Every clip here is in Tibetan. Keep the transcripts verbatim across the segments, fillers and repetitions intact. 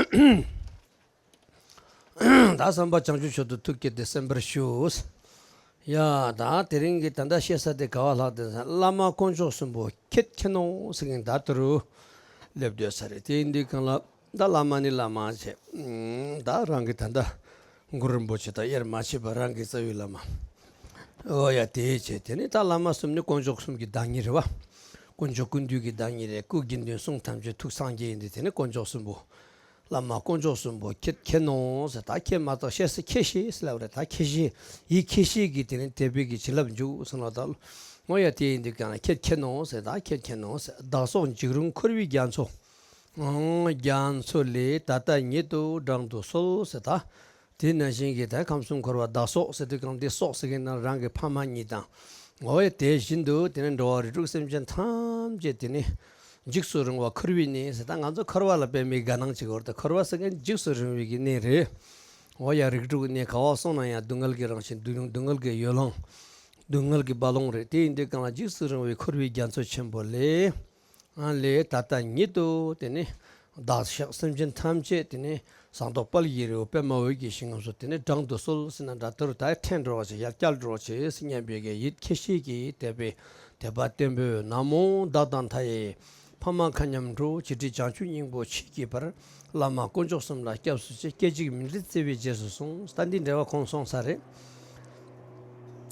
ད་བསམ་པ་བྱང་ཆུབ་མཆོག་ཏུ་ཐུགས་བསྐྱེད་དེ་གསན་པར་ཞུ། ཡ། ད་དེ་རིང་གི་ད་ལྟ་བཤད་ས་དེ་ག་བ་ལྷག་དེ་བླ་མ་དཀོན་མཆོག་གསུམ་པོ་ཁྱེད་མཁྱེན་ནོ་ཟེར་མཁན་ད་དུ་རུ་སླེབས་སྡོད་ས་རེད། དེ་ཡིན་དུས་གང་ལ་ད་བླ་མ་ནི་བླ་མ་བྱས། ད་རང་གི་ད་ལྟ་གུ་རུ་རིན་པོ་ཆེ་དང་དབྱེར་མ་ཕྱེད་པ་རང་གི་རྩ་བའི་བླ་མ། ཨོ་ཡ། དེའི་ཆེད་དེ་ནི་ད་བླ་མ་གསུམ་ནི་དཀོན་མཆོག་གསུམ་གྱི་བདག་ཉིད་རེད་བ། དཀོན་མཆོག་ཀུན་འདུས་ཀྱི་བདག་ཉིད་རེད། སྐུ་དགེ་འདུན་གསུང་ཐམས་ཅད་ཐུགས་སངས་རྒྱས་ཡིན་དུས་དེ་ནི་དཀོན་མཆོག་གསུམ་པོ། བླ་མ་དཀོན་མཆོག་གསུམ་པོ་ཁྱེད་མཁྱེན་ནོ་ཟེར། ད་ཁྱེད་མ་གཏོགས་ཤེས་ས་ཁྱེད་ཤེས་ཟེར་ལབ་རེད། ད་ཁྱེད་ཤེས་ཡིད་ཁྱེད་ཤེས་ཀྱི་དེ་ནི་དད་པའི་གི་བྱིན་རླབས་འཇུག་ཟེར་ལ། ད་ངོ་ཡ་དེ་ཡིན་དུས་གང་ལ་ཁྱེད་མཁྱེན་ནོ་ཟེར། ད་ཁྱེད་མཁྱེན་ནོ་ཟེར། བདག་སོགས་འཇིགས་རུང་འཁོར་བའི་རྒྱ་མཚོ། རྒྱ་མཚོ་ལས་ད་ལྟ་ཉིད་དུ་བསྒྲལ་དུ་གསོལ་ཟེར། ད་དེ་ནང་བཞིན་གྱི་ད་ཁམས་གསུམ་འཁོར་བ་བདག་སོགས་ཟེར་དུས་གང་དེ་སོགས་ཟེར་མཁན་ནི་རང་གི་ཕ་མ་གཉིས་དང་། འོ་ཡ། དེ་བཞིན་དུ་དེ་ནི་འགྲོ་བ་རིགས་དྲུག་སེམས་ཅན་ཐམས་ཅད་དེ་ནི་འཇིགས་སུ་རུང་བ་འཁོར་བའི་གནས་ཟེར། ད་ང་ཚོ་འཁོར་བ་ལ་དཔེ་མི་དགའ་སྣང་བྱེད་ཀྱི་ཡོད་རེད། ད་འཁོར་བ་ཟེར་མཁན་འཇིགས་སུ་རུང་བའི་གི་གནས་རེད། འོ་ཡ། རིགས་དྲུག་གི་གནས་ག་བ་སོང་ན་ཡང་སྡུག་བསྔལ་གྱི་རང་བཞིན། སྡུག་སྡུག་བསྔལ་གྱི་ཡོ་ལང་། སྡུག་བསྔལ་གྱི་རྦ་ཀློང་རེད། དེ་ཡིན་དུས་གང་ལ་འཇིགས་སུ་རུང་བའི་འཁོར་བའི་རྒྱ་མཚོ་ཆེན་པོ་ལས། ཨ་ལས་ད་ལྟ་ཉིད་དུ་དེ་ནི་བདག་སོགས་སེམས་ཅན་ཐམས་ཅད་དེ་ནི་ཟངས་མདོག་དཔལ་གྱི་རི་བོ་པདྨ་འོད་ཀྱི་ཞིང་ཁམས་སུ་དེ་ནི་བསྒྲལ་དུ་གསོལ་ཟེར་ན་འདྲ། དེ་རུ་ད་འཕྲད་འགྲོ་བ་ཅིག་ཡར་བསྐྱལ་འགྲོ་བ་ཅིག་སྙམ་པའི་གི་ཡིད་ཁྱེད་ཤེས་ཀྱི་དད་པའི་དད་པ་བརྟན་པོས་ན་མོ་བདག་དང་མཐའ་ཡས་ཕ་མ་མཁའ་མཉམ་འགྲོ། བྱེ་བྲག་བྱང་ཆུབ་སྙིང་པོ་མཆེད་ཀྱི་བར། བླ་མ་དཀོན་མཆོག་གསུམ་ལ་སྐྱབས་སུ་མཆི། སྐད་ཅིག་མི་འབྲལ་བརྩེ་བས་རྗེས་སུ་བཟུང་། ད་འདི་འགྲེལ་བ་གོང་སོང་ས་རེད།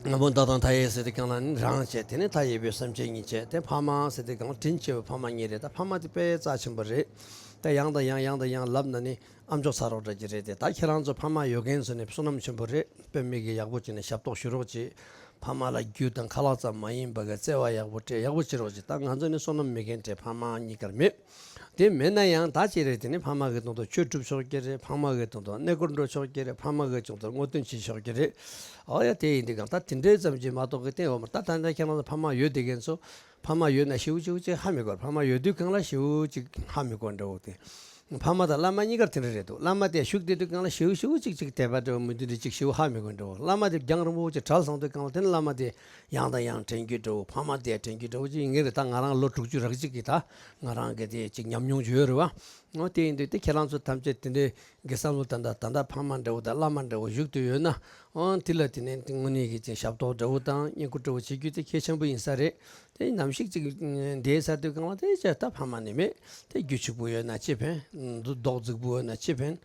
ན་མོ་བདག་དང་མཐའ་ཡས་ཟེར་དུས་གང་ལ་ནི་རང་བྱས། དེ་ནི་མཐའ་ཡས་པའི་སེམས་ཅན་གཉིས་བྱས། དེ་ཕ་མ་ཟེར་དུས་གང་དྲིན་ཆེ་བའི་ཕ་མ་གཉིས་རེད། ད་ཕ་མ་དེ་དཔེ་རྩ་ཆེན་པོ་རེད། ད་ཡང་དང་ཡང་ཡང་དང་ཡང་ལབ་ན་ནི་ཨ་མཆོག་ཚ་རོགས་འདྲ་ཅིག་རེད་དེ། ད་ཁྱེད་རང་ཚོ་ཕ་མ་ཡོད་མཁན་ཚོ་ནི་བསོད་ནམས་ཆེན་པོ་རེད། དཔེ་མི་གི་ཡག་པོ་བྱས་ནས་ཞབས་ཏོག་ཞུ་རོགས་གྱིས། ཕ་མ་ལ་རྒྱུ་དང་ཁ་ལག་ཙམ་མ་ཡིན་པ་གི་བརྩེ་བ་ཡག་པོ་སྤྲད། ཡག་པོ་བྱེད་རོགས་གྱིས། ད་ང་ཚོ་ནི་བསོད་ནམས་མེད་མཁན་དེ་ཕ་མ་གཉིས་ཀར་མེད། དེ་མེད་ན་ཡང་ད་ཅི་རེད། དེ་ནི་ཕ་མ་གི་དོན་དུ་ཆོས་སྒྲུབ་ཆོག་གི་རེད། ཕ་མ་གི་དོན་དུ་གནས་སྐོར་འགྲོ་ཆོག་གི་རེད། ཕ་མ་གི་དོན་དུ་བསྔོ་རྟེན་བྱེད་ཆོག་གི་རེད། ཨོ་ཡ། དེ་ཡིན་དུས་གང་ད་དེ་འདྲའི་ཙམ་གྱིས་མ་གཏོགས་གི་སྟེང་འོག་མར་ད་ད་ལྟ་ཁྱེད་རང་ཚོ་ཕ་མ་ཡོད་བསྡད་མཁན་ཚོ། ཕ་མ་ཡོད་ན་ཞེ་པོ་ཞེ་པོ་ཅིག་ཧ་མི་གོ། ཕ་མ་ཡོད་དུས་གང་ལ་ཞེ་པོ་ཅིག་ཧ་མི་གོ་འདྲ་བོ་དེ། ཕ་མ་དང་བླ་མ་གཉིས་ཀར་དེ་འདྲ་རེད་འདུག་བླ་མ་དེ་བཞུགས་བསྡད་དུས་གང་ལ་ཞེ་པོ་ཞེ་པོ་ཅིག་ཅིག་དད་པ་འདྲ་བོ་མི་འདུག་འདྲ་ཅིག་ཞེ་པོ་ཧ་མི་གོ་འདྲ་བོ། བླ་མ་དེ་རྒྱང་རིང་པོ་ཅིག་གྲལ་སོང་དུས་གང་ལ་དེ་ནི་བླ་མ་དེ་ཡང་དང་ཡང་དྲན་རྒྱུ་འདྲ་བོ། ཕ་མ་དེ་དྲན་རྒྱུ་འདྲ་བོ་ཅིག་ཡིན་གྱི་རེད། ད་ང་རང་ལོ་དྲུག་ཅུ་རེ་གཅིག་གི་ད་ང་རང་གི་དེ་ཅིག་ཉམས་མྱོང་ཅིག་ཡོད་རེད་བ། འོ་དེ་ཡིན་དུས་དེ་ཁྱེད་རང་ཚོ་ཐམས་ཅད་དེ་འདྲའི་གི་བསམ་བློ་ད་ལྟ་ད་ལྟ་ཕ་མ་འདྲ་བོ་དང་བླ་མ་འདྲ་བོ་བཞུགས་བསྡད་ཡོད་ན། འོ་དེ་ལ་དེ་ནས་དངོས་གནས་ཀྱི་ཅིག་ཞབས་ཏོག་འདྲ་བོ་དང་བསྙེན་བཀུར་འདྲ་བོ་བྱེད་རྒྱུ་དེ་གལ་ཆེན་པོ་ཡིན་ས་རེད། དེ་ནམ་ཞིག་ཅིག་འདས་ཚར་དུས་གང་ལ་དེ་ཅག་ད་ཕ་མ་ནི་མེད། དེ་རྒྱུ་ཕྱུག་པོ་ཡོད་ན་ཅི་ཕན། མདོག་མཛེས་པོ་ཡོད་ན་ཅི་ཕན།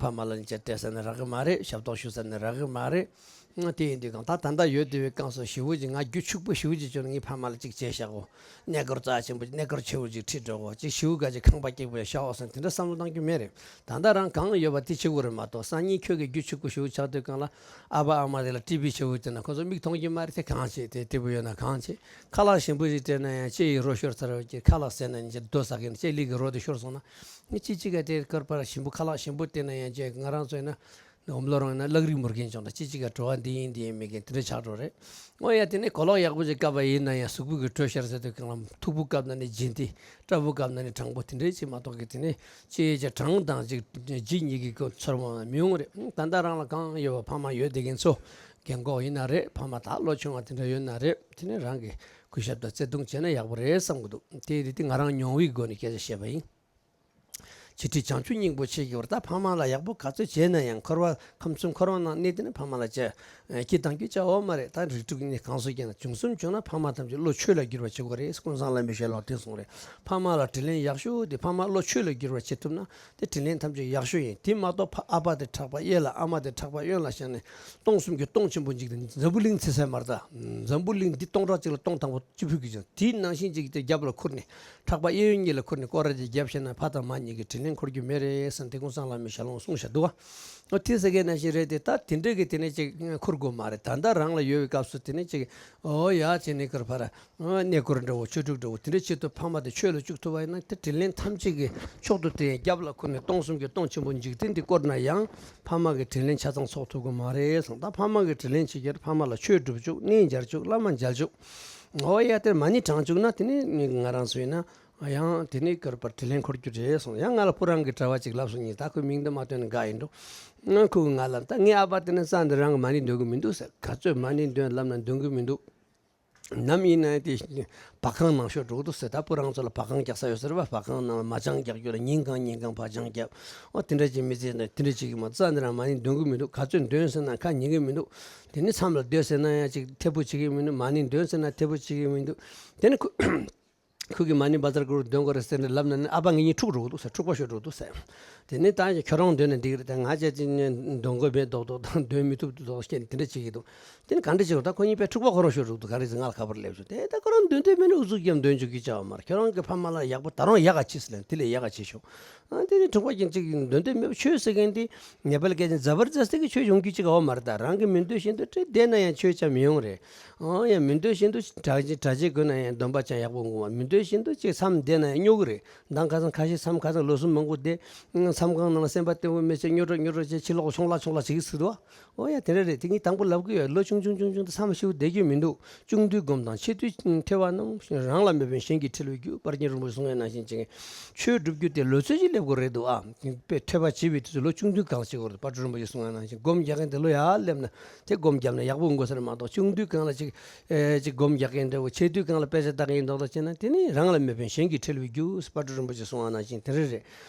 ཕ་མ་ལ་ནི་ཅིག་སྤྲད་ས་ནི་རག་གི་མ་རེད། ཞབས་ཏོག་ཞུ་ས་ནི་རག་གི་མ་རེད། དེ་ཡིན་དུས་གང་ད་ད་ལྟ་ཡོད་བསྡད་པའི་སྐབས་སུ་ཞེ་པོ་ཅིག་ང་རྒྱུ་ཕྱུག་པོ་ཞེ་པོ་ཅིག་བྱུང་ན་ངའི་ཕ་མ་ལ་ཅིག་བྱས་བཞག་གོ། གནས་སྐོར་རྩ་ཆེན་པོ་ཅིག་གནས་སྐོར་ཆེ་བོ་ཅིག་ཁྲིད་འགྲོ་གོ། ཅིག་ཞེ་པོ་ག་ཅིག་ཁང་པ་སྐྱིད་པོ་ཡང་ཤ་འོ་སོང་དེ་འདྲ་བསམ་བློ་གཏང་རྒྱུ་མེད་རེད། ད་ལྟ་རང་གང་ཡོད་པ་དེ་བྱེད་དགོས་རེད་མ་གཏོགས། སང་ཉིན་ཁྱོད་ཀྱི་རྒྱུ་ཕྱུག་པོ་ཞེ་པོ་ཆགས་དུས་གང་ལ་ཨ་ཕ་ཨ་མ་དེ་ལ་ཊི་བི་ཆེ་བོ་སྤྲད་ན་ཁོ་ཚོ་མིག་མཐོང་གི་མ་རེད། དེ་གང་བྱེད། དེ་ལྟ་བུ་ཡོད་ན་གང་བྱེད། ཁ་ལག་ཞིམ་པོ་ཞིག་སྤྲད་ན་ཡང་ལྕེ་ཡི་རོ་ཤོར་ཚར་བ་ཅིག་ཁ་ལག་ཟས་ན་ནི་ཅིག་རྡོ་ཟ་མཁན་ལྕེ་ལུས་ཀྱི་རོ་དེ་ཤོར་སོང་ན། ངས་ཅི་ཅི་ག་དེ་སྐར་པར་ཞིམ་པོ་ཁ་ལག་ཞིམ་པོ་སྟེར་ན་ཡང་ཅིག་ང་རང་ཚོ་ཡིན་ན་འོམ་ལོ་རང་ཡིན་ན་བརླག་རིགས་མུར་མཁན་ཅིག་དང་ཅི་ཅི་ག་བྲོ་བ་འདི་ཡིན་འདི་ཡིན་མེད་མཁན་དེ་འདྲ་ཆགས་འགྲོ་རེད། འོ་ཡ། དེ་ནས་གོ་ལོག་ཡག་པོ་ཅིག་བཀབ་པ་ཡིན་ན་ཡང་གཟུགས་པོ་གི་དྲོད་ཤར་ཟེར་དུས་གང་ལ་མཐུག་པོ་བཀབ་ན་ནི་ལྗིད་འདི། སྐྲ་བོ་བཀབ་ན་ནི་དྲང་པོ་དེ་འདྲའི་ཅིག་མ་གཏོགས་ཀྱི་དེ་ནས་ཅི་ཅི་གྲང་དང་ཅིག་ལྗིད་གཉིས་ཀྱི་གོ་ཚོར་བ་མི་ཡོང་རེད། ད་ལྟ་རང་ལ་གང་ཡོད་པ་ཕ་མ་ཡོད་བསྡད་མཁན་ཚོ་རྒན་གོག་ཡིན་ན་རེད། ཕ་མ་ད་ལོ་ཆུང་བ་དེ་འདྲ་ཡོད་ན་རེད། དེ་ནས་རང་གི་གུས་ཞབས་དང་བརྩེ་དུང་བྱས་ན་ཡག་པོ་རེད་བསམ་གྱི་འདུག་དེ་དེ་དེ་ང་རང་མྱོང་བའི་སྒོ་ནས་སྐད་ཆ་བཤད་པ་ཡིན། བྱེ་བྲག་བྱང་ཆུབ་སྙིང་པོ་མཆེད་ཀྱི་བར། ད་ཕ་མ་ལ་ཡག་པོ་ག་ཚོད་བྱས་ན་ཡང་འཁོར་བ་ཁམས་གསུམ་འཁོར་བ་ནང་གནས་དེ་ནི་ཕ་མ་ལ་བྱ། ཨ། སྐྱིད་དང་སྐྱིད་བྱ་བ་མ་རེད། ད་རིགས་དྲུག་གི་གནས་གང་སུ་སྐྱེས་ན་བྱུང་གསུམ་བྱུང་ན་ཕ་མ་ཐམས་ཅད་བློ་ཆོས་ལ་བསྒྱུར་བ་བྱེད་དགོས་རེད། ཀུན་བཟང་བླ་མའི་ཞལ་ལུང་དེ་གསུངས་རེད། ཕ་མ་ལ་དྲིན་ལན་ཡག་ཤོས་དེ་ཕ་མ་བློ་ཆོས་ལ་བསྒྱུར་བ་བྱེད་ཐུབ་ན་དེ་དྲིན་ལན་ཐམས་ཅད་ཡག་ཤོས་ཡིན། དེ་མ་གཏོགས་ཕ་ཨ་ཕ་དེ་ཕྲག་པ་གཡས་ལ་ཨ་མ་དེ་ཕྲག་པ་གཡོན་ལ་བཞག་ནས་སྟོང་གསུམ་གྱི་སྟོང་ཆེན་པོ་འཇིག་རྟེན་འཛམ་བུ་གླིང་ཚེ་ཟད་མར་ད། འཛམ་བུ་གླིང་འདི་སྟོང་ཕྲག་གཅིག་ལ་སྟོང་དང་པོ་གཅིག་ཕུད་ཀྱི་ཅིག་དེའི་ནང་བཞིན་ཅིག་དེ་རྒྱབ་ལ་ཁུར་ནས་ཕྲག་པ་གཡས་གཡོན་གཉིས་ལ་ཁུར་ནས་སྐོར་ར་ཅིག་རྒྱབ་བྱས་ན་ཕ་དང་མ་གཉིས་ཀྱི་དྲིན་ལན་འཁོར་རྒྱུ་མེད་རེད་ཟེར་ཏེ་ཀུན་བཟང་བླ་མའི་ཞལ་ལུང་གསུངས་བཞག་འདུག་བ། ཨོ་དེ་ཟེར་མཁན་ནང་བཞིན་རེད་དེ། ད་དེ་འདྲ་གི་དེ་ནས་ཅིག་འཁུར་དགོས་མ་རེད། ད་ལྟ་རང་ལ་ཡོད་པའི་སྐབས་སུ་དེ་ནས་ཅིག་ཨོ་ཡ་ཅེ་ནས་ཀར་ཕར་གནས་སྐོར་འདྲ་བོ་ཆོས་དྲུག་འདྲ་བོ་དེ་འདྲ་ཆེད་དུ་ཕ་མ་དེ་ཆོས་ལ་བཅུག་ཐུབ་པ་ཡིན་ན་དེ་དྲིན་ལན་ཐམས་ཅད་ཀྱི་མཆོག་ཏུ་དེ་རྒྱབ་ལ་ཁུར་ནས་སྟོང་གསུམ་གྱི་སྟོང་ཆེན་པོ་འཇིག་རྟེན་འདི་བསྐོར་ན་ཡང་ཕ་མ་གི་དྲིན་ལན་ཆ་ཚང་ཚོགས་ཐུབ་ཀྱི་མ་རེད་གསུངས། ད་ཕ་མ་གི་དྲིན་ལན་ཆེ་ཁྱེར་ཕ་མ་ལ་ཆོས་སྒྲུབ་བཅུག་གནས་མཇལ་བཅུག་བླ་མ་མཇལ་བཅུག་ཨོ་ཡ་དེར་མ་ཎི་བགྲང་བཅུག་ན་དེ་ནི་ང་རང་ཚོ་ཡིན་ན། ཡང་དེ་ནས་སྐར་པར་དྲིན་ལན་འཁོར་རྒྱུ་རེད་གསུངས། ཡང་ང་ལ་ཕོ་བྲང་གི་གྲྭ་བ་ཅིག་ལབ་སོང་ཉིན། ད་ཁོའི་མིང་འདི་མ་བཏོན་ན་དགའ་ཡིན་འགྲོ། ང་ཁོས་ང་ལ་ད་ངའི་ཨ་ཕ་དེ་ནི་རྩ་འདི་རང་གི་མ་ཎི་འདོན་གི་མི་འདུག་ཟེར། ག་ཚོད་མ་ཎི་འདོན་ལབ་ན་འདོན་གི་མི་འདུག་ནམ་ཡིན་ན་དེ་བ་ཁང་ནང་ཤོར་འགྲོ་གི་འདུག་ཟེར། ད་སྤུ་རང་ཚོ་ལ་བ་ཁང་རྒྱག་ས་ཡོད་ཟེར་བ། བ་ཁང་ནང་ལ་མ་ཅང་རྒྱག་རྒྱུ་ལ་ཉིན་གང་ཉིན་གང་བ་ཅང་རྒྱབ། ཨོ་དེ་འདྲ་ཅིག་མི་ཚེ་ནང་དེ་འདྲ་ཅིག་གི་མ་རྩ་འདི་རང་མ་ཎི་འདོན་གི་མི་འདུག། ག་ཚོད་འདོན་ཟེར་ན་ཁ་ཉན་གི་མི་འདུག། དེ་ནི་མཚམས་ལ་སྡོད་ཟེར་ན་ཡང་ཅིག་ཐེ་བོ་བྱེད་ཀྱི་མི་འདུག། མ་ཎི་འདོན་ཟེར་ན་ཐེ་བོ་བྱེད་ཀྱི་མི་འདུག། དེ་ནི་ཁོ་ཁོ་གིས་མ་ཎི་བཛྲ་གུ་རུ་འདོན་དགོས་རེད་ཟེར་ནས་ལབ་ན་ནི་ཨ་ཕ་ངེད་གཉིས་འཁྲུག་འགྲོ་གི་འདུག་ཟེར། འཁྲུག་པ་ཤོར་འགྲོ་གི་འདུག་ཟེར། དེ་ནས་ད་ཁྱོད་རང་འདོན་ན་འགྲིག་གི་རེད། ད་ང་བཅས་ཀྱིས་ནི་འདོན་དགོས་མེད་མདོག་མདོག་དང་འདོན་མི་ཐུབ་མདོག་མདོག་བཤད་ནས་དེ་འདྲ་བྱེད་ཀྱི་འདུག། དེ་ནི་ག་འདྲ་བྱེད་དགོས། ད་ཁོ་གཉིས་དཔེ་འཁྲུག་པ་ཁོ་རང་ཤོར་འགྲོ་གི་འདུག། ག་རེ་ཟེར་ང་ལ་ཁ་པར་སླེབས་བྱུང་། དེ་ད་ཁོ་རང་འདོན་འདོད་མེད་ན་ཨུ་ཚུགས་རྒྱབ་འདོན་བཅུག་གི་བྱ་བ་མ་རེད། ཁྱོད་རང་གི་ཕ་མ་ལ་ཡག་པོ་ད་རུང་ཡག་ག་བྱེད་ཟེར་ལབ་ནས་དེ་ལས་ཡག་ག་བྱེད་ཤོག། ཨ་དེ་ནི་འཁྲུག་པ་ཅན་གཅིག་འདོན་འདོད་མེད་པ། ཆོས་ཟེར་མཁན་དེ་ནེ་པ་ལི་སྐད་ཆ་ཛ་བར་ཛ་སྟི་གི་ཆོས་ཡོང་རྒྱུ་གཅིག་ཡོད་མ་རེད། ད་རང་གི་མི་འདོད་བཞིན་དུ་བྲེལ་བསྡད་ན་ཡང་ཆོས་ཅང་མི་ཡོང་རེད། ཨང་ཡང་མི་འདོད་བཞིན་དུ་གྲྭ་ཆས་གྲྭ་ཆས་གོན་ན་ཡང་སྡོམ་པ་ཅང་ཡག་པོ་འགོར་བ། མི་འདོད་བཞིན་དུ་ཅིག་མཚམས་བསྡད་ན་ཡང་སྨྱོ་གི་རེད། མདང་ཁ་སང་ཁ་ཤས་མཚམས་ཁ་སང་ལོ་གསུམ་མང་པོ་བསྡད། མཚམས་ཁང་ནང་ལ་སེམས་པ་བརྟན་པོ་མེད་ཚེ་སྨྱོ་སྒྲོག་སྨྱོ་སྒྲོག་བྱས་ཕྱི་ལོགས་ཤོང་ལ་ཤོང་ལ་བྱེད་ཀྱི་ཟེར་འདུག། ཨོ་ཡ་དེ་འདྲ་རེད། དེ་ངས་དང་པོ་ལབ་གི་ཡོད། ལོ་ཆུང་ཆུང་ཆུང་ཆུང་དུ་ཚང་མ་ཤི་བོ་བསྡད་རྒྱུ་མི་འདུག། ཆུང་དུས་སྒོམ་དང་ཆེ་དུས་ཐོས་པ་རྣམས། རང་ལ་མེད་པའི་གཞན་གྱིས་ཁྲེལ་བའི་རྒྱུ། དཔལ་ལྡན་རིན་པོ་ཆེས་གསུངས་པ་ནང་བཞིན་བྱེད་མཁན་ཆོས་སྒྲུབ་རྒྱུ་དེ་ལོ་ཚོད་ཅིག་སླེབས་དགོས་རེད་འདུག་ཨ། དཔེ་ཐོས་པ་བྱེད་པའི་དུས་སུ་ལོ་ཆུང་དུས་གང་ལ་བྱེད་དགོས་རེད། དཔལ་སྤྲུལ་རིན་པོ་ཆེས་གསུངས་པ་ནང་བཞིན་སྒོམ་རྒྱག་མཁན་དེ་ལོ་ཡར་སླེབས་ན་དེ་སྒོམ་བརྒྱབ་ན་ཡག་པོ་ཡོང་གི་ཟེར་མ་གཏོགས། ཆུང་དུས་གང་ལ་ཅིག་ཨེ་ཅིག་སྒོམ་རྒྱག་མཁན་འདྲ་བོ། ཆེ་དུས་གང་ལ་དཔེ་ཆ་ལྟ་མཁན་མདོག་མདོག་བྱས་ན་དེ་ནི་རང་ལ་མེད་པའི་གཞན་གྱིས་ཁྲེལ་བའི་རྒྱུ། དཔལ་སྤྲུལ་རིན་པོ་ཆེས་གསུངས་པ་ནང་བཞིན་དེ་འདྲ་རེད།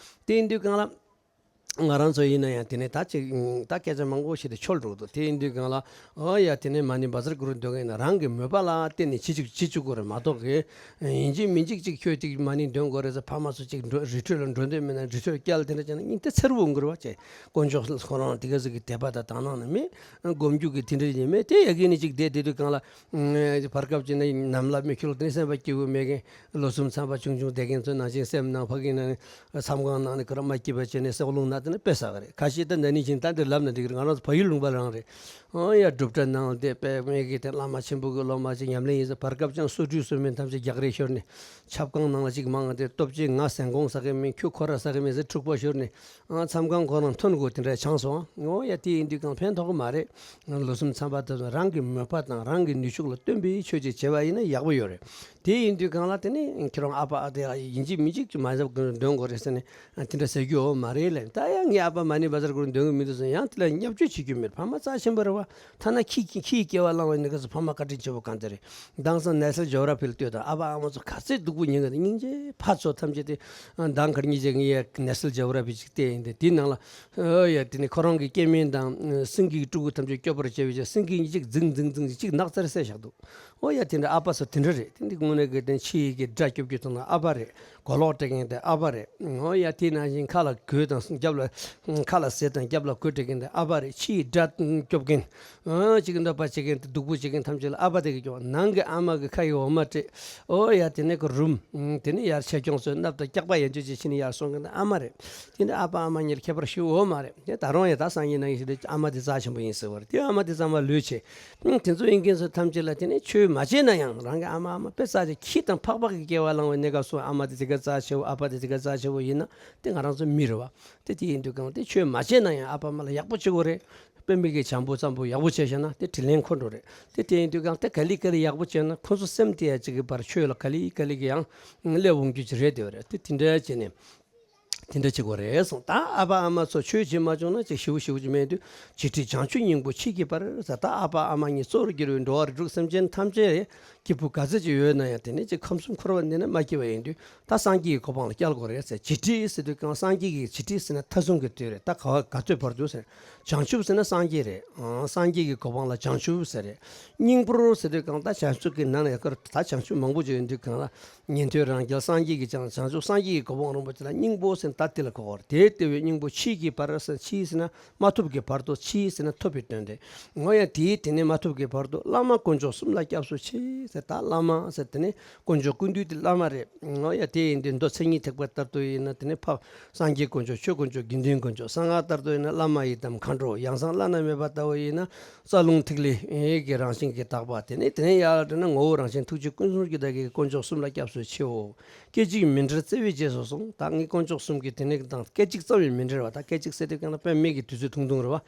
དེ་ཡིན་དུས་གང་ལ། ང་རང་ཚོ་ཡིན་ན་ཡང་དེ་ནས་ད་ཅིག་ད་སྐད་ཆ་མང་པོ་བཤད་དེ་འཆོལ་འགྲོ་གི་འདུག། དེ་ཡིན་དུས་སྒང་ལ་ཨོ་ཡ་དེ་ནས་མ་ཎི་བཛྲ་གུ་རུ་འདོན་མཁན་ཡིན་ན་རང་གི་མོས་པ་ལ་བརྟེན་ནས་བྱེད་བཅུག་བྱེད་བཅུག་དགོས་རེད་མ་གཏོགས་གི། ཡིན་གཅིག་མིན་གཅིག་ཅིག་ཁྱོད་ཅིག་མ་ཎི་འདོན་དགོས་རེད་ཟེར། ཕ་མ་ཚོ་ཅིག་འགྲོ་རི་ཁྲོད་ལ་འགྲོ་འདོད་མེད་ན་རི་ཁྲོད་བསྐྱལ། དེ་འདྲ་བྱས་ན་སྙིང་དེ་འཚེར་བོ་འགུར་བ་བྱས། དཀོན་མཆོག་ཁོ་རང་དེ་ག་ཟིག་གི་དད་པ་དང་དག་སྣང་ནི་མེད། སྒོམ་རྒྱུ་གི་དེ་འདྲ་ཡིན་མེད། དེ་ཡ་གི་ནི་ཅིག་བསྡད་བསྡད་དུས་སྒང་ལ་བར་སྐབས་ཅིག་ན་ནམ་ལ་མི་ཁྱོད་ལ་དེ་ནས་སེམས་པ་སྐྱིད་པོ་མེད་མཁན། ལོ་གསུམ་ཚང་པ་ཆུང་ཆུང་བསྡད་མཁན་ཚོ་ནང་བཞིན་སེམས་ནང་ཕ་གི་ནང་མཚམས་ཁང་ནང་ནས་ཁོ་རང་མ་སྐྱིད་པ་བྱས་ནས་སེམས་རླུང་ན་དེ་ནས་དཔེ་བསགས་རེད། ཁ་ཤས་ད་འདི་ནས་བཞིན་ད་འདི་ལབ་ན་འགྲིག་རེད། ང་རང་ཚོ་བལ་ཡུལ་ལུང་པ་རང་རེད། ཨོ་ཡ་སྒྲུབ་གྲྭ་ནང་བསྡད་པའི་མི་གི་དེ་བླ་མ་ཆེན་པོ་གི་སློབ་མ་ཅིག་ཉམས་ལེན་ཡིན་ཟེར། བར་སྐབས་ཀྱང་སོ་བཀྲུས་སོ་མིན་ཐམས་ཅད་རྒྱག་རེས་ཤོར་ནས་ཆབ་ཁང་ནང་ལ་ཅིག་མང་ང་དེ་སྟོབས་ཆེ་ང་ཟན་གོང་ཟ་གི་མིན། ཁྱོད་ཁོ་ར་ཟ་གི་མིན་ཟེར་འཁྲུག་པ་ཤོར་ནས། ཨང་མཚམས་ཁང་ཁོ་རང་ཐོན་དགོས་དེ་འདྲ་ཆགས་སོང་། ཨོ་ཡ་དེ་ཡིན་དུས་གང་ཕན་ཐོགས་ཀྱི་མ་རེད། ལོ་གསུམ་ཚང་པ་དེ་ཚོ་རང་གི་མོས་པ་དང་རང་གི་ནུས་ཤུགས་ལ་བརྟེན་པའི་ཆོས་ཅིག་བྱས་པ་ཡིན་ན་ཡག་པོ་ཡོད་རེད། དེ་ཡིན་དུས་གང་ལ་དེ་ནི་ཁྱེད་རང་ཨ་ཕ་ཨ་དེ་ཡིན་གཅིག་མིན་གཅིག་མ་ཟབ་འདོན་དགོས་རེད་ཟེར་ནས་དེ་འདྲ་ཟེར་རྒྱུ་ཡོད་མ་རེད་ལབ། ད་ཡང་ངའི་ཨ་ཕ་མ་ཎི་བཛྲ་གུ་རུ་འདོན་གི་མི་འདུག་ཟེར་ཡང་དེ་ལ་བརྙས་བཅོས་བྱེད་རྒྱུ་མེད། ཕ་མ་རྩ་ཆེན་པོ་རེད་བ། ཐ་ན་ཁྱི་ཁྱི་ཁྱིའི་སྐྱེ་བ་བླངས་པའི་གནས་སྐབས་སུ་ཕ་མ་བཀའ་དྲིན་ཆེ་བོ་གང་དེ་རེད། མདང་སང་ནེ་ཤ་ནལ་ཇི་ཡོ་གྷ་ར་ཕི་ལ་ལྟོས་དང་། ཨ་ཕ་ཨ་མ་ཚོ་ག་ཚོད་སྡུག་པོ་ཉོན་གི་འདུག། སྙིང་རྗེ། ཕ་ཚོ་ཐམས་ཅད་དེ་མདང་གར་གཉིས་ཀྱི་ངའི་ནེ་ཤ་ནལ་ཇི་ཡོ་གྷ་ར་ཕི་ཅིག་བལྟས་ཡིན་ཏེ། དེའི་ནང་ལ་ཨོ་ཡ་དེ་ནི་ཁོ་རང་གི་སྐྱེ་དམན་དང་སེང་གེའི་སྤྲུལ་སྐུ་ཐམས་ཅད་སྐྱོབ་པར་བྱེད་པའི་ཕྱིར་སེང་གེ་གཉིས་ཅིག་འཛིང་འཛིང་འཛིང་ཅིག་ནགས་ཚལ་བསད་བཞག་འདུག། ཨོ་ཡ་དེ་འདྲ་ཨ་ཕ་ཚོ་དེ་འདྲ་རེད། དེ་འདི་དངོས་གནས་ཀྱི་དེ་ཕྱི་ཡི་གི་དགྲ་སྐྱོབ་རྒྱུ་དང་ཨ་ཕ་རེད། གོ་ལོག་སྤྲད་མཁན་དེ་ཨ་ཕ་རེད། ཨོ་ཡ་དེ་ནང་བཞིན་ཁ་ལ་གོས་དང་རྒྱབ་ལ་ཁ་ལ་ཟས་དང་རྒྱབ་ལ་གོས་སྤྲད་མཁན་དེ་ཨ་ཕ་རེད། ཕྱི་ཡི་དགྲ་སྐྱོབ་མཁན། ཨ་ཅིག་གི་འདོད་པ་བྱེད་མཁན་དེ་སྡུག་པོ་བྱེད་མཁན་ཐམས་ཅད་ལ་ཨ་ཕ་དེ་གིས་སྐྱོབ། ནང་གི་ཨ་མ་གི་ཁ་ཡི་འོ་མ་སྤྲད། ཨོ་ཡ་དེ་ནས་ཁོ་རུམ། དེ་ནས་ཡར་ཆེ་ཆུང་ཚོས་སྣབས་དང་སྐྱག་པ་ཡན་ཆད་ཅིག་ཕྱིན་ནས་ཡར་སོང་མཁན་དེ་ཨ་མ་རེད། དེ་ནས་ཨ་ཕ་ཨ་མ་གཉིས་ལ་ཁྱད་པར་ཞིག་ཡོད་མ་རེད། དེ་ད་རུང་ཡང་ད་སང་ཉིན་གནངས་ཉིན་ཞིག་དེ་ཨ་མ་དེ་རྩ་ཆེན་པོ་ཡིན་ཟེར་བ་རེད། དེ་ཨ་མ་དེ་གཙང་མ་ལོས་ཆེ། ཨང་དེ་ཚོ་ཡིན་མཁན་ཚོ་ཐམས་ཅད་ལ་དེ་ནས་ཆོས་མ་བྱས་ན་ཡང་རང་གི་ཨ་མ་ཨ་མ་དཔེ་རྩ་ཆེ། ཁྱི་དང་ཕག་པ་གི་སྐྱེ་བ་བླངས་པའི་གནས་སྐབས་སུ་ཨ་མ་དེ་དེ་ག་རྩ་ཆེ་བོ། ཨ་ཕ་དེ་དེ་ག་རྩ་ཆེ་བོ་ཡིན་ན་དེ་ང་རང་ཚོ་མི་རེད་བ། དེ་དེ་ཡིན་དུས་གང་དེ་ཆོས་མ་བྱས་ན་ཡང་ཨ་ཕ་ཨ་མ་ལ་ཡག་པོ་བྱེད་དགོས་རེད། དཔེ་མི་སྲིད་བྱམས་པོ་བརྩམ་པོ་ཡག་པོ་བྱས་བཞག་ན་དེ་དྲིན་ལན་འཁོར་འགྲོ་རེད། དེ་དེ་ཡིན་དུས་གང་དེ་ག་ལེ་ག་ལེ་ཡག་པོ་བྱས་ན་ཁོ་ཚོ་སེམས་དེ་ཡ་གཅིག་གི་བར་ཆོས་ལ་ག་ལེ་ག་ལེ་གི་ཡང་སླེབས་འོང་རྒྱུ་ཅིག་རེད། དེ་བ་རེད། དེ་དེ་འདྲ་བྱས་ནས། དེ་འདྲ་བྱེད་དགོས་རེད་གསུངས། ད་ཨ་ཕ་ཨ་མ་ཚོ་ཆོས་བྱེད་མ་བྱུང་ན་ཅིག་ཞེ་པོ་ཞེ་པོ་ཅིག་མེད་དུས་འཇིགས་བྲལ་བྱང་ཆུབ་སྙིང་པོ་མཆིས་ཀྱི་བར་ཟེར། ད་ཨ་ཕ་ཨ་མ་གཉིས་གཙོ་བོར་གྱུར་པའི་འགྲོ་བ་རིགས་དྲུག་སེམས་ཅན་ཐམས་ཅད་སྐྱིད་པོ་ག་ཚོད་ཅིག་ཡོད་ན་ཡང་དེ་ནས་ཅིག་ཁམས་གསུམ་འཁོར་བ་འདི་ནས་མ་སྐྱེ་བ་ཡིན་དུས་ད་སངས་རྒྱས་ཀྱི་གོ་འཕང་ལ་བསྐྱལ་དགོས་རེད་ཟེར། འཇིགས་བྲལ་ཟེར་དུས་གང་སངས་རྒྱས་ཀྱི་འཇིགས་བྲལ་ཟེར་ན་མཐའ་གསུམ་གྱི་དོན་རེད། ད་ག་བ་ག་ཚོད་བར་དུ་ཟེར། བྱང་ཆུབ་ཟེར་ན་སངས་རྒྱས་རེད། ཨང་སངས་རྒྱས་ཀྱི་གོ་འཕང་ལ་བྱང་ཆུབ་ཟེར་རེད། སྙིང་པོ་ཟེར་དུས་གང་ད་བྱང་ཆུབ་ཀྱི་ནང་ནས་ཀར་ད་བྱང་ཆུབ་མང་པོ་ཅིག་ཡོད་དུས་གང་ལ། ཉན་ཐོས་རང་རྒྱལ་སངས་རྒྱས་ཀྱི་ཀྱང་བྱང་ཆུབ་སངས་རྒྱས་ཀྱི་གོ་འཕང་རིན་པོ་ཆེ་ལ་སྙིང་པོ་ཟེར་ན་ད་དེ་ལ་གོ་བར། དེ་ལྟ་བུའི་སྙིང་པོ་མཆིས་ཀྱི་བར་ཟེར། མཆིས་ཟེར་ན་མ་ཐུབ་ཀྱི་བར་དུ། མཆིས་ཟེར་ན་ཐུབ་པའི་དོན་ཏེ། འོ་ཡ་དེའི་དེ་ནས་མ་ཐུབ་ཀྱི་བར་དུ་བླ་མ་དཀོན་མཆོག་གསུམ་ལ་སྐྱབས་སུ་མཆི་ཟེར། ད་བླ་མ་ཟེར་དེ་ནི་དཀོན་མཆོག་ཀུན་འདུས་དེ་བླ་མ་རེད། འོ་ཡ་དེ་ཡིན་དུས་མདོ་མཚན་ཉིད་ཐེག་པ་ལྟར་དུ་ཡིན་ན་དེ་ནི་ཕ་སངས་རྒྱས་དཀོན་མཆོག་ཆོས་དཀོན་མཆོག་དགེ་འདུན་དཀོན་མཆོག་གསང་སྔགས་ལྟར་དུ་ཡིན་ན་བླ་མ་ཡི་དམ་མཁའ་འགྲོ། ཡང་གསང་བླ་ན་མེད་པ་ལྟ་བུ་ཡིན་ན། རྩ་རླུང་ཐིག་ལེ་གི་རང་བཞིན་གྱི་དག་པ། དེ་ནས་དེ་ནས་ཡར་དྲན་ན་ངོ་བོ་རང་བཞིན་ཐུགས་རྗེ་ཀུན་གསུམ་གྱི་བདག་གིས་དཀོན་མཆོག་གསུམ་ལ་སྐྱབས་སུ་མཆིའོ། སྐད་ཅིག་མི་འབྲལ་བརྩེ་བའི་རྗེས་སུ་བཟུང་། ད་ངས་དཀོན་མཆོག་གསུམ་གྱི་དེ་ནས་དང་སྐད་ཅིག་ཙམ་ཡང་མི་འབྲལ་བ། ད་སྐད་ཅིག་ཟེར་དུས་གང་ལ་དཔེ་མེད་ཀྱི་དུས་ཚོད་ཐུང་ཐུང་རེད་བ།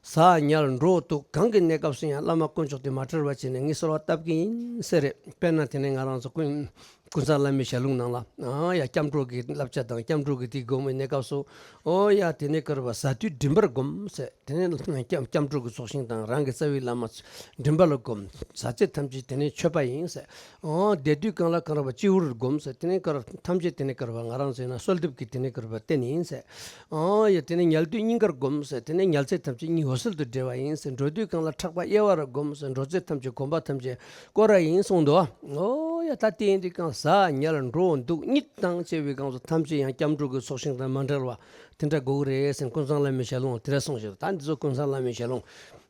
ཟ་ཉལ་འགྲོ་འདུག་གང་གི་གནས་སྐབས་སུ་ཡང་བླ་མ་དཀོན་མཆོག་དེ་མ་བྲལ་བ་བྱས་ནས་ངས་གསོལ་བ་བཏབ་ཀྱི་ཡིན་ཟེར་རེད། དཔེར་ན་དེ་ནས་ང་རང་ཚོ་ཀུན་ ཀུན་བཟང་བླ་མའི་ཞལ་ལུང་ནང་ལ། ཨ་ཡ་སྐྱབས་འགྲོ་གི་བསླབ་བྱ་དང་སྐྱབས་འགྲོ་གི་དེ་སྒོམ་པའི་གནས་སྐབས་སུ། ཨོ་ཡ་དེ་ནས་ཀར་བ་ཟ་དུས་མགྲིན་པར་སྒོམ་ཟེར། དེ་ནས་སྐྱབས་སྐྱབས་འགྲོ་གི་ཚོགས་ཞིང་དང་རང་གི་རྩ་བའི་བླ་མ་མགྲིན་པ་ལ་སྒོམ། ཟ་ཚད་ཐམས་ཅད་དེ་ནས་མཆོད་པ་ཡིན་ཟེར། ཨོ་བསྡད་དུས་གང་ལ་གང་ར་བ་སྤྱི་བོར་སྒོམ་ཟེར། དེ་ནས་ཀར་ཐམས་ཅད་དེ་ནས་ཀར་བ་ང་རང་ཚོའི་ན་གསོལ་འདེབས་ཀྱི་དེ་ནས་ཀར་བ་རྟེན་ཡིན་ཟེར། ཨོ་ཡ་དེ་ནས་ཉལ་དུས་སྙིང་གར་སྒོམ་ཟེར། དེ་ནས་ཉལ་ཚད་ཐམས་ཅད་སྙིང་འོད་གསལ་དུ་འདྲེས་པ་ཡིན་ཟེར། འགྲོ་དུས་གང་ལ་ཕྲག་པ་གཡས་པར་སྒོམ་ཟེར། འགྲོ་ཚད་ཐམས་ཅད་གོམ་པ་ཐམས་ཅད་སྐོར་ར་ཡིན་གསུངས་འདུག། ཨོ་ཡ་ད་དེ་ཡིན་དུས་གང་ཟ་ཉལ་འགྲོ་འདུག་གཉིད་དང་བཅས་པའི་སྐབས་སུ་ཐམས་ཅད་ཡང་སྐྱབས་འགྲོ་གི་ཚོགས་ཞིང་དང་མ་བྲལ་བ་དེ་འདྲ་དགོས་ཀྱི་རེད་ཟེར། ཀུན་བཟང་བླ་མའི་ཞལ་ལུང་དེ་འདྲ་གསུངས་ཤག། ད་འདི་ཚོ་ཀུན་བཟང་བླ་མའི་ཞལ་ལུང་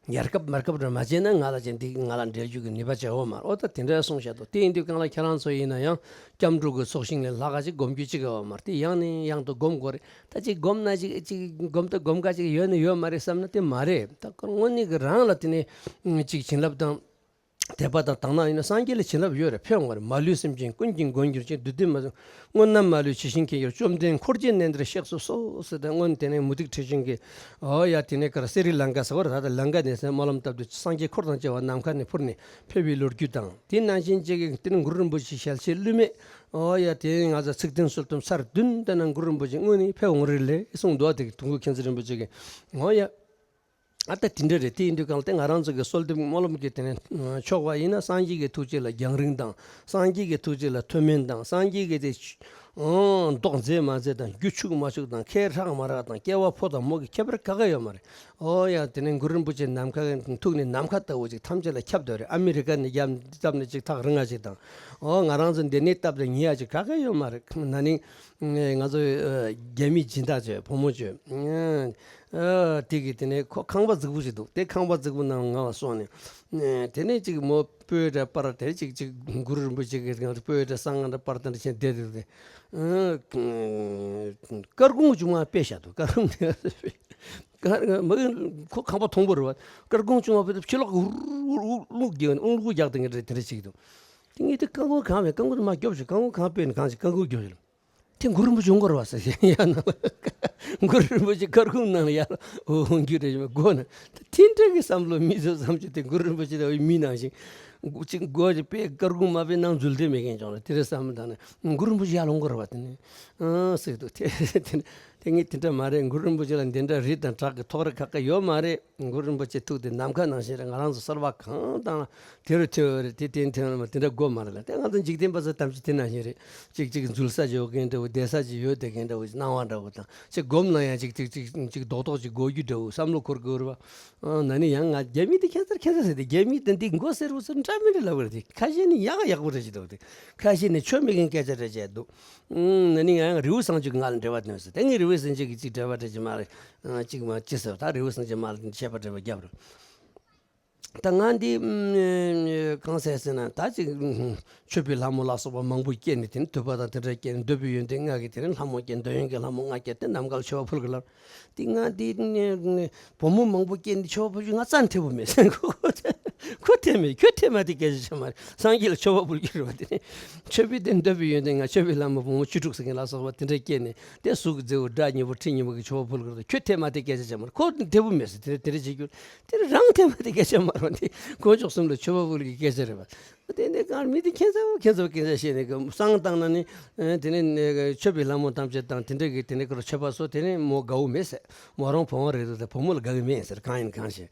ཡར་སྐབས་མར་སྐབས་འདྲ་མ་བྱས་ན་ང་ལ་ཅན་འདི་ང་ལ་འབྲེལ་རྒྱུ་གི་ནུས་པ་ཅིག་ཡོད་མ་རེད། ཨོ་ད་དེ་འདྲ་གསུངས་ཤག་འདུག། དེ་ཡིན་དུས་གང་ལ་ཁྱེད་རང་ཚོ་ཡིན་ན་ཡང་སྐྱབས་འགྲོ་གི་ཚོགས་ཞིང་ལས་ལྷག་ག་ཅིག་སྒོམ་རྒྱུ་ཅིག་ཡོད་མ་རེད། དེ་ཡང་ནས་ཡང་དུ་སྒོམ་དགོས་རེད། ད་ཅིག་སྒོམ་ན་ཅིག་ཅིག་སྒོམ་ད་སྒོམ་ག་ཅིག་ཡོད་ན་ཡོད་མ་རེད་བསམ་ན་དེ་མ་རེད། ད་དངོས་གནས་ཀྱི་རང་ལ་དེ་ནས་ཅིག་བྱིན་རླབས་དང་དད་པ་དང་དག་སྣང་ཡོད་ན་སངས་རྒྱས་ལ་བྱིན་རླབས་ཡོད་རེད། ཕེབས་འོང་བ་རེད། མ་ལུས་སེམས་ཅན་ཀུན་གྱི་མགོན་གྱུར་ཅིང་། བདུད་སྡེ་མ་བསྲུངས་སྔོན་ནམ་མ་ལུས་ཇི་བཞིན་མཁྱེན་གྱུར། བཅོམ་ལྡན་འཁོར་བཅས་གནས་འདིར་གཤེགས་སུ་གསོལ་ཟེར། ད་སྔོན་དེ་ནས་མུ་སྟེགས་ཁྲི་ཆེན་གྱིས་ཨོ་ཡ་དེ་ནས་ཀར་སེ་རི་ལང་ཀ་ཟེར་བ་རེད། ད་ལང་ཀ་ནས་ཟེར་སྨོན་ལམ་བཏབ་དུས་སངས་རྒྱས་འཁོར་དང་བཅས་པ་ནམ་མཁའ་ནས་འཕུར་ནས་ཕེབས་པའི་ལོ་རྒྱུས་དང་། དེ་ནང་བཞིན་གཅིག་གིས་དེ་ནས་གུ་རུ་རིན་པོ་ཆེ་ཞལ་ཕྱེ་བསླུ་མེད། ཨོ་ཡ་དེ་ང་ཚོ་ཚིག་བདུན་གསོལ་གདམས་ཚར་བདུན་བཏབ་ན་གུ་རུ་རིན་པོ་ཆེ་དངོས་གནས་ཕེབས་འོང་རེད་ལེ་གསུངས་འདུག། དེ་གི་དུང་སྐུ་མཁྱེན་བརྩེ་རིན་པོ་ཆེ་གིས་ཨོ་ཡ། ཨ་ད་དེ་འདྲ་རེད། དེ་ཡིན་དུས་གང་ལ་དེ་ང་རང་ཚོ་གི་གསོལ་འདེབས་སྨོན་ལམ་གྱི་དེ་ནས་ཆོག་པ་ཡིན་ན་སངས་རྒྱས་ཀྱི་ཐུགས་རྗེ་ལ་རྒྱང་རིང་དང་སངས་རྒྱས་ཀྱི་ཐུགས་རྗེ་ལ་མཐུ་དམན་དང་སངས་རྒྱས་ཀྱི་དེ་ཨང་མདོག་མཛེས་མ་མཛེས་དང་རྒྱུ་ཕྱུག་མ་ཕྱུག་དང་ཁས་དྲག་མ་དྲག་དང་སྐྱེ་བ་ཕོ་དང་མོ་གི་ཁྱད་པར་ག་ག་ཡོད་མ་རེད། ཨོ་ཡ་དེ་ནས་གུ་རུ་རིན་པོ་ཆེ་ནམ་མཁའ་ཐུགས་ནས་ནམ་མཁའ་ལྟ་བུ་ཅིག་ཐམས་ཅད་ལ་ཁྱབ་བསྡད་རེད། ཨ་མི་རི་ཀ་ནས་རྒྱབ་བཏབ་ནས་ཅིག་ཐག་རིང་ང་ཅིག་དང་ཨོ་ང་རང་ཚོ་འདི་ནས་བཏབ་ནས་ཉེ་ཡ་ཅིག་ག་ག་ཡོད་མ་རེད། ན་ནིང་ང་ཚོ་རྒྱ་མི་སྦྱིན་བདག་ཅིག་བུ་མོ་ཅིག་ཨ། དེ་གི་དེ་ནས་ཁོ་ཁང་པ་རྫིག་པོ་ཞིག་འདུག། དེ་ཁང་པ་རྫིག་པོ་ནང་ང་ལ་སོང་ནས། ཨ། དེ་ནས་ཅིག་མོ་སྤོས་འདྲ་པར་དེ་ཅིག་ཅིག་གུ་རུ་རིན་པོ་ཆེ་གི་སྤོས་འདྲ་གསང་སྔགས་འདྲ་པར་དེ་འདྲ་བྱས་བསྡད་འདུག་སྟེ། ཨ། དཀར་ཁུང་ཆུང་མ་དཔེ་བཞག་འདུག། དཀར་ཁུང་དེ་ཁོ་ཁང་པ་མཐོན་པོ་རེད་བ། དཀར་ཁུང་ཆུང་མ་དཔེ་ཕྱི་ལོགས་གི་འུར་འུར་འུར་རྒྱག་འུར་རྒྱག་དེ་འདྲ་དེ་འདྲ་ཅིག་འདུག། དེ་ངས་དེ་དཀར་ཁུང་གང་བས་དཀར་ཁུང་དེ་མ་རྒྱོབ་ཞིག། དཀར་ཁུང་གང་དཔེ་ནས་གང་ཞིག་དཀར་ཁུང་རྒྱོབ་ཞིག། དེ་གུ་རུ་རིན་པོ་ཆེ་ཡོང་གི་རེད་བ་ཟེར་ཡང་ན། གུ་རུ་རིན་པོ་ཆེ་དཀར་ཁུང་ནང་ལ་ཡར་འོང་རྒྱུ་རེད་མ་གོ་ན། དེ་འདྲ་གི་བསམ་བློ་མི་ཚོ་བསམ་རྒྱུ་དེ་གུ་རུ་རིན་པོ་ཆེ་དང་མི་ནང་བཞིན། ཅིག་མགོ་ཅིག་དཔེ་དཀར་ཁུང་མ་དཔེ་ནང་འཛུལ་བསྡད་མེད་མཁན་ཅང་ལ་དེ་རེད་བསམ་བཏང་ན་གུ་རུ་རིན་པོ་ཆེ་ཡར་ལོང་གི་རེད་བ། དེ་ནས་ཨང་ཟེར་འདུག། དེ་དེ་དེ་ངས་དེ་འདྲ་མ་རེད། གུ་རུ་རིན་པོ་ཆེ་ལ་འདི་འདྲ་རི་དང་བྲག་གི་ཐོག་རེ་ཁ་ཁ་ཡོད་མ་རེད། གུ་རུ་རིན་པོ་ཆེ་ཐུགས་དེ་ནམ་མཁའ་ནང་བཞིན་རེད། ང་རང་ཚོ་གསར་པ་གང་དང་དེ་རུ་ཐོན་ཡོད་རེད། དེ་བསྟན་ཐོན་ཡོད་རེད། དེ་འདྲ་དགོས་མ་རེད་ལ། དེ་ང་ཚོ་འཇིག་རྟེན་པ་ཚོ་ཐམས་ཅད་དེ་ནང་བཞིན་རེད། གཅིག་གཅིག་འཛུལ་ས་ཅིག་ཡོད་མཁན་འདྲ་བོ། བསྡད་ས་ཅིག་ཡོད་བསྡད་མཁན་འདྲ་བོ། སྣང་བ་འདྲ་བོ་དང་ཅིག་སྒོམ་ན་ཡང་ཅིག་ཅིག་ཅིག་ཅིག་རྡོག་རྡོག་ཅིག་དགོས་རྒྱུ་འདྲ་བོ་བསམ་བློ་འཁོར་དགོས་རེད་བ། ཨ་ན་ནི་ཡང་ང་རྒྱ་མི་དེ་ཁྱད་མཚར་ཁྱད་མཚར་ཟེར་ཏེ། རྒྱ་མི་དེ་འདི་མགོ་སེར་བོ་ཚོ་འདྲ་མི་འདྲ་ལབ་པ་རེད་དེ། ཁ་ཤས་ནི་ཡག་ཡག་པོ་རེད་ཅེས་འདུག་སྟེ། ཁ་ཤས་ནི་ཆོ་མེད་མཁན་སྐད་ཆ་རེད་ཅེས་འདུག། ཨུམ། ན་ནི་ང་ཡང་རི་བོ་སངས་རྒྱས་ཀྱི་ང་ལ་འབྲེལ་བ་ཡོད་ཟེར། ད་ངས་རི་བོ་སངས་རྒྱས་ཀྱི་ཅིག་འབྲེལ་བ་འདྲ་ཅིག་མ་རེད། ཨ་ཅིག་མ་ཅི་ཟེར། ད་རི་བོ་སངས་རྒྱས་མ་ལ་ཆད་པ་འབྲེལ་བ་རྒྱབ་རེད། ད་ང་འདི་ཨུམ་གང་ཟེར་ཟེར་ན། ད་ཅིག་ཨུམ་མཆོད་པའི་ལྷ་མོ་ལ་སོགས་པ་མང་པོ་སྐྱེས་ནས། དེ་ནི་འདོད་པ་དང་དེ་འདྲ་སྐྱེས་ནས། འདོད་པའི་ཡོན་ཏན་ལྔ་གིས་དེ་ནི་ལྷ་མོ་སྐྱེས། འདོད་ཡོན་གྱི་ལྷ་མོ་ལྔ་སྐྱེས་ཏེ་ནམ་མཁའ་ལ་མཆོད་པ་ཕུལ་གི་ལབ། དེ་ང་དེ་ནས་བུ་མོ་མང་པོ་སྐྱེས་ནས་མཆོད་པ་ཕུལ་རྒྱུ་ང་རྩ་ནས་འཐད་པོ་མེད་ཟེར། ཁོ་ཁོ་ཁོ་འཐད་མེད། ཁྱོད་འཐད་མ་དེ་སྐད་ཆ་བཤད་མ་རེད། སངས་རྒྱས་ལ་མཆོད་པ་ཕུལ་རྒྱུ་རེད་བ། དེ་ནས་མཆོད་པའི་དེ་འདོད་པའི་ཡོན་ཏན་ལྔ། མཆོད་པའི་ལྷ་མོ་བུ་མོ་བཅུ་དྲུག་ཟེར་མཁན་ལ་སོགས་པ་དེ་འདྲ་སྐྱེས་ནས། དེ་གཟུགས་མཛེས་པོ་སྒྲ་སྙན་པོ་དྲི་སྙན་པོ་གི་མཆོད་པ་ཕུལ་གི་རེད། ཁྱོད་འཐད་མ་དེ་སྐད་ཆ་བཤད་མ་རེད། ཁོ་འཐད་པོ་མེད་ཟེར། དེ་དེ་འདྲ་བྱེད་རྒྱུ་དེ་རང་འཐད་མ་དེ་སྐད་ཆ་མ་རེད་བ། དེ་དཀོན་མཆོག་གསུམ་ལ་མཆོད་པ་ཕུལ་གྱི་སྐད་ཆ་རེད་བ། དེ་ནས་གང་མི་དེ་ཁྱད་མཚར་ཁྱད་མཚར་སྐད་ཆ་བཤད་ནས་གི་བསང་བཏང་ན་ནི། ཨ་དེ་ནས་མཆོད་པའི་ལྷ་མོ་ཐམས་ཅད་དང་དེ་འདྲ་གི་དེ་ནས་ཁོ་མཆོད་པ་སོགས་དེ་ནས་མོ་དགའ་བོ་མེད་ཟེར། མོ་རང་བུ་མོ་རེད་འདུག། དེ་བུ་མོ་ལ་དགའ་གི་མེད་ཟེར། གང་ཡིན་གང་ཞིག།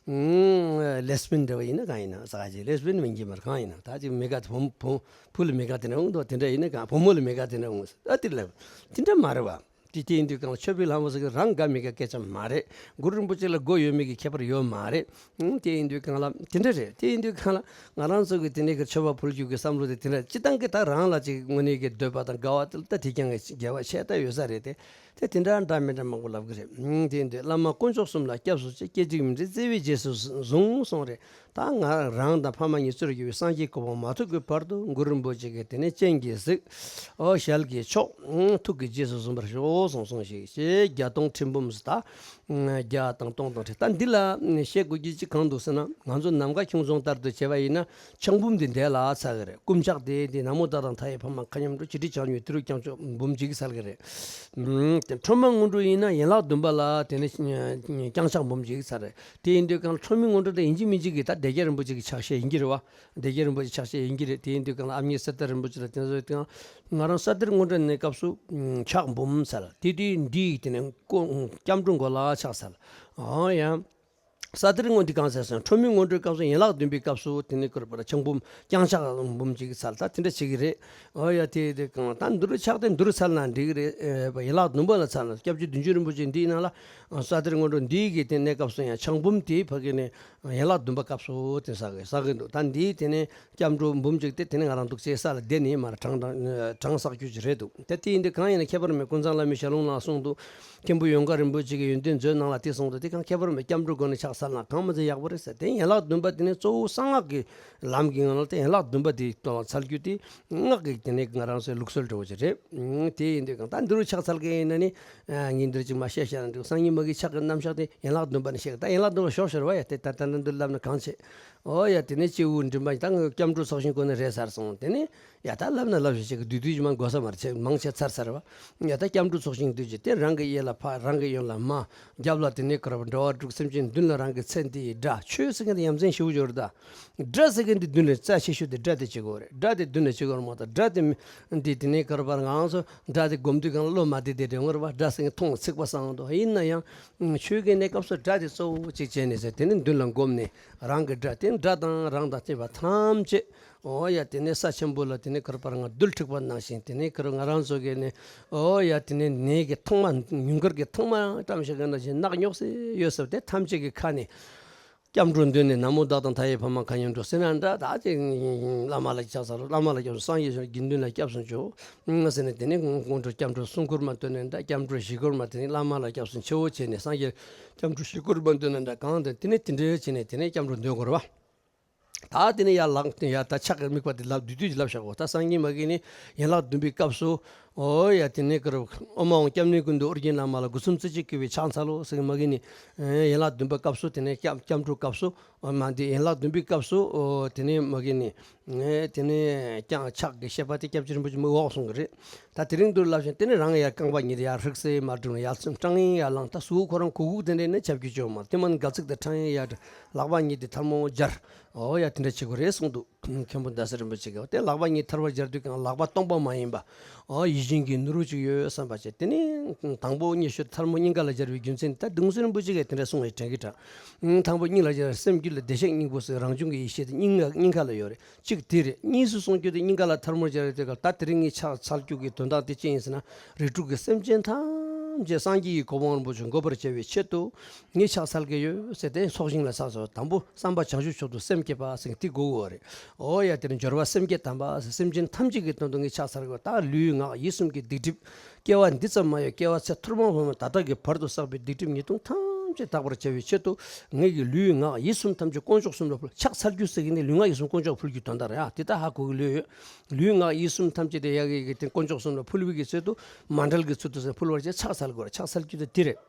ཨུམ། ལེ་སི་བི་ཡན་འདྲ་བ་ཡིན་ན་གང་ཡིན་ན་ཟ་ག་ཅིག། ལེ་སི་བི་ཡན་མིན་གྱི་མར་གང་ཡིན་ན། ད་ཅིག་མི་དགའ། བུ་བུ་བུ་ལ་མི་དགའ་དེ་འདྲ་འོང་འདུག། དེ་འདྲ་ཡིན་ན་གང་བུ་མོ་ལ་མི་དགའ་དེ་འདྲ་འོང་ཟེར། ཨ་དེ་ལབ། དེ་འདྲ་མ་རེད་བ། དེ་དེ་ཡིན་དུས་གང་ལ་མཆོད་པའི་ལྷ་མོ་ཟེར་གི་རང་དགའ་མི་དགའ་སྐད་ཆ་མ་རེད། གུ་རུ་རིན་པོ་ཆེ་ལ་མགོ་ཡོད་མེད་ཀྱི་ཁྱད་པར་ཡོད་མ་རེད། ཨང་། དེ་ཡིན་དུས་གང་ལ་དེ་འདྲ་རེད། དེ་ཡིན་དུས་གང་ལ་ང་རང་ཚོ་གི་དེ་ནས་གི་མཆོད་པ་ཕུལ་རྒྱུ་གི་བསམ་བློ་དེ་དེ་འདྲ་སྤྱི་བཏང་གི་ད་རང་ལ་ཅིག་དངོས་གནས་ཀྱི་འདོད་པ་དང་དགའ་བ་དེ་ལ་ད་དེ་རྐྱང་གི་དགེ་བ་ཆེ་ད་ཡོད་ས་རེད་དེ། དེ་དེ་འདྲ་འདྲ་མི་འདྲ་མང་པོ་ལབ་གི་རེད། ཨང་། དེ་ཡིན་དུས་བླ་མ་དཀོན་མཆོག་གསུམ་ལ་སྐྱབས་སུ་མཆི། སྐད་ཅིག་མི་འབྲལ་བརྩེ་བས་རྗེས་སུ་བཟུང་གསུངས་རེད། ད་ང་རང་དང་ཕ་མ་གཉིས་གཙོར་གྱུར་པའི་སངས་རྒྱས་གོ་འཕང་མ་ཐོབ་ཀྱི་བར་དུ་གུ་རུ་རིན་པོ་ཆེ་གི་དེ་ནས་སྤྱན་གྱིས་གཟིགས། ཨོ་ཞལ་གྱིས་ཕྱོགས། ཐུགས་ཀྱིས་རྗེས་སུ་བཟུང་བར་ཤོག་གསུངས་གསུངས་ཤིག། ཞེས་བརྒྱ་སྟོང་ཁྲི་འབུམ་ཟེར། ད་བརྒྱ་དང་སྟོང་དང་ཁྲི། ད་འདི་ལ་བཤད་དགོས་རྒྱུ་ཅིག་གང་འདུག་ཟེར་ན། ང་ཚོ་ནམ་མཁའ་ཁྱུང་རྫོང་ལྟར་དུ་བྱས་པ་ཡིན་ན་ཆང་འབུམ་འདི་འདས་ལ་ཚར་གི་རེད། རྐུབ་བཀྱག་དེ་འདི་ན་མོ་ད་དང་མཐའ་ཡས་ཕ་མ་མཁའ་མཉམ་འགྲོ། བྱི་ཁྲི་ཆང་ཉུལ་ཏི་རུ་རྐྱང་ཕྱོགས་འབུམ་གཅིག་ཚར་གི་རེད། དེ་ཁྲོ་མ་དངོས་གྲུབ་ཡིན་ན་ཡན་ལག་བདུན་པ་ལ་དེ་ནས་རྐྱང་ཕྱག་འབུམ་གཅིག་ཚར་རེད། དེ་ཡིན་དུས་གང་ཁྲོ་མི་དངོས་གྲུབ་དེ་ཡིན་གཅིག་མིན་གཅིག་གིས་ད་ སྡེ་བརྒྱད་རིན་པོ་ཆེ་གི་ཕྱག་བཞེས་ཡིན་གྱི་རེད་བ། སྡེ་བརྒྱད་རིན་པོ་ཆེ་ཕྱག་བཞེས་ཡིན་གྱི་རེད། དེ་ཡིན་དུས་གང་ལ་ཨ་མྱེས་གསེར་རྟ་རིན་པོ་ཆེ་ལ་དེ་ཚོ་དེ་ང་རང་ས་གཏེར་སྔོན་འགྲོ་ནས་སྐབས་སུ་ཕྱག་འབུམ་ཟེར། དེ་དུས་འདི་ཡིག་དེ་ནས་སྐྱབས་འགྲོ་མགོ་ལ་ཕྱག་ཟེར། ཨོ་ཡ། ས་གཏེར་སྔོན་འདི་གང་ཟེར་སོང་། ཁྲོ་མོའི་སྔོན་འགྲོའི་སྐབས་སུ་ཡན་ལག་བདུན་པའི་སྐབས་སུ་དེ་ནས་བསྐུར་བར་ཕྱག་འབུམ་བརྐྱང་ཕྱག་འབུམ་གཅིག་ཚར། ད་དེ་འདྲ་བྱེད་ཀྱི་རེད། ཨོ་ཡ། དེ་དེ་གང་ད་འདི་རུ་ཕྱག་དེ་འདི་རུ་ཚར་ན་འགྲིག་གི་རེད། ཨེ་ཡན་ལག་བདུན་པ་ལ་ཚར་ན། སྐྱབས་རྗེ་བདུད་འཇོམས་རིན་པོ་ཆེ་འདིའི་ནང་ལ་ས་གཏེར་སྔོན་འགྲོ་འདིའི་གི་དེ་གནས་སྐབས་སུ་ཡང་ཕྱག་འབུམ་དེ་ཕ་གི་ནས་ཡན་ལག་བདུན་པ་སྐབས་སུ་དེ་ཟག་གི་ཟག་གི་འདུག་ད་འདིའི་དེ་ནས་སྐྱབས་འགྲོ་འབུམ་གཅིག་དེ་དེ་ནས་ང་རང་འདུག་བྱས་ས་ལ་བསྡད་ནས་མར་གྲངས་དང་གྲངས་བསགས་རྒྱུ་ཅིག་རེད་འདུག་ད་དེ་ཡིན་དུས་གང་ཡིན་ན་ཁྱད་པར་མེད། ཀུན་བཟང་བླ་མའི་ཞལ་ལུང་ནང་གསུངས་འདུག་མཁན་པོ་ཡོངས་དགའ་རིན་པོ་ཆེ་གི་ཡོན་ཏན་མཛོད་ནང་ལ་དེ་གསུངས་འདུག་དེ་གང་ཁྱད་པར་མེད། སྐྱབས་འགྲོའི་སྒོ་ནས་ཕྱག་འཚལ་ན་གང་མ་ཚད་ཡག་པོ་རེད་ཟེར། དེ་ཡན་ལག་བདུན་པ་དེ་ནི་གཙོ་བོ་གསང་སྔགས་ཀྱི་ལམ་གྱི་ངང་ལ་དེ་ཡན་ལག་བདུན་པ་དེ་ཚར་རྒྱུ་དེ་སྔགས་ཀྱི་དེ་ནས་ང་རང་ཚོའི་ལུགས་སྲོལ་འདྲ་བོ་ཅིག་རེད། ཨང་། དེ་ཡིན་དུས་གང་ད་འདི་རུ་ཕྱག་འཚལ་མཁན་ཡིན་ན་ནི་ངས་འདིར་ཅིག་མ་བཤད་བཤད་ན་འགྲིག་སང་ཉིན་མ་གི་ཕྱག་གི་རྣམ་གཞག་དེ་ཡན་ལག་བདུན་པ་ནས་བཤད། ད་ཡན་ལག་བདུན་པ་ཤོག་ཤོར་བ་ཡ། དེ་ད་ད་ད་འདི་ལབ་ན་གང་བྱེད། ཨོ་ཡ། དེ་ནས་སྐྱེས་བུ་འདྲེན་པ་ད་ངས་སྐྱབས་འགྲོ་ཚོགས་ཞིང་སྐོར་ནས་རེད་ཟེར་སོང་། དེ་ནས་ཡ་ད་ལབ་ན་ལབ་ཞིག་བྱེད་ཀྱི་བསྡུས་བསྡུས་ཀྱི་མ་འགོ་ས་མར་ཆེ་མང་ཆེ་ཚར་ཚར་བ། ཡ་ད་སྐྱབས་འགྲོ་ཚོགས་ཞིང་བསྡུས་ཀྱི་དེ་རང་གི་གཡས་ལ་ཕ་རང་གི་གཡོན་ལ་མ། རྒྱབ་ལ་དེ་ནས་ཀར་བ་འགྲོ་བ་དྲུག་སེམས་ཅན་བདུན་ལ་རང་གི་ཚེ་འདི་ཡི་དགྲ། ཆོས་ཟེར་མཁན་དེ་ཡ་མཚན་ཞེ་པོ་ཅིག་ཡོད་རེད་ད། དགྲ་ཟེར་མཁན་དེ་བདུན་ལས་རྩ་ཆེ་ཤོས་དེ་དགྲ་དེ་གཅིག་པོ་རེད། དགྲ་དེ་བདུན་ལས་གཅིག་པོ་རེད་མ་གཏོགས་དགྲ་དེ་མི་འདི་དེ་ནས་ཀར་བར་ང་ཚོ་དགྲ་དེ་སྒོམ་དུས་གང་ལ་བློ་མ་བདེ་བདེ་འདྲ་ཡོང་གི་རེད་བ། དགྲ་ཟེར་མཁན་མཐོང་ཚིག་པ་སང་དོ་ཡིན་ན་ཡང་ཆོས་ཀྱི་གནས་སྐབས་སུ་དགྲ་དེ་གཙོ་བོ་གཅིག་བྱས་ནས་ཟེར། དེ་ནས་མདུན་ལ་བསྒོམས་ནས་རང་གི་དགྲ་དེ་དགྲ་དང་རང་དང་བཅས་པ་ཐམས་ཅད། ཨོ་ཡ། དེ་ནས་ས་ཆེན་པོ་ལ་དེ་ནས་ཀར་བར་ང་རྡུལ་འཁྲིགས་པ་ནང་བཞིན་དེ་ནས་ཀར་ང་རང་ཚོ་གི་ནས་ཨོ་ཡ། དེ་ནས་ནད་ཀྱི་ཐོག་མ་ཉུང་མཁར་གྱི་ཐོག་མ་བཀྲམ་བཞག་གི་ནང་བཞིན་ནག་ཉོག་སེ་ཡོད་ཟེར། དེ་ཐམས་ཅད་ཀྱི་ཁ་ནས་སྐྱབས་འགྲོ་འདོན་ནས་ན་མོ་བདག་དང་མཐའ་ཡས་ཕ་མ་མཁའ་མཉམ་འགྲོ་ཟེར་ན་འདྲ། ད་ཅིག་བླ་མ་ལ་ཕྱག་འཚལ་ལོ། བླ་མ་ལ་སྐྱབས་སུ་སངས་རྒྱས་དགེ་འདུན་ལ་སྐྱབས་སུ་མཆིའོ་ཟེར་ནས་དེ་ནས་དཀོན་མཆོག་སྐྱབས་འགྲོ་གསུམ་སྐོར་མ་འདོན་ནས་འདྲ། སྐྱབས་འགྲོ་བཞི་སྐོར་མ་དེ་ནས་བླ་མ་ལ་སྐྱབས་སུ་མཆིའོ་བྱས་ནས་སངས་རྒྱས་སྐྱབས་འགྲོ་བཞི་སྐོར་མ་འདོན་ནས་འདྲ། གང་དེ་དེ་ནས་དེ་འདྲའི་བྱས་ནས་དེ་ནས་སྐྱབས་འགྲོ་འདོན་དགོས་རེད་བ། ད་དེ་ནས་ཡར་ལངས་ཏེ་ཡར་ད་ཕྱག་གི་དམིགས་པ་དེ་ལབ་བསྡུས་བསྡུས་ཀྱིས་ལབ་བཞག་གོ། ད་སང་ཉིན་མ་གི་ནི་ཡན་ལག་བདུན་པའི་སྐབས་སུ། ཨོ་ཡ། དེ་ནས་ཀར་ཨོཾ་ཨཱཿཧཱུྃ་སྐྱབས་གནས་ཀུན་འདུས་ཨོ་རྒྱན་ནག་མ་ལ་སྒོ་གསུམ་རྩེ་གཅིག་བསྐུལ་བའི་ཕྱག་འཚལ་ལོ་ཟེར་གི་མ་གི་ནི། ཡན་ལག་བདུན་པའི་སྐབས་སུ་དེ་ནས་སྐྱབས་སྐྱབས་འགྲོའི་སྐབས་སུ། ཨོ་མ་འདི་ཡན་ལག་བདུན་པའི་སྐབས་སུ། ཨོ་དེ་ནས་མ་གི་ནི། དེ་ནས་ཀྱང་ཕྱག་གི་བཤད་པ་དེ་སྐྱབས་རྗེ་རིན་པོ་ཆེ་མི་འོག་གསུང་གི་རེད། ད་དེ་རིང་འདུག་ལབ་བཞིན་དེ་ནས་རང་ཡར་རྐང་པ་གཉིས་དེ་ཡར་ཧྲིག་སེ་མར་བསྒྲིམས་ཡར་སོང་། སྐྲངས་ཡར་ལངས། ད་གཟུགས་ཁོ་རང་གུག་གུག་དེ་འདྲ་ནི་ཁྱབ་རྒྱུ་ཅིག་ཡོད་མ་རེད། དེ་མ་ནི་དགའ་ཚིག་དེ་ཕྲེང་ཡར་ལག་པ་གཉིས་དེ་ཐལ་མོ་སྦྱར། ཨོ་ཡ། དེ་འདྲ་བྱེད་དགོས་རེད་གསུངས་འདུག་མཁན་པོ་ཟླ་ཟེར་རིན་པོ་ཆེ་གིས། དེ་ལག་པ་གཉིས་ཐལ་བ་སྦྱར་དུས་ཀྱང་ལག་པ་སྟོང་པ་མ་ཡིན་པ། ཨོ་ཡིད་བཞིན་གྱི་ནོར་བུ་ཅིག་ཡོད་བསམ་པ་བྱས། དེ་ནས་དང་པོ་གཉིས་ཤོད་ཐལ་མོ་སྙིང་ག་ལ་སྦྱར་བའི་རྒྱུ་མཚན་དེ་ད་གདུང་སྲས་རིན་པོ་ཆེ་གིས་དེ་འདྲ་གསུངས་པའི་དྲན་གྱི་དྲན། དང་པོ་སྙིང་ལ་སྦྱར། སེམས་རྒྱུད་ལ་བདེ་གཤེགས་སྙིང་པོ་ཟེར་རང་བྱུང་གི་ཡེ་ཤེས་དེ་སྙིང་ག་སྙིང་ག་ལ་ཡོད་རེད། གཅིག་དེ་རེད། གཉིས་སུ་གསུང་རྒྱུ་དེ་སྙིང་ག་ལ་ཐལ་མོ་སྦྱར་དེ་ག་ད་དེ་རིང་ངས་ཕྱག་འཚལ་རྒྱུ་གི་དོན་དག་དེ་ཅི་ཡིན་ཟེར་ན། རིགས་དྲུག་གི་སེམས་ཅན་ཐམས་ཅད་སངས་རྒྱས་ཀྱི་གོ་འཕང་རིན་པོ་ཆེ་འགོད་པར་བྱ་བའི་ཆེད་དུ་ངས་ཕྱག་འཚལ་གྱི་ཡོད་ཟེར་ཏེ་ཚོགས་ཞིང་ལ་ཕྱག་འཚལ། དང་པོ་བསམ་པ་བྱང་ཆུབ་མཆོག་ཏུ་སེམས་བསྐྱེད་པ་ཟེར་དེ་དགོས་ཀྱི་ཡོད་རེད། ཨོ་ཡ། དེ་ནས་སྦྱོར་བ་སེམས་བསྐྱེད་དམ་པ་ཟེར། སེམས་ཅན་ཐམས་ཅད་ཀྱི་དོན་དུ་ངས་ཕྱག་འཚལ་གྱི་ཡོད། ད་ལུས་ངག་ཡིད་གསུམ་གྱི་སྡིག་སྒྲིབ། སྐྱེ་བ་འདི་ཙམ་མ་ཡིན། སྐྱེ་བ་ཚེ་ཐུན་མོང་བར་མ་ད་ལྟ་གི་བར་དུ་བསགས་པའི་སྡིག་སྒྲིབ་ཉེས་ལྟུང་ཐམས་ཅད་དག་པར་བྱ་བའི་ཆེད་དུ་ངེད་ཀྱི་ལུས་ངག་ཡིད་གསུམ་ཐམས་ཅད་དཀོན་མཆོག་གསུམ་ལ་ཕུལ། ཕྱག་འཚལ་རྒྱུ་ཟེར་གྱི་ནི་ལུས་ངག་ཡིད་གསུམ་དཀོན་མཆོག་ཕུལ་རྒྱུ་དོན་དག་རེད་ཨ། དེ་ད་ཧ་གོ་གི་ལོས་ཡོད། ལུས་ངག་ཡིད་གསུམ་ཐམས་ཅད་དེ་ཡ་གི་གི་དེ་དཀོན་མཆོག་གསུམ་ལ་ཕུལ་བའི་གི་ཚུལ་དུ་མཎྜལ་གྱི་ཚུལ་དུ་ཟེར་ཕུལ་བར་བྱས། ཕྱག་འཚལ་དགོས་རེད། ཕྱག་འཚལ་རྒྱུ་དེ་དེ་རེད།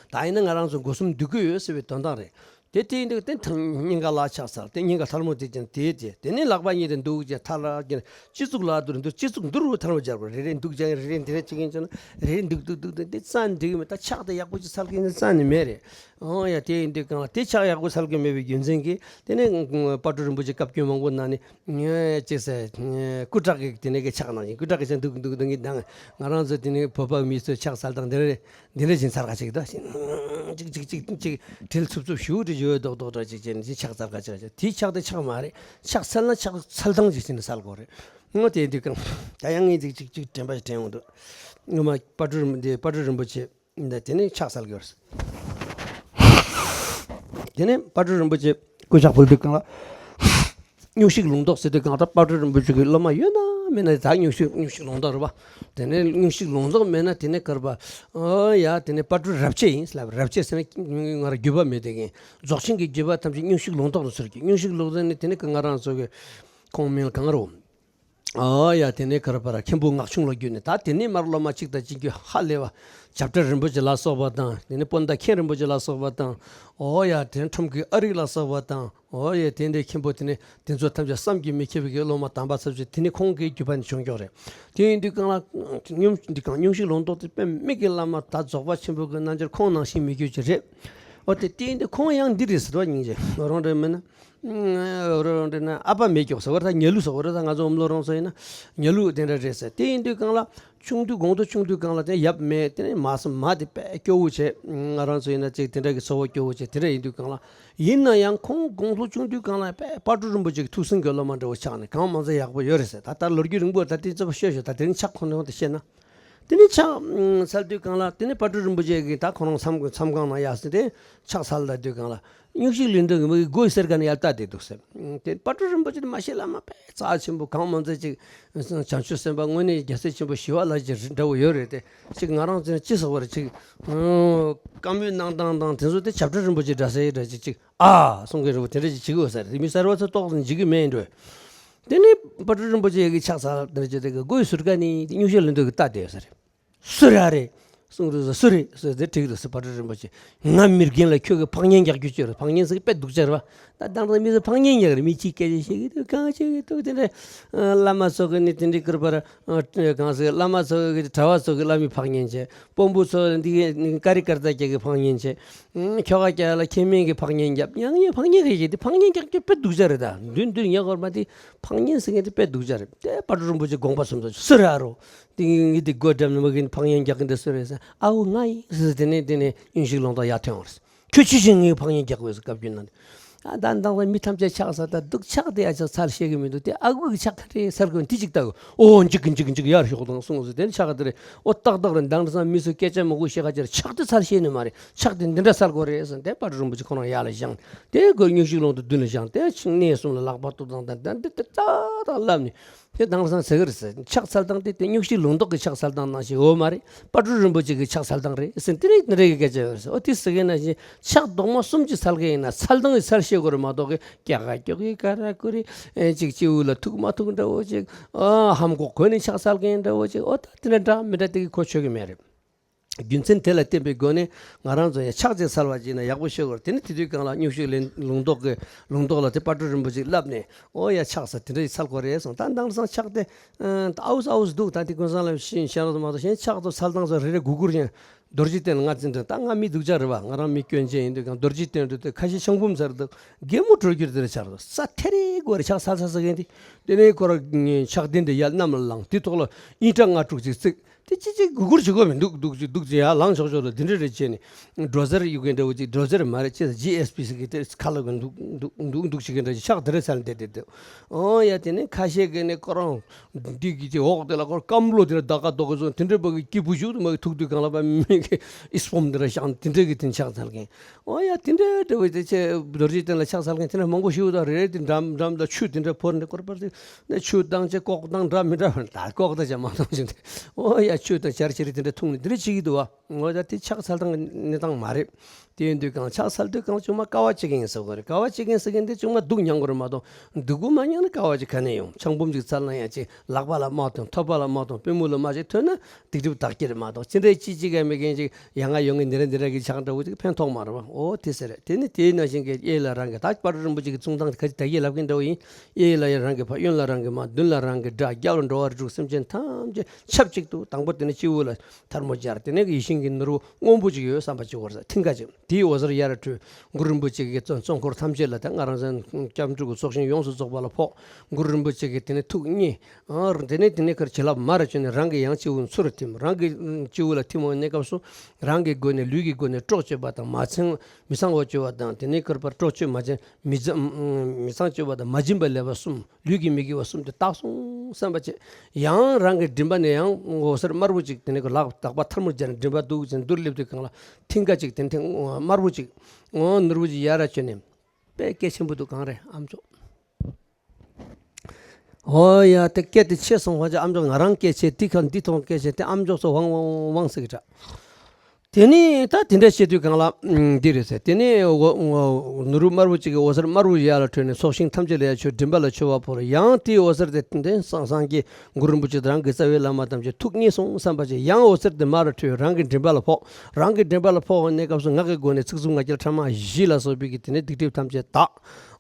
ད་ཡིན་ན་ང་རང་ཚོ་སྒོ་གསུམ་འདུས་ཀྱི་ཡོད་ཟེར་བའི་དོན་དག་རེད། དེ་དེ་འདུག་དེ་ཐང་སྙིང་ག་ལ་ཕྱག་འཚལ། དེ་སྙིང་ག་ཐལ་མོ་དེ་ཅན་དེ་དེ་དེ་ནས་ལག་པ་གཉིས་དེ་འདུག་ཅན་ཐལ་ལ་ཅན་སྤྱི་གཙུག་ལ་འདུར་འདུར་སྤྱི་གཙུག་འདུར་རུ་ཐལ་མོ་སྦྱར་དགོས། རེ་རེ་འདུག་ཅན་རེ་རེ་འདི་རེ་ཅིག་ཡིན་ཅན་རེ་རེ་འདུག་འདུག་འདུག་འདུག་དེ་རྩ་འགྲིག་གི་མེད། ད་ཕྱག་དེ་ཡག་པོ་ཅིག་འཚལ་གི་ཡིན་རྩ་ནས་མེད་རེད། ཨོ་ཡ། དེ་ཡིན་དུས་གང་ལ་དེ་ཕྱག་ཡག་པོ་འཚལ་གི་མེད་པའི་རྒྱུ་མཚན་གྱིས་དེ་ནས་དཔལ་སྤྲུལ་རིན་པོ་ཆེ་སྐབས་བཅོལ་མང་པོ་ནང་ནས། ཅེས་ཟེར། སྐུ་དྲག་གི་དེ་ནས་གི་ཕྱག་ནང་བཞིན་སྐུ་དྲག་གི་ཕྱག་འདུག་འདུག་འདུག་གི་དང་། ང་རང་ཚོ་དེ་ནས་བོད་པ་མི་ཚོས་ཕྱག་འཚལ་སྟངས་འདི་འདྲ་འདི་འདྲ་བཞིན་འཚལ་ག་ཅིག་ད་ཅིག་ཅིག་ཅིག་ཅིག་དྲིལ་འཚུབ་འཚུབ་ཞུ་དྲི་ཞུ་འདོག་འདོག་འདྲ་ཅིག་བྱས་ནས་ཅིག་ཕྱག་འཚལ་ག་ཅིག་ཅིག་དེའི་ཕྱག་དེ་ཕྱག་མ་རེད། ཕྱག་འཚལ་ན་ཕྱག་འཚལ་སྟངས་ཅིག་བྱས་ནས་འཚལ་དགོས་རེད། ངོ་དེ་འདི་གང་ད་ཡང་ངས་ཅིག་ཅིག་ཅིག་དྲན་པ་ཞིག་དྲན་འོང་འདུག་ངོ་མ་དཔལ་སྤྲུལ་འདི་དཔལ་སྤྲུལ་རིན་པོ་ཆེ། འདི་དེ་ནས་ཕྱག་འཚལ་གྱི་ཡོད། དེ་ནས་དཔལ་སྤྲུལ་རིན་པོ་ཆེ་སྐུ་ཕྱག་ཕུལ་དུས་གང་ལ། སྨྱོ་ཤུགས་ལུང་རྟོགས་ཟེར་དུས་གང་ལྟར་དཔལ་སྤྲུལ་རིན་པོ་ཆེ་གི་སློབ་མ་ཡོད་ན་མེད་ན་ད་སྨྱོ་ཤུགས་སྨྱོ་ཤུགས་ལུང་རྟོགས་རེད་པ། དེ་ནས་སྨྱོ་ཤུགས་ལུང་རྟོགས་མེད་ན་དེ་ནས་གར་པ། ཨོ་ཡ། དེ་ནས་དཔལ་སྤྲུལ་རབ་བྱེད་ཡིན་ལབ། རབ་བྱེད་ཟེར་ན་ང་རང་བརྒྱུད་པ་མེད་དེ་གིན་རྫོགས་ཆེན་གྱི་བརྒྱུད་པ་ཐམས་ཅད་སྨྱོ་ཤུགས་ལུང་རྟོགས་ལ་ཟེར་གི། སྨྱོ་ཤུགས་ལུང་རྟོགས་ནི་དེ་ནས་ང་རང་ཚོ་གི་ཁོང་མིང་གང་རུང་། ཨོ་ཡ། དེ་ནས་གར་པར་མཁན་པོ་ངག་ཆུང་ལ་བརྒྱུད་ནས་ད་དེ་ནས་མར་སློབ་མ་གཅིག་དང་གཅིག་བརྒྱུད་ཧ་ལས་པ། བྱ་བྲལ་རིན་པོ་ཆེ་ལ་སོགས་པ་དང་། དེ་ནས་སྤོན་ཟླ་མཁན་རིན་པོ་ཆེ་ལ་སོགས་པ་དང་། ཨོ་ཡ། དེ་ནས་ཁྲོམ་གྱི་ཨ་རིག་ལ་སོགས་པ་དང་། ཨོ་ཡ། དེ་འདྲའི་མཁན་པོ་དེ་ནས་དེ་ཚོ་ཐམས་ཅད་བསམ་གྱིས་མི་ཁྱབ་པའི་སློབ་མ་དམ་པ་ཚོ་ཚོས་དེ་ནས་ཁོང་གི་བརྒྱུད་པ་ནས་བྱུང་ཀྱོག་རེད། དེ་ཡིན་དུས་གང་ལ་སྨྱོ་འདི་གང་སྨྱོ་ཤུགས་ལུང་རྟོགས་དེ་དཔེ་མི་སྲིད་ཀྱི་བླ་མ་ད་རྫོགས་པ་ཆེན་པོ་གི་རྣལ་འབྱོར་ཁོང་ནང་བཞིན་མི་དགོས་ཀྱི་རེད། ཨོ་དེ་དེ་ཡིན་དུས་ཁོང་ཡང་འདི་རེད་ཟེར་བ། སྙིང་རྗེ་རང་རེད་མིན་ན། རང་རེད་ན་ཨ་ཕ་མེད་ཀྱོག་ཟེར་བ། ད་ཉལ་ལུགས་ཟེར་བ་རེད། ད་ང་ཚོ་ཨོམ་ལོ་རང་ཚོ་ཡིན་ན་ཉལ་ལུགས་དེ་འདྲ་རེད་ཟེར། དེ་ཡིན་དུས་གང་ལ་ཆུང་དུས་གོང་དུ་ཆུང་དུས་གང་ལ་དེ་ཡབ་མེད། དེ་ནས་མ་སམ་མ་དེ་དཔེ་སྐྱོ་བོ་བྱས། ང་རང་ཚོ་ཡིན་ན་ཅིག་དེ་འདྲ་གི་འཚོ་བ་སྐྱོ་བོ་བྱས། དེ་འདྲ་ཡིན་དུས་གང་ལ་ཡིན་ན་ཡང་ཁོང་དགུང་ལོ་ཆུང་དུས་གང་ལ་དཔེ་དཔལ་སྤྲུལ་རིན་པོ་ཆེ་གི་ཐུགས་སེམས་ཀྱི་བླ་མ་འདྲ་བོ་ཆགས་ནས་གང་མང་ཚད་ཡག་པོ་ཡོད་རེད་ཟེར། ད་ལྟ་ལོ་རྒྱུས་རིང་པོ་ད་དེ་ཚོ་ཤོད་ཤོད། ད་དེ་རིང་ཕྱག་ཁོ་ནའི་དབང་དུ་བཤད་ན། དེ་ནས་ཕྱག་འཚལ་དུས་གང་ལ་དེ་ནས་དཔལ་སྤྲུལ་རིན་པོ་ཆེ་གིས་ད་ཁོ་རང་མཚམས་མཚམས་ཁང་ནང་ཡར་སོང་སྟེ་ཕྱག་འཚལ་ལ་དུས་གང་ལ་སྨྱོ་ཤུལ་ལུང་རྟོགས་ཀྱི་མི་གི་སྒོའི་ཟུར་ཁ་ནས་ཡར་ལྟ་བསྡད་འདུག་ཟེར། དེ་དཔལ་སྤྲུལ་རིན་པོ་ཆེ་དེ་མ་གཞི་བླ་མ་དཔེ་རྩ་ཆེན་པོ་གང་མང་ཚད་ཅིག་བྱང་ཆུབ་སེམས་དཔའ་དངོས་གནས་རྒྱལ་སྲས་ཆེན་པོ་ཞི་བ་ལྷ་རྗེ་འདྲ་བོ་ཡོད་རེད་དེ། ཅིག་ང་རང་ཚོ་ཅི་ཟེར་བ་རེད། ཅིག་བཀའ་མོལ་གནང་སྟངས་དང་དེ་ཚོ་དེ་བྱ་སྤྲུལ་རིན་པོ་ཆེ་འདྲ་ཟེར་འདྲ་ཅིག་ཅིག་ཨ་གསུང་གི་རེད་བ། དེ་འདྲ་ཅིག་བྱེད་ཀྱི་ཡོད་ས་རེད། མི་གསར་བ་ཚོ་ཏོག་ཙམ་འཇིགས་ཀྱི་མེད་འགྲོ། དེ་ནས་དཔལ་སྤྲུལ་རིན་པོ་ཆེ་གི་ཕྱག་འཚལ་དེ་འདྲ་བྱས་དེ་གི་སྒོའི་ཟུར་ཁ་ནས་སྨྱོ་ཤུལ་ལུང་རྟོགས་ཀྱིས་ལྟ་བསྡད་ཡོད་ས་རེད། སུ་རེད་ཨ་རེད། གསུང་དུས་སུ་སུ་རེད་ཟེར་དེ་དྲིས་འདུག་ཟེར། དཔལ་སྤྲུལ་རིན་པོ་ཆེ། ང་མི་རྒན་ལ་ཁྱོད་ཀྱིས་ཕག་ཉན་རྒྱག་རྒྱུ་ཅིག་རེད། ཕག་ཉན་ཟེར་གི་དཔེ་སྡུག་ཅག་རེད་བ། ད་དེང་སང་མི་ཚོ་ཕག་ཉན་རྒྱག་རེད། མི་གཅིག་སྐད་ཆ་བཤད་གི་འདུག་གང་བཤད་གི་འདུག་དེ་འདྲ་བླ་མ་ཚོ་གི་ནི་དེ་འདྲའི་སྐུར་པར་གང་ཟེར། བླ་མ་ཚོ་གི་གྲྭ་བ་ཚོ་གི་བླ་མའི་ཕག་ཉན་བྱས། དཔོན་པོ་ཚོ་འདི་གི་ཀ་རི་ཀར་ཙ་རྒྱག་གི་ཕག་ཉན་བྱས། ཁྱོ་ག་རྒྱག་ལ་ཁྱེད་མིན་གི་ཕག་ཉན་རྒྱབ། ཡང་ཡང་ཕག་ཉན་གི་བཤད་དེ་ཕག་ཉན་རྒྱག་རྒྱུ་དཔེ་སྡུག་ཅག་རེད། ད་མདུན་མདུན་ཉག་གོར་མ་དེ་ཕག་ཉན་ཟེར་མཁན་དེ་དཔེ་སྡུག་ཅག་རེད། དེ་དཔལ་སྤྲུལ་རིན་པོ་ཆེ་དགོངས་པ་གསུམ་དུ་སུ་རེད་ཨ་རོ། དེ་ངས་དེ་སྒོ་འགྲམ་ནས་མ་གིན་ཕག་ཉན་རྒྱག་གིན་དེ་སུ་རེད་ཟེར། ཨའོ་ང་ཡིན་ཟེར། དེ་ནས་དེ་ནས་སྨྱོ་ཤུལ་ལུང་རྟོགས་ཡར་ཐོན་བ་རེད། ཁྱོད་ཅི་བྱས་ངའི་ཕག་ཉན་རྒྱག་དགོས་ཟེར་བཀའ་བཀྱོན་གནང་། ཨ་ད་འདང་བའི་མི་ཐམས་ཅད་ཕྱག་འཚལ་ད་འདུག་ཕྱག་དེ་ཡ་ཕྱག་འཚལ་ཤེས་གི་མི་འདུག་དེ་ཨ་ཁུ་གི་ཕྱག་ག་རེ་འཚལ་དགོས་དེ་ཅིག་ལྟ་དགོས། ཨོ་འཇིག་གི་འཇིག་གི་འཇིག་ཡར་ཤོག་དང་གསུངས་ཟེར། དེ་ཕྱག་དེ་རེད། ཨོ་ཏག་ཏག་རེད། འདང་སང་མི་ཚོས་སྐད་ཆ་མང་པོ་བཤད་ཁ་ཅིག་ཕྱག་དེ་འཚལ་ཤེས་ནི་མ་རེད། ཕྱག་དེ་འདི་འདྲ་འཚལ་དགོས་རེད་ཟེར། དེ་དཔལ་སྤྲུལ་རིན་པོ་ཆེ་ཁོ་རང་ཡར་ལ་བཞེངས། དེ་སྒོ་སྨྱོ་ཤུལ་ལུང་རྟོགས་མདུན་ལ་བཞེངས། དེ་ཕྱིན་གནས་གསུམ་ལ་ལག་པ་གཏོད་སྟངས་དང་དེ་འདི་དེ་ཏག་ཏག་ལབ་ནས། དེ་དེང་སང་ཟེར་གི་རེད་ཟེར། ཕྱག་འཚལ་སྟངས་དེ་དེ་སྨྱོ་ཤུལ་ལུང་རྟོགས་ཀྱི་ཕྱག་འཚལ་སྟངས་ནང་བཞིན་ཡོད་མ་རེད། དཔལ་སྤྲུལ་རིན་པོ་ཆེ་གི་ཕྱག་འཚལ་སྟངས་རེད་ཟེར། དེ་རེད་དེ་རེད་གི་སྐད་ཆ་ཡོད་རེད་ཟེར། ཨོ་དེ་ཟེར་གི་ན་བཞིན་ཕྱག་རྡོག་མ་གསུམ་གྱིས་འཚལ་གི་ཡིན་ན་འཚལ་སྟངས་ཀྱི་འཚལ་ཤེས་དགོས་རེད་མ་གཏོགས་གི་ཀྱ་ག་ཀྱོ་གི་ཀ་ར་ཀུ་རི་ཨེ་ཅིག་སྤྱི་བོ་ལ་ཐུག་མ་ཐུག་འདྲ་བོ་ཅིག་ཨ་ཧམ་གོག་གོན་ནས་ཕྱག་འཚལ་གི་ཡིན་འདྲ་བོ་ཅིག་ཨོ་ད་དེ་འདྲ་འདྲ་མི་འདྲ་དེ་གི་གོ་ཆོད་གི་མེད་རེད། རྒྱུ་མཚན་དེ་ལ་བརྟེན་པའི་སྒོ་ནས་ང་རང་ཚོ་ཡང་ཕྱག་ཅིག་འཚལ་བ་ཅིག་ན་ཡག་པོ་ཤོད་དགོས། དེ་ནི་དེ་དུས་གང་ལ་སྨྱོ་ཤུལ་ལུང་རྟོགས་ཀྱི་ལུང་རྟོགས་ལ་དེ་དཔལ་སྤྲུལ་རིན་པོ་ཆེས་བསླབས་ནས། ཨོ་ཡ་ཕྱག་ས་དེ་འདྲ་ཞིག་འཚལ་དགོས་རེད་གསུངས། ད་དེང་སང་ཕྱག་དེ་ཨ་ཨའུ་ཨའུ་འདུག་ད་དེ་ཀུན་བཟང་ལ་ཤེས་ཤེས་རོགས་མ་གཏོགས་གཞན་ཕྱག་ཏུ་འཚལ་སྟངས་སོགས་རེ་རེ་གུ་གུར་ཡིན། རྡོ་རྗེ་གདན་ལ་ང་འཛིན་དོན་ད་ང་མི་སྡུག་ཅག་རེད་བ། ང་རང་མི་སྐྱོན་ཅན་ཡིན་དུས་གང་རྡོ་རྗེ་གདན་དུ་དེ་ཁ་ཤས་ཆང་འབུམ་ཚར་འདུག་གད་མོ་དྲོ་རྒྱུར་དེར་ཆགས་འདུག་ས་ཐེ་རེ་དགོས་རེད། ཕྱག་འཚལ་འཚལ་ས་གན་དེ་དེ་ནས་ཁོ་ར་ཕྱག་གདན་དེ་ཡར་གནམ་ལ་ལངས། དེ་ཐོག་ལ་ཨིན་ཊར་ལྔ་དྲུག་ཅིག་བརྩིགས། དེ་ཅི་ཅི་གུ་གུར་བྱེད་དགོས་མི་འདུག་འདུག་ཅི་འདུག་ཅི་ཡར་ལངས་ཆོག་ཆོག་ལ་དེ་འདྲ་རེ་བྱས་ནས་སྒྲོ་ཟེར་གཡུག་མཁན་འདྲ་བོ་ཅིག་སྒྲོ་ཟེར་མ་རེད་ཅེས་ཇི་ཨེས་པི་ཟེར་གི་དེ་ཁ་ལ་གི་འདུག་འདུག་འདུག་འདུག་བྱེད་མཁན་འདྲ་ཅིག་ཕྱག་དེ་རེ་འཚལ་བསྡད་དེ་འདུག་ཨོ་ཡ་དེ་ནས་ཁ་ཤས་ཀྱིས་ནས་ཁོ་རང་འདི་གི་དེ་འོག་དེ་ལ་ཁོ་སྐམ་ལོ་དེ་ལ་ད་ག་དོ་གི་སོང་དེ་འདྲ་བ་གི་སྐྱིད་པོ་ཞུགས་དུ་མ་གི་ཐུག་དུས་གང་ལ་བ་མི་གི་ཨིས་ཕོམ་དེ་ལ་བཞག་དེ་འདྲ་གི་དེ་ཕྱག་འཚལ་མཁན། ཨོ་ཡ་དེ་འདྲ་འདྲ་བོ་དེ་ཆེ་རྡོ་རྗེ་གདན་ལ་ཕྱག་འཚལ་མཁན་དེ་འདྲ་མང་པོ་ཞིག་ཡོད། ད་རེ་རེ་དེ་འགྲམ་འགྲམ་ད་ཆུ་དེ་འདྲ་ཕོར་འདྲ་སྐོར་པར་དེ་ནས་ཆུ་བཏང་ཆེ་ལྐོག་བཏང་འདྲ་མི་འདྲ་བ་ད་ལྐོག་ད་ཅང་མ་བཏང་ཞིག་དེ། ཨོ་ཡ་ཆུ་དང་ཇར་ཆེ་རེ་དེ་འདྲ་འཐུང་ནས་དེ་འདྲ་བྱེད་ཀྱི་འདུག་བ། ངོ་ད་དེ་ཕྱག་འཚལ་སྟངས་གནས་སྟངས་མ་རེད། དེ་ཡིན་དུས་གང་ཕྱག་འཚལ་དུས་གང་ཅུང་མ་དཀའ་བ་སྤྱད་མཁན་ཟེར་དགོས་རེད། དཀའ་བ་སྤྱད་མཁན་ཟེར་མཁན་དེ་ཅུང་མ་སྡུག་མྱངས་དགོས་རེད་མ་གཏོགས་སྡུག་གུ་མ་མྱངས་ན་དཀའ་བ་ཅིག་ག་ནས་ཡོང་། ཆང་འབུམ་ཅིག་འཚལ་ན་ཡང་ཅིག་ལག་པ་ལ་མ་ཐོན། ཐོད་པ་ལ་མ་ཐོན། པུས་མོ་ལ་མ་ཅིག་ཐོན་ན་སྡིག་སྒྲིབ་དག་གི་རེད་མ་གཏོགས་ཅི་འདྲའི་ཅི་ཅི་ག་མེད་མཁན་ཅིག་ཡ་ང་ཡོང་ངེ་འདི་ར་འདི་ར་གི་ཕྱག་འདྲ་བོ་ཅིག་ཕན་ཐོགས་མ་རེད་བ། ཨོ་དེ་ཟེར་རེད། དེ་ནི་དེའི་ནང་བཞིན་གྱི་གཡས་ལ་རང་གི་ད་དཔལ་སྤྲུལ་རིན་པོ་ཆེ་གི་གསུང་སྟངས་དེ་ག་ཅིག་ད་གིན་ལབ་མཁན་འདྲ་བོ་ཡིན། གཡས་ལ་ཡ་རང་གི་ཕ། གཡོན་ལ་རང་གི་མ། མདུན་ལ་རང་གི་དགྲ། རྒྱབ་ལ་འགྲོ་བ་རིགས་དྲུག་སེམས་ཅན་ཐམས་ཅད་ཆབས་ཅིག་ཏུ་དང་པོ་དེ་ནི་སྤྱི་བོ་ལ་ཐལ་མོ་སྦྱར། དེ་ནས་ཡིད་བཞིན་གྱི་ནོར་བུ་སྔོན་པོ་ཅིག་ཡོད་བསམ་པ་ཅིག་བོར་ས་མཐིང་ག་ཅིག་དེའི་འོད་ཟེར་ཡར་འཕྲོས། གུ་རུ་རིན་པོ་ཆེ་གི་གཙོ་གཙོ་འཁོར་ཐམས་ཅད་ལ་ད་ང་རང་ཚོ་སྐྱབས་འགྲོ་གི་ཚོགས་ཞིང་ཡོངས་སུ་རྫོགས་པ་ལ་ཕོག་གུ་རུ་རིན་པོ་ཆེ་གི་དེ་ནས་ཐུགས་མཉེས། ཨ་དེ་ནས་དེ་ནས་ཁར་བྱིན་རླབས་མར་བྱོན་ནས་རང་གི་ཡང་སྤྱི་བོ་ཚུར་ཐིམ། རང་གི་སྤྱི་བོ་ལ་ཐིམ་པའི་གནས་སྐབས་སུ་རང་གི་སྒོ་ནས་ལུས་ཀྱི་སྒོ་ནས་སྲོག་གཅོད་པ་དང་མ་ཚང་མི་ཚང་བ་གཅོད་པ་དང་དེ་ནས་ཁར་པར་སྲོག་གཅོད་མ་བྱིན་མི་ཚང་མི་ཚང་གཅོད་པ་དང་མ་བྱིན་པ་ལེགས་པ་གསུམ། ལུས་ཀྱི་མི་དགེ་བ་གསུམ་དེ་དག་སོང་བསམ་པ་བྱས། ཡང་རང་གི་མགྲིན་པ་ནས་ཡང་འོད་ཟེར་དམར་པོ་ཅིག་དེ་ནས་ཁོ་ལག་དག་པ་ཐལ་མོ་སྦྱར་ནས་མགྲིན་པ་འདུག་ཅིང་མདུན་སླེབས་དུས་གང་ལ་མཐིང་ག་ཅིག་དེ་ཐེངས་དམར་པོ་ཅིག་ནོར་བུ་ཅིག་ཡར་ར་བྱོན་ནས་དཔེ་སྐད་ཆེན་པོ་འདུག་གང་རེད་ཨ་མཆོག་ཨོ་ཡ་དེ་སྐད་དེ་ཆེ་སོང་བ་ཅིག་ཨ་མཆོག་ང་རང་སྐད་ཆེ་འདི་ཁ་འདི་ཐོང་སྐད་ཆེ་དེ་ཨ་མཆོག་ཚོ་ཝང་ཝང་ཝང་ཟེར་གི་འདྲ། དེ་ནས་ད་དེ་འདྲ་བཤད་དུས་གང་ལ་འདི་རེད་ཟེར། དེ་ནས་འོ་འོ་ནོར་བུ་དམར་པོ་གཅིག་གི་འོད་ཟེར་དམར་པོ་ཡར་ལ་འཕྲོས་ནས་ཚོགས་ཞིང་ཐམས་ཅད་ལ་ཡར་མཆོད། མགྲིན་པ་ལ་མཆོད་པ་ཕུལ། ཡང་དེའི་འོད་ཟེར་དེ་དེ་སང་སང་གི་གུ་རུ་རིན་པོ་ཆེ་དང་རང་གི་རྩ་བའི་བླ་མ་ཐམས་ཅད་ཐུགས་མཉེས་སོང་བསམ་པ་བྱས། ཡང་འོད་ཟེར་དེ་མར་འཕྲོས་རང་གི་མགྲིན་པ་ལ་ཕོག་རང་གི་མགྲིན་པ་ལ་ཕོག་པའི་གནས་སྐབས་སུ་ངག་གི་སྒོ་ནས་ཚིག་རྩུབ་ངག་འཁྱལ་ཕྲ་མ་བཞི་ལ་སོགས་པའི་གི་དེ་ནས་སྡིག་སྒྲིབ་ཐམས་ཅད་དག་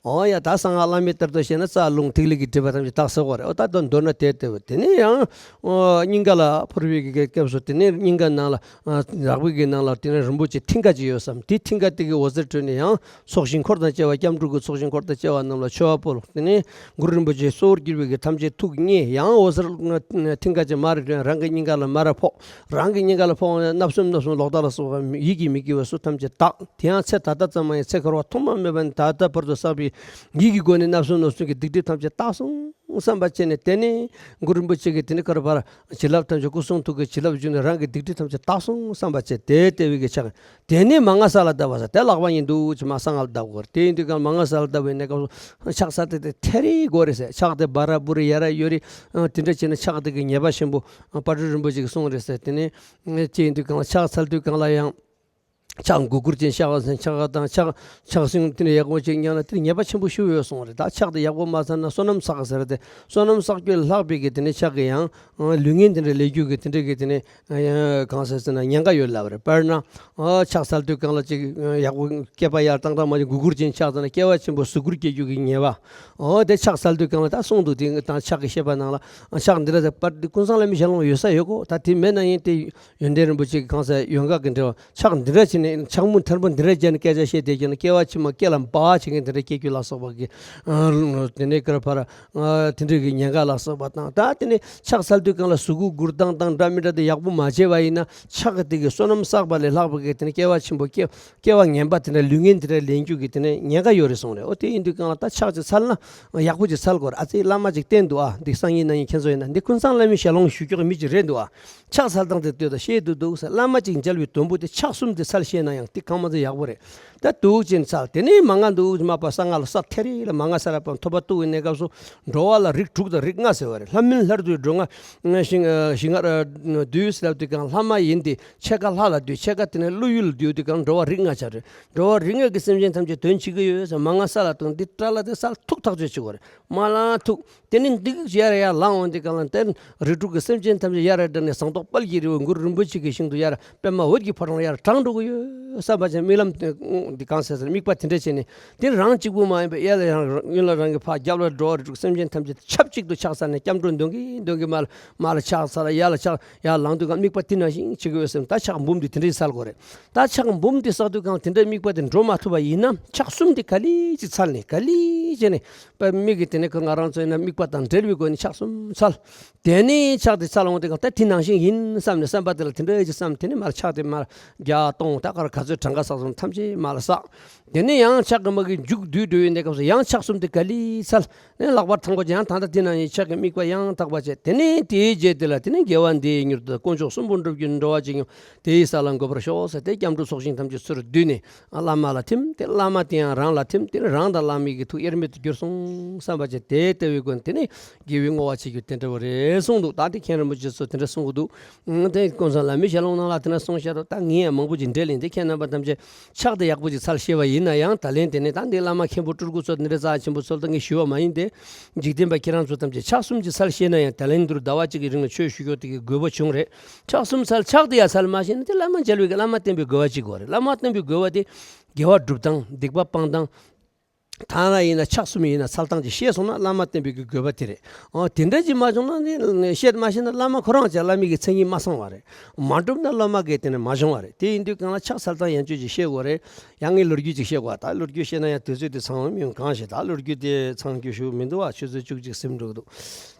ཨོ་ཡ། ད་གསང་སྔགས་བླ་མེད་ལྟར་དུ་བཤད་ན་རྩ་རླུང་ཐིག་ལེ་གི་སྒྲིབ་པ་ཐམས་ཅད་དག་ཟེར་བ་རེད། ཨོ་ད་དོན་མདོར་ན་དེ་ལྟ་བུ། དེ་ནས་ཡང་ཨོ་སྙིང་ག་ལ་ཕུར་བུའི་གི་སྐབས་སུ། དེ་ནས་སྙིང་ག་ནང་ལ་ཨ་རགས་པའི་གི་ནང་ལ་དེ་ནས་རིན་པོ་ཆེ་མཐིང་ག་ཅིག་ཡོད་བསམ། དེ་མཐིང་ག་དེ་གི་འོད་ཟེར་འཕྲོས་ནས་ཡང་ཚོགས་ཞིང་འཁོར་དང་བཅས་པ་སྐྱབས་འགྲོ་གི་ཚོགས་ཞིང་འཁོར་དང་བཅས་པ་རྣམས་ལ་མཆོད་པ་ཕུལ། དེ་ནས་གུ་རུ་རིན་པོ་ཆེ་གཙོ་བོར་གྱུར་པའི་གི་ཐམས་ཅད་ཐུགས་མཉེས། ཡང་འོད་ཟེར་མཐིང་ག་ཅིག་མར་འཕྲོས་རང་གི་སྙིང་ག་ལ་མར་ཕོག་རང་གི་སྙིང་ག་ལ་ཕོག་ནས་བརྣབ་སེམས་བརྣབ་སེམས་ལོག་ལྟ་ལ་སོགས་པ་ཡིད་ཀྱིས་མི་དགེ་བ་ཚུ་ཐམས་ཅད་དག་དེ་ཡང་ཚེ་ད་ལྟ་ཙམ་མ་ཡིན། ཚེ་འཁོར་བ་ཐོག་མ་མེད་པ་ནས་ད་ལྟ་བར་དུ་བསགས་པའི་ཡིད་ཀྱི་སྒོ་ནས་བརྣབ་སེམས་བརྣབ་སེམས་ཀྱི་སྡིག་སྒྲིབ་ཐམས་ཅད་དག་སོང་བསམ་པ་བྱས་ནས། དེ་ནས་གུ་རུ་རིན་པོ་ཆེ་གིས་དེ་ནས་ཁར་བར་བྱིན་རླབས་ཐམས་ཅད་སྐུ་གསུང་ཐུགས་ཀྱི་བྱིན་རླབས་བརྒྱུད་ནས་རང་གི་སྡིག་སྒྲིབ་ཐམས་ཅད་དག་སོང་བསམ་པ་བྱས། དེ་ལྟ་བུའི་གི་ཕྱག་དེ་ནས་མ་ང་ས་ལ་བརྡབས་པ་ཟེར། དེ་ལག་པ་ཡིན་འདུག་ཅེས་མ་ས་ང་ལ་བརྡབ་དགོས་རེད། དེ་ཡིན་དུས་ཀྱང་མ་ང་ས་ལ་བརྡབས་པའི་གནས་སྐབས་སུ་ཕྱག་འཚལ་དེ་དེ་ཐེ་རེ་དགོས་རེད་ཟེར། ཕྱག་དེ་བ་ར་བུ་ར་ཡ་ར་ཡོ་རི་ཨ་དེ་འདྲ་བྱས་ན་ཕྱག་དེ་གི་ཉེས་པ་ཆེན་པོ་ཨ་དཔལ་སྤྲུལ་རིན་པོ་ཆེ་གིས་གསུངས་རེད་ཟེར། དེ་ནས་ཅི་ཡིན་དུས་ཀྱང་ཕྱག་འཚལ་དུས་གང་ལ་ཡང་ཕྱག་མགུ་སྐོར་ཅན་ཕྱག་ཟན་ཕྱག་དང་ཕྱག་ཕྱག་སྲིང་དེ་འདྲ་ཡག་པོ་ཅིག་བསྙེན་ན་དེར་ཉེས་པ་ཆེན་པོ་ཞིག་ཡོད་གསུངས་རེད། ད་ཕྱག་དེ་ཡག་པོ་མ་འཚལ་ན་བསོད་ནམས་བསགས་ཟེར་ཏེ། བསོད་ནམས་བསགས་རྒྱུ་ལས་ལྷག་པའི་གི་དེ་འདྲའི་ཕྱག་གི་ཡང་ལུས་ངན་དེ་འདྲ་ལེན་རྒྱུ་གི་དེ་འདྲའི་གི་དེ་ནས་ཡང་གང་ཟེར་ཟེར་ན་ཉེན་ཁ་ཡོད་ལབ་རེད། དཔེར་ན་ཨོ་ཕྱག་འཚལ་དུས་གང་ལ་ཅིག་ཡག་པོ་སྐེད་པ་ཡར་བཏང་བཏང་མ་ཅིག་མགུ་སྐོར་ཅན་ཕྱག་འཚལ་ན་སྐྱེ་བ་ཆེན་པོ་གཟུགས་སྐུར་སྐྱེ་རྒྱུ་གི་ཉེས་པ། ཨོ་དེ་ཕྱག་འཚལ་དུས་གང་ལ་ད་གསུངས་འདུག་དེ་དང་ཕྱག་གི་བཤད་པ་ནང་ལ་ཕྱག་འདི་འདྲ་ཟེར་པར་འདི་ཀུན་བཟང་བླ་མའི་ཞལ་ལུང་ཡོད་ས་ཡོད་གོ། ད་དེ་མེད་ན་ཡིན་ཏེ་ཡོན་ཏན་རིན་པོ་ཆེ་གི་གང་ཟེར་ཡོན་ག་གི་འབྲེལ་བ། ཕྱག་འདི་འདྲ་བྱས་ནས་ཕྱག་མོ་མཐོན་པོ་འདི་འདྲ་བྱས་ནས་སྐད་ཆ་བཤད་བསྡད་ཀྱང་ན་སྐྱེ་བ་ཕྱི་མ་སྐེ་ལ་འབར་བ་བྱེད་མཁན་དེ་འདྲ་སྐྱེ་རྒྱུ་ལ་སོགས་པ་གི་དེ་འདྲའི་སྐར་བར་དེ་འདྲའི་གི་ཉེན་ཁ་ལ་སོགས་པ་དང་། ད་དེ་ནས་ཕྱག་འཚལ་དུས་གང་ལ་གཟུགས་སྐུ་མགུར་བཏང་དང་འདྲ་མི་འདྲ་དེ་ཡག་པོ་མ་བྱས་པ་ཡིན་ན་ཕྱག་དེ་གི་བསོད་ནམས་བསགས་པ་ལས་ལྷག་པ་གི་དེ་ནས་སྐྱེ་བ་ཆེན་པོ་སྐྱེ་སྐྱེ་བ་ངན་པ་དེ་འདྲ་ལུས་ངན་དེ་འདྲ་ལེན་རྒྱུ་གི་དེ་ནས་ཉེན་ཁ་ཡོད་རེད་གསུངས་རེད། ཨོ་དེ་ཡིན་དུས་གང་ལ་ད་ཕྱག་ཅིག་འཚལ་ན་ཡག་པོ་ཅིག་འཚལ་དགོས་རེད། ཨ་ཙི་བླ་མ་ཅིག་བསྟེན་འདུག་ཨ་འདི་སང་ཉིན་གནངས་ཉིན་ཁྱེད་ཚོ་ཡིན་ན་འདི་ཀུན་བཟང་བླ་མའི་ཞལ་ལུང་ཞུ་རྒྱུ་གི་མི་ཅིག་རེད་འདུག་ཨ། ཕྱག་འཚལ་སྟངས་དེ་ལྟོས་དང་ཤེས་འདུག་འདུག་ཟེར། བླ་མ་གཅིག་མཇལ་བའི་དོན་པོ་དེ་ཕྱག་གསུམ་དེ་འཚལ་ཤེས་ན་ཡང་དེ་གང་མ་ཚད་ཡག་པོ་རེད། ད་འདུག་ཅེས་འཚལ། དེ་ནས་མ་ང་འདུག་མ་པ་ས་ང་ལ་ས་ཐེ་རེ་ལ་མ་ང་ས་ར་པ་ཐོབ་པ་ལྟོས་པའི་གནས་སྐབས་སུ་འགྲོ་བ་ལ་རིགས་དྲུག་དང་རིགས་ལྔ་ཟེར་བ་རེད། ལྷ་མིན་ལྷར་འདུས་འགྲོ་ལྔ་ཞིང་ཞིང་ལྔར་འདུས་ཟེར་དུས་གང་ལྷ་མ་ཡིན་ཏེ་ཕྱེད་ཀ་ལྷ་ལ་འདུས། ཕྱེད་ཀ་དེ་ནས་ཀླུ་ཡུལ་འདུས་དུས་གང་འགྲོ་བ་རིགས་ལྔ་ཆགས་རེད། འགྲོ་བ་རིགས་ལྔ་གི་སེམས་ཅན་ཐམས་ཅད་དོན་བྱེད་ཀྱི་ཡོད་ཟེར། མ་ང་ས་ལ་ཐུག་འདི་སྐྲ་ལ་དེ་ས་ཐུག་ཐག་ཆོད་བྱེད་དགོས་རེད། མ་ལ་ཐུག་དེ་ནས་འདི་ཡར་ཡར་ལངས་འོང་དུས་གང་ལ་དེར་རིགས་དྲུག་གི་སེམས་ཅན་ཐམས་ཅད་ཡར་བསྒྲལ་ནས་ཟངས་མདོག་དཔལ་གྱི་རི་བོ་གུ་རུ་རིན་པོ་ཆེ་གི་ཞིང་དུ་ཡར་པདྨ་འོད་ཀྱི་ཕ་རོལ་ཡར་དྲངས་འགྲོ་གི་ཡོད་བསམ་པ་ཅན་རྨི་ལམ་དེ་འདི་གང་ཟེར་ཟེར་དམིགས་པ་དེ་འདྲ་བྱས་ནས་དེ་རང་གཅིག་པུ་མ་ཡིན་པར་གཡས་ལ་ཡང་གཡོན་ལ་རང་གི་ཕ་རྒྱབ་ལ་འགྲོ་བ་རིགས་དྲུག་སེམས་ཅན་ཐམས་ཅད་ཆབས་ཅིག་ཏུ་ཕྱག་འཚལ་ནས་སྐྱབས་འགྲོ་འདོན་གིན་འདོན་གིན་མར་མར་ལ་ཕྱག་འཚལ་ཡར་ལ་ཕྱག་ཡར་ལངས་དུས་གང་དམིགས་པ་དེ་ནང་བཞིན་བྱེད་ཀྱི་ཡོད་ཟེར། ད་ཕྱག་འབུམ་འདི་དེ་འདྲ་འཚལ་དགོས་རེད། ད་ཕྱག་འབུམ་འདི་བསགས་དུས་གང་དེ་འདྲའི་དམིགས་པ་དེ་འགྲོ་མ་ཐུབ་པ་ཡིན་ན་ཕྱག་གསུམ་དེ་ག་ལེ་ཅིག་འཚལ་ནས་ག་ལེ་བྱས་ནས་པ་མིག་གིས་དེ་ནས་ཁོ་ང་རང་ཚོ་ཡིན་ན་དམིགས་པ་དང་འབྲེལ་བའི་སྒོ་ནས་ཕྱག་གསུམ་འཚལ། དེ་ནས་ཕྱག་དེ་འཚལ་འོང་དེ་གང་ད་དེ་ནང་བཞིན་ཡིན་བསམ་ནས་བསམ་པ་དེ་ལ་དེ་འདྲ་ཅིག་བསམ། དེ་ནས་མར་ཕྱག་དེ་མར་བརྒྱ་སྟོང་ད་གར་ག་ཚོད་གྲངས་ཀ་བསགས་སོང་ཐམས་ཅད་མར་ལ་བསགས། དེ་ནས་ཡང་ཕྱག་གི་མ་གི་མཇུག་བསྡུས་འགྲོ་བའི་གནས་སྐབས་སུ་ཡང་ཕྱག་གསུམ་དེ་ག་ལེ་འཚལ། ནས་ལྷག་པར་དང་པོ་ཡང་ད་ལྟ་དེ་ན་ཡི་ཕྱག་གི་དམིགས་པ་ཡང་དག་པ་བྱས། དེ་ནས་དེའི་རྗེས་དེ་ལ་དེ་ནས་དགེ་བ་འདི་ཡིས་མྱུར་དུ་དཀོན་མཆོག་གསུམ་པོ་འགྲུབ་ཀྱི་འགྲོ་བ་ཇི་སྙེད་དེ་ཡི་ས་ལ་འགོད་པར་ཤོག་ཟེར་ཏེ་སྐྱབས་འགྲོ་ཚོགས་ཞིང་ཐམས་ཅད་ཚུར་བསྡུས་ནས་བླ་མ་ལ་ཐིམ། དེ་བླ་མ་དེ་ཡང་རང་ལ་ཐིམ། དེ་ནས་རང་དང་བླ་མའི་གི་ཐུགས་དབྱེར་མེད་དུ་གྱུར་སོང་བསམ་པ་བྱས། དེ་ལྟ་བུའི་སྒོ་ནས་དེ་ནས་དགེ་བའི་བསྔོ་བ་བྱེད་རྒྱུ་དེ་འདྲ་བོ་རེད་གསུངས་འདུག་ད་དེ་མཁན་རིན་པོ་ཆེ་ཚོ་དེ་འདྲ་གསུང་གི་འདུག་དེ་ཀུན་བཟང་བླ་མའི་ཞལ་ལུང་ནང་ལ་དེ་འདྲ་གསུངས་ཤག་ད་ངས་ཡང་མང་པོ་ཅིག་འགྲེལ་ཡིན། དེ་ཁྱེད་རྣམ་པ་ཐམས་ཅད་ཕྱག་དེ་ཡག་པོ་ཅིག་འཚལ་ཤེས་པ་ཡིན་ན་ཡང་། ད་ལན་དེ་ནས་ད་འདི་བླ་མ་མཁན་པོ་སྤྲུལ་སྐུ་ཚོ་འདི་འདྲ་རྩ་ཆེན་པོ་ཚོ་ལ་ད་ངས་ཞུ་བ་མ་ཡིན་ཏེ། འཇིག་རྟེན་པ་ཁྱེད་རང་ཚོ་ཐམས་ཅད་ཕྱག་གསུམ་ཅིག་འཚལ་ཤེས་ན་ཡང་། ད་ལན་འདིར་ཟླ་བ་གཅིག་གི་རིང་ལ་ཆོས་ཞུ་རྒྱུ་དེ་གི་དགོས་པ་བྱུང་རེད། ཕྱག་གསུམ་འཚལ། ཕྱག་དེ་ཡང་འཚལ་མ་ཤེས་ན་དེ་བླ་མ་མཇལ་བའི་གི་བླ་མ་བསྟེན་པའི་དགོས་པ་གཅིག་དགོས་རེད། བླ་མ་བསྟེན་པའི་དགོས་པ་དེ་དགེ་བ་སྒྲུབ་སྟངས། སྡིག་པ་སྤང་སྟངས། ཐ་ན་ཡིན་ན་ཕྱག་གསུམ་ཡིན་ན་འཚལ་སྟངས་ཅིག་ཤེས་སོང་ན་བླ་མ་བསྟེན་པའི་གི་དགོས་པ་དེ་རེད། ཨོ་དེ་འདྲ་ཅིག་མ་བྱུང་ན་ནི་ཤེས་མ་ཤེས་ན་བླ་མ་ཁོ་རང་ཅིག་བླ་མའི་གི་མཚན་ཉིད་མ་ཚང་བ་རེད། མ་གྲུབ་ན་བླ་མ་གི་དེ་ནས་མ་བྱུང་བ་རེད། དེ་ཡིན་དུས་གང་ལ་ཕྱག་འཚལ་སྟངས་ཡན་ཆོད་ཅིག་ཤེས་དགོས་རེད། ཡང་ངས་ལོ་རྒྱུས་ཅིག་བཤད་དགོས། ད་ལོ་རྒྱུས་བཤད་ན་ཡང་དུས་ཚོད་དེ་ཚང་བ་མི་ཡོང་གང་ཞིག་ད་ལོ་རྒྱུས་དེ་ཚང་རྒྱུ་ཞུ་མི་འདུག་བ། ཆུ་ཚོད་བཅུ་གཅིག་ཟིན་འགྲོ་གི་འདུག་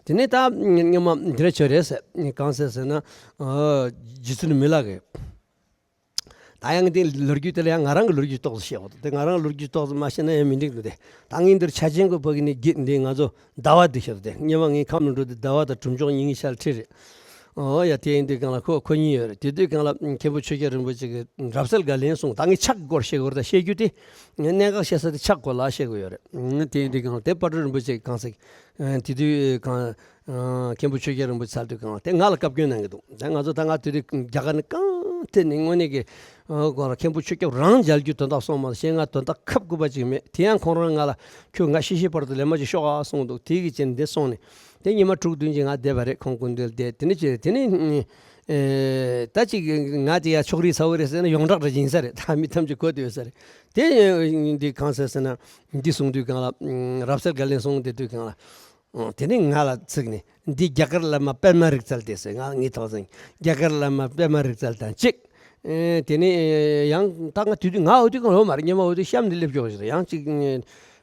དེ་ནས་ད་སྔོན་མ་འདི་འདྲ་བྱས་རེད་ཟེར། གང་ཟེར་ཟེར་ན། རྗེ་བཙུན་མི་ལ་གི། ད་ཡང་འདི་ལོ་རྒྱུས་དེ་ལ་ཡང་ང་རང་གི་ལོ་རྒྱུས་ཏོག་ཙམ་བཤད་དགོས་འདུག་དེ་ང་རང་ལོ་རྒྱུས་ཏོག་ཙམ་མ་བཤད་ན་ཡང་མི་འགྲིག་འདུག་དེ་ད་ངས་འདིར་ཆ་ཅན་གྱི་བོད་ཀྱི་ནི་དགེ་འདི་ང་ཚོ་ཟླ་བ་འདི་བཤད་དེ། སྔོན་མ་ངའི་ཁམས་ལ་འགྲོ་དུས་ཟླ་བ་དང་གྲུབ་མཆོག་གཉིས་ཀྱི་ཆར་ཁྲིད་རེད། ཨོ་ཡ། དེ་ཡིན་དུས་གང་ལ་ཁོ་ཁོ་གཉིས་ཡོད་རེད། དེ་དུས་གང་ལ་མཁན་པོ་ཆོས་རྒྱལ་རིན་པོ་ཆེ་གིས་རབ་གསལ་དགའ་ལན་གསུངས། ད་ངས་ཕྱག་གི་སྐོར་བཤད་དགོས་རེད། ད་བཤད་རྒྱུ་དེ་གནད་འགག་བཤད་ས་དེ་ཕྱག་སྐོར་ལ་བཤད་དགོས་ཡོད་རེད། དེ་ཡིན་དུས་གང་ལ་དེ་དཔལ་སྤྲུལ་རིན་པོ་ཆེ་གིས་གང་ཟེར། དེ་དུས་གང་མཁན་པོ་ཆོས་རྒྱལ་རིན་པོ་ཆེ་ཚར་དུས་གང་དེ་ང་ལ་བཀའ་བཀྱོན་གནང་གི་འདུག་དེ་ང་ཚོ་ད་ང་དེ་དུས་རྒྱ་གར་ནས་གང་དེ་ནས་དངོས་གནས་ཀྱི་ཁོང་ལ་མཁན་པོ་ཆོས་སྐྱབས་རང་མཇལ་རྒྱུ་དོན་དག་སོང་མ་གཞན་ང་དོན་དག་ཁབ་དགོས་པ་ཅིག་མེད། དེ་ཡང་ཁོང་རང་ང་ལ་ཁྱོད་ང་ཤི་ཤི་བར་དུ་ལས་མ་ཅིག་ཤོག་ཨ་གསུངས་འདུག་དེ་གི་རྐྱེན་འདི་སོང་ནས་དེ་ཉི་མ་དྲུག་བདུན་ཅིག་ང་བསྡད་པ་རེད། ཁོང་སྐུ་མདུན་བསྡད། དེ་ནས་ཅི་དེ་ནས་ ཨེ། ད་ཅིག་ང་དེ་ཡ་ཕྱོགས་རིས་ཚ་བོ་རེད་ཟེར་ན་ཡོངས་གྲགས་རེ་ཡིན་ས་རེད། ད་མི་ཐམས་ཅད་གོ་བསྡད་ཡོད་ས་རེད། དེ་འདི་གང་ཟེར་ཟེར་ན་འདི་གསུང་དུས་སྒང་ལ་རབ་གསལ་དགའ་ལན་གསུང་བསྡད་དུས་སྒང་ལ། ཨོ། དེ་ནས་ང་ལ་ཚིག་ནས་འདི་རྒྱ་གར་བླ་མ་པདྨ་རིག་རྩལ་དེ་ཟེར། ང་ངའི་ཐོག་ཟིན་རྒྱ་གར་བླ་མ་པདྨ་རིག་རྩལ་དང་གཅིག་ཨེ། དེ་ནས་ཡང་ད་ང་དུས་དུས་ང་འོ་དུས་གང་ལོ་མར་སྙེ་མ་འོ་དུས་གཤམ་ནས་སླེབས་ཀྱོག་ཞིག་རེད། ཡང་གཅིག་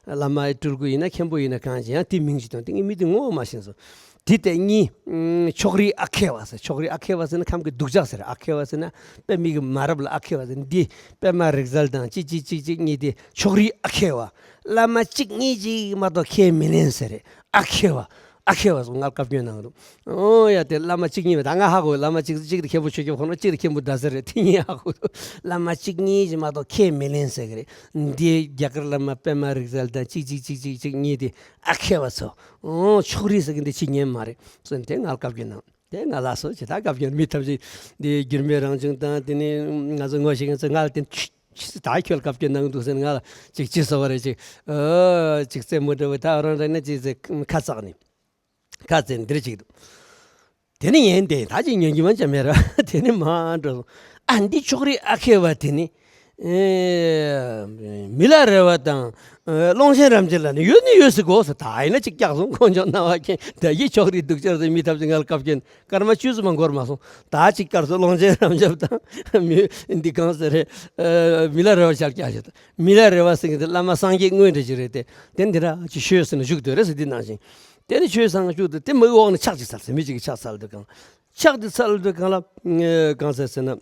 བླ་མ་སྤྲུལ་སྐུ་ཡིན་ན་མཁན་པོ་ཡིན་ན་གང་ཅི་ཡང་དེ་མིང་ཅིག་དང་དེ་ངའི་མི་དེ་ངོ་མ་ཤེས་སོང་། དེ་ལྟ་གཉིས། ཕྱོགས་རིས་ཨ་ཁེ་བ་ཟེར། ཕྱོགས་རིས་ཨ་ཁེ་བ་ཟེར་ན་ཁམས་ཀྱི་སྡུག་ཅག་ཟེར། ཨ་ཁེ་བ་ཟེར་ན་པདྨའི་གི་མ་རབས་ལ་ཨ་ཁེ་བ་ཟེར། འདི་པདྨ་རིག་རྩལ་དང་གཅིག་གཅིག་གཅིག་གཅིག་གཉིས་དེ་ཕྱོགས་རིས་ཨ་ཁེ་བ། བླ་མ་གཅིག་གཉིས་གཅིག་མ་གཏོགས་ཁས་མི་ལེན་ཟེར་རེད། ཨ་ཁེ་བ། ཨ་ཁེ་བ་སོགས་ང་བཀའ་བཀྱོན་གནང་འདུག་ཨོ་ཡ། དེ་བླ་མ་གཅིག་གཉིས་མེད། ད་ང་ཧ་གོ། བླ་མ་གཅིག་གཅིག་དེ་མཁན་པོ་ཆོས་སྐྱོབ་ཁོང་ཁྲོ། གཅིག་དེ་མཁན་པོ་ཟླ་ཟེར་རེད། དེ་གཉིས་ཧ་གོ་འདུག་བླ་མ་གཅིག་གཉིས་གཅིག་མ་གཏོགས་ཁས་མི་ལེན་ཟེར་གི་རེད། འདི་རྒྱ་གར་བླ་མ་པདྨ་རིག་རྩལ་དང་གཅིག་གཅིག་གཅིག་གཅིག་གཅིག་གཉིས་དེ་ཨ་ཁེ་བ་ཚོ། ཨོ། ཕྱོགས་རིས་ཟེར་གི་འདི་ཅི་ཉན་མ་རེད་ཟེར་ནས་དེ་ང་བཀའ་བཀྱོན་གནང་། དེ་ང་ལ་སོ་ཇི་ལྟར་བཀའ་བཀྱོན། མི་ཐམས་ཅད་འདི་འགྱུར་མེད་རང་བྱུང་དང་དེ་ནས་ང་ཚོ་ངོ་ཤེས་མཁན་ཚོ་ང་ལ་དེ་ད་ཁྱོད་བཀའ་བཀྱོན་གནང་འདུག་ཟེར་ནས་ང་ལ་ཅིག་ཅི་ཟེར་བ་རེད། ཅིག་ཨོ། ཅིག་རྩེད་མོ་འདྲ་བོ་ད་རང་རེ་ནས་ཅིག་ཟེར་ཁ་ཚག་ནས་ཁ་རྩེ་འདིར་ཅིག་འདུག་དེ་ནས་ཡན་དེ་ད་ཅིག་ཉན་རྒྱུ་མ་ཅང་མེད་ར། དེ་ནས་མ་འགྲོ་སོང་། ཨ། འདི་ཕྱོགས་རིས་ཨ་ཁེ་བ་དེ་ནི། ཨེ། མི་ལ་རས་པ་དང་། ཨེ། ཀློང་ཆེན་རབ་འབྱམས་ལ་ནི་ཡོད་ནི་ཡོད་ཟེར་གོ་ཟེར། ད་ཡིན་ན་ཅིག་སྐྱག་སོང་། དཀོན་མཆོག་སྣང་བ་མཁྱེན། ད་ཡི་ཕྱོགས་རིས་སྡུག་ཅག་ཟེར། མི་ཐམས་ཅད་ང་ལ་བཀའ་བཀྱོན། སྐར་མ་བཅུ་ཙམ་མ་འགོར་མ་སོང་། ད་ཅིག་སྐར་སོ། ཀློང་ཆེན་རབ་འབྱམས་དང་། མི་འདི་གང་ཟེར་རེད། ཨེ། མི་ལ་རས་པ་ཤར་སྐྱག་ཞིག་དང་། མི་ལ་རས་པ་ཟེར་མཁན་དེ་བླ་མ་སངས་རྒྱས་དངོས་འདྲ་ཞིག་རེད་དེ། དེ་འདི་འདྲ་ཅིག་ཤོད་ཟེར་ནས་བཞུགས་སྡོད་རེད་ཟེར། འདི་ནང་བཞིན། དེ་ནས་ཆོས་བཟང་བཅུག་སྟེ་དེ་མི་འོག་ནས་ཕྱག་ཅིག་འཚལ་ཟེར། མི་གཅིག་གིས་ཕྱག་འཚལ་དུས་གང་། ཕྱག་དེ་འཚལ་དུས་གང་ལ། གང་ཟེར་ཟེར་ན།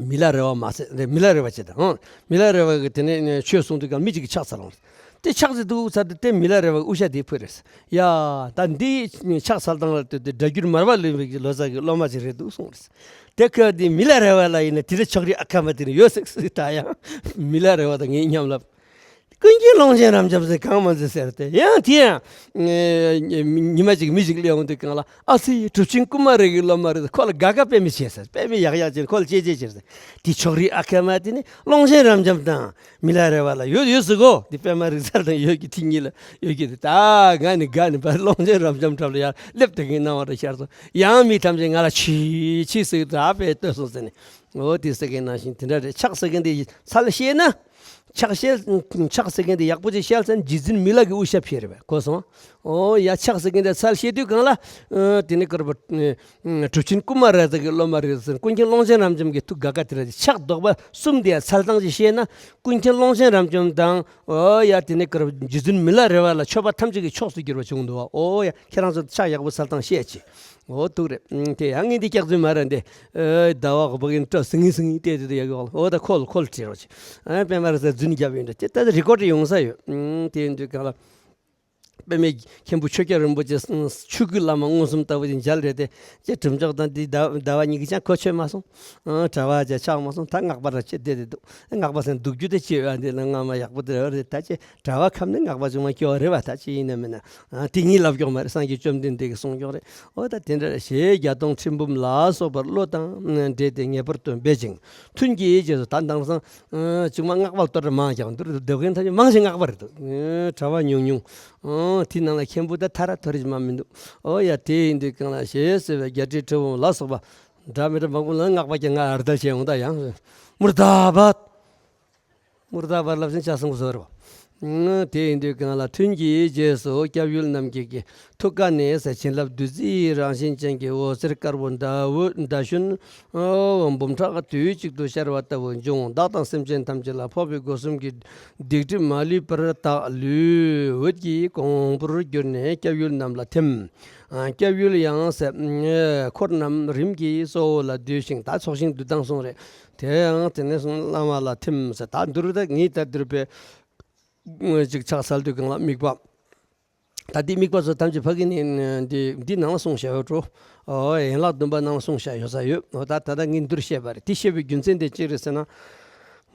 མི་ལ་རས་པ་མ་ཟེར། མི་ལ་རས་པ་ཅིག་དང་། མི་ལ་རས་པ་གིས་དེ་ནས་ཆོས་གསུང་དུས་གང་མི་གཅིག་གིས་ཕྱག་འཚལ་ལོང་། དེ་ཕྱག་དེ་འདུག་ཚར་དུས་དེ་མི་ལ་རས་པ་གིས་དབུ་ཞྭ་དེ་ཕུད་རེད། ཡ། ད་འདི་ཕྱག་འཚལ་སྟངས་ལ་ལྟོས་ཏེ་སྒྲ་བསྒྱུར་མར་པ་ལེན་པའི་ལོ་ཙཱ་གི་སློབ་མ་ཅིག་རེད་འདུག་གསུངས་རེད། དེ་ཁ་དེ་མི་ལ་རས་པ་ལ་ཡིན་ན་དེ་འདྲ་ཕྱོགས་རིས་ཨ་ཁེ་བ་དེ་ནི་ཡོད་ཟེར་ཟེར། ད་ཡང་མི་ལ་རས་པ་དང་ངའི་མཉམ་ལབ། ཀུན་མཁྱེན་ཀློང་ཆེན་རབ་འབྱམས་ཟེར་གང་མ་ཟེར་ཟེར་ཏེ། ཡང་དེ་ཡང་ཉི་མ་གཅིག་མི་ཞིག་སླེབས་འོང་དུས་གང་ལ། ཨ་ཙི། གྲུབ་ཆེན་ཀུ་མ་ར་གི་སློབ་མ་རེད། ཁོ་ལ་དགའ་དགའ་དཔེ་མི་བྱེད་ཟེར། དཔེ་མི་ཡག་ཡག་བྱེད། ཁོ་ལ་གཅེས་གཅེས་བྱེད་ཟེར། དེ་ཕྱོགས་རིས་ཨ་ཁེ་མ་དེ་ནི་ཀློང་ཆེན་རབ་འབྱམས་དང་མི་ལ་རས་པ་ལ་ཡོད་ཡོད་ཟེར་གོ། དེ་པདྨ་རིག་རྩལ་དང་ཡོད་ཀྱི་དེ་གཉིས་ལ་ཡོད་ཀྱི་དེ། ད་ང་ནི་དགའ་ནི་པ་ཀློང་ཆེན་རབ་འབྱམས་འཁྲབ་ལ་ཡར་སླེབས་དེ་གི་སྣང་བ་རེ་ཤར་སོང་། ཡང་མི་ཐམས་ཅད་ང་ལ་ཆི་ཆི་ཟེར་ད་དཔེ་ལྟོས་སོང་ཟེར་ནས། འོ། དེ་ཟེར་མཁན་ནང་བཞིན་དེ་འདྲ་རེད། ཕྱག་ཟེར་མཁན་དེ་ཚལ་ཤེས་ན། ཕྱག་ཤེས། ཕྱག་ཟེར་མཁན་དེ་ཡག་པོ་ཅིག་ཤེས་ཚར་ན་རྗེ་བཙུན་མི་ལ་གི་དབུ་ཞྭ་ཕུད་རེད་པས། གོ་སོང་། འོ་ཡ། ཕྱག་ཟེར་མཁན་དེ་ཚལ་ཤེས་དུས་གང་ལ། ཨ། དེ་ནི་ཀར་པ། ཨ། གྲུབ་ཆེན་ཀུ་མ་ར་ཟེར་གི་སློབ་མ་རེད་ཟེར། ཀུན་མཁྱེན་ཀློང་ཆེན་རབ་འབྱམས་ཀྱི་ཐུགས་དགའ་དགའ་དེ་རེད། ཕྱག་བཟློག་པ་གསུམ་དེ་ཡང་ཚལ་སྟངས་ཅིག་ཤེས་ན། ཀུན་མཁྱེན་ཀློང་ཆེན་རབ་འབྱམས་དང་། འོ་ཡ། དེ་ནི་ཀར་པ་རྗེ་བཙུན་མི་ལ་རས་པ་ལ་མཆོད་པ་ཐམས་ཅད་ཀྱི་མཆོག་ཏུ་གྱུར་པ་བྱུང་འདུག་བ། འོ་ཡ། ཁྱེད་རང་ཚོ་ཕྱག་ཡག་པོ་འཚལ་སྟངས་ཤེས་ཅིག་འོ། འདུག་རེད། ཨང་། དེ་ཡང་ངས་འདི་སྐྱག་རྫུན་མ་རེད་འདི། ཨེ། ཟླ་བ་གོ་བ་གིན་སྐྲ་སིང་ངེ་སིང་ངེ་བལྟས་དེ་དུ་ཡག་གི་འོ། ད་ཁོ་ལ་ཁོ་ལ་དྲིས་རོགས་བྱེད། ཨ། པདྨ་རིག་རྩལ་རྫུན་བརྒྱབ་ཡོད་འདྲ། དེ་ད་རི་ཀོར་ཌི་ཡོང་ས་ཡོད། ཨང་། དེ་ཡིན་དུས་གང་ལ། པདྨའི་མཁན་པོ་ཆོས་རྒྱལ་རིན་པོ་ཆེ་ཆོས་སྐུའི་བླ་མ་མངོན་སུམ་ལྟ་བུ་ཅིག་མཇལ་རེད་དེ། ཅེས་གྲུབ་མཆོག་དང་འདི་ཟླ་ཟླ་བ་གཉིས་ཀྱིས་ཀྱང་གོ་ཆོད་མ་སོང་། ཨང་། གྲྭ་པ་ཅིག་ཆགས་མ་སོང་། ད་སྔགས་པ་ར་ཆེ་བསྡད་དེ་འདུག་སྔགས་པ་ཟེར་འདུག་རྒྱུ་དེ་ཅི་ཡོད་འདི་ལ་སྔ་མ་ཡག་པོ་དེ་རེད། ད་ཅི། གྲྭ་པ་ཁམས་ནི་སྔགས་པ་ཅུང་མ་སྐྱོ་བ་རེད་པ། ད་ཅི་ཡིན་ན་མིན་ན། ཨ། དེ་ངས་ལབ་ཀྱོག་མ་རེད། སངས་རྒྱས་བཅོམ་ལྡན་འདས་ཀྱིས་གསུངས་ཀྱོག་རེད། འོ། ད་དེ་འདྲ་ཞེས་བརྒྱ་སྟོང་ཁྲི་འབུམ་ལ་སོགས་པར་བློ་དང་འདྲེས་ཏེ་ངེས་པར་དུ་འབད་ཅིང་ཐུན་གྱི་རྗེས་སུ། ད་དེང་སང་ཅུང་མ་སྔགས་པ་ལྟོ་འདྲ་མང་ཀྱང་འདུག་སྡོད་མཁན་ཐམས་ཅད་མང་ཆེ་སྔགས་པ་རེད་འདུག་གྲྭ་པ་ཉུང་ཉུང་། ཨོ། དེའི་ནང་ལ་མཁན་པོ་ད་ཐ་ར་ཐོ་རེ་ཅིག་མ་མི་འདུག་འོ་ཡ། དེ་ཡིན་དུས་གང་ལ་ཞེས་ཟེར་བའི་བརྒྱད་ཁྲི་ཁྲི་འབུམ་ལ་སོགས་པ་འདྲ་མི་འདྲ་མང་པོ་ལ་སྔགས་པ་ཀྱང་ང་ཨར་དར་བྱས་འོང་། ད་ཡང་མུར་དཱ་བཱད། མུར་དཱ་བཱད་ལབ་ཟིན་ཆ་སང་བཟོ་རོ། དེ་ཡིན་དུས་གང་ལ་ཐུན་གྱི་རྗེས་སུ་སྐྱབས་ཡུལ་རྣམས་ཀྱི་ཐུགས་ཀ་ནས་བྱིན་རླབས་བདུད་རྩིའི་རང་བཞིན་ཅན་གྱི་འོད་ཟེར་དཀར་པོ་ཟླ་འོད་ཟླ་གཞོན་འབུམ་ཕྲག་དུས་གཅིག་ཏུ་ཤར་བ་ལྟ་བུ་འབྱུང་། བདག་དང་སེམས་ཅན་ཐམས་ཅད་ལ་ཕོག་པའི་སྒོ་གསུམ་གྱི་སྡིག་སྒྲིབ་མ་ལུས་པར་དག་ལུས་འོད་ཀྱི་གོང་བུར་གྱུར་ནས་སྐྱབས་ཡུལ་རྣམས་ལ་ཐིམ། སྐྱབས་ཡུལ་ཡང་ཟེར། འཁོར་རྣམས་རིམ་གྱིས་གཙོ་བོ་ལ་བསྡུས་ཤིང་། ད་ཚོགས་ཞིང་བསྡུ་སྟངས་གསུངས་རེད། དེ་ཡང་དེ་ནས་བཟུང་བླ་མ་ལ་ཐིམ་ཟེར། ད་འདིར་ད་ངས་ད་འདིར་བས་ཅིག་ཕྱག་འཚལ་དུས་གང་ལ་དམིགས་པ། ད་འདི་དམིགས་པ་ཚོ་ཐམས་ཅད་ཕ་གི་ནས་འདི་འདི་ནང་ལ་གསུངས་བཞག་ཡོད་འགྲོ། ཨོ། ཡན་ལག་བདུན་པ་ནང་ལ་གསུངས་བཞག་ཡོད་ས་ཡོད། ཨོ། ད་ད་ལྟ་ངས་འདིར་བཤད་པ་རེད། དེ་བཤད་པའི་རྒྱུ་མཚན་དེ་ཅི་རེད་ཟེར་ན།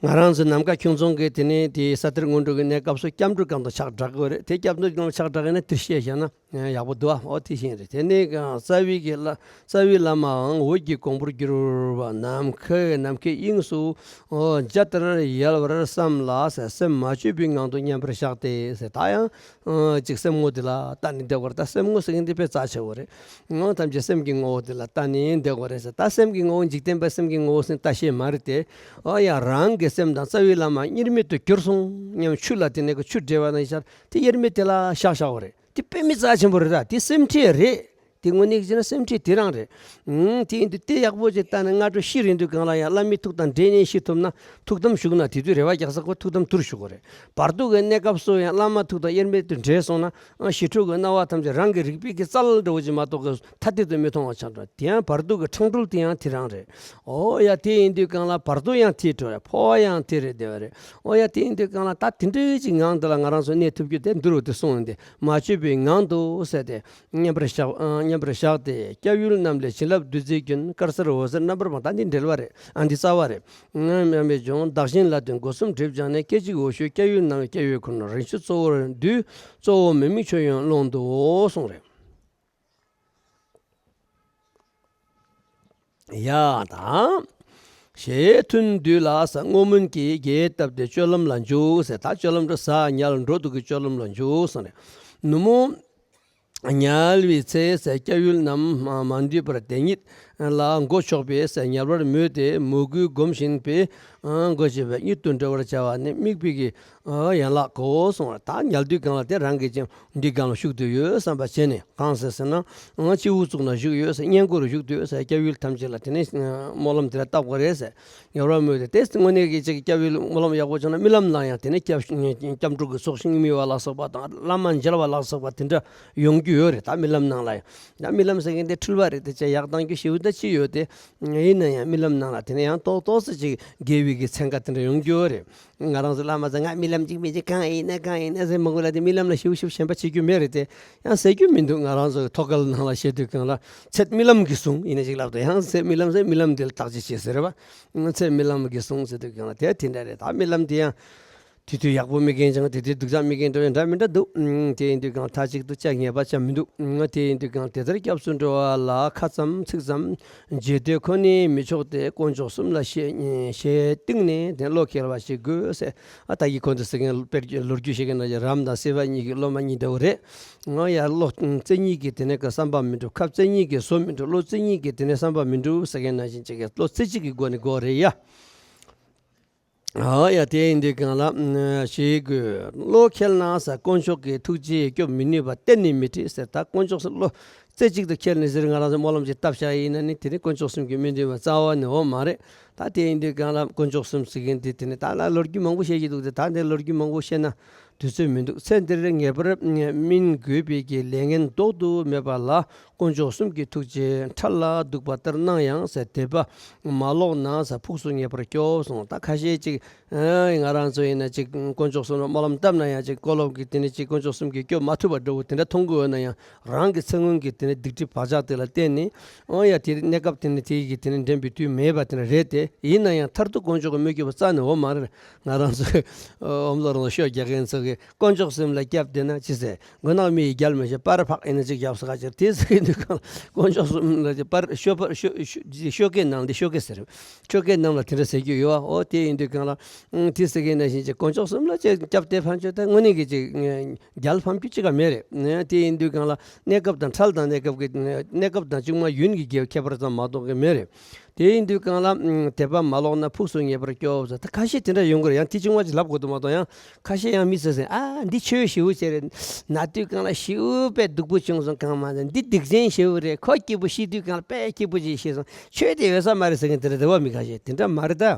ང་རང་ཚོ་ནམ་མཁའ་ཁྱུང་རྫོང་གི་དེ་ནས་དེ་ས་གཏེར་སྔོན་འགྲོ་གི་གནས་སྐབས་སུ་སྐྱབས་འགྲོ་གང་དུ་ཆགས་བསྒྲགས་དགོས་རེད། དེ་སྐྱབས་འགྲོ་གང་དུ་ཆགས་བསྒྲགས་ཡིན་ན་དེར་བཤད་བཞག་ན་ཡག་པོ་འདུག་ཨ། འོ་དེ་བཞིན་རེད། དེ་ནས་རྩ་བའི་གི་ལ་རྩ་བའི་བླ་མའང་འོད་ཀྱི་གོང་བུར་གྱུར་པ། ནམ་མཁའི་ནམ་མཁའི་དབྱིངས་སུ་འཇའ་ལྟར་ཡལ་བར་བསམ་ལ་སེམས་མ་བཅོས་པའི་ངང་དུ་མཉམ་པར་བཞག་སྟེ་ཟེར། ད་ཡང་ཅིག་སེམས་ངོ་དེ་ལ་ལྟ་ནས་བསྡད་དགོས་རེད། ད་སེམས་ངོ་ཟེར་མཁན་དེ་དཔེ་རྩ་ཆེ་བོ་རེད། ངོ་ཐམས་ཅད་སེམས་ཀྱི་ངོ་བོ་དེ་ལ་ལྟ་ནས་བསྡད་དགོས་རེད་ཟེར། ད་སེམས་ཀྱི་ངོ་བོ་འཇིག་རྟེན་པ་སེམས་ཀྱི་ངོ་བོ་ཟེར་ལྟ་ཤེས་མ་རེད་དེ། ཨོ་ཡ། རང་གི་སེམས་དང་རྩ་བའི་བླ་མ་དབྱེར་མེད་དུ་གྱུར་སོང་སྙམ་ཆུ་ལ་དེ་ནས་ཀྱི་ཆུ་འདྲེས་པ་ནང་བཞིན་དེ་དབྱེར་མེད་དེ་ལ་བཞག་བཞག་པ་རེད། དེ་དཔེ་མི་རྩ་ཆེན་པོ་རེད། ད་དེ་སེམས་ཁྲལ་རེད། དེ་དངོས་གནས་བྱས་ན་སེམས་ཁྲལ་དེ་རང་རེད། ཨང་། དེ་ཡིན་དུས་དེ་ཡག་པོ་ཅིག་ལྟ་ནས་སྔ་དྲོ་ཤི་རན་དུས་སྒང་ལ་ཡང་བླ་མའི་ཐུགས་དང་འབྲེལ་ནས་ཤི་ཐུབ་ན་ཐུགས་དམ་བཞུགས་ན་དེ་དུས་རེ་བ་རྒྱག་ས་ཁོ་ཐུགས་དམ་དུར་བཞུགས་དགོས་རེད། བར་དུ་གི་གནས་སྐབས་སུ་ཡང་བླ་མ་ཐུགས་དང་དབྱེར་མེད་དུ་འདྲེས་སོང་ན། ཨ། ཞི་ཁྲོ་གི་སྣང་བ་ཐམས་ཅད་རང་གི་རིག་པའི་གི་རྩལ་འདྲ་བོ་ཅིག་མ་གཏོགས་གི་ཐ་དད་དུ་མི་མཐོང་བ་ཆགས་འགྲོ། དེ་ཡང་བར་དུ་གི་འཕྲང་སྒྲོལ་དེ་ཡང་དེ་རང་རེད། ཨོ་ཡ། དེ་ཡིན་དུས་སྒང་ལ་བར་དུ་ཡང་དེའི་འཕྲོ་རེད། འཕོ་བ་ཡང་དེ་རེད། བདེ་བ་རེད། ཨོ་ཡ། དེ་ཡིན་དུས་སྒང་ལ་ད་དེ་འདྲའི་ཅིག་ངང་འདི་ལ་ང་རང་ཚོ་གནས་ཐུབ་རྒྱུ་དེ་འདུལ་བ་དེ་གསུངས་ཡོང་དེ། མ་བཅོས་པའི་ངང་དུ་ཟེར་ཏེ། མཉམ་པར་བཞག་ཨ། མཉམ་པར་བཞག་སྟེ། སྐྱབས་ཡུལ་རྣམས་ལས་བྱིན་རླབས་བདུད་རྩིའི་རྒྱུན། དཀར་གསལ་འོད་ཟེར་རྣམ་པར་སྤངས། ད་འདི་འགྲེལ་བ་རེད། ཨ། འདི་རྩ་བ་རེད། ང་མཉམ་པའི་ལྗོངས་བདག་གཞན་ལ་དོན་སྒོ་གསུམ་སྒྲིབ་སྦྱངས་ནས། སྐད་ཅིག་འོད་ཞུ་སྐྱབས་ཡུལ་སྣང་བའི་སྐྱབས་ཡུལ་ཁོ་ན། རིན་ཆེན་གཙོ་བོར་འདུས། གཙོ་བོ་མི་དམིགས་ཆོས་དབྱིངས་ཀློང་དུའོ་གསུངས་རེད། ཡ་དང་། ཞེས་ཐུན་བསྡུས་ལ་ས་བསྔོ་སྨོན་གྱིས་རྒྱས་བཏབ་སྟེ་སྤྱོད་ལམ་ལ་འཇུག་ཟེར། ད་སྤྱོད་ལམ་འགྲོ་ཟ་ཉལ་འགྲོ་འདུག་གི་སྤྱོད་ལམ་ལ་འཇུག་གསུངས་རེད། ནུབ་མོ། ཉལ་བའི་ཚེ་ཟེར་སྐྱབས་ཡུལ་རྣམས་མ་འདུས་པར་དེ་ཉིད་ལ་མགོ་ཕྱོགས་པས་ཟེར་ཉལ་བར་མོས་ཏེ་མོས་གུས་སྒོམ་བཞིན་པས་མགོ་བྱས་པས་གཉིད་དུ་འགྲོ་བར་བྱ་བ་ནི་དམིགས་པའི་གི་ཡན་ལག་གོ་གསུངས་པ། ད་ཉལ་དུས་སྒང་ལ་དེ་རང་གི་ཅིང་འདི་སྒང་ལ་བཞུགས་ཏེ་ཡོད་བསམ་པ་བྱས་ནས། གང་ཟེར་ཟེར་ན། སྤྱི་བོ་གཙུག་ན་བཞུགས་ཡོད་ཟེར། སྔས་མགོ་རུ་བཞུགས་ཏེ་ཡོད་ཟེར། སྐྱབས་ཡུལ་ཐམས་ཅད་ལ་དེ་ནས་སྨོན་ལམ་དེ་འདྲ་བཏབ་དགོས་རེད་ཟེར། ཉལ་བར་མོས་ཏེ། དེ་དངོས་གནས་ཀྱི་ཅིག་སྐྱབས་ཡུལ་སྨོན་ལམ་ཡག་པོ་བྱུང་ན་རྨི་ལམ་ནང་ཡང་དེ་ནས་སྐྱབས་སྐྱབས་འགྲོ་གི་ཚོགས་ཞིང་རྨི་བ་ལ་སོགས་པ་དང་བླ་མ་མཇལ་བ་ལ་སོགས་པ་དེ་འདྲ་ཡོང་རྒྱུ་ཡོད་རེད། ད་རྨི་ལམ་ནང་ལ་ཡང་། ད་རྨི་ལམ་ཟེར་མཁན་དེ་འཁྲུལ་པ་རེད། དེ་ཅི་ཡག་གཏང་རྒྱུ་ཞེ་པོ་ད་ཅི་ཡོད་དེ། ཡིན་ན་ཡང་རྨི་ལམ་ནང་ལ་དེ་ནས་ཡང་ཏོག་ཏོག་ཙམ་ཅིག་དགེ་བའི་གི་ཚན་ཁ་དེ་འདྲ་ཡོང་རྒྱུ་ཡོད་རེད། ང་རང་ཚོ་བླ་མ་ཚོ་ང་རྨི་ལམ་གཅིག་མི་གཅིག་གང་ཡིན་ན་གང་ཡིན་ན་ཟེར་མང་པོ་ལ་དེ་རྨི་ལམ་ལ་ཞིབ་ཞིབ་ཞེན་པ་བྱེད་རྒྱུ་མེད་རེད་དེ། ཡང་ཟེར་རྒྱུ་མི་འདུག་ང་རང་ཚོ་གི་ཐོག་ཁ་ལ་ནང་ལ་བཤད་དུས་སྒང་ལ་ཚེ་རྨི་ལམ་གྱིས་བཟུང་ཡིན་ན་ཅིག་ལབ་དང་། ཡང་ཚེ་རྨི་ལམ་ཟེར་རྨི་ལམ་དེ་ལ་བརྟག་དཔྱད་བྱེད་ཟེར་བ། ཚེ་རྨི་ལམ་གྱིས་བཟུང་ཟེར་དུས་སྒང་ལ་དེ་དེ་འདྲ་རེད། ད་རྨི་ལམ་དེ་ཡང་དེ་དུས་ཡག་པོ་རྨི་མཁན་ཅང་དེ་དུས་སྡུག་ཅག་རྨི་མཁན་འདྲ་བའི་འདྲ་མི་འདྲ་འདུག་དེ་ཡིན་དུས་སྒང་མཐའ་གཅིག་ཏུ་ཅང་ངེས་པ་ཅང་མི་འདུག་དེ་ཡིན་དུས་སྒང་དེ་ལྟར་སྐྱབས་སུ་འགྲོ་བ་ལ་ཁ་ཙམ་ཚིག་ཙམ། རྗེས་ཟློས་ཁོ་ནས་མི་ཆོག་སྟེ། དཀོན་མཆོག་གསུམ་ལ་ཞེ་ཞེ་གཏིང་ནས་དེ་བློ་ཁེལ་བ་ཞིག་དགོས་ཟེར། ཨ། ད་གི་ཁོ་འདི་ཟེར་མཁན་དཔེར་བརྗོད་ལོ་རྒྱུས་བཤད་མཁན་ནང་བཞིན་རམ་དང་སེ་བ་གཉིས་ཀྱི་སློབ་མ་གཉིས་འདྲ་བོ་རེད། ང་ཡར་བློ་རྩེ་གཉིས་ཀྱིས་དེ་ནས་ཀྱི་བསམ་པ་མི་འགྲུབ། ཁ་རྩེ་གཉིས་ཀྱིས་བཟོ་མི་འགྲུབ། བློ་རྩེ་གཉིས་ཀྱིས་དེ་ནས་བསམ་པ་མི་འགྲུབ་ཟེར་མཁན་ནང་བཞིན་ཅིག་གི་བློ་རྩེ་གཅིག་གི་སྒོ་ནས་དགོས་རེད་ཡ། ཨ་ཡ། དེ་ཡིན་དུས་སྒང་ལ་ཞེས་དགོས། བློ་ཁེལ་ན་ཟེར། དཀོན་མཆོག་གི་ཐུགས་རྗེས་སྐྱོབ་མི་ནུས་པ་གཏན་ནས་མི་སྲིད་ཟེར། ད་དཀོན་མཆོག་གསུམ་བློ་རྩེ་གཅིག་ཏུ་ཁེལ་ནས་ཟེར། ང་རང་ཚོ་སྨོན་ལམ་ཅིག་བཏབ་བཞག་ཡིན་ན་ནི་དེ་ནི་དཀོན་མཆོག་གསུམ་གྱི་སྨོན་འདུན་པ་རྩ་བ་ནས་འོང་མ་རེད། ད་དེ་ཡིན་དུས་སྒང་ལ་དཀོན་མཆོག་གསུམ་ཟེར་མཁན་དེ་དེ་ནི་ད་ལ་ལོ་རྒྱུས་མང་པོ་བཤད་ཀྱི་འདུག་སྟེ། ད་འདི་ལོ་རྒྱུས་མང་པོ་བཤད་ན་དུས་ཚོད་མི་འདུག་ཚེ་འདིར་ངེས་པར་སྨིན་དགོས་པའི་གི་ལས་ངན་ལྡོག་ཏུ་མེད་པ་ལ། དཀོན་མཆོག་གསུམ་གྱི་ཐུགས་རྗེ་ཕྲ་ལ་གདུག་པ་ལྟར་སྣང་ཡང་ཟེར། དད་པ་མ་ལོག་ན་ཟེར། ཕུགས་སུ་ངེས་པར་སྐྱོབ་གསུངས། ད་ཁ་ཤས་ཅིག་ཨ། ང་རང་ཚོ་ཡིན་ན་ཅིག་དཀོན་མཆོག་གསུམ་ལ་སྨོན་ལམ་བཏབ་ན་ཡང་ཅིག་ཀོ་ལོབ་ཀྱི་དེ་ནི་ཅིག་དཀོན་མཆོག་གསུམ་གྱིས་སྐྱོབ་མ་ཐུབ་པ་འདྲ་བོ་དེ་འདྲ་མཐོང་གི་ཡོད་ན་ཡང་། རང་གི་ཚེ་སྔོན་གྱི་དེ་ནི་སྡིག་སྒྲིབ་བག་ཆགས་དེ་ལ་བརྟེན་ནས། ཨོ་ཡ། དེ་གནས་སྐབས་དེ་ནི་དེ་ཡི་གི་དེ་ནི་འདྲེན་པའི་དུས་མེད་པ་དེ་འདྲ་རེད་དེ། ཡིན་ན་ཡང་མཐར་ཐུག་དཀོན་མཆོག་གི་མོས་གུས་པ་རྩ་ནས་འོང་མ་རེད། ང་རང་ཚོ་ཨོམ་ལོ་རང་ལ་ཤོ་རྒྱག་མཁན་ཚོ་གིས་དཀོན་མཆོག་གསུམ་ལ་སྐྱབས་བསྡད་ན་ཅི་ཟེར། མགོ་ནག་མི་ཡི་རྒྱལ་མི་ཤེས། པར་ཕག་ཡིན་ན་ཅིག་རྒྱབ་ས་ག་ཅིག་དེ་ཟེར་གྱི་འདུག་གང་ལ། དཀོན་མཆོག་གསུམ་ལ་ཅིག་པར་ཤོ་པར་ཤོ་ཤོ་ཤོ་སྐད་ནང་འདི་ཤོ་སྐད་ཟེར། ཤོ་སྐད་ནང་ལ་དེ་འདྲ་ཟེར་རྒྱུ་ཡོད་པ། ཨོ་དེ་ཡིན་དུས་གང་ལ། ཨང་། དེ་ཟེར་གྱི་ན་བཞིན་ཅིག་དཀོན་མཆོག་གསུམ་ལ་ཅིག་སྐྱབས་བསྡད་ཕན་ཆོད་ད་དངོས་གནས་ཀྱི་ཅིག་རྒྱལ་ཕམ་རྒྱུ་ཅིག་ག་མེད་རེད། དེ་ཡིན་དུས་གང་ལ་གནས་སྐབས་དང་འཕྲལ་དང་གནས་སྐབས་ཀྱི་གནས་སྐབས་དང་གཅིག་མ་ཡུན་གྱི་རྒྱལ་ཁྱད་པར་ཙམ་མ་གཏོགས་ཀྱི་མེད་རེད། དེ་ཡིན་དུས་གང་ལ། ཨང་། དད་པ་མ་ལོག་ན་ཕུགས་སུ་ངེས་པར་སྐྱོབ་ཟེར། ད་ཁ་ཤས་དེ་འདྲ་ཡོང་གི་རེད། ཡང་དེ་ཅུང་མ་ཅིག་ལབ་དགོས་འདུག་མ་གཏོགས། ཡང་ཁ་ཤས་ཡང་མི་ཟེར་ཟེར། ཨ་འདི་ཆོས་ཞེ་པོ་ཅིག་རེད། ན་དུས་གང་ལ་ཞེ་པོ་དཔེ་སྡུག་པོ་བྱུང་སོང་། གང་མ་ཟེར། འདི་སྡིག་ཅན་ཞེ་པོ་རེད། ཁོ་སྐྱིད་པོ་ཤི་དུས་གང་ལ་དཔེ་སྐྱིད་པོ་ཅིག་ཤི་སོང་། ཆོས་དེ་ཡོད་ས་མ་རེད་ཟེར་མཁན་དེ་འདྲ་རེད་པ། མི་ཁ་ཤས་དེ་འདྲ་མ་རེད་ད།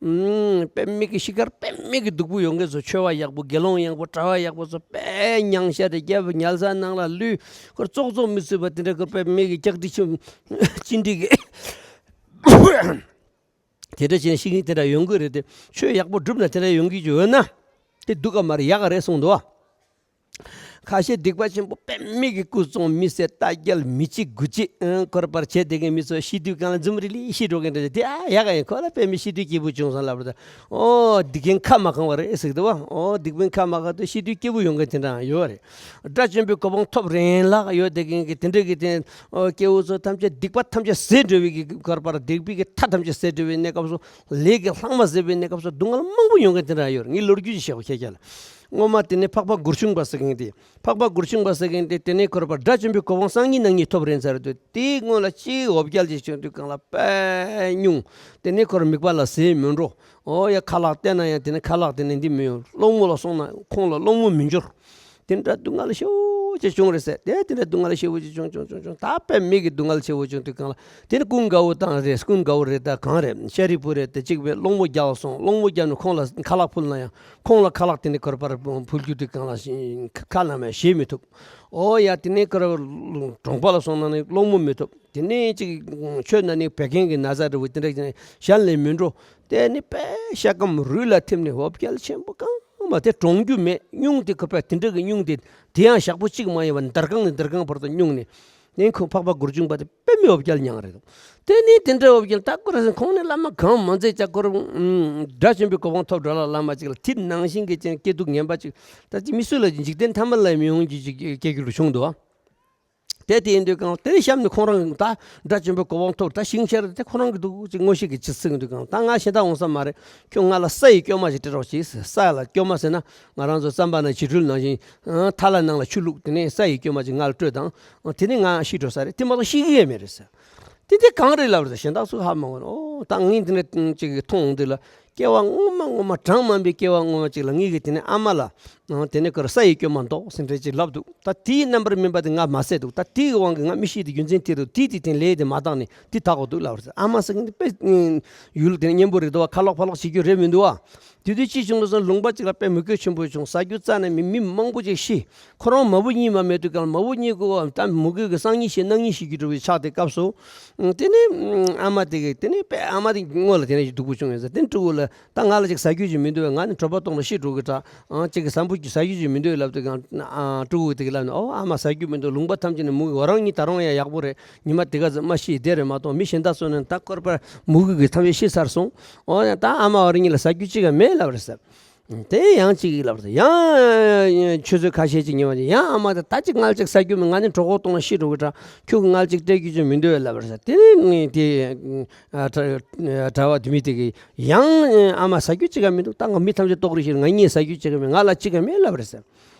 ཨང་། དཔེ་མི་གི་ཤི་ཁར་དཔེ་མི་གི་སྡུག་པོ་ཡོང་གི་ཚོ། ཆོས་པ་ཡག་པོ། དགེ་སློང་ཡག་པོ། གྲྭ་པ་ཡག་པོ་ཚོ་དཔེ་མྱང་ཤ་རེ་རྒྱབ། ཉལ་ས་ནང་ལ་ལུས། ཁོར་ཙོག་ཙོག་མི་བཟོད་པ་དེ་འདྲ། ཁོར་དཔེ་མི་གི་ལྕགས་དྲི་ཆུ་ཅི་འདྲི་གི། དེ་འདྲ་བྱས་ཤི་མཁན་དེ་འདྲ་ཡོང་གི་རེད་དེ། ཆོས་ཡག་པོ་བསྒྲུབས་ན་དེ་འདྲ་ཡོང་གི་ཡོད་ན། དེ་སྡུག་ག་མ་རེད། ཡག་ག་རེད་གསུངས་འདུག་བ། ཁ་ཤས་སྡིག་པ་ཆེན་པོ་དཔེ་མི་སྲིད་ཀྱི་སྐུ་བཙོང་མི་བསད་རྟ་རྒྱལ་མི་གཅིག་དགུ་གཅིག་ཨང་སྐོར་པར་བྱས་བསྡད་མཁན་མི་ཚོ་ཤི་དུས་གང་ལ་འཛུམ་རི་ལི་ཤི་འགྲོ་མཁན་འདྲ་དེ་ཨ་ཡག་ག་ཡིན། ཁོ་ལ་དཔེ་མི་ཤི་དུས་སྐྱིད་པོ་བྱུང་སོང་ལབ་རེད། ཨོ་སྡིག་མཁན་ཁ་མ་གང་བ་རེད་ཟེར་གི་འདུག་བ། ཨོ་སྡིག་མཁན་ཁ་མ་གང་དུས་ཤི་དུས་སྐྱིད་པོ་ཡོང་མཁན་དེ་འདྲ་ཡོད་རེད། དགྲ་བཅོམ་པའི་གོ་འཕང་ཐོབ་རན་ལག་ཡོད་བསྡད་མཁན་གྱི་དེ་འདྲ་གི་དེ་ཨོ་སྐྱེ་བོ་ཚོ་ཐམས་ཅད་སྡིག་པ་ཐམས་ཅད་ཟད་འགྲོ་བའི་གི་སྐོར་པར་སྡིག་པའི་གི་མཐའ་ཐམས་ཅད་ཟད་འགྲོ་བའི་གནས་སྐབས་སུ་ལས་ཀྱི་ལྷག་མ་ཟད་པའི་གནས་སྐབས་སུ་སྡུག་བསྔལ་མང་པོ་ཡོང་མཁན་དེ་འདྲ་ཡོད་རེད། ངས་ལོ་རྒྱུས་ཅིག་བཤད་གོ་ཁྱེད་ཅག་ལ། སྔོན་མ་དེ་ནས་འཕགས་པ་མགུར་ཆུང་པ་ཟེར་མཁན་དེ། འཕགས་པ་མགུར་ཆུང་པ་ཟེར་མཁན་དེ་དེ་ནས་ཁོར་པ་དགྲ་བཅོམ་པའི་གོ་འཕང་སང་ཉིན་གནངས་ཉིན་ཐོབ་རན་ཚར་དུས་དེའི་སྔོན་ལ་གཅིག་འོ་བརྒྱལ་ཅིག་བྱུང་དུས་གང་ལ་དཔེ་སྙུང་། དེ་ནས་ཁོར་མིད་པ་ལ་ཟས་མི་འགྲོ། ཨོ་ཡ་ཁ་ལག་བསྟན་ན་ཡང་དེ་ནས་ཁ་ལག་དེ་ནས་འདི་མི་ཡོང་། སློང་མོ་ལ་སོང་ན་ཁོང་ལ་སློང་མོ་མི་འབྱོར། དེ་འདྲ་སྡུག་བསྔལ་ཞེ་པོ་ཅིག་བྱུང་རེད་ཟེར། དེ་དེ་འདྲ་སྡུག་བསྔལ་ཞེ་པོ་ཅིག་བྱུང་བྱུང་བྱུང་བྱུང་། ད་དཔེ་མི་གི་སྡུག་བསྔལ་ཆེ་བོ་བྱུང་དུས་གང་ལ་དེ་ནི་ཀུན་དགའ་བོ་དང་རེད། ཀུན་དགའ་བོ་རེད་ད་གང་རེད། ཤཱ་རིའི་བུ་རེད་དེ་གཅིག་པའི་སློང་མོ་རྒྱག་སོང་། སློང་མོ་རྒྱག་ནས་ཁོང་ལ་ཁ་ལག་ཕུལ་ན་ཡང་། ཁོང་ལ་ཁ་ལག་དེ་ནི་ཁོར་པར་ཕུལ་རྒྱུ་དེ་གང་ལ་ཤིང་ཁ་ལ་མ་བཞེས་མི་ཐུབ། ཨོ་ཡ་དེ་ནི་ཁོར་གྲོང་པ་ལ་སོང་ན་ནི་སློང་མོ་མི་ཐུབ། དེ་ནི་ཅིག་ཆོས་ན་ནི་བད་ཀན་གྱི་ན་ཚ་འདྲ་བོ་དེ་འདྲ་ཞལ་ལས་མི་འགྲོ། དེ་ནི་དཔེ་ཤ་སྐམ་རུས་ལ་ཐིམ་ནས་འོ་བརྒྱལ་ཆེན་པོ་གང་མ་དེ་གྲོང་རྒྱུ་མེད། སྙུང་དེ་ཁོར་པ་དེ་འདྲ་གི་སྙུང་དེ་དེ་ཡང་ཞག་པོ་གཅིག་མ་ཡིན་པར་འདར་གང་ནས་འདར་གང་བར་དུ་སྙུང་ནས། ནས་ཁོང་འཕགས་པ་མགུར་ཆུང་པ་དེ་དཔེ་མི་འོ་བརྒྱལ་མྱངས་རེད་དོ། དེ་ནས་དེ་འདྲ་འོ་བརྒྱལ་ད་ཀོ་ར་སེ་ཁོང་ནས་བླ་མ་གང་མ་མཛད་ཅག་ཀོ་ར། དགྲ་བཅོམ་པའི་གོ་འཕང་ཐོབ་འགྲོ་ལ་བླ་མ་ཅིག་ལ་དེ་ནང་བཞིན་གྱི་ཅན་སྐྱིད་སྡུག་ངན་པ་ཅིག་ད་ཅི་མི་སུ་ལ་འཇིག་རྟེན་ཐ་མལ་ལ་མི་ཡོང་རྒྱུ་ཅིག་སྐྱེ་རྒྱུ་རུ་བྱུང་འདུག་བ། དེ་དེ་ཡིན་དུས་གང་དེ་ནས་གཤམ་ནས་ཁོང་རང་ད་དགྲ་བཅོམ་པའི་གོ་འཕང་ཐོབ་ད་ཤིང་ཆེར་དེ་ཁོ་རང་གི་འདུག་ཅིག་ངོ་ཤེས་ཀྱི་ཅི་སྲིད་འདུག་གང་ད་ང་གཞན་དག་འོང་ས་མ་རེད། ཁྱོད་ང་ལ་ས་ཡི་སྐྱོ་མ་ཅིག་སྤྲད་རོགས་གྱིས། ས་ལ་སྐྱོ་མ་ཟེར་ན་ང་རང་ཚོ་རྩམ་པ་ནང་བྱི་ཁྲོལ་ནང་བཞིན་ཐ་ལ་ནང་ལ་ཆུ་བླུགས་དེ་ནས་ས་ཡི་སྐྱོ་མ་ཅིག་ང་ལ་སྤྲོད་དང་། དེ་ནས་ང་ཤི་འགྲོ་ས་རེད། དེ་མ་གཏོགས་ཤི་གི་ཡོད་མེད་རེད་ཟེར། དེ་དེ་གང་རེད་ལབ་རེད་ཟེར། གཞན་དག་སུ་ཧ་མ་གོ་ནས་ཨོ་ད་ངས་དེ་ནས་ཅིག་གི་མཐོང་འོང་དུས་ལ་སྐྱེ་བ་སྔོན་མ་སྔོན་མ་གྲངས་མང་པའི་སྐྱེ་བ་སྔོན་མ་ཅིག་ལ་ངེད་ཀྱི་དེ་ནས་ཨ་མ་ལ་དེ་ནས་ཁོ་ར་ས་ཡི་སྐྱོ་མ་འདོགས་ཟེར་འདྲ་ཅིག་ལབ་འདུག་ད་དེའི་རྣམ་པར་སྨིན་པ་དེ་ང་མ་བསད་འདུག་ད་དེའི་དབང་གིས་ང་མི་ཤི་དེ་རྒྱུ་མཚན་དེ་རེད། དེ་དེ་དེ་ལས་དེ་མ་བཏང་ནས་དེ་དག་གོ་འདུག་ལབ་རེད་ཟེར། ཨ་མ་ཟེར་མཁན་དེ་དཔེ་ཡུལ་དེ་ནས་སྙན་པོ་རེད་འདུག་བ། ཁ་ལོག་ཕ་ལོག་བྱེད་རྒྱུ་རེད་མི་འདུག་བ། དེ་དུས་ཅི་བྱུང་ལ་སོང་ལུང་པ་གཅིག་ལ་དཔེ་མུ་གེ་ཆེན་པོ་བྱུང་། ཟ་རྒྱུ་རྩ་ནས་མེད། མི་མང་པོ་ཅིག་ཤི། ཁོ་རང་མ་བུ་གཉིས་མ་མེད་དུས་གང་ལ་མ་བུ་གཉིས་ཀོ་ད་མུ་གེ་གི་སང་ཉིན་ཤི་གནངས་ཉིན་ཤི་རྒྱུ་འགྲོ་བའི་ཆགས་དེ་སྐབས་སུ། དེ་ནས་ཨ་མ་དེ་གི་དེ་ནས་དཔེ་ཨ་མ་དེ་སྔོན་ལ་དེ་ནས་སྡུག་པོ་བྱུང་ཡོད་ཟེར། དེ་ཕྲུ་གུ་ལ་ད་ང་ལ་ཅིག་ཟ་རྒྱུ་ཅིག་མི་འདུག་བས། ང་ནི་གྲོད་པ་སྟོང་ལ་ཤི་འགྲོ་གི་དྲག་ཨང་ཅིག་གི་ཟམ་བུ་ཟ་རྒྱུ་ཅིག་མི་འདུག་ལབ་དུས་གང་ཕྲུ་གུ་དེ་གི་ལབ་ནས་ཨོ་ཨ་མ་ཟ་རྒྱུ་མི་འདུག་ལུང་པ་ཐམས་ཅད་ནས་མུ་གེ། འོ་རང་གཉིས་ད་རུང་ཡང་ཡག་པོ་རེད། ཉི་མ་དེ་ག་ཙམ་མ་ཤི་བསྡད་རེད་མ་གཏོགས་མི་གཞན་དག་ཚོ་ནི་ད་སྐོར་པར་མུ་གེ་གི་ཐམས་ཅད་ཤི་ཚར་སོང་། ཨོ་ཡང་ད་ཨ་མ་འོ་རང་གཉིས་ལ་ཟ་རྒྱུ་ཅིག་ཡང་མེད་ལབ་རེད་ཟེར། དེ་ཡང་གཅིག་གིས་ལབ་རེད། ཡང་ཆུ་ཚོད་ཁ་ཤས་ཅིག་ཉལ་བ་ཅིག་ཡང་ཨ་མ་དང་ད་ཅིག་མངལ་ཅིག་ཟ་རྒྱུ་མེད། ང་ནི་གྲོད་ཁོག་སྟོང་ལ་ཤི་འགྲོ་གི་དྲག་ཁྱོད་ཀྱི་མངལ་ཅིག་སྤྲད་རྒྱུ་ཅིག་མི་འདུག་ལབ་རེད་ཟེར། དེ་ནས་དེ་གྲྭ་བ་དེ་མི་དེ་གིས་ཡང་ཨ་མ་ཟ་རྒྱུ་ཅིག་ཡང་མི་འདུག་ད་ང་མི་ཐམས་ཅད་ལྟོགས་རེད་ཤི། ང་གཉིས་ཟ་རྒྱུ་ཅིག་ཡང་མེད། ང་ལ་ཅིག་ཡང་མེད་ལབ་རེད་ཟེར།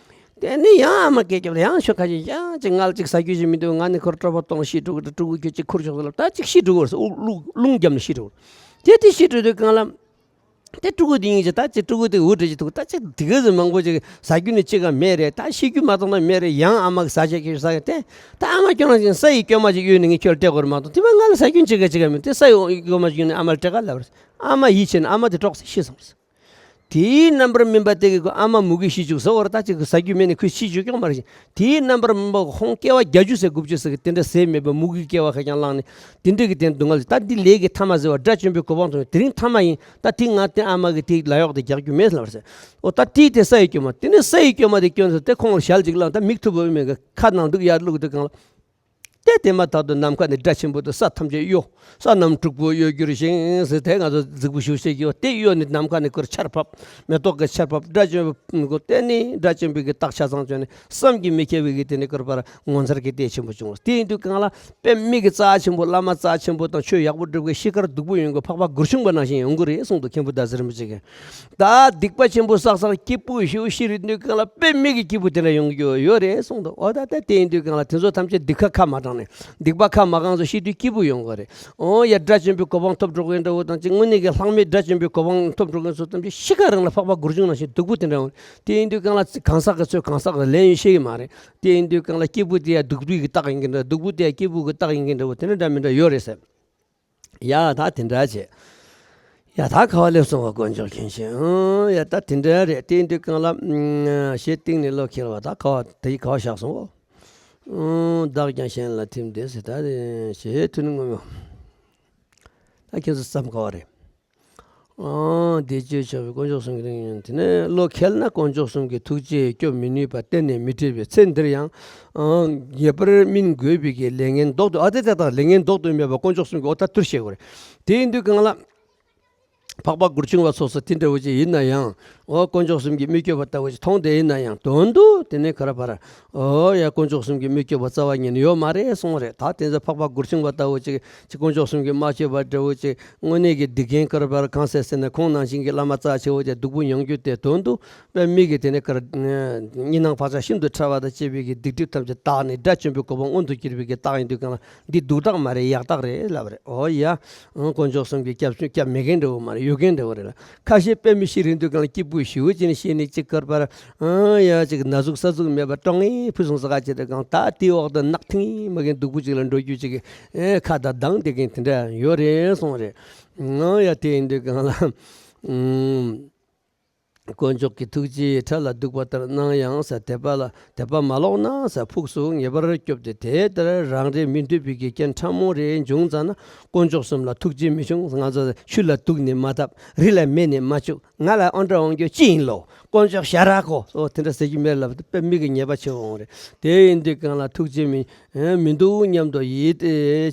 དེ་ནས་ཡང་ཨ་མ་སྐད་རྒྱབ་ལ་ཡང་ཆུ་ཁ་ཤས་ཡང་ཅིག་མངལ་ཅིག་ཟ་རྒྱུ་ཅིག་མི་འདུག་ང་ནི་ཁོར་གྲོད་པ་སྟོང་ལ་ཤི་འགྲོ་གི་དྲག་ཕྲུ་གུ་ཁྱོད་ཅིག་ཁུར་ཤོག་ཟེར་ལབ། ད་ཅིག་ཤི་འགྲོ་གི་རེད་ཟེར། རླུང་རླུང་བརྒྱབ་ནས་ཤི་འགྲོ་གི་རེད། དེ་དེ་ཤི་འགྲོ་དུས་གང་ལ། དེ་ཕྲུ་གུ་དེ་གཉིས་ཀྱིས་ད་ཅིག་ཕྲུ་གུ་དེ་འུར་སྒྲ་ཅིག་ཐུག་ད་ཅིག་དེ་ག་ཟིག་མང་པོ་ཅིག་ཟ་རྒྱུ་ནི་ཅིག་ཡང་མེད་རེད། ད་ཤི་རྒྱུ་མ་གཏོགས་ན་མེད་རེད། ཡང་ཨ་མ་གིས་ཟ་བྱས་ཁྱེར་ཟ་གི་དེ་ད་ཨ་མ་ཁྱོད་རང་ཅིག་ས་ཡི་སྐྱོ་མ་ཅིག་གཡོལ་ནས་ངས་ཁྱོད་ལ་སྤྲད་དགོས་རེད་མ་གཏོགས་དེ་མ་ང་ལ་ཟ་རྒྱུ་ཅིག་ཡང་ཅིག་ཡང་མེད། དེ་ས་ཡི་སྐྱོ་མ་ཅིག་གཡོལ་ནས་ཨ་མ་ལ་སྤྲད་ག་ལབ་རེད། ཨ་མ་ཡིད་ཆེས་ནས་ཨ་མ་དེ་གྲོགས་སུ་ཤི་སོང་རེད། དེའི་རྣམ་པར་སྨིན་པ་དེ་གིས་ཁོ་ཨ་མ་མུ་གེ་ཤི་བཅུག་ཟེར་བ་རེད། ད་ཅིག་གིས་ཟ་རྒྱུ་མེད་ནས་ཁོས་ཤི་བཅུག་ཀྱང་མ་རེད། དེའི་རྣམ་པར་སྨིན་པ་ཁོང་སྐྱེ་བ་བརྒྱད་ཅུ་ཟེར་དགུ་བཅུ་ཟེར་གི་དེ་འདྲ་ཟས་མེད་པའི་མུ་གེའི་སྐྱེ་བ་ཁ་རྐྱང་བླངས་ནས་དེ་འདྲ་གི་དེ་སྡུག་བསྔལ་ད་འདི་ལས་ཀྱི་མཐའ་མ་ཟེར་བ་དགྲ་བཅོམ་པའི་གོ་འཕང་ཐོབ་ནས་དེ་རིང་མཐའ་མ་ཡིན། ད་དེ་ང་དེ་ཨ་མ་གི་དེ་ལ་གཡོག་དེ་རྒྱག་རྒྱུ་མེད་ལབ་ཟེར། ཨོ་ད་དེའི་དེ་ས་ཡི་སྐྱོ་མ་དེ་ནས་ས་ཡི་སྐྱོ་མ་དེ་སྐྱོན་ཟེར་དེ་ཁོང་ལ་ཞལ་ཅིག་བླངས། ད་མིག་ཐུབ་པ་མེད་གི་ཁ་ནང་འདུག་ཡར་བླུགས་དུས་གང་ལ། དེ་དེ་མ་ཐག་ཏུ་ནམ་མཁའ་ནས་སྒྲ་ཆེན་པོ་དང་ས་ཐམས་ཅད་གཡོ། ས་རྣམས་དྲུག་པོ་གཡོ་སྒྱུར་ཞིང་ཟེར་དེ་ང་ཚོ་རྫིག་པོ་ཞུ་ཤེས་ཀྱི་ཡོད། དེ་གཡོ་ནས་ནམ་མཁའ་ནས་ཁོར་ཆར་བབས། མེ་ཏོག་གི་ཆར་བབས། སྒྲ་ཆེན་པོ་དེ་ནི་སྒྲ་ཆེན་པོའི་གི་རྟགས་ཆ་ཚང་བྱོན་ནས་བསམ་གྱིས་མི་ཁྱབ་པའི་གི་དེ་ནི་ཁོར་པར་ངོ་མཚར་གྱི་ལྟས་ཆེན་པོ་བྱུང་། དེ་ཡིན་དུས་གང་ལ་དཔེ་མི་གི་རྩ་ཆེན་པོ་བླ་མ་རྩ་ཆེན་པོ་དང་ཆོས་ཡག་པོ་སྒྲུབ་མཁན་ཤི་ཁར་སྡུག་པོ་ཡོང་གི་འཕགས་པ་མགུར་ཆུང་པ་ནང་བཞིན་ཡོང་གི་རེད་གསུངས་འདུག་མཁན་པོ་ཟླ་ཟེར་རིན་པོ་ཆེ་གིས། ད་སྡིག་པ་ཆེན་པོ་བསགས་བསགས་སྐྱིད་པོ་ཞེ་པོ་ཤི་རེད་འདུག་གང་ལ་དཔེ་མི་གི་སྐྱིད་པོ་དེ་འདྲ་ཡོང་གི་ཡོད་རེད་གསུངས་འདུག་འོ་ད་ལྟ་དེ་ཡིན་དུས་གང་ལ་དེ་ཚོ་ཐམས་ཅད་སྡིག་ཁ་ཁ་མ་དྲངས་ནས་སྡིག་པ་ཁ་མ་གང་ཚོ་ཤི་དུས་སྐྱིད་པོ་ཡོང་གི་རེད། འོ་ཡ་དགྲ་བཅོམ་པའི་གོ་འཕང་ཐོབ་འགྲོ་མཁན་འདྲ་བོ་དང་གཅིག་དངོས་གནས་ཀྱི་ལྷག་མེད་དགྲ་བཅོམ་པའི་གོ་འཕང་ཐོབ་འགྲོ་མཁན་ཚོ་ཐམས་ཅད་ཤི་ཁ་རང་ལ་འཕགས་པ་མགུར་ཆུང་ནང་བཞིན་སྡུག་པོ་དེ་འདྲ་ཡོང་། དེ་ཡིན་དུས་གང་ལ་གང་ཟག་གི་ཚོད་གང་ཟག་གི་ལན་ཡང་ཤེས་ཀྱི་མ་རེད། དེ་ཡིན་དུས་གང་ལ་སྐྱིད་པོ་དེ་ཡང་སྡུག་པོའི་གི་རྟགས་ཡིན་གྱི་འདྲ་སྡུག་པོ་དེ་ཡང་སྐྱིད་པོ་གི་རྟགས་ཡིན་གྱི་འདྲ་བོ་དེ་འདྲ་འདྲ་མི་འདྲ་ཡོད་རེད་ཟེར། ཡ་ད་དེ་འདྲ་བྱས། ཡ་ད་ག་བ་སླེབས་སོང་བ་དཀོན་མཆོག་མཁྱེན་ཞིང་། ཨང་ཡ་ད་དེ་འདྲ་རེད། དེ་ཡིན་དུས་གང་ལ་ཞེས་གཏིང་ནས་བློ་འཁེལ་བ་ད་ག་བ་དེ་ཡི་ག་བ་བཞག་སོང་བ། ཨང་བདག་ཀྱང་གཞན་ལ་ཐིམ་སྟེ་ཟེར་ད་རེད་ཞེས་ཐུགས་ནི་ངོ་མ། ད་ཁྱེད་ཚོ་བསམ་ག་བ་རེད། ཨང་། བཟླས་བརྗོད་བྱ་བའི་དཀོན་མཆོག་གསུམ་གྱི་དེ་ནས་བློ་ཁེལ་ན་དཀོན་མཆོག་གསུམ་གྱི་ཐུགས་རྗེས་སྐྱོབ་མི་ནུས་པ་གཏན་ནས་མི་འགྲིག་པས། ཚེ་འདིར་ཡང་ངེས་པར་སྨིན་དགོས་པའི་གི་ལས་ངན་ལྡོག་ཏུ། ཨ་དེ་ལྟ་སྟངས་ལས་ངན་ལྡོག་ཏུ་མེད་པ་དཀོན་མཆོག་གསུམ་གྱི་འོ་ད་ཐུར་བཤད་དགོས་རེད། དེ་ཡིན་དུས་གང་ལ། འཕགས་པ་མགུར་ཆུང་བ་སོགས་སུ་དེ་འདྲ་བོ་ཅིག་ཡིན་ན་ཡང་། འོ་དཀོན་མཆོག་གསུམ་གྱིས་མི་སྐྱོབ་པ་ལྟ་བུ་ཅིག་མཐོང་བསྡད་ཡིན་ན་ཡང་དོན་དུ་དེ་ནས་ཁར་བར། འོ་ཡ་དཀོན་མཆོག་གསུམ་གྱིས་མི་སྐྱོབ་པ་རྩ་བ་ཉིད་ནས་ཡོད་མ་རེད་གསུངས་རེད། ད་དེ་ཚོ་འཕགས་པ་མགུར་ཆུང་བ་ལྟ་བུ་ཅིག་ཅིག་དཀོན་མཆོག་གསུམ་གྱིས་མ་སྐྱོབ་པ་འདྲ་བོ་ཅིག་དངོས་གནས་ཀྱི་སྡིག་རྒན་ཁར་བར་གང་ཟེར་ཟེར་ན་ཁོང་ནང་བཞིན་གྱི་བླ་མ་རྩ་ཆེ་བོ་ཅིག་སྡུག་པོ་མྱོང་རྒྱུ་དེ་དོན་དུ་དཔེ་མི་གི་དེ་ནས་ཁར་གཉིས་སྣང་བག་ཆགས་ཤིན་ཏུ་ཕྲ་བ་དང་བཅས་པའི་གི་སྡིག་སྒྲིབ་ཐམས་ཅད་དག་ནས་དགྲ་བཅོམ་པའི་གོ་འཕང་མངོན་དུ་གྱུར་པའི་གི་རྟགས་ཡིན་དུས་གང་ལ། འདི་སྡུག་རྟགས་མ་རེད། ཡག་རྟགས་རེད་ལབ་རེད། འོ་ཡ། ཨང་། དཀོན་མཆོག་གསུམ་གྱིས་སྐྱབས་བཅོལ་སྐྱབས་མེད་མཁན་འདྲ་བོ་མ་རེད། ཡོད་མཁན་འདྲ་བོ་རེད་ལ། ཁ་ཤས་དཔེ་མི་ཤེས་རིང་དུས་གང་ལ་སྐྱིད་པོ་ཞེ་པོ་ཅིག་ནས་ཤེས་ནས་ཅིག་ཁར་བར། ཨང་། ཡ་ཅིག་ན་ཟུག་ས་ཟུག་མེད་པར་སྐྲག་ངེ་ཕུ་སོང་ས་ག་བྱེད་དུས་གང་ད་དེའི་འོག་ཏུ་ནག་ཐིང་མ་གིན་སྡུག་པོ་ཅིག་ལ་འགྲོ་རྒྱུ་ཅིག་གི་ཨེ་ཁ་བརྡ་བཏང་བསྡད་མཁན་དེ་འདྲ་ཡོད་རེད་གསུངས་རེད། ཨང་། ཡ་དེ་ཡིན་དུས་གང་ལ། ཨང་། དཀོན་མཆོག་གི་ཐུགས་རྗེའི་ཁྲ་ལ་སྡུག་པ་ལྟར་སྣང་ཡང་ཟེར། དད་པ་ལ་དད་པ་མ་ལོག་ན་ཟེར། ཕུགས་སུ་ངེས་པར་སྐྱོབ་སྟེ། དེ་ལྟར་རང་རེ་མི་འདོད་པའི་གི་རྐྱེན་ཕྲ་མོ་རེ་འབྱུང་ཙ་ན་དཀོན་མཆོག་གསུམ་ལ་ཐུགས་རྗེ་མི་ཆུང་། ང་ཚོ་ཆུ་ལ་བཏུགས་ནས་མ་བཏབ། རི་ལ་མེ་ནས་མ་བཅུག། ང་ལ་ཨོན་ཏྲ་འོང་རྒྱུ་ཅི་ཡིན་ལོ། དཀོན་མཆོག་ཞར་ར་གོ། ཨོ་དེ་འདྲ་ཟེར་རྒྱུ་མེད་ལབ། དཔེ་མི་གི་ཉེས་པ་ཆེ་བ་འོང་རེད། དེ་ཡིན་དུས་གང་ལ་ཐུགས་རྗེ་མི་མི་འདུག་སྙམ་དུ་ཡིད་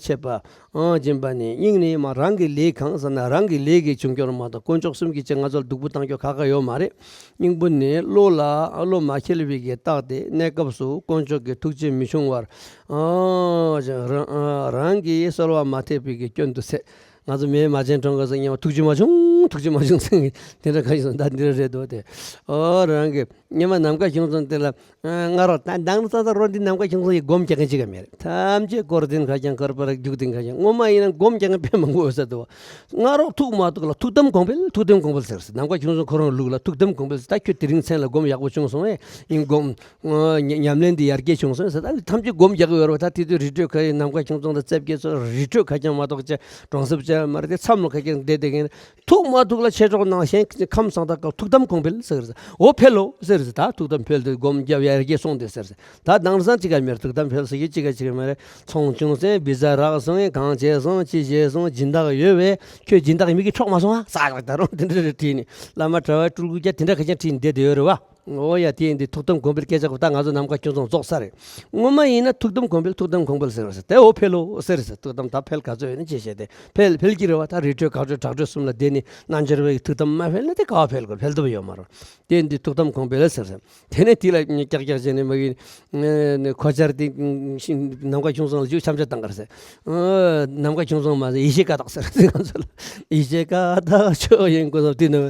ཆེས་པ། ཨང་། སྦྱིན་པ་ནི་སྙིང་ནས་མ། རང་གི་ལས་གང་ཟེར་ན་རང་གི་ལས་ཀྱིས་བྱུང་རྒྱུར་མ་གཏོགས་དཀོན་མཆོག་གསུམ་གྱིས་ཅིག་ང་ཚོར་སྡུག་པོ་བཏང་རྒྱུ་ག་ག་ཡོད་མ་རེད། སྙིང་པོ་ནི་བློ་ལ་བློ་མ་ཁེལ་བའི་གི་རྟགས་ཏེ། གནས་སྐབས་སུ་དཀོན་མཆོག་གི་ཐུགས་རྗེ་མི་ཆུང་བར། ཨང་། རང་རང་གིས་གསོལ་བ་མ་ཐེབས་པའི་གི་སྐྱོན་དུ་ཟད། ང་ཚོ་མེ་མ་བྱན་གྲོང་ག་ཟེར་སྙམ་པ་ཐུགས་རྗེ་མ་ཆུང་ཐུགས་རྗེ་མ་ཆུང་ཟེར་གི་དེ་འདྲ་ག་ཞིག་སོང་ད་འདི་འདྲ་རེད་འདུག་སྟེ། ཨོ་རང་གི་སྙམ་པ་ནམ་མཁའ་ཁྱུང་ཚང་དེ་ལ། ཨ། ང་རོ་ད་དང་ཙ་ཙ་རོ་འདི་ནམ་མཁའ་ཁྱུང་ཚང་ཡི་སྒོམ་རྒྱག་མཁན་ཅིག་ག་མེད། ཐམས་ཅད་སྐོར་ལྡན་ཁ་རྐྱང་སྐོར་པར་རྒྱུག་ལྡན་ཁ་རྐྱང་། ངོ་མ་ཡིན་ན་སྒོམ་རྒྱག་མཁན་དཔེ་མང་པོ་ཡོད་ས་འདུག་ང་རོ་ཐུག་མ་ཐུག་ལ་ཐུགས་དམ་གོང་འཕེལ་ཐུགས་དམ་གོང་འཕེལ་ཟེར་ཟེར། ནམ་མཁའ་ཁྱུང་ཚང་ཁོ་རང་ལུགས་ལ་ཐུགས་དམ་གོང་འཕེལ་ཟེར། ད་ཁྱོད་དེ་རིང་མཚན་ལ་སྒོམ་ཡག་པོ་བྱུང་སོང་ཨེ། ཡིན་སྒོམ། ཨ། ཉམས་ལེན་འདི་ཡར་རྒྱས་བྱུང་སོང་ཟེར། ད་ཐམས་ཅད་སྒོམ་རྒྱག་གི་ཡོད་རེད་བ། ད་དེ་དུས་རི་ཁྲོད་ཁ་ཡི་ནམ་མཁའ་ཁྱུང་ཚང་དང་རྩེ་བརྒྱད་ཚོ་རི་ཁྲོད་ཁ་རྐྱང་མ་གཏོགས་ཅི་གྲོང་གསེབ་ཅི་མ་རེད་དེ། མཚམས་ལ་ཁ་རྐྱང་བསྡད་བསྡད་མཁན། ཐུག་མ་ཐུག་ལ་ཆེ་གྲོགས་ནང་གཞན་ཁམས་སངས་དག་སྐབས་ཐུགས་དམ་གོང་འཕེལ་ཟེར་ཟེར། འོ་འཕེལ་ལོ་ཟེར་ཟེར། ད་ཐུགས་དམ་འཕེལ་དུས་སྒོམ་རྒྱབ་ཡར་རྒྱས་སོང་དེ་ཟེར་ཟེར། ད་དེང་སང་ཅི་ག་མེར་ཐུགས་དམ་འཕེལ་ཟེར་གི་ཅི་ག་ཅི་ག་མེར། ཚོང་བྱུང་སོང་། བི་ཛ་རག་སོང་། གང་བྱས་སོང་། ཅི་བྱས་སོང་། སྦྱིན་བདག་ཡོད་བས། ཁྱོད་སྦྱིན་བདག་མིག་གིས་འཕྲོག་མ་སོང་ཨ། ཟག་ལ་ད་རུང་དེ་འདྲ་རེ་བྲིས་ནས་བླ་མ་གྲྭ་བ་སྤྲུལ་སྐུ་རྒྱ་དེ་འདྲ་ཁ་ཅན་བྲིས་ནས་བསྡད་དེ་ཡོད་རེད་བ། འོ་ཡ་དེ་ཡིན་དུས་ཐུགས་དམ་གོང་འཕེལ་སྐད་ཆ་གོ་ད་ང་ཚོ་ནམ་མཁའ་ཁྱུང་ཚང་རྫོགས་ས་རེད། ངོ་མ་ཡིན་ན་ཐུགས་དམ་གོང་འཕེལ་ཐུགས་དམ་གོང་འཕེལ་ཟེར་བ་ཟེར་དེ་འོ་འཕེལ་ལོ་ཟེར་ཟེར། ཐུགས་དམ་ད་འཕེལ་ག་ཚོད་ཡོད་ན་ཅི་བྱས་ཏེ་འཕེལ་འཕེལ་གྱི་རེད་བ། ད་རི་ཁྲོད་གག་ཁྲོད་བྲག་ཁྲོད་གསུམ་ལ་བསྡད་ནས་རྣལ་འབྱོར་བའི་ཐུགས་དམ་མ་འཕེལ་ན་དེ་ག་བ་འཕེལ་དགོས། འཕེལ་ཐུབ་ཡོད་མ་རེད། དེ་འདི་ཐུགས་དམ་གོང་འཕེལ་ཟེར་ཟེར། དེ་ནས་དེ་ལ་ཀྱག་ཀྱག་བྱས་ནས་མ་གི་ནས་གོ་ཆར་དེ་ནམ་མཁའ་ཁྱུང་ཚང་ལ་ཅིག་འཆམ་ཆ་བཏང་གར་ཟེར། ཨ། ནམ་མཁའ་ཁྱུང་ཚང་མ་ཟེར་ཡེ་ཤེས་ཀ་དག་ཟེར་ཟེར། ང་ཚོ་ལ་ཡེ་ཤེས་ཀ་དག་ཆོས་དབྱིངས་སྐུ་གསུམ་དེ་ནི།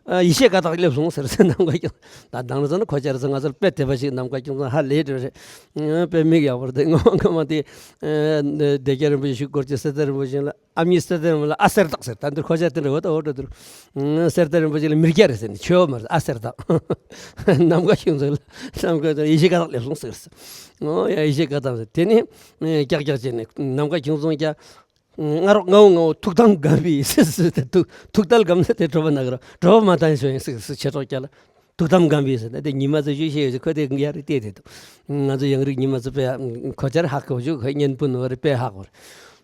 ཨ། ཡེ་ཤེས་ཀ་དག་སླེབས་སོང་ཟེར་ཟེར། ནམ་མཁའ་ཁྱུང་ད་དང་ཚང་ནི་གོ་ཆར་ཟེར། ང་ཚོ་ལ་དཔེ་དེ་བ་ཞིག་ནམ་མཁའ་ཁྱུང་ཚང་ཧ་ལས་འགྲོ་རེད། དཔེ་མིག་ཡག་པོ་རེད། ངོ་མ་ངོ་མ་དེ། ཨ། སྡེ་བརྒྱད་རིན་པོ་ཆེ་ཞུ་སྐོར་གྱི་སེ་ཏ་རིན་པོ་ཆེ་ལ། ཨ་མྱེས་སེར་ཏེ་རིན་པོ་ཆེ་ལ་ཨ་སེར་སྟག་ཟེར། ད་འདིར་ཁོ་ཅག་དེ་འདྲ་བོ་ད་འོ་འགྲོ་འདུག་སེར་ཏེ་རིན་པོ་ཆེ་ལ་མི་རྒྱ་རེད་ཟེར་ནས་ཆོས་མ་རེད། ཨ་སེར་སྟག་ནམ་མཁའ་ཁྱུང་ཚང་ལ་ནམ་མཁའ་ཡེ་ཤེས་ཀ་དག་སླེབས་སོང་ཟེར། ཨོ་ཡ་ཡེ་ཤེས་ཀ་དག་ཟེར། དེ་ནས་ཀྱག་ཀྱག་བྱས་ནས་ནམ་མཁའ་ཁྱུང་ཚང་ཀྱ་ང་རོགས་ངའོ་ངའོ་ཐུགས་དམ་སྒམ་པའི་ཟེར་ཟེར། ཐུགས་ཐུགས་དམ་སྒམ་ཟེར། དེ་གྲོད་པ་ན་གི་རོ་གྲོད་པ་མ་བཏང་ཞོ་ཡིན་ཟེར་ཟེར། ཆེ་གྲོགས་ཀྱ་ལ། ཐུགས་དམ་སྒམ་པའི་ཟེར་ན་དེ་ཉི་མ་ཚོ་ཞུ་ཤེས་ཡོད་ཟེར། ཁོ་དེ་ཡ་རིག་བལྟས་དེ་འདུག་ང་ཚོ་ཡང་རིག་ཉི་མ་ཚོ་དཔེ་ཁོ་ཅར་ཧ་གོ་བཅུག་ཁོ་གཉེན་སྤུན་ནོ་རེ་དཔེ་ཧ་གོ་རེད།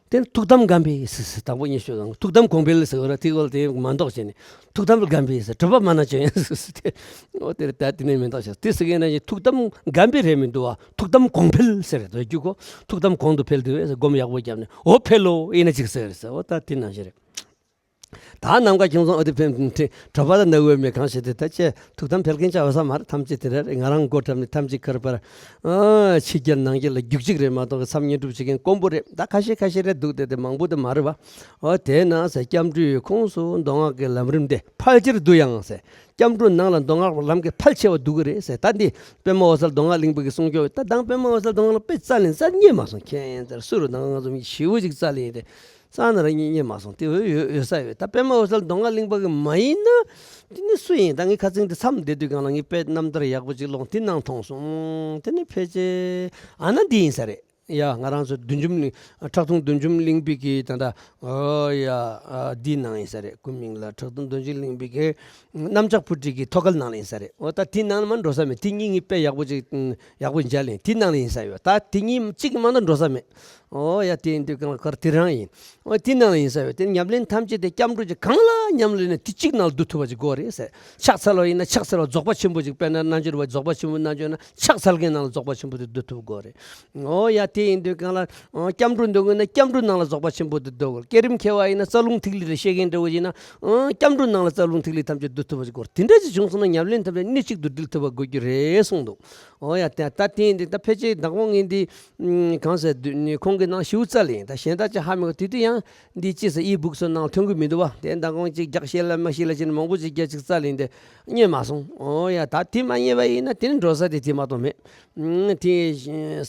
དེ་ཐུགས་དམ་སྒམ་པའི་ཟེར་ཟེར། དང་པོ་ཉི་ཤུ་དང་ཐུགས་དམ་གོང་འཕེལ་ཟེར་བ་ར་དེ་གོ་ལ་དེ་མ་འདོགས་བྱས་ནས་ཐུགས་དམ་སྒམ་པའི་ཟེར། གྲུབ་པ་མ་ན་བྱོན་ཡང་ཟེར་ཟེར། དེ་འོ་དེ་རེད། ད་དེ་ནས་མི་འདོགས་བྱས་དེ་ཟེར་གི་ན་ཐུགས་དམ་སྒམ་པའི་རེད་མི་འདུག་བ། ཐུགས་དམ་གོང་འཕེལ་ཟེར་རེད། རྒྱུ་གོ་ཐུགས་དམ་གོང་དུ་འཕེལ་དུས་ཟེར། སྒོམ་ཡག་པོ་བརྒྱབ་ནས་འོ་འཕེལ་ལོ་ཡིན་ན་ཅིག་ཟེར་ཟེར། འོ་ད་དེ་ནང་བཞིན་རེད། ད་ནམ་མཁའ་ཁྱུང་ཚང་འོ་དེ་ཕན་ཁྲི་གྲོད་པ་དང་ནག་འོད་མེད་གང་ཞེས་ཏེ་ད་ཅེ་ཐུགས་དམ་འཕེལ་མཁན་ཅག་འོ་ས་མ་རེད། ཐམས་ཅད་དེ་རེད། ང་རང་མགོ་བྲབ་ནས་ཐམས་ཅད་ཁར་པར། ཨ། ཕྱི་རྒྱལ་ནང་རྒྱལ་ལ་རྒྱུག་གཅིག་རེད་མ་གཏོགས་བསམ་ཉན་སྒྲུབ་བྱེད་མཁན་དཀོན་པོ་རེད། ད་ཁ་ཤས་ཁ་ཤས་རེད་འདུག་དེ་དེ་མང་པོ་དེ་མ་རེད་བ། འོ་དེ་ན་ཟེར། སྐྱབས་འགྲོའི་ཁོངས་སུ་མདོ་སྔགས་ཀྱི་ལམ་རིམ་དེ་ཕལ་ཆེར་འདུ་ཡང་ཟེར། སྐྱབས་འགྲོ་ནང་ལ་མདོ་སྔགས་ལམ་གྱི་ཕལ་ཆེ་བ་འདུ་གི་རེད་ཟེར། ད་འདི་པདྨ་འོད་གསལ་མདོ་སྔགས་གླིང་པ་གི་གསུང་སྐྱོར། ད་དང་པདྨ་འོད་གསལ་མདོ་སྔགས་ལ་དཔེ་རྩ་ལེན་རྩ་རྙེད་མ་སོང་། ཁྱེད་ཚར་སུ་རུ་ནང་ང་ཚོ་མི་ཞེ་བོ་ཅིག་རྩ་ལེན་ཡིན་ཏེ། ས་ན་ར་གཉིས་རྙེད་མ་སོང་། དེ་འོས་ཡོད་ཡོད་ས་ཡོད། ད་པདྨ་འོད་གསལ་མདོ་སྔགས་གླིང་པ་གི་མ་ཡིན་ན། དེ་ནི་སུ་ཡིན། ད་ངའི་ཁ་ཚིག་འདི་མཚམས་བསྡད་དུས་གང་ལ་ངའི་དཔེ་རྣམ་ཐར་ཡག་པོ་ཅིག་ཀློག་འདི་ནང་མཐོང་སོང་། དེ་ནི་ཕལ་ཆེར་ཨ་ན་འདི་ཡིན་ས་རེད། ཡ་ང་རང་ཚོ་བདུད་འཇོམས་གླིང་ཁྲག་འཐུང་བདུད་འཇོམས་གླིང་པའི་གི་ད་ལྟ་ཨོ་ཡ་ཨ་འདིའི་ནང་ཡིན་ས་རེད། སྐུ་མིང་ལ་ཁྲག་འཐུང་བདུད་འཇོམས་གླིང་པའི་གི་གནམ་ལྕགས་ཕུ་ཁྲིད་ཀྱི་ཐོག་ཁ་ནང་ལ་ཡིན་ས་རེད། ཨོ་ད་དེའི་ནང་ལ་མ་འགྲོ་ས་མེད། དེ་གཉིས་ངས་དཔེ་ཡག་པོ་ཅིག་ཡག་པོ་མཇལ་ཡིན། དེའི་ནང་ལ་ཡིན་ས་ཡོད། ད་དེ་གཉིས་གཅིག་མ་གཏོགས་འགྲོ་ས་མེད། ཨོ་ཡ་དེ་ཡིན་དུས་གང་ལ་གར་དེ་རང་ཡིན། ཨོ་དེའི་ནང་ལ་ཡིན་ས་ཡོད། དེ་ཉམས་ལེན་ཐམས་ཅད་དེ་སྐྱབས་འགྲོ་ཅིག་གང་ལ་ཉམས་ལེན་ན་དེ་གཅིག་ནང་ལ་བསྡུ་ཐུབ་པ་ཅིག་དགོས་རེད་ཟེར། ཕྱག་འཚལ་བ་ཡིན་ན་ཕྱག་འཚལ་བ་རྫོགས་པ་ཆེན་པོ་ཅིག་དཔེར་ན་རྣལ་འབྱོར་བ་རྫོགས་པ་ཆེན་པོ་རྣལ་འབྱོར་ན་ཕྱག་འཚལ་མཁན་ནང་ལ་རྫོགས་པ་ཆེན་པོ་དེ་བསྡུ་ཐུབ་དགོས་རེད། ཨོ་ཡ་དེ་ཡིན་དུས་གང་ལ་ཨོ་སྐྱབས་འགྲོ་འདོན་དགོས་ན་སྐྱབས་འགྲོ་ནང་ལ་རྫོགས་པ་ཆེན་པོ་དེ་འདོན་དགོས། བསྐྱེད་རིམ་མཁས་པ་ཡིན་ན་རྩ་རླུང་ཐིག་ལེ་རེ་ཤེས་མཁན་འདྲ་བོ་ཡིན་ན་ཨོ་སྐྱབས་འགྲོ་ནང་ལ་རྩ་རླུང་ཐིག་ལེ་ཐམས་ཅད་བསྡུ་ཐུབ་པ་ཅིག་དགོས་རེད། དེ་འདྲ་ཅིག་བྱུང་སོང་ན་ཉམས་ལེན་ཐམས་ཅད་སྣེ་གཅིག་ཏུ་སྒྲིལ་ཐུབ་པ་དགོས་རྒྱུ་རེད་གསུངས་འདུག་ཨོ་ཡ་ད་ད་དེ་ཡིན་དུས་ད་ཕལ་ཆེར་ད་གོང་ངས་འདི་གང་ཟེར་དུས་ནི་ཁོང་གི་ནང་ཞིབ་རྩ་ལེན་ད་གཞན་དག་ཅིག་ཧ་མི་གོ། དེ་དུས་ཡང་འདི་ཅི་ཟེར་ཨི་བུག་སོ་ནང་ཐོན་གི་མི་འདུག་བ། དེ་ད་གོང་ཅིག་རྒྱག་ཤེས་ལ་མ་ཤེས་ལ་ཅིག་མང་པོ་ཅིག་རྒྱག་ཅིག་རྩ་ལེན་དེ་རྙེད་མ་སོང་། ཨོ་ཡ་ད་དེ་མ་རྙེད་པ་ཡིན་ན་དེ་ནི་འགྲོ་ས་དེ་དེ་མ་གཏོགས་མེད། ཨུམ་དེ་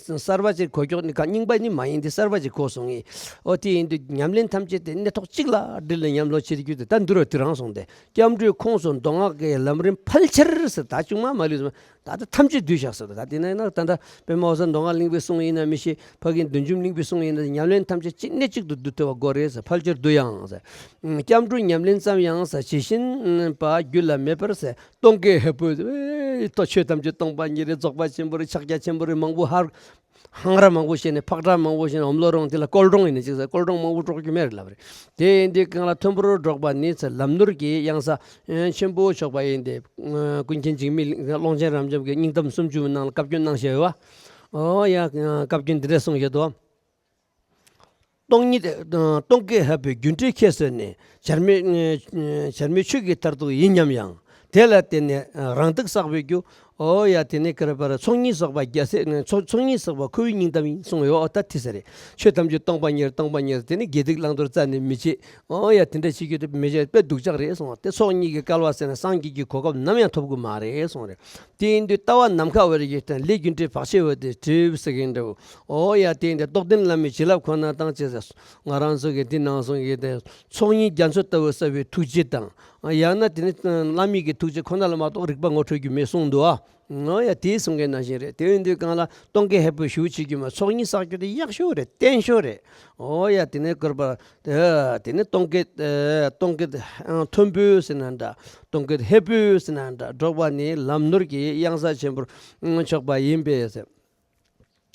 གསར་པ་ཅིག་གོ་ཀྱོག་ནི་ག་རྙིང་པ་ནི་མ་ཡིན། དེ་གསར་པ་ཅིག་གོ་སོང་ངས། ཨོ་དེ་ཡིན་དུས་ཉམས་ལེན་ཐམས་ཅད་དེ་གནས་ཐོག་གཅིག་ལ་སྒྲིལ་ལ་ཉམས་ལེན་བྱེད་རྒྱུ་དེ་ད་འདུལ་བ་དེ་རང་སོང་སྟེ། སྐྱབས་འགྲོའི་ཁོངས་སུ་མདོ་སྔགས་ཀྱི་ལམ་རིམ་ཕལ་ཆེར་ཟེར་ད་ཅུང་མ་མ་ལུས་སོང་། ད་ལྟ་ཐམས་ཅད་བསྡུས་བཞག་ཟེར། ད་དེ་ན་ན་ད་ལྟ་པདྨ་འོད་གསལ་མདོ་སྔགས་གླིང་པའི་གསུང་ཡིན་ན་མི་ཤེས། ཕ་གི་བདུད་འཇོམས་གླིང་པའི་གསུང་ཡིན་ན་ཉམས་ལེན་ཐམས་ཅད་གཅིག་གནས་གཅིག་ཏུ་བསྡུ་ཐུབ་པ་དགོས་རེད་ཟེར། ཕལ་ཆེར་བསྡུ་ཡང་ཟེར། སྐྱབས་འགྲོ་ཉམས་ལེན་ཙམ་ཡང་ཟེར། ཇི་བཞིན་པ་རྒྱུད་ལ་མེད་པར་ཟེར། སྟོང་གི་ཧས་པོ་ཨེ་ཏོ་ཆོས་ཐམས་ཅད་སྟོང་པ་ཉིད་རེད། རྫོགས་པ་ཆེན་པོ་རེད། ཕྱག་རྒྱ་ཆེན་པོ་རེད། མང་པོ་ཧར་ཧང་ར་མང་པོ་བཤད་ནས་ཕག་ཁྲ་མང་པོ་བཤད་ནས་འོམ་ལོ་རོང་དེ་ལ་ཀོལ་ཌོང་ཡིན་ནས་ཅིག་ཟེར། ཀོལ་ཌོང་མང་པོ་སྒྲོག་རྒྱུ་མེད་རེད་ལབ་རེད། དེ་ཡིན་དུས་གང་ལ་མཐོན་པོར་སྒྲོག་པ་ནི་ཚེ་ལམ་ནོར་གྱི་གཡང་ས་ཆེན་པོ་ཆོག་པ་ཡིན་ཏེ། ཀུན་མཁྱེན་འཇིགས་མེད་ཀློང་ཆེན་རབ་འབྱམས་ཀྱི་སྙིང་གཏམ་སུམ་ཅུ་ནང་ལ་བཀའ་བཀྱོན་གནང་བཞག་ཡོད་བ། ཨོ་ཡ་བཀའ་བཀྱོན་འདི་འདྲ་གསུངས་བཞག་འདུག་སྟོང་ཉིད་སྟོང་གི་ཧས་པོའི་རྒྱུ་འབྲས་ཁྱད་གསོད་ནས། བྱར་མེད་བྱར་མེད་ཆོས་ཀྱི་མཐར་ཐུག་ཡིན་སྙམ་ཡང་། དེ་ལ་བརྟེན་ནས་རང་སྡུག་བསགས་པའི་རྒྱུ། ཨོ་ཡ་དེ་ནས་ཀར་པར་ཚོགས་གཉིས་བསགས་པ་རྒྱལ་སྲས་ཚོགས་ཚོགས་གཉིས་བསགས་པ་ཁོ་བོའི་སྙིང་གཏམ་ཡིན་གསུངས་ཡོད། ཨོ་ད་དེ་ཟེར་རེད། ཆོས་ཐམས་ཅད་སྟོང་པ་ཉིད་སྟོང་པ་ཉིད་དེ་ནི་དགེ་སྡིག་བླང་དོར་རྩ་ནས་མི་བྱེད། ཨོ་ཡ་དེ་འདྲ་བྱེད་རྒྱུ་དེ་མི་བྱེད་པའི་སྡུག་ཅག་རེད་གསུངས་པ་དེ། ཚོགས་གཉིས་ཀྱི་སྐལ་བ་ཟེར་ན་སངས་རྒྱས་ཀྱི་གོ་སྐབས་ནམ་ཡང་ཐོབ་གི་མ་རེད་གསུངས་རེད། དེ་ཡིན་དུས་ལྟ་བ་ནམ་མཁའ་བར་གྱི་སྟེང་ལས་རྒྱུ་འབྲས་བག་ཕྱེ་བ་དེ་གྲིབ་ཟེར་གྱིན་འདྲ་བོ། ཨོ་ཡ་དེ་ཡིན་དུས་རྟོགས་ལྡན་བླ་མའི་བྱིན་རླབས་ཁོ་ན་དང་བཅས་ཟེར། ང་རང་ཚོ་གི་འདི་ནང་སོང་གི་དེ་ཚོགས་གཉིས་རྒྱ་མཚོ་ལྟ་བུ་གསལ་བའི་ཐུགས་རྗེ་དང་། ཡང་ན་དེ་ནི་བླ་མའི་གི་ཐུགས་རྗེ་ཁོ་ན་ལ་མ་གཏོགས་རིག་པ་ངོ་འཕྲོད་རྒྱུ་མེད་གསུངས་འདུག་ཨ། ཨོ་ཡ་དེ་གསུང་མཁན་ནང་བཞིན་རེད། དེ་ཡིན་དུས་གང་ལ་སྟོང་གི་ཧས་པོ་ཞུ་བྱེད་རྒྱུ་མ་ཚོགས་གཉིས་བསགས་རྒྱུ་དེ་ཡག་ཤོས་རེད། བརྟན་ཤོས་རེད། ཨོ་ཡ་དེ་ནས་ཀར་པར། ཨ་དེ་ནས་སྟོང་གི་ཨ་སྟོང་གི་ཨ་མཐོན་པོས་ཟེར་ན་འདྲ། སྟོང་གི་ཧས་པོས་ཟེར་ན་འདྲ། སྒྲོག་པ་ནི་ལམ་ནོར་གྱི་གཡང་ས་ཆེན་པོར་ཨ་ཆོག་པ་ཡིན་པས་ཟེར།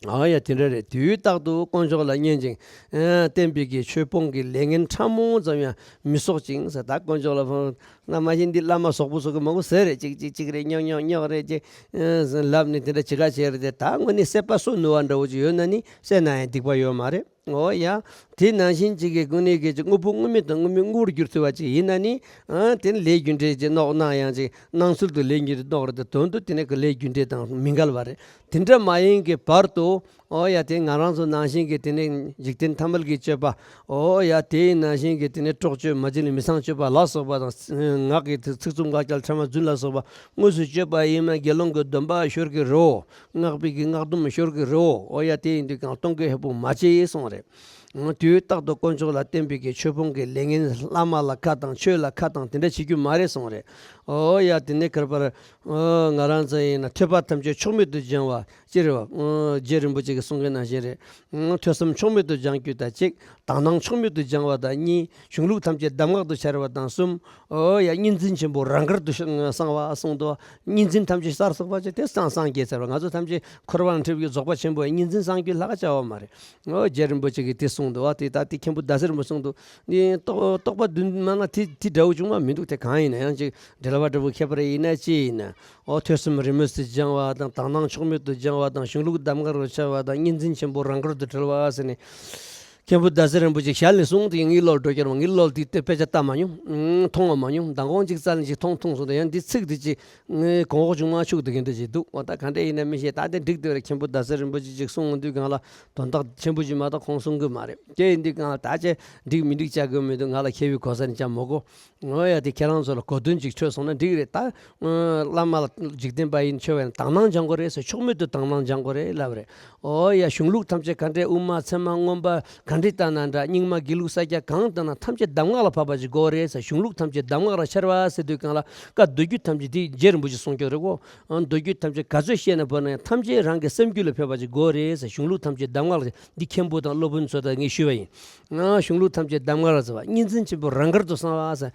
ཨ་ཡ་དེ་འདྲ་རེད། དུས་རྟག་ཏུ་དཀོན་མཆོག་ལ་བསྙེན་ཅིང་ཨ་བསྟེན་པའི་གི་ཆོས་སྤོང་གི་ལས་ངན་ཕྲ་མོ་ཙམ་ཡང་མི་གསོག་ཅིང་ཟེར། ད་དཀོན་མཆོག་ལ་ཕངས་ན་མ་གཞི་འདི་བླ་མ་ཟོག་པོ་ཟོག་གི་མང་པོ་ཟེར་རེད། ཅིག་ཅིག་ཅིག་རེད། རྙོག་རྙོག་རྙོག་རེད། ཅིག་ཨ་ལབ་ནས་དེ་འདྲ་བྱེད་ག་བྱེད་རེད་དེ། ད་དངོས་གནས་སྲེད་པ་གསོ་ནུས་པ་འདྲ་བོ་ཅིག་ཡོད་ན་ནི་སྲེད་ན་ཡང་སྡིག་པ་ཡོད་མ་རེད། ཨོ་ཡ། དེ་ནང་བཞིན་གཅིག་གི་དངོས་གནས་ཀྱི་གཅིག་དངོས་པོ་དངོས་མེད་དང་དངོས་མེད་དངོས་པོར་གྱུར་ཐུབ་པ་ཅིག་ཡིན་ན་ནི། ཨ་དེ་ནི་ལས་རྒྱུ་འབྲས་ཀྱི་རྙོག་གནང་ཡང་ཅིག་སྣང་ཚུལ་དུ་ལས་རྒྱུ་འབྲས་རྙོག་རེད་དེ། དོན་དུ་དེ་ནི་གི་ལས་རྒྱུ་འབྲས་དང་མི་འགལ་བ་རེད། དེ་འདྲ་མ་ཡིན་གྱི་བར་དུ། ཨོ་ཡ་དེ་ང་རང་ཚོ་ནང་བཞིན་གྱི་དེ་ནི་འཇིག་རྟེན་ཐ་མལ་གྱི་སྤྱོད་པ། ཨོ་ཡ་དེའི་ནང་བཞིན་གྱི་དེ་ནི་སྲོག་གཅོད་མ་བྱིན་ལ་མི་ཚངས་སྤྱོད་པ་ལ་སོགས་པ་དང་། ངག་གི་ཚིག་རྩུབ་ངག་འཁྱལ་ཕྲ་མ་རྫུན་ལ་སོགས་པ་དངོས་སུ་སྤྱོད་པ་ཡིན་ན་དགེ་སློང་གི་སྡོམ་པ་ཤོར་གྱི་རེད། སྔགས་པའི་གི་སྔགས་སྡོམ་ཤོར་གྱི་རེད། ཨོ་ཡ་དེ་ཡིན་དུས་གང་སྟོང་གི་ཧས་པོ་མ་བྱེད་གསུངས་རེད། དུས་རྟག་ཏུ་དཀོན་མཆོག་ལ་བརྟེན་པའི་གི་ཆོས་སྤོང་གི་ལས་ངན། བླ་མ་ལ་ཁ་དང་ཆོས་ལ་ཁ་དང་དེ་འདྲ་བྱེད་རྒྱུ་མ་རེད་གསུངས་རེད། ཨོ་ཡ་དེ་ནས་ཀར་པར། ཨོ་ང་རང་ཚོ་ཡིན་ན་ཐོས་པ་ཐམས་ཅད་ཕྱོགས་མེད་དུ་སྦྱང་བ་ཅི་རེད་བ། ཨོ་རྗེ་རིན་པོ་ཆེ་གི་གསུང་གི་ནང་བཞིན་རེད། ཨོ་ཐོས་བསམ་ཕྱོགས་མེད་དུ་སྦྱང་རྒྱུ་དང་གཅིག་དག་སྣང་ཕྱོགས་མེད་དུ་སྦྱང་བ་དང་གཉིས། གཞུང་ལུགས་ཐམས་ཅད་གདམས་ངག་ཏུ་འཆར་བ་དང་གསུམ། ཨོ་ཡ་གཉིས་འཛིན་ཆེན་པོ་རང་དགར་དུ་གསང་བ་གསུངས་འདུག་གཉིས་འཛིན་ཐམས་ཅད་གསར་བསགས་པ་ཅིག་དེ་སངས་སངས་རྒྱས་ཚར་བ། ང་ཚོ་ཐམས་ཅད་འཁོར་བ་ལ་འཁྲིད་པའི་རྫོགས་པ་ཆེན་པོ་ཡི་གཉིས་འཛིན་གསང་རྒྱུ་ལྷག་བྱ་བ་མ་རེད། ཨོ་རྗེ་རིན་པོ་ཆེ་གིས་དེ་གསུངས་འདུག་བ། དེ་ད་དེ་མཁན་པོ་ཟླ་ཟེར་རིན་པོ་གསུངས་འདུག་ནི་རྟོག་རྟོག་པ་བདུན་མ་ན་དེ་དེ་འདྲ་བོ་བྱུང་བ་མི་འདུག་དེ་གང་ཡིན་ན་ཡང་ཅིག་འགྲེལ་པ་འདྲ་བོ་མཁས་པ་རེ་ཡིན་ན་ཅི་ཡིན་ན། ཨོ་ཐོས་བསམ་རི་མོས་སུ་སྦྱང་བ་དང་། དག་སྣང་ཕྱོགས་མེད་དུ་སྦྱང་བ་དང་། གཞུང་ལུགས་གདམས་ངག་རུ་འཆར་བ་དང་། གཉིས་འཛིན་ཆེན་པོ་རང་དགར་དུ་འཁྲིད་པ་ཟེར་ནས། མཁན་པོ་ཟླ་ཟེར་རིན་པོ་ཆེ་ཞལ་ནས་གསུངས་ཏེ་ངའི་བློར་འགྲོ་རྒྱུར་ངའི་བློར་དེ་ལྟ་དཔེ་ཆ་ལྟ་མ་མྱོང་། མཐོང་བ་མ་མྱོང་། མདང་དགོང་ཅིག་རྩ་ལན་ཅིག་མཐོང་མཐོང་སོང་དང་། ཡང་འདི་ཚིག་འདི་ཅིག་ངའི་གོང་འོག་ཅུང་མ་འཆུག་འདུག་གི་འདྲ་ཅིག་འདུག་འོ་ད་ག་འདྲ་ཡིན་ན་མི་ཤེས། ད་དེ་འགྲིག་འདུག་རེད། མཁན་པོ་ཟླ་ཟེར་རིན་པོ་ཆེ་ཅིག་གསུངས་དུས་གང་ལ་དོན་དག་ཆེན་པོ་ཅིག་མ་གཏོགས་ཁོང་གསུང་གི་མ་རེད། དེ་ཡིན་དུས་གང་ལ་ད་ཅེ་འགྲིག་མི་འགྲིག་བྱ་དགོས་མི་འདུག་ང་ལ་མཁས་པའི་གོ་ས་ནི་ཅང་མ་དགོས། འོ་ཡ་དེ་ཁྱེད་རང་ཚོ་ལ་གོ་དོན་ཅིག་འཕྲོད་སོང་ན་འགྲིག་རེད། ད་བླ་མ་ལ་འཇིག་རྟེན་པ་ཡིན་ཆོས་པ་ཡིན་དག་སྣང་སྦྱང་དགོས་རེད་ཟེར། ཕྱོགས་མེད་དུ་དག་སྣང་སྦྱང་དགོས་རེད་ལབ་རེད། འོ་ཡ་གཞུང་ལུགས་ཐམས་ཅད་ག་འདྲའི་དབུ་མ་ཚད་མ་མངོན་པ། ག་འདྲ་བཏང་ན་འདྲ། རྙིང་མ་དགེ་ལུགས་ས་སྐྱ་གང་བཏང་ན་ཐམས་ཅད་གདམས་ངག་ལ་བབས་པ་ཅིག་དགོས་རེད་ཟེར། གཞུང་ལུགས་ཐམས་ཅད་གདམས་ངག་ལ་འཆར་བ་ཟེར་དུས་སྒང་ལ། བཀའ་མདོ་རྒྱུད་ཐམས་ཅད་དེ་རྗེ་རིན་པོ་ཆེ་གསུང་སྐྱོར་རེད་གོ། ཨ། མདོ་རྒྱུད་ཐམས་ཅད་ག་ཚོད་བཤད་ན་བོར་ན་ཡང་ཐམས་ཅད་རང་གི་སེམས་རྒྱུད་ལ་ཕེབས་པ་ཅིག་དགོས་རེད་ཟེར། གཞུང་ལུགས་ཐམས་ཅད་གདམས་ངག་ལ། འདི་མཁན་པོ་དང་སློབ་དཔོན་ཚོ་དང་ངས་ཞུས་པ་ཡིན། ཨ། གཞུང་ལུགས་ཐམས་ཅད་གདམས་ངག་ལ་བརྩི་བ། གཉིས་འཛིན་ཆེན་པོ་རང་དགར་དུ་གསང་བ་ཟེར།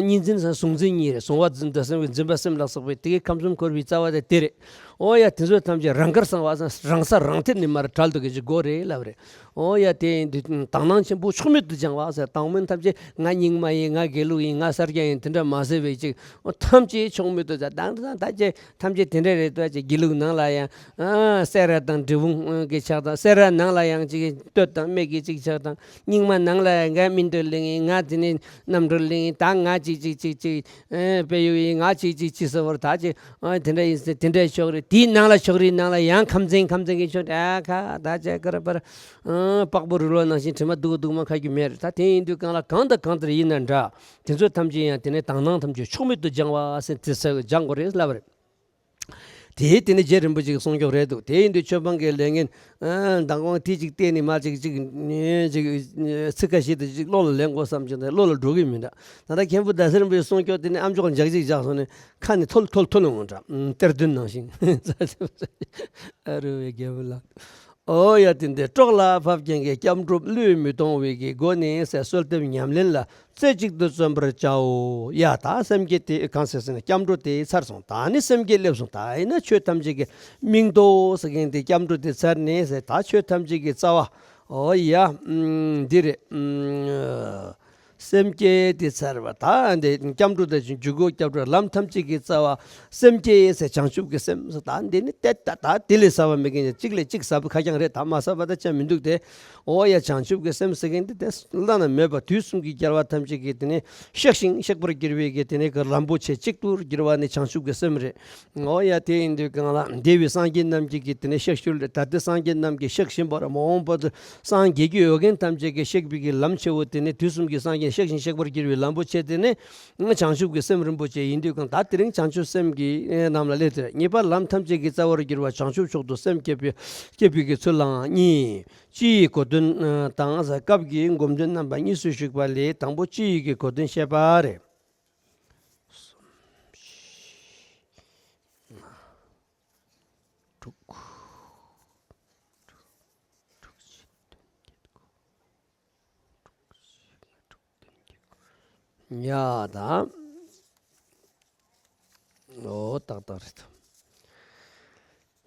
གཉིས་འཛིན་ཟེར་གཟུང་འཛིན་གཉིས་རེད། གཟུང་བ་འཛིན་དང་སེམས་ཀྱི་འཛིན་པ་སེམས་ལ་སོགས་པའི་དེ་གའི་ཁམས་གསུམ་འཁོར་བའི་རྩ་བ་དེ་དེ་རེད། ཨོ་ཡ། དེ་ཚོ་ཐམས་ཅད་རང་དགར་གསང་བ་ཟེར། རང་ས་རང་ཐད་ནས་མར་བྲལ་དུ་གི་ཅིག་དགོས་རེད་ལབ་རེད། ཨོ་ཡ། དེ་ཡིན་དུས་དག་སྣང་ཆེན་པོ་ཕྱོགས་མེད་དུ་སྦྱང་བ་ཟེར། དང་པོ་ཐམས་ཅད་ང་རྙིང་མ་ཡིན། ང་དགེ་ལུགས་ཡིན། ང་ས་སྐྱ་ཡིན། དེ་འདྲ་མ་ཟེར་བའི་ཅིག་ཨོ། ཐམས་ཅད་ཕྱོགས་མེད་དུ་སྦྱང་། དང་དང་ད་ཅེ་ཐམས་ཅད་དེ་འདྲ་རེད་དོ། ཅེ་དགེ་ལུགས་ནང་ལ་ཡང་ཨ། སེ་ར་དང་འབྲས་སྤུངས་ཀྱི་ཆགས་སྡང་། སེ་ར་ནང་ལ་ཡང་ཅིག་སྟོད་དང་སྨད་ཀྱི་ཅིག་ཆགས་སྡང་། རྙིང་མ་ནང་ལ་ཡང་ང་སྨིན་གྲོལ་གླིང་ཡིན། ང་དེ་ནས་རྣམ་གྲོལ་གླིང་ཡིན། ད་ང་ཅིག་ཅིག་ཅིག་ཅིག་ཨེ། དཔལ་ཡུལ་ཡིན། ང་ཅིག་ཅིག་ཅིག་ཟེར་བར་ད་ཅིག་ཨ། དེ་འདྲ་ཡིན་ཟེར། དེ་འདྲའི་ཕྱོགས་རེད། དེའི་ནང་ལ་ཕྱོགས་རིས་ནང་ལ་ཡང་ཁམས་ཚན་ཁམས་ཚན་གྱི་ཕྱོགས་རེད། ཨ་ཁ་ད་ཅེ་ཀ་ར་པར། ཨ། པགས་པོ་རུལ་བ་ནང་བཞིན་དྲི་མ་སྡུག་སྡུག་མ་ཁ་རྒྱུ་མེད་རེད། ད་དེ་ཡིན་དུས་སྒང་ལ་གང་དང་གང་ལྟར་ཡིན་ན་འདྲ། དེ་ཚོ་ཐམས་ཅད་ཡང་དེ་ནས་དག་སྣང་ཐམས་ཅད་ཕྱོགས་མེད་དུ་སྦྱང་བ་ཟེར། དེ་ཟེར་སྦྱང་དགོས་རེད་ལབ་རེད། དེའི་དེ་ནི་རྗེ་རིན་པོ་ཆེ་གི་གསུང་སྐྱོབ་རེད་འདུག་དེ་ཡིན་དུས་ཆོས་འཕགས་པའི་ལས་ངན། ཨ། མདང་དགོང་དེ་ཅིག་བལྟས་ནས་མར་ཅིག་ཅིག་ཅིག་ཚིག་ཁ་ཤས་དེ་ཅིག་བློ་ལ་ལེན་དགོས་བསམ་ཅིག་དེ་བློ་ལ་འགྲོ་གི་མི་འདྲ། ད་ལྟ་མཁན་པོ་ཟླ་སེར་པོའི་གསུང་སྐྱོབ་དེ་ནི་ཨམ་ཅོག་འཇག་ཅིག་བཞག་སོང་ནས་ཁ་ནས་ཐོལ་ཐོལ་ཐོལ་འོང་འདྲ། གཏེར་སྟོན་ནང་བཞིན། ཨ་རུ་བའི་རྒྱལ་པོ་ལགས། ཨོ་ཡ། དེ་འདི་སྲོག་ལ་བབ་མཁན་གྱི་སྐྱབས་འགྲོ་བློས་མི་གཏོང་བའི་གི་སྒོ་ནས་ཟེར། གསོལ་འདེབས་ཉམས་ལེན་ལ་རྩེ་གཅིག་ཏུ་བརྩོན་པར་བྱའོ། ཡ། ད་སེམས་བསྐྱེད་དེ་གང་ཟེར་ཟེར་ན་སྐྱབས་འགྲོ་དེ་ཚར་སོང་། ད་ནི་སེམས་བསྐྱེད་སླེབས་སོང་། ད་ཡིན་ན་ཆོས་ཐམས་ཅད་ཀྱི་མིང་ཐོག་ཟེར་མཁན་དེ་སྐྱབས་འགྲོ་དེ་ཚར་ནས་ཟེར། ད་ཆོས་ཐམས་ཅད་ཀྱི་རྩ་བ། ཨོ་ཡ། ཨུམ། འདི་རེད། ཨུམ། སེམས་བསྐྱེད་དེ་ཚར་བ། ད་འདི་སྐྱབས་འགྲོ་དང་འཇུག་སྒོ་སྐྱབས་འགྲོ་ལམ་ཐམས་ཅད་ཀྱི་རྩ་བ་སེམས་བསྐྱེད་ཟེར། བྱང་ཆུབ་ཀྱི་སེམས་ཟེར། ད་འདི་ནི་ཏེ་ད་ད་དེ་ལས་ཟབ་པ་མེད་མཁན་ཡང་གཅིག་ལས་གཅིག་ཟབ་པ་ཁ་རྐྱང་རེད། ད་མ་ཟབ་པ་ད་ཅང་མི་འདུག་སྟེ། ཨོ་ཡ། བྱང་ཆུབ་ཀྱི་སེམས་ཟེར་མཁན་འདི་དེ་བླ་ན་མེད་པ། དུས་གསུམ་གྱི་རྒྱལ་བ་ཐམས་ཅད་ཀྱིས་དེ་ནས་གཤེགས་ཤིང་གཤེགས་པར་གྱུར་པའི་གི་དེ་ནས་གི་ལམ་པོ་ཆེ་གཅིག་ཏུ་གྱུར་པ་ནི་བྱང་ཆུབ་ཀྱི་སེམས་རེད། ཨོ་ཡ། དེ་ཡིན་དུས་གང་ལ་འདས་པའི་སངས་རྒྱས་རྣམས་ཀྱིས་ཀྱི་དེ་ནས་གཤེགས་ཤུལ་རེད། ད་ལྟའི་སངས་རྒྱས་རྣམས་ཀྱིས་གཤེགས་བཞིན་པ་རེད། མ་འོངས་པ་དུ་སངས་རྒྱས་རྒྱུ་ཡོད་མཁན་ཐམས་ཅད་ཀྱིས་གཤེགས་པའི་གི་ལམ་ཆེ་བོ་དེ་ནས་དུས་གསུམ་གྱི་སངས་རྒྱས་གཤེགས་ཤིང་གཤེགས་པར་གྱུར་པའི་ལམ་པོ་ཆེ་དེ་ནས་བྱང་ཆུབ་ཀྱི་སེམས་རིན་པོ་ཆེ་ཡིན་དུས་གང་ད་དེ་རིང་བྱང་ཆུབ་སེམས་ཀྱི་རྣམས་ལ་སླེབས་ཏེ། གཉིས་པ་ལམ་ཐམས་ཅད་ཀྱི་རྩ་བར་གྱུར་པ་བྱང་ཆུབ་མཆོག་ཏུ་སེམས་བསྐྱེད་པའི་བསྐྱེད་པའི་གི་ཚུལ་ལའང་གཉིས། སྤྱི་ཡི་གོ་དོན་དང་སྐབས་ཀྱི་སྒོམ་དོན་རྣམ་པ་གཉིས་སུ་ཞུགས་པ་ལས། དང་པོ་སྤྱི་ཡི་གི་གོ་དོན་བཤད་པ་རེད། ཡ་ད། ཨོ་ཏག་ཏག་རེད།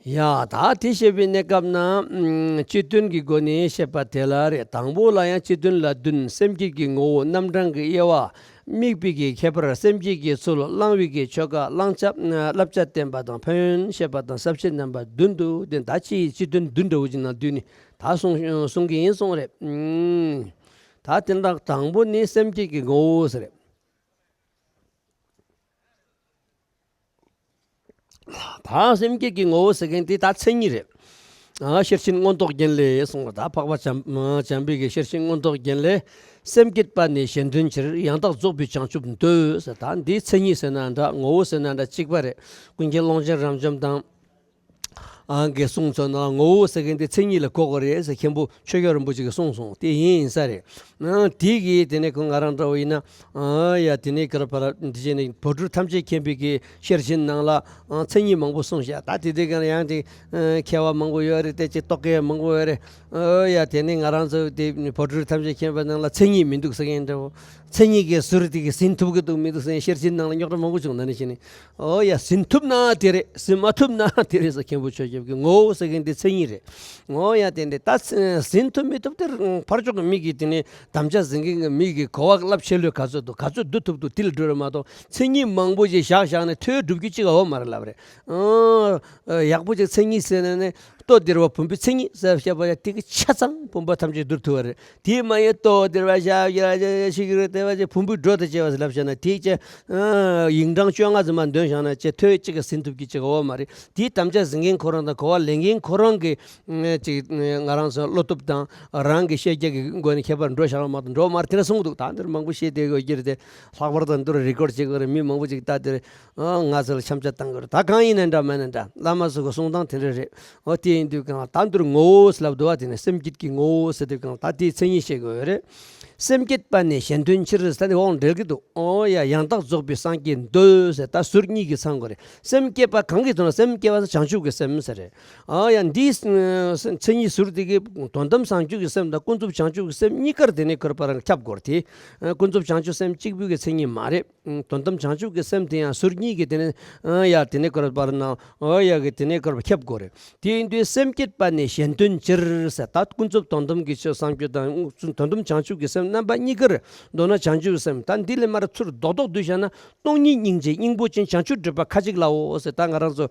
ཡ་ད། དེ་བཤད་པའི་གནས་སྐབས་ན། ཨམ། སྤྱི་དོན་གྱི་སྒོ་ནས་བཤད་པ་དེ་ལ་རེད། དང་པོ་ལ་ཡང་སྤྱི་དོན་ལ་བདུན། སེམས་བསྐྱེད་ཀྱི་ངོ་བོ། རྣམ་གྲངས་ཀྱི་དབྱེ་བ། དམིགས་པའི་གི་ཁྱད་པར། སེམས་བསྐྱེད་ཀྱི་ཚུལ། བླང་བའི་གི་ཆོ་ག། བླང་བྱ། བསླབ་བྱ་བསྟན་པ་དང་ཕན་ཡོན་བཤད་པ་དང་ཟབ་བཤད་རྣམ་པ་བདུན་འདུག་དེ་ད་ཅི་ཡི་སྤྱི་དོན་བདུན་འདྲ་བོ་ཅིག་ནང་བསྡུས་ནས་ད་གསུང་གསུང་གི་ཡིན་གསུང་རེད། ཨུམ། ད་དེ་འདྲ་དང་པོ་ནི་སེམས་བསྐྱེད་ཀྱི་ངོ་བོ་ཟེར་རེད། ད་སེམས་བསྐྱེད་ཀྱི་ངོ་བོ་ཟེར་མཁན་དེ་ད་མཚན་ཉིད་རེད། ཨ། ཤེར་ཕྱིན་མངོན་རྟོགས་རྒྱན་ལས་གསུངས་པ། ད་འཕགས་པ་བྱམས་བྱམས་པའི་གི་ཤེར་ཕྱིན་མངོན་རྟོགས་རྒྱན་ལས། སེམས་བསྐྱེད་པ་ནི་གཞན་དོན་ཕྱིར། ཡང་དག་རྫོགས་པའི་བྱང་ཆུབ་འདོད་ཟེར། ད་འདིའི་མཚན་ཉིད་ཟེར་ན་འདྲ། ངོ་བོ་ཟེར་ན་འདྲ། གཅིག་པ་རེད། ཀུན་མཁྱེན་ཀློང་ཆེན་རབ་འབྱམས་དང་། ཨ། གི་གསུང་ཚོ་ནང་ངོ་བོ་ཟེར་མཁན་དེ་མཚན་ཉིད་ལ་གོ་དགོས་རེད་ཟེར། མཁན་པོ་ཆོས་རྒྱལ་རིན་པོ་ཆེ་གིས་གསུངས་སོང་། དེ་ཡིན་ཡིན་ས་རེད། ཨ། དེ་གི་དེ་ནས་ཁོ་ང་རང་འདྲ་བོ་ཡིན་ན། ཨ། ཡ། དེ་ནས་ག་རེ་ཕར་འདི་བྱས་ནས་བོད་ཕྲུག་ཐམས་ཅད་མཁྱེན་པའི་གི་ཤེར་ཕྱིན་ནང་ལ། ཨ། མཚན་ཉིད་མང་པོ་གསུངས་ཤག་ད་དེ་དུས་ཀྱང་ཡང་དེ། ཨ། མཁས་པ་མང་པོ་ཡོད་རེད། དེ་ཅི་རྟོག་མཁན་མང་པོ་ཡོད་རེད། ཨ། ཡ། དེ་ནས་ང་རང་ཚོ་དེ་བོད་ཕྲུག་ཐམས་ཅད་མཁྱེན་པའི་ནང་ལ་མཚན་ཉིད་མི་འདུག་ཟེར་མཁན་འདྲ་བོ། མཚན་ཉིད་ཀྱི་ཟུར་དེ་གི་ཟིན་ཐུབ་ཀྱི་འདུག་མི་འདུག་ཟེར་མཁན་ཤེར་ཕྱིན་ནང་ལ་རྙོག་དྲ་མང་པོ་བྱུང་། ད་ནི་བྱས་ནས། ཨོ་ཡ། ཟིན་ཐུབ་ན་དེ་རེད། ཟིན་མ་ཐུབ་ན་དེ་རེད་ཟེར། མཁན་པོ་ཆོས་རྒྱལ་གྱི་ངོ་བོ་ཟེར་མཁན་དེ་མཚན་ཉིད་རེད། ཨོ་ཡ། དེ་འདྲ་ད་ཟིན་ཐུབ་མི་ཐུབ་དེ་ཕར་ཕྱོགས་ཀྱི་མི་གིས། དེ་ནས་དམ་བཅའ་ཟིན་མཁན་གྱི་མི་གིས་གོ་བ་རླབས་ཆེ་ལོས་ག་ཚོད་འདུག་ག་ཚོད་བསྡུ་ཐུབ་འདུག་དེ་ལ་འགྲོ་རེད་མ་གཏོགས། མཚན་ཉིད་མང་པོ་ཞིག་བཞག་བཞག་ནས་ཐོས་སྒྲུབ་རྒྱུ་གཅིག་ཡོད་མ་རེད་ལབ་རེད། ཨོ། ཡག་པོ་ཅིག་མཚན་ཉིད་ཟེར་ནས་ནི། ལྟོ་ལྡིར་བ་བུམ་པའི་མཚན་ཉིད་ཟེར་བཤད་པ་ཡ། དེ་གི་ཆ་ཚང་བུམ་པ་ཐམས་ཅད་བསྡུར་ཐུབ་པ་རེད། དེ་མ་ཡིན་ལྟོ་ལྡིར་བ་ཞབས་ཀྱི་ལ་ཞིག་རེད། དེ་བ་ཅིག་བུམ་པའི་སྒྲོ་དང་བཅས་པ་ཟེར་ལབ་བྱས་ན། དེ་ཅི། ཨ། ཡིག་འབྲང་བཅོ་ལྔ་ཙམ་མ་འདོན་བཞག་ན་ཅི་ཐོས་གཅིག་གི་ཟིན་ཐུབ་ཀྱི་ཅིག་ཡོད་མ་རེད། དེའི་དམ་བཅའ་ཟིན་མཁན་ཁོ་རང་དང་གོ་བ་ལེན་མཁན་ཁོ་རང་གི་ཅིག་ང་རང་ཚོ་བློ་སྟོབས་དང་རང་གི་ཤེས་རྒྱ་གི་སྒོ་ནས་ཁྱད་པར་འགྲོ་བཞག་པ་མ་གཏོགས། འགྲོ་མ་རེད། དེ་འདྲ་གསུང་གི་འདུག་ད་འདིར་མང་པོ་བཤད་བསྡད་དགོས་ཀྱི་རེད་དེ། ལྷག་པར་དུ་འདིར་རེ་ཀོར་བྱེད་དགོས་རེད། མི་མང་པོ་ཅིག་ད་འདིར། ཨ། ང་ཚོ་ལ་འཆམ་ཆ་བཏང་གི་རེད། ད་གང་ཡིན་ན་འདྲ་མིན་ན་འདྲ། བླ་མ་ཚོ་གི་གསུང་སྟངས་དེ་འདྲ་རེད། འོ་དེ། ཡིན་དུས་གང་ལ་ད་འདིར་ངོ་བོ་ཟེར་ལབ་འདུག་བ། དེ་ནས་སེམས་བསྐྱེད་ཀྱི་ངོ་བོ་ཟེར་དུས་གང་ལ་ད་དེའི་མཚན་ཉིད་བཤད་དགོས་ཡོད་རེད། སེམས་བསྐྱེད་པ་ནི་གཞན་དོན་ཕྱིར་ཟེར་ད་དེ་འོག་འགྲེལ་གྱི་འདུག་ཨོ་ཡ། ཡང་དག་རྫོགས་པའི་སངས་རྒྱས་འདོད་ཟེར་ད་ཟུར་གཉིས་ཀྱིས་ཚང་དགོས་རེད། སེམས་བསྐྱེད་པ་གང་གི་དོན་ལ་སེམས་བསྐྱེད་པ་བྱང་ཆུབ་ཀྱི་སེམས་ཟེར་རེད། ཨོ་ཡ། འདིའི་མཚན་ཉིད་ཟུར་དེ་གི་དོན་དམ་བྱང་ཆུབ་ཀྱི་སེམས་དང་ཀུན་རྫོབ་བྱང་ཆུབ་ཀྱི་སེམས་གཉིས་ཀར་དེ་ནས་ཁྱབ་དགོས་རེད་དེ། ཀུན་རྫོབ་བྱང་ཆུབ་སེམས་གཅིག་པུའི་གི་མཚན་ཉིད་མ་རེད། དོན་དམ་བྱང་ཆུབ་ཀྱི་སེམས་དེ་ཡང་ཟུར་གཉིས་ཀྱིས་དེ་ནས་ཡ་དེ་ནས་ཁྱབ་དགོས་རེད། དེ་ཡིན་དུས་སེམས་བསྐྱེད་པ་ནི་གཞན་དོན་ཕྱིར་ཟེར་ད་ཀུན་རྫོབ་དོན་དམ་གྱི་ཆོས་བསམ་རྒྱུ་དང་དོན་དམ་བྱང་ཆུབ་ཀྱི་སེམས་རྣམ་པ་གཉིས་ཀར། མདོར་ན་བྱང་ཆུབ་སེམས་ད་འདི་ལས་མར་ཚུར་རྡོག་རྡོག་བསྡུས་བཞག་ན་སྟོང་ཉིད་སྙིང་རྗེ་སྙིང་པོ་ཅན་བྱང་ཆུབ་སྒྲུབ་པ་ཁ་ཅིག་ལའོ་ཟེར་ད་ང་རང་ཚོ་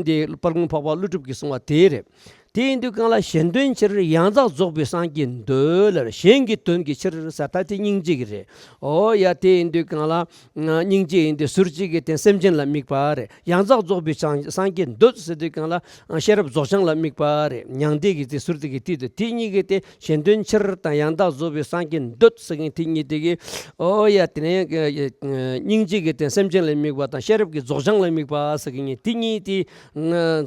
འདི་དཔལ་མགོན་འཕགས་པ་ཀླུ་སྒྲུབ་ཀྱིས་གསུངས་པ་དེ་རེད། དེ་ཡིན་དུས་གང་ལ་གཞན་དོན་ཕྱིར་ཡང་དག་རྫོགས་པའི་སངས་རྒྱས་འདོད་ལ། གཞན་གྱི་དོན་གྱི་ཕྱིར་ཟེར་ད་དེ་སྙིང་རྗེ་གི་རེད། ཨོ་ཡ། དེ་ཡིན་དུས་གང་ལ་སྙིང་རྗེ་ཡིན་དུས་ཟུར་གཅིག་གི་དེ་སེམས་ཅན་ལ་དམིགས་པ་རེད། ཡང་དག་རྫོགས་པའི་སངས་རྒྱས་འདོད་ཟེར་དུས་གང་ལ་ཤེས་རབ་རྫོགས་བྱང་ལ་དམིགས་པ་རེད། མྱང་འདས་ཀྱི་དེ་ཟུར་དེ་གི་དེ་དེ་དེ་གཉིས་ཀྱི་དེ་གཞན་དོན་ཕྱིར་དང་ཡང་དག་རྫོགས་པའི་སངས་རྒྱས་འདོད་ཟེར་མཁན་དེ་གཉིས་དེ་གི། ཨོ་ཡ། དེ་ནས་སྙིང་རྗེ་གི་དེ་སེམས་ཅན་ལ་དམིགས་པ་དང་ཤེས་རབ་ཀྱི་རྫོགས་བྱང་ལ་དམིགས་པ་ཟེར་མཁན་དེ་གཉིས་དེ་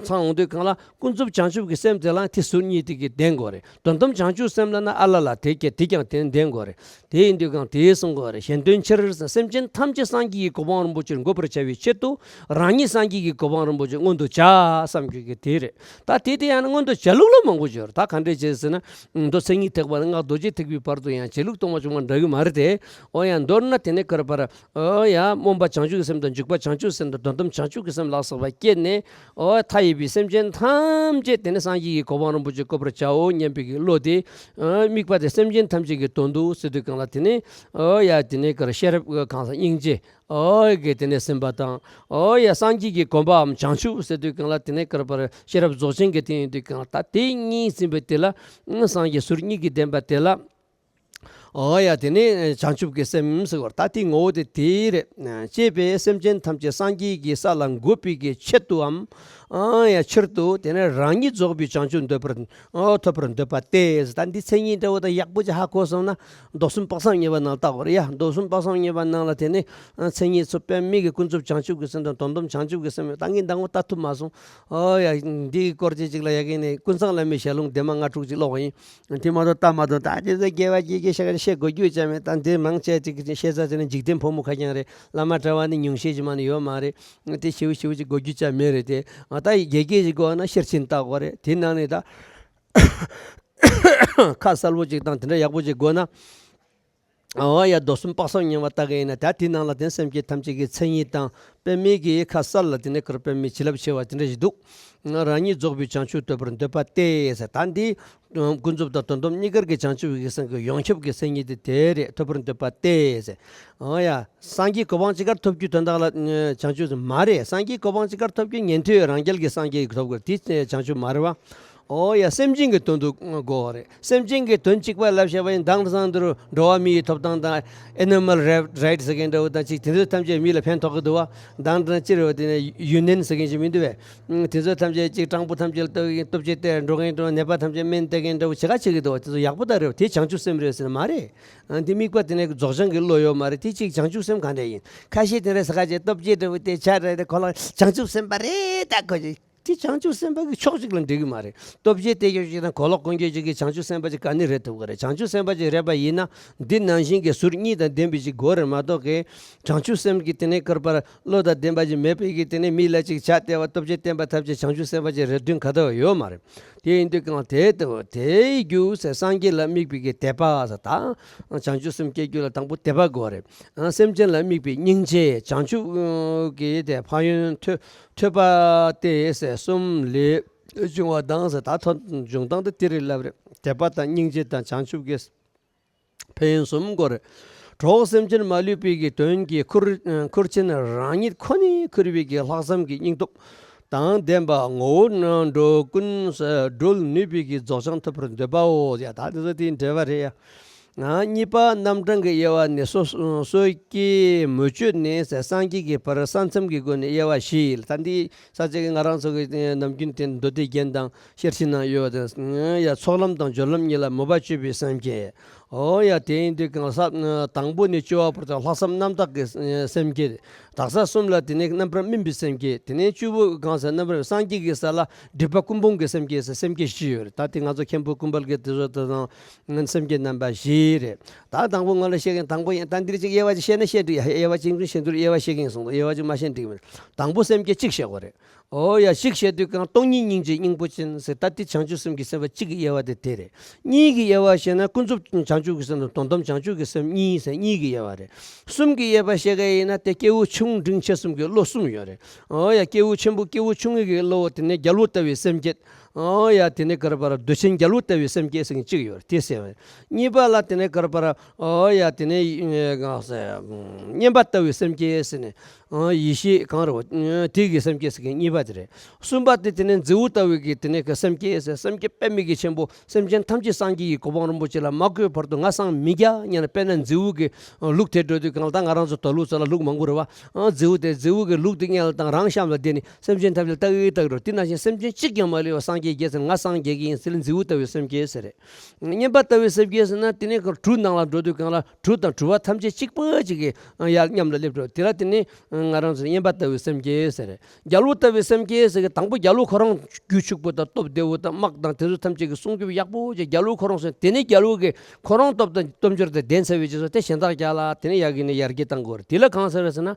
ཚང་འོང་དུས་གང་ལ། ཀུན་རྫོབ་བྱང་ཆུབ་ཀྱི་སེམས་དེ་ལ་དེ་ཟུར་གཉིས་དེ་གིས་ལྡན་དགོས་རེད། དོན་དམ་བྱང་ཆུབ་སེམས་ལ་ན་ཨ་ལ་ལ་དེ་སྐད་དེ་ཀྱང་དེ་ལྡན་དགོས་རེད། དེ་ཡིན་དུས་གང་དེ་གསུང་དགོས་རེད། གཞན་དོན་ཕྱིར་སེམས་ཅན་ཐམས་ཅད་སངས་རྒྱས་ཀྱི་གོ་འཕང་རིན་པོ་ཆེར་འགོད་པར་བྱ་བའི་ཆེད་དུ་རང་ཉིད་སངས་རྒྱས་ཀྱི་གོ་འཕང་རིན་པོ་ཆེ་མངོན་དུ་བྱ་བསམ་རྒྱུ་གི་དེ་རེད། ད་དེ་དེ་ཡང་ན་མངོན་དུ་བྱ་ལུགས་ལ་མང་པོ་ཡོད་རེད། ད་ག་འདྲས་བྱས་ཟེར་ན། མདོ་མཚན་ཉིད་ཐེག་པ་ནས་སྔགས་རྡོ་རྗེ་ཐེག་པའི་བར་དུ་ཡང་བྱེད་ལུགས་སྟོང་པ་བྱུང་བ་འདྲ་གི་མ་རེད་དེ། ཨོ་ཡང་མདོར་ན་དེ་ནས་ཁར་བར། ཨོ་ཡ། སྨོན་པ་བྱང་ཆུབ་ཀྱི་སེམས་དང་འཇུག་པ་བྱང་ཆུབ་ཀྱི་སེམས་དང་དོན་དམ་བྱང་ཆུབ་ཀྱི་སེམས་ལ་སོགས་པ་བསྐྱེད་ནས། ཨོ་མཐའ་ཡས་པའི་སེམས་ཅན་ཐམས་ཅད་དེ་ནི་སངས་རྒྱས་ཀྱི་གོ་འཕང་རིན་པོ་ཆེ་བཀོད་པར་བྱའོ་སྙམ་པའི་གི་བློ་དེ། ཨོ་དམིགས་པ་དེ་སེམས་ཅན་ཐམས་ཅད་ཀྱི་དོན་དུ་ཟེར་དུས་གང་ལ་དེ་ནི། ཨོ་ཡ། དེ་ནི་གར་ཤེས་རབ་གང་ཟག་སྙིང་རྗེ། ཨོ་གི་དེ་ནི་སེམས་པ་དང་། ཨོ་ཡ། སངས་རྒྱས་ཀྱི་གོ་འཕང་བྱང་ཆུབ་ཟེར་དུས་གང་ལ་དེ་ནི་གར་བར་ཤེས་རབ་རྫོགས་ཆེན་གྱི་དེ་ཡིན་དུས་གང་ལ་ད་དེ་གཉིས་ཟིན་པའི་དེ་ལ། སངས་རྒྱས་ཟུར་གཉིས་ཀྱིས་ལྡན་པ་དེ་ལ། ཨོ་ཡ། དེ་ནི་བྱང་ཆུབ་ཀྱི་སེམས་ཟེར་བ་ད་དེའི་ངོ་བོ་དེ་དེ་རེད། ཅེས་པས་སེམས་ཅན་ཐམས་ཅད་སངས་རྒྱས་ཀྱི་ས་ལ་འགོད་པའི་གི་ཆེད་དུའམ། ཨོ་ཡ། ཕྱིར་དུ་དེ་ནི་རང་ཉིད་རྫོགས་པའི་བྱང་ཆུབ་འདོད་པར། ཨོ་ཐོབ་པར་འདོད་པ་སྟེ། ད་འདི་མཚན་ཉིད་འདྲ་བོ་དང་ཡག་པོ་ཅིག་ཧ་གོ་སོང་ན་མདོ་གསུམ་དཔག་བསམ་ཡོད་པ་ནང་ལ་བལྟ་དགོས་རེད་ཡ། མདོ་གསུམ་དཔག་བསམ་ཡོད་པ་ནང་ལ་དེ་ནི་མཚན་ཉིད་ཚོ་དཔེ་མེད་ཀྱི་ཀུན་རྫོབ་བྱང་ཆུབ་ཀྱི་སེམས་དང་དོན་དམ་བྱང་ཆུབ་ཀྱི་སེམས་ད་ངས་མདང་དགོང་ལྟ་ཐུབ་མ་སོང་། ཨོ་ཡ། འདིའི་སྐོར་ཅིག་ཅིག་ལ་ཡ་གི་ནས་ཀུན་བཟང་བླ་མའི་ཞལ་ལུང་དེ་མ་ལྔ་དྲུག་ཅིག་ཀློག་པ་ཡིན། དེ་མ་གཏོགས་ལྟ་མ་གཏོགས་ད་དེ་ཚོ་དགེ་བ་དགེ་དགེ་ཤ་ཁ་བཤད་དགོས་རྒྱུ་ཅང་མེད། ད་འདི་མང་ཆེ་ཅིག་གི་བཤད་ས་དེ་ནི་འཇིག་རྟེན་ཕོ་མོ་ཁ་རྐྱང་རེད། བླ་མ་གྲྭ་བ་ནི་ཉུང་ཤས་ཅིག་མ་ནི་ཡོད་མ་རེད། དེ་ཞེ་པོ་ཞེ་པོ་ཅིག་དགོས་རྒྱུ་ཅང་མེད་རེད་དེ། ད་དགེ་རྒན་ཅིག་དགོས་ན་ཤེར་ཕྱིན་ལྟ་དགོས་རེད། དེ་ནང་ནས་ད་ཁ་གསལ་པོ་ཅིག་དང་དེ་འདྲ་ཡག་པོ་ཅིག་དགོས་ན། ཨོ་ཡ། མདོ་གསུམ་དཔག་བསམ་ཡོད་པ་ལྟ་གི་ཡིན་ན་ད་དེ་ནང་ལ་དེ་སེམས་ཅན་ཐམས་ཅད་ཀྱི་མཚན་ཉིད་དང་དཔེ་མེད་ཀྱི་ཁ་གསལ་ལ་དེ་ནས་ཁར་དཔེ་མེད་བྱིན་རླབས་ཆེ་བ་དེ་འདྲ་ཞིག་འདུག་རང་ཉིད་རྫོགས་པའི་བྱང་ཆུབ་ཐོབ་པར་འདོད་པ་སྟེ་ཟེར། ད་འདི་ཀུན་རྫོབ་དང་དོན་དམ་གཉིས་ཀར་གྱི་བྱང་ཆུབ་ཀྱི་སེམས་ཀྱི་ཡོངས་ཁྱབ་ཀྱི་མཚན་ཉིད་དེ་དེ་རེད། ཐོབ་པར་འདོད་པ་སྟེ་ཟེར། ཨོ་ཡ། སངས་རྒྱས་གོ་འཕང་ཅི་དགར་ཐོབ་རྒྱུའི་དོན་དག་ལ་བྱང་ཆུབ་མ་རེད། སངས་རྒྱས་གོ་འཕང་ཅི་དགར་ཐོབ་རྒྱུ་ཉན་ཐོས་རང་རྒྱལ་གྱི་སངས་རྒྱས་ཐོབ་དགོས་དེ་བྱང་ཆུབ་མ་རེད་བ། ཨོ་ཡ། སེམས་ཅན་གྱི་དོན་དུ་དགོས་པ་རེད། སེམས་ཅན་གྱི་དོན་གཅིག་པ་ལབ་བྱས་པ་ཡིན་དང་དེང་སང་འདིར་འགྲོ་བ་མིའི་ཐོབ་ཐང་དང་ཨེ་ནི་མལ་རའིཊ་ཟེར་མཁན་འདྲ་བོ་དང་ཅིག་དེ་ཚོ་ཐམས་ཅད་མི་ལ་ཕན་ཐོགས་ཀྱི་འདུག་བ། དང་དེ་ཅི་རེད་བ། དེ་ནས་ཡུ་ནན་ཟེར་མཁན་ཅིག་མི་འདུག་བས། དེ་ཚོ་ཐམས་ཅད་ཅིག་སྤྲང་པོ་ཐམས་ཅད་ལ་སྟོབས་ཆེ་སྟེར་འགྲོ་མཁན་འདྲ་བོ། ནད་པ་ཐམས་ཅད་སྨན་སྟེར་མཁན་འདྲ་བོ་བྱེད་ག་བྱེད་ཀྱི་འདུག་བ། དེ་ཚོ་ཡག་པོ་ད་རེད་བ། དེ་བྱང་ཆུབ་སེམས་རེད་ཟེར་ན་མ་རེད། འདི་དམིགས་པ་དེ་ནས་རྫོགས་བྱང་གི་བློ་ཡོད་མ་རེད། དེ་གཅིག་བྱང་ཆུབ་སེམས་གང་འདྲ་ཡིན། ཁ་ཤས་དེ་འདྲ་ཟེར་ག་ཅིག་སྟོབས་ཆེ་འདྲ་བོ་དེ་ཆ་རེད་དེ་ཁོ་ལ་བྱང་ཆུབ་སེམས་དཔའ་རེད་ད་ཁོ་ཅིག་དེ་བྱང་ཆུབ་སེམས་དཔའ་གི་ཕྱོགས་གཅིག་ལ་འགྲིག་གི་མ་རེད། སྟོབས་ཆེ་སྟེར་རྒྱུ་ཅིག་དང་གོ་ལོག་གོན་རྒྱུ་ཅིག་གིས་བྱང་ཆུབ་སེམས་དཔའ་ཅིག་ག་ནས་རེད་ཐུབ་གི་རེད། བྱང་ཆུབ་སེམས་དཔའ་ཅིག་རེད་པ་ཡིན་ན་འདི་ནང་བཞིན་གྱི་ཟུར་གཉིས་དང་ལྡན་པའི་ཅིག་དགོས་རེད་མ་གཏོགས་གི། བྱང་ཆུབ་སེམས་ཀྱི་དེ་ནས་ཁར་བར་བློ་དང་ལྡན་པ་ཅིག་མེད་པའི་གི་དེ་ནས་མི་ལ་ཅིག་ཆ་སྟེར་བ་སྟོབས་ཆེ་བསྟན་པ་ཐམས་ཅད་བྱང་ཆུབ་སེམས་དཔའ་ཅིག་རེད་དོན་ག་དོ་ཡོད་མ་རེད། དེ་ཡིན་དུས་གང་དེ་ལྟ་བུ་དེའི་རྒྱུ་ཟེར་སངས་རྒྱས་ལ་དམིགས་པའི་གི་དད་པ་ཟེར་ད། བྱང་ཆུབ་སེམས་སྐྱེ་རྒྱུ་ལ་དང་པོ་དད་པ་དགོས་རེད། སེམས་ཅན་ལ་དམིགས་པའི་སྙིང་རྗེ་བྱང་ཆུབ་ཀྱི་དེ་ཕན་ཡོན་ཐོས་ཐོས་པ་སྟེ་ཟེར་གསུམ་ལས་བྱུང་བ་དང་ཟེར་ད་ཐོ་འབྱུང་སྟངས་དེ་དེ་རེད་ལབ་རེད། དད་པ་དང་སྙིང་རྗེ་དང་བྱང་ཆུབ་ཀྱི་ཕན་ཡོན་གསུམ་དགོས་རེད། གྲོགས་སེམས་ཅན་མ་ལུས་པའི་གི་དོན་གྱི་ཁུར་ཁུར་ཆེན་རང་ཉིད་ཁོ་ནས་ཁུར་བའི་གི་ལྷག་བསམ་གྱི་སྙིང་སྟོབས་དང་ལྡན་པ་ངོ་བོ་འགྲོ་ཀུན་སྒྲོལ་ནུས་པའི་གི་རྫོགས་བྱང་ཐོབ་པར་འདོད་པའོ། ཡ་ད་དེ་ཚོ་དེའི་འགྲེལ་པ་རེད་ཡ། ང་གཉིས་པ་རྣམ་གྲངས་ཀྱི་དབྱེ་བ་ནི་སོ་སོ་སྐྱེ་མི་སྤྱོད་ནས་སངས་རྒྱས་ཀྱི་བར་ས་མཚམས་ཀྱི་སྒོ་ནས་དབྱེ་བ་བཞི་ཡིན། ད་འདི་ས་ཆ་གི་ང་རང་ཚོ་གི་ནམ་རྒྱུན་དེ་མདོ་སྡེ་རྒྱན་དང་ཤེར་ཕྱིན་ནང་ཡོད་པ་དང་ཡ་ཚོགས་ལམ་དང་སྦྱོར་ལམ་གཉིས་ལ་མོས་པ་སྤྱོད་པའི་སེམས་བསྐྱེད། ཨོ་ཡ། དེ་ཡིན་དུས་གང་ས་དང་པོ་ནས་བཅུ་པ་བར་དུ་ལྷག་བསམ་རྣམ་དག་གི་སེམས་བསྐྱེད། དག་ས་གསུམ་ལ་དེ་ནས་རྣམ་པར་སྨིན་པའི་སེམས་བསྐྱེད། དེ་ནས་བཅུ་པོ་གང་ས་རྣམ་པར་སངས་རྒྱས་ཀྱི་ས་ལ་སྒྲིབ་པ་ཀུན་སྤོང་གི་སེམས་བསྐྱེད་ཟེར་སེམས་བསྐྱེད་བཞི་ཡོད་རེད། ད་དེ་ང་ཚོ་མཁན་པོ་ཀུན་དཔལ་གྱི་དེ་ཚོ་དེ་དང་སེམས་བསྐྱེད་རྣམ་པ་བཞི་རེད། ད་དང་པོ་ང་ལ་བཤད་མཁན་དང་པོ་ཡིན། ད་འདིར་ཅིག་དབྱེ་བ་ཅིག་བཤད་ན་བཤད་འགྲིག་ཡ། དབྱེ་བ་ཅིག་བཤད་འགྲིག་དབྱེ་བ་བཤད་མཁན་གསུངས་འདུག་དབྱེ་བ་ཅིག་མ་བཤད་འགྲིག་མིན། དང་པོ་སེམས་བསྐྱེད་གཅིག་བཤད་དགོས་རེད། ཨོ་ཡ། གཅིག་བཤད་དུས་གང་སྟོང་ཉིད་སྙིང་རྗེའི་སྙིང་པོ་ཅན་ཟེར། ད་དེ་བྱང་ཆུབ་སེམས་ཀྱི་སེམས་དཔའ་གཅིག་གི་དབྱེ་བ་དེ་དེ་རེད། གཉིས་ཀྱི་དབྱེ་བ་བཤད་ན་ཀུན་རྫོབ་བྱང་ཆུབ་ཀྱི་སེམས་དང་དོན་དམ་བྱང་ཆུབ་ཀྱི་སེམས་གཉིས་ཟེར་གཉིས་ཀྱི་དབྱེ་བ་རེད། གསུམ་གྱི་དབྱེ་བ་བཤད་མཁན་ཡིན་ན་དེ་སྐྱེས་བུ་ཆུང་འབྲིང་ཆེ་གསུམ་གྱི་བློ་གསུམ་ཡོད་རེད། ཨོ་ཡ། སྐྱེས་བུ་ཆེན་པོ་སྐྱེས་བུ་ཆུང་ངུ་གི་བློ་དེ་ནས་རྒྱལ་པོ་ལྟ་བུའི་སེམས་བསྐྱེད། ཨོ་ཡ། དེ་ནས་ག་རེ་བར་འདོད་ཆེན་རྒྱལ་པོ་ལྟ་བུའི་སེམས་བསྐྱེད་ཟེར་མཁན་གཅིག་ཡོད་རེད། དེ་ཟེར་བ་རེད། གཉིས་པ་ལ་དེ་ནས་ག་རེ་བར། ཨོ་ཡ། དེ་ནས་ཨེ་གང་ཟེར། མཉན་པ་ལྟ་བུའི་སེམས་བསྐྱེད་ཟེར་ནས། ཨ། ཡེ་ཤེས་གང་རུང་། ཨ། དེ་གི་སེམས་བསྐྱེད་ཟེར་མཁན་གཉིས་པ་དེ་རེད། གསུམ་པ་དེ་དེ་ནས་མཛེའུ་ལྟ་བུའི་གི་དེ་ནས་གི་སེམས་བསྐྱེད་ཟེར། སེམས་བསྐྱེད་དཔེ་མེད་ཀྱི་ཆེན་པོ། སེམས་ཅན་ཐམས་ཅད་སངས་རྒྱས་ཀྱི་གོ་འཕང་རིན་པོ་ཆེ་ལ་མ་བཀོད་བར་དུ་ང་སངས་མི་རྒྱ་སྙམ་ནས། དཔེར་ན་མཛེའུ་གི་ལུག་དེ་འགྲོ་དུས་གང་ལ། ད་ང་རང་ཚོ་དུག་ལོག་ཚོ་ལ་ལུག་མང་པོ་རེད་བ། ཨ། མཛེའུ་དེ་མཛེའུ་གི་ལུག་དེ་སྔོན་ལ་དང་རང་གཤམ་ལ་བསྡད་ནས་སེམས་ཅན་ཐམས་ཅད་ལྟ་གི་ལྟ་གི་འགྲོ། དེ་ནང་བཞིན་སེམས་ཅན་གཅིག་ཀྱང་མ་ལུས་པ་སངས་རྒྱས་རྒྱལ་ཟེར། ང་སངས་རྒྱས་ཀྱི་ཡིན་ཟེར་མཛེའུ་ལྟ་བུའི་སེམས་བསྐྱེད་ཟེར་རེད། མཉན་པ་ལྟ་བུའི་སེམས་བསྐྱེད་ཟེར་ན་དེ་ནས་གྲུ་ནང་ལ་འགྲོ་དུས་གང་ལ་གྲུ་དང་གྲུ་པ་ཐམས་ཅད་གཅིག་པ་གཅིག་གི་ཡར་མཉམ་ལ་སླེབས་འགྲོ། དེ་ལ་དེ་ནས་ང་རང་ཚོ་མཉན་པ་ལྟ་བུའི་སེམས་བསྐྱེད་ཟེར། རྒྱལ་པོ་ལྟ་བུའི་སེམས་བསྐྱེད་ཟེར་གི་དང་པོ་རྒྱལ་པོ་ཁོ་རང་རྒྱུད་ཕྱུག་པོ་དང་སྟོབས་བདེ་བོ་དང་དམག་དང་དེ་ཚོ་ཐམས་ཅད་ཀྱི་སྲུང་སྐྱོབ་ཡག་པོ་བྱས། རྒྱལ་པོ་ཁོ་རང་སོང་། དེ་ནས་རྒྱལ་པོ་གི་ཁོ་རང་སྟོབས་དང་སྟོབས་འབྱོར་དེ་ལྡན་ཚར་བའི་རྗེས་སུ་དེ་གཞན་དག་རྒྱལ་ལ་དེ་ནས་ཡར་གི་ནས་ཡར་རྒྱས་བཏང་དགོས་རེད། དེ་ལ་གང་ཟེར་རེད་ཟེར་ན།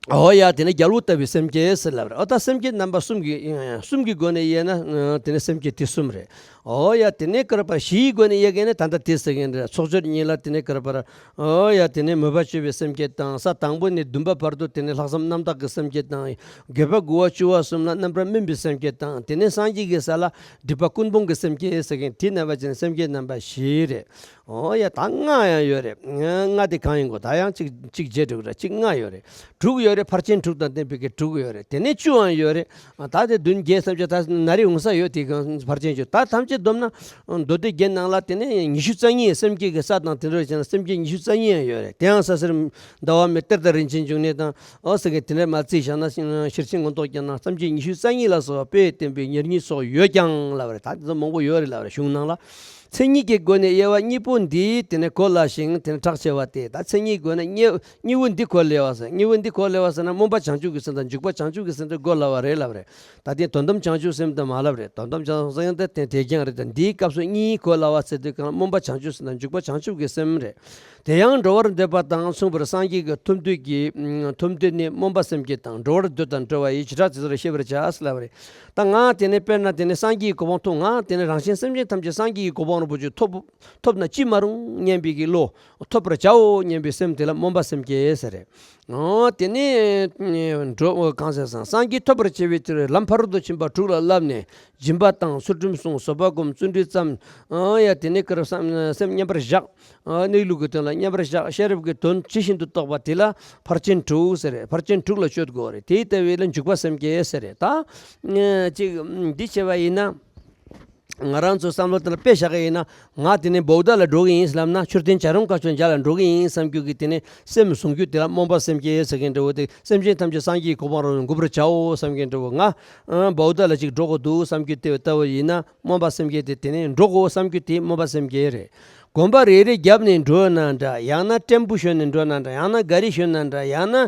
ཨོ་ཡ། དེ་ནས་རྒྱལ་པོ་ལྟ་བུའི་སེམས་བསྐྱེད་ཟེར་ལབ་རེད། ཨོ་ད་སེམས་བསྐྱེད་རྣམ་པ་གསུམ་གྱི་གསུམ་གྱི་སྒོ་ནས་དབྱེ་ན་དེ་ནས་སེམས་བསྐྱེད་དེ་གསུམ་རེད། ཨོ་ཡ། དེ་ནས་ག་རེ་བར་བཞིའི་སྒོ་ནས་དབྱེ་མཁན་ནི་ད་ལྟ་དེ་ཟེར་མཁན་རེད། ཚོགས་སྦྱོར་གཉིས་ལ་དེ་ནས་ག་རེ་བར། ཨོ་ཡ། དེ་ནས་མོས་པ་སྤྱོད་པའི་སེམས་བསྐྱེད་དང་། ས་དང་པོ་ནས་བདུན་པ་བར་དུ་དེ་ནས་ལྷག་བསམ་རྣམ་དག་གི་སེམས་བསྐྱེད་དང་། བརྒྱད་པ་དགུ་པ་བཅུ་པ་གསུམ་ལ་རྣམ་པར་སྨིན་པའི་སེམས་བསྐྱེད་དང་། དེ་ནས་སངས་རྒྱས་ཀྱི་ས་ལ་སྒྲིབ་པ་ཀུན་སྤོང་གི་སེམས་བསྐྱེད་ཟེར་མཁན་དེ་རྣམ་པ་ཅན་སེམས་བསྐྱེད་རྣམ་པ་བཞི་རེད། ཨོ་ཡ། ད་ལྔ་ཡང་ཡོད་རེད། ལྔ་དེ་གང་ཡིན་གོ། ད་ཡང་གཅིག་གཅིག་བརྗེད་འགྲོ་གི་རེད། གཅིག་ལྔ་ཡོད་རེད། དྲུག་ཡོད་རེད། ཕར་ཕྱིན་དྲུག་དང་ལྡན་པའི་གི་དྲུག་ཡོད་རེད། དེ་ནས་བཅུ་ཡང་ཡོད་རེད། ད་དེ་བདུན་བརྒྱད་ཐམས་ཅད་ད་ན་རེ་འོང་ས་ཡོད། དེ་གང་ཕར་ཕྱིན་བཅུ། ད་ཐམས་ཅད་བསྡོམས་ན་མདོ་སྡེ་རྒྱན་ནང་ལ་དེ་ནས་ཉི་ཤུ་རྩ་གཉིས། སེམས་བསྐྱེད་ཀྱི་ས་དང་དེ་འདྲ་བྱས་ན་སེམས་བསྐྱེད་ཉི་ཤུ་རྩ་གཉིས་ཡང་ཡོད་རེད། དེ་ཡང་ས་གསེར་ཟླ་བ་མེ་གཏེར་དང་རིན་ཆེན་འབྱུང་གནས་དང་། ཨོ་ཟེར་མཁན་དེ་འདྲ་མ་བརྩིས་བཞག་ན། ཤེར་ཕྱིན་མངོན་རྟོགས་རྒྱན་དང་སེམས་བསྐྱེད་ཉི་ཤུ་རྩ་གཉིས་ལ་སོགས་པ་དཔེས་བསྟན་པའི་ཉེར་གཉིས་སོགས་ཡོད་ཀྱང་ལབ་རེད། ད་དེ་ཚོ་མང་པོ་ཡོད་རེད་ལབ་རེད། གཞུང་ནང་ལ། མཚན་ཉིད་ཀྱི་སྒོ་ནས་དབྱེ་བ་གཉིས་པོ་འདིས་དེ་ནས་གོ་སླ་ཞིང་དེ་ནས་གྲགས་ཆེ་བ་སྟེ། ད་མཚན་ཉིད་སྒོ་ནས་གཉིས་གཉིས་པོ་འདི་གོ་སླ་བ་ཟེར། གཉིས་པོ་འདི་གོ་སླ་བ་ཟེར་ན་སྨོན་པ་བྱང་ཆུབ་ཀྱི་སེམས་དང་འཇུག་པ་བྱང་ཆུབ་ཀྱི་སེམས་དེ་གོ་སླ་བ་རེད་ལབ་རེད། ད་དེ་དོན་དམ་བྱང་ཆུབ་སེམས་དེ་མ་ལབ་རེད། དོན་དམ་བྱང་ཆུབ་སེམས་དེ་དེ་དེ་རྐྱང་རེད། ད་འདིའི་སྐབས་སུ་གཉིས་གོ་སླ་བ་ཟེར་དུས་གང་སྨོན་པ་བྱང་ཆུབ་སེམས་དང་འཇུག་པ་བྱང་ཆུབ་ཀྱི་སེམས་རེད། དེ་ཡང་འགྲོ་བར་འདོད་པ་དང་མཚུངས་པར་སངས་རྒྱས་ཀྱི་ཐོབ་འདོད་ཀྱི་ཐོབ་འདོད་ནི་སྨོན་པ་སེམས་བསྐྱེད་དང་འགྲོ་བར་འདོད་དང་འབྲེལ་བ་ཡི་བྱེ་བྲག་དེ་ཚོར་ཤེས་པར་བྱ་ལབ་རེད། ད་ང་དེ་ནས་དཔེར་ན་དེ་ནས་སངས་རྒྱས་ཀྱི་གོ་འཕང་ཐོབ། ང་དེ་ནས་རང་གཞན་སེམས་ཅན་ཐམས་ཅད་སངས་རྒྱས་ཀྱི་གོ་འཕང་རིན་པོ་ཆེ་ཐོབ། ཐོབ་ན་ཅི་མ་རུང་སྙམ་པའི་གི་བློ། ཐོབ་པར་བྱའོ་སྙམ་པའི་སེམས་དེ་ལ་སྨོན་པ་སེམས་བསྐྱེད་ཟེར་རེད། ཨོ་དེ་ནས་འགྲོ་གང་ཟེར་སང་སངས་རྒྱས་ཐོབ་པར་བྱ་བའི་ཕྱིར་ལམ་ཕ་རོལ་ཏུ་ཕྱིན་པ་དྲུག་ལ་བསླབས་ནས། སྦྱིན་པ་བཏང་། ཚུལ་ཁྲིམས་བསྲུང་། བཟོད་པ་སྒོམ། བརྩོན་འགྲུས་བརྩམས། ཨོ་ཡ། དེ་ནས་ག་རེ་བསམ་སེམས་མཉམ་པར་བཞག་ཨོ་གནས་ལུགས་ཀྱི་དོན་ལ་མཉམ་པར་བཞག་ཤེས་རབ་ཀྱི་དོན་ཇི་བཞིན་དུ་རྟོགས་པ་དེ་ལ་ཕར་ཕྱིན་དྲུག་ཟེར་རེད། ཕར་ཕྱིན་དྲུག་ལ་སྤྱོད་དགོས་རེད། དེ་ལྟ་བུ་ལ་འཇུག་པ་སེམས་བསྐྱེད་ཟེར་རེད། ད་ཅིག་འདི་བྱས་པ་ཡིན་ན། ང་རང་ཚོ་བསམ་བློ་དེ་ལ་དཔེ་བཞག་གི་ཡིན་ན། ང་དེ་ནས་བོའུ་ཏ་ལ་འགྲོ་གི་ཡིན་ལབ་ན། མཆོད་རྟེན་བྱ་རུང་དཀར་ཕྱོགས་མཇལ་ལ་འགྲོ་གི་ཡིན་བསམ་རྒྱུ་གི་དེ་ནས་སེམས་བཟུང་རྒྱུ་དེ་ལ་སྨོན་པ་སེམས་བསྐྱེད་ཟེར་མཁན་འདྲ་བོ་དེ། སེམས་ཅན་ཐམས་ཅད་སངས་རྒྱས་ཀྱི་གོ་འཕང་རོ་འགོད་པར་བྱའོ་བསམ་མཁན་འདྲ་བོ། ང་བོའུ་ཏ་ལ་ཅིག་འགྲོ་དགོས་འདུག་བསམ་རྒྱུ་དེ་ལྟ་བུ་ཡིན་ན། སྨོན་པ་སེམས་བསྐྱེད་དེ་དེ་ནས་འགྲོ་དགོས་བསམ་རྒྱུ་དེ་སྨོན་པ་སེམས་བསྐྱེད་རེད། གོམ་པ་རེ་རེ་བརྒྱབ་ནས་འགྲོ་ན་འདྲ། ཡང་ན་ཊེམ་པོ་ཞོན་ནས་འགྲོ་ན་འདྲ། ཡང་ན་ག་རི་ཞོན་ན་འདྲ། ཡང་ན་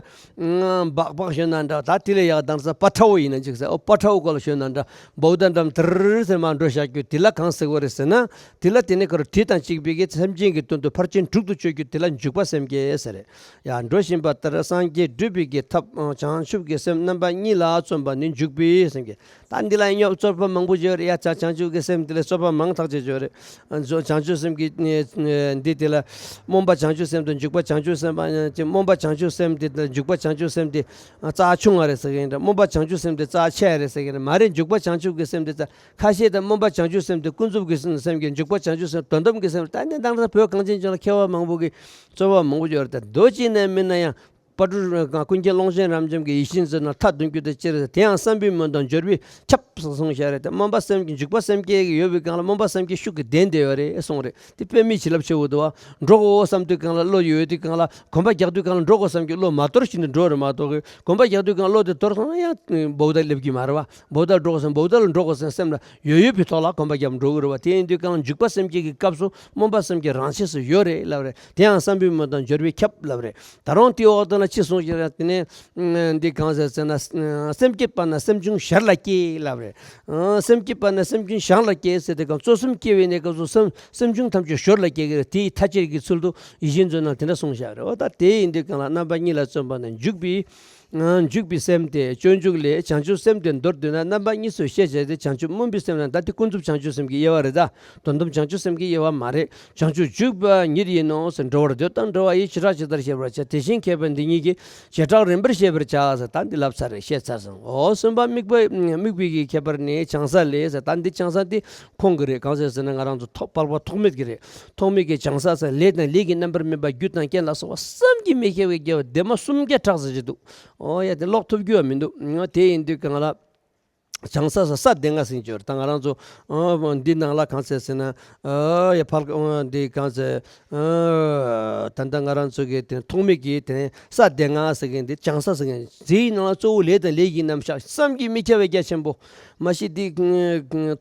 སྦག་སྦག་ཞོན་ན་འདྲ། ད་དེ་ལས་ཡག་དང་ས་པ་ཁྲའོ་ཡིན་ན་ཅིག་ཟེར། ཨོ་པ་ཁྲའོ་སྐོར་ལ་ཞོན་ན་འདྲ། བོའུ་ཏ་འགྲམ་དིར་ཟེར་མར་འགྲོ་བཞག་རྒྱུ་དེ་ལ་གང་ཟེར་བ་རེད་ཟེར་ན། དེ་ལ་དེ་ནས་ག་རེ་དྲི་དང་གཅིག་པའི་གི་སེམས་ཅན་གྱི་དོན་དུ་ཕར་ཕྱིན་དྲུག་ཏུ་སྤྱོད་རྒྱུ་དེ་ལ་འཇུག་པ་སེམས་བསྐྱེད་ཟེར། ཡང་འགྲོ་བཞིན་པ་ལྟར་སངས་རྒྱས་སྒྲུབ་པའི་གི་ཐབས་བྱང་ཆུབ་ཀྱི་སེམས་རྣམ་པ་གཉིས་ལ་བརྩོན་པ་ནི་འཇུག་པའི་སེམས་བསྐྱེད། ད་འདི་ལ་ཡང་རྩོད་པ་མང་པོ་ཡོད་རེད་ཡ། བྱང་བྱང་ཆུབ་ཀྱི་སེམས་འདི་ལ་རྩོད་པ་མང་དག་ཅིག་ཡོད་རེད། བྱང་ཆུབ་སེམས་ཀྱི་འདི་དེ་ལ་སྨོན་པ་བྱང་ཆུབ་སེམས་དང་འཇུག་པ་བྱང་ཆུབ་སེམས། སྨོན་པ་བྱང་ཆུབ་སེམས་འདི་དང་འཇུག་པ་བྱང་ཆུབ་སེམས་འདི་རྩ་ཆུང་བ་རེད་ཟེར་གྱི་ཡིན་འདྲ། སྨོན་པ་བྱང་ཆུབ་སེམས་འདི་རྩ་ཆེ་བ་རེད་ཟེར་གྱི་ཡིན་འདྲ། མ་རེད། འཇུག་པ་བྱང་ཆུབ་ཀྱི་སེམས་འདི་རྩ། ཁ་ཤས་དང་སྨོན་པ་བྱང་ཆུབ་སེམས་དེ་ཀུན་རྫོབ་ཀྱི་སེམས་ཀྱི། འཇུག་པ་བྱང་ཆུབ་སེམས་དོན་དམ་གྱི་སེམས། ད་ནི་དེང་སང་བོད་གངས་ཅན་ལྗོངས་ལ་མཁས་པ་མང་པོ་གིས་རྩོད་པ་མང་པོ་ཡོད་རེད། ད་མདོ་ཅིག་ནས་མིན་ན་ཡང་ དཔལ་སྤྲུལ་ཀུན་མཁྱེན་ཀློང་ཆེན་རབ་འབྱམས་ཀྱི་ཡིད་བཞིན་མཛོད་རྣམས་མཐའ་འདོན་རྒྱུ་དེ་ཅི་རེད། དེ་ཡང་བསམ་པའི་མོད་དང་འབྱོར་པས་ཁྱབ་གསུངས་བཞག་རེད། དེ་སྨོན་པ་སེམས་ཀྱི་འཇུག་པ་སེམས་བསྐྱེད་ཀྱི་ཡོད་པའི་སྒང་ལ་སྨོན་པ་སེམས་བསྐྱེད་ཤུགས་ཀྱིས་ལྡན་བསྡད་ཡོད་རེད་གསུངས་རེད། དེ་དཔེ་མེད་བྱིན་རླབས་ཆེ་བོ་འདུག་བ། འགྲོ་དགོས་བསམ་དུས་སྒང་ལ་བློ་ཡོད་དུས་སྒང་ལ་གོམ་པ་རྒྱག་དུས་སྒང་ལ་འགྲོ་དགོས་བསམ་གྱི་བློ་མ་དོར་བཞིན་དུ་འགྲོ་རེད་མ་གཏོགས་གི་གོམ་པ་རྒྱག་དུས་སྒང་ལ་བློ་དེ་དོར་སོང་ན་ཡང་འབོག་ད་སླེབས་ཀྱི་མ་རེད་བ། འབོག་ད་འགྲོ་དགོས་བསམ་འབོག་ད་ལ་འགྲོ་དགོས་བསམ་སེམས་ལ་ཡོད་ཡོད་པའི་ཐོག་ལ་གོམ་པ་རྒྱབ་འགྲོ་གི་རེད་བ། དེ་ཡིན་དུས་སྒང་འཇུག་པ་སེམས་བསྐྱེད་ཀྱི་སྐབས་སུ་སྨོན་པ་སེམས་བསྐྱེད་རང་ཆས་སུ་ཡོད་རེད་ལབ་རེད། དེ་ཡང་བསམ་པའི་མོད་དང་འབྱོར་པས་ཁྱབ་ལབ་རེད། ད་རུང་དེའི་འོག་ཏུ་ན་ཅི་གསུངས་ཤེ་ན། དེ་ནས་འདི་གང་ཟེར་ཟེར་ན། སེམས་བསྐྱེད་པ་ན་སེམས་བྱུང་ཞར་ལ་སྐྱེ་ལབ་རེད། སེམས་བསྐྱེད་པ་ན་སེམས་བྱུང་ཞར་ལ་སྐྱེ་ཟེར་དེ་གང་གཙོ་སེམས་སྐྱེ་བའི་གནས་སྐབས་སུ་སེམས་སེམས་བྱུང་ཐམས་ཅད་ཞོར་ལ་སྐྱེ་གི་རེད། དེའི་མཐའ་བཅད་ཀྱི་ཚུལ་དུ་ཡིད་བཞིན་མཛོད་རྣམས་དེ་འདྲ་གསུངས་བཞག་རེད། འོ་ད་དེ་ཡིན་དུས་སྒང་ལ་རྣམ་པ་གཉིས་ལ་བརྩོན་པ་ན་འཇུག་པའི། འཇུག་པའི་སེམས་ཏེ། སྤྱོད་འཇུག་ལས། བྱང་ཆུབ་སེམས་དེ་མདོར་བསྡུས་ན། རྣམ་པ་གཉིས་སུ་ཤེས་བྱ་སྟེ། བྱང་ཆུབ་སྨོན་པའི་སེམས་ལ། ད་དེ་ཀུན་རྫོབ་བྱང་ཆུབ་སེམས་ཀྱི་དབྱེ་བ་རེད་ད། དོན་དམ་བྱང་ཆུབ་སེམས་ཀྱི་དབྱེ་བ་མ་རེད། བྱང་ཆུབ་འཇུག་པ་ཉིད་ཡིན་ནོ་ཟེར། འགྲོ་བར་འདོད་དང་འགྲོ་བ་ཡི། བྱེ་བྲག་ཇི་ལྟར་ཤེས་པར་བྱ། དེ་བཞིན་མཁས་པ་འདི་ཉིད་ཀྱིས། བྱེ་བྲག་རིམ་པར་ཤེས་པར་བྱ་ཟེར། ད་འདི་ལབ་ཚར་རེད། བཤད་ཚར་སོང་། འོ་སེམས་དཔའ་དམིགས་པ་དམིགས་པའི་གི་ཁྱད་པར་ནི་བྱང་ས་ལས་ཟེར། ད་འདི་བྱང་ས་འདི་ཁོང་གི་རེད། གང་ཟེར་ཟེར་ན་ང་རང་ཚོ་ཐོག་དཔལ་པོ་ཐོགས་མེད་ཀྱི་རེད། ཐོགས་མེད་ཀྱི་བྱང་ས་ཟེར། ལས་དང་ལས་ཀྱི་རྣམ་པར་སྨིན་པ་རྒྱུ་དང་རྐྱེན་ལ་སོགས་པ་བསམ་གྱིས་མི་ཁྱབ་པའི་དགེ་བ་སྡེ་མ་སུམ་བརྒྱ་གྲགས་ཟེར་གྱི་འདུག་འོ་ཡ་དེ་ཀློག་ཐུབ་རྒྱུ་བ་མི་འདུག་དེ་ཡིན་དུས་གང་ལ། བྱང་ས་ས་ས་སྡེ་ལྔ་ཟེར་གྱི་ཡོད་རེད། ད་ང་རང་ཚོ་འདི་ནང་ལ་གང་ཟེར་ཟེར་ན། ཡ་ཕལ་འདི་གང་ཟེར། ད་ལྟ་ང་རང་ཚོ་གི་དེ་ཐོགས་མེད་ཀྱི་དེ་ས་སྡེ་ལྔ་ཟེར་གྱི་འདི་བྱང་ས་ཟེར་གྱི་འདི་ནང་ལ་གཙོ་བོ་ལས་དང་ལས་ཀྱི་རྣམ་གཞག་བསམ་གྱིས་མི་ཁྱབ་པའི་རྒྱ་ཆེན་པོ། མ་གཞི་འདི་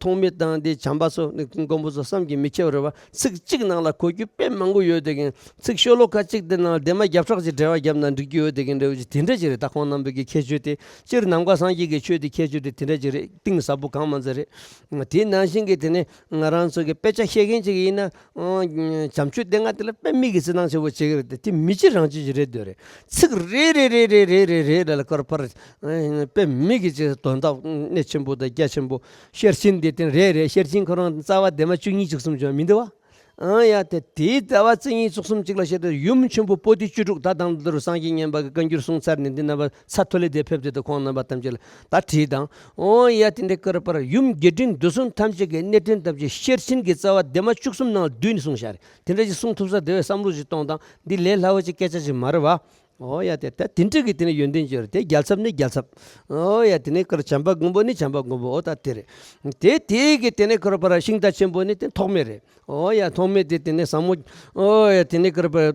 ཐོགས་མེད་དང་འདི་བྱམས་པ་སོགས་མགོན་པོ་ཚོ་བསམ་གྱིས་མི་ཁྱབ་རེད་བ། ཚིག་གཅིག་ནང་ལ་གོ་རྒྱུ་དཔེ་མང་པོ་ཡོད་དེ་གི་ཚིག་ཤོ་ལོ་ཀ་གཅིག་དེ་ནང་ལ་ལྡེ་མ་བརྒྱ་ཕྲག་ཅིག་འགྲེལ་བ་བརྒྱབ་ན་འགྲིག་རྒྱུ་ཡོད་དེ་གི་འདྲ་བོ་ཅིག་དེ་འདྲ་ཅིག་རེད། ད་ཁོང་རྣམ་པའི་གི་ཁྱད་ཆོས་དེ། སྤྱིར་ནམ་མཁའ་སངས་རྒྱས་ཀྱི་ཆོས་དེ་ཁྱད་ཆོས་དེ་དེ་འདྲ་ཅིག་རེད། གཏིང་ཟབ་པོ་གང་མ་ཚད་རེད། དེ་ནང་བཞིན་གྱི་དེ་ནས་ང་རང་ཚོ་གི་དཔེ་ཆ་ཤེས་མཁན་ཅིག་ཡིན་ན། བྱམས་ཆོས་སྡེ་ལྔ་དེ་ལ་དཔེ་མིག་གིས་བརྩི་སྟངས་ཆེ་བོ་བྱེད་ཀྱི་རེད་དེ། དེ་མི་གཅིག་རང་གཅིག་ཅིག་རེད་འདོད་རེད། ཚིག་རེ་རེ་རེ་ལ་ལ་ཀར་པར་དཔེ་མིག་གིས་ཅིག་དོན་དག་གནད་ཆེན་པོ་དང་རྒྱ་ཆེན་པོ། ཤེར་ཕྱིན་འདི་དེ་རེད་རེད། ཤེར་ཕྱིན་ཁོ་རང་རྩ་བ་ལྡེ་མ་བཅུ་གཉིས་བཅུ་གསུམ་ཅིག་མི་འདུག་བ། ཨང་ཡ་དེ་དེའི་ཟླ་བ་བཅུ་གཉིས་བཅུ་གསུམ་གཅིག་ལ་བཤད་དུས་ཡུམ་ཆེན་པོ་པོ་ཏི་བཅུ་དྲུག་ད་དང་དུ་སངས་རྒྱས་མཉན་པ་གི་བཀའ་འགྱུར་གསུངས་ཚར་ནས་འདི་རྣམ་པ་ས་ཐོ་ལེ་དེ་ཕེབས་ཏེ་དུ་ཁོང་རྣམ་པ་ཐམས་ཅད་ལ་ད་བྲིས་དང་། ཨོ་ཡ་དེ་འདྲའི་སྐོར་པར་ཡུམ་རྒྱས་འབྲིང་བསྡུས་གསུམ་ཐམས་ཅད་ཀྱི་གནད་དོན་ཐམས་ཅད་ཤེར་ཕྱིན་གྱི་རྩ་བ་ལྡེ་མ་བཅུ་གསུམ་ནང་བསྡུས་ནས་གསུངས་བཞག་རེད། དེ་འདྲ་ཞིག་གསུང་ཐུབ་ས་དེ་བས་བསམ་བློ་ཞིག་གཏོང་དང་། འདི་ལས་སླ་བོ་ཅིག་སྐད་ཆ་ཞིག་མ་རེད་བ། ཨོ་ཡ་དེ་ད་དེ་འདྲ་གི་དེ་ནས་ཡོན་ཏན་ཅིག་ཡོད་རེད། དེ་རྒྱལ་ཚབ་ནི་རྒྱལ་ཚབ། ཨོ་ཡ་དེ་ནས་སྐོར་བྱམས་པ་མགོན་པོ་ནི་བྱམས་པ་མགོན་པོ། ཨོ་ད་དེ་རེད། དེ་དེའི་གི་དེ་ནས་སྐོར་པར་ཤིང་རྟ་ཆེན་པོ་ནི་དེ་ཐོགས་མེད་རེད། ཨོ་ཡ་ཐོགས་མེད་དེ་དེ་ནས་ཟབ་མོ། ཨོ་ཡ་དེ་ནས་སྐོར་པར་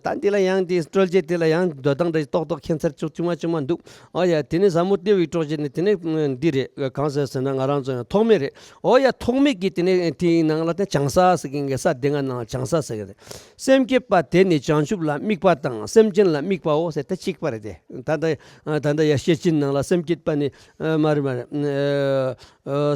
ད་འདི་ལ་ཡང་དེ་སྤྲོས་བཅས་དེ་ལ་ཡང་འདོད་སྟངས་འདྲ་ཏོག་ཏོག་ཁྱད་མཚར་ཅུང་ཅུང་མ་ཅུང་མ་འདུག་ཨོ་ཡ་དེ་ནས་ཟབ་མོ་ལྟེ་བའི་སྤྲོས་བཅས་ནི་དེ་ནས་འདི་རེད། གང་ཟེར་ཟེར་ན་ང་རང་ཚོ་ཡང་ཐོགས་མེད་རེད། ཨོ་ཡ་ཐོགས་མེད་ཀྱི་དེ་ནས་དེའི་ནང་ལ་དེ་བྱང་ས་ཟེར་གི་ས་སྡེ་ལྔ་ནང་ལ་བྱང་ས་ཟེར་གི་རེད། སེམས་བསྐྱེད་པ་དེ་ནི་བྱང་ཆུབ་ལ་དམིགས་པ་དང་སེམས་ཅན་ལ་དམིགས་པའོ་ཟེར་ད་གཅིག་པ་རེད་དེ། ད་ལྟ་ད་ལྟ་ཡ་ཤེར་ཕྱིན་ནང་ལ་སེམས་བསྐྱེད་པ་ནི་མ་རེད་མ་རེད།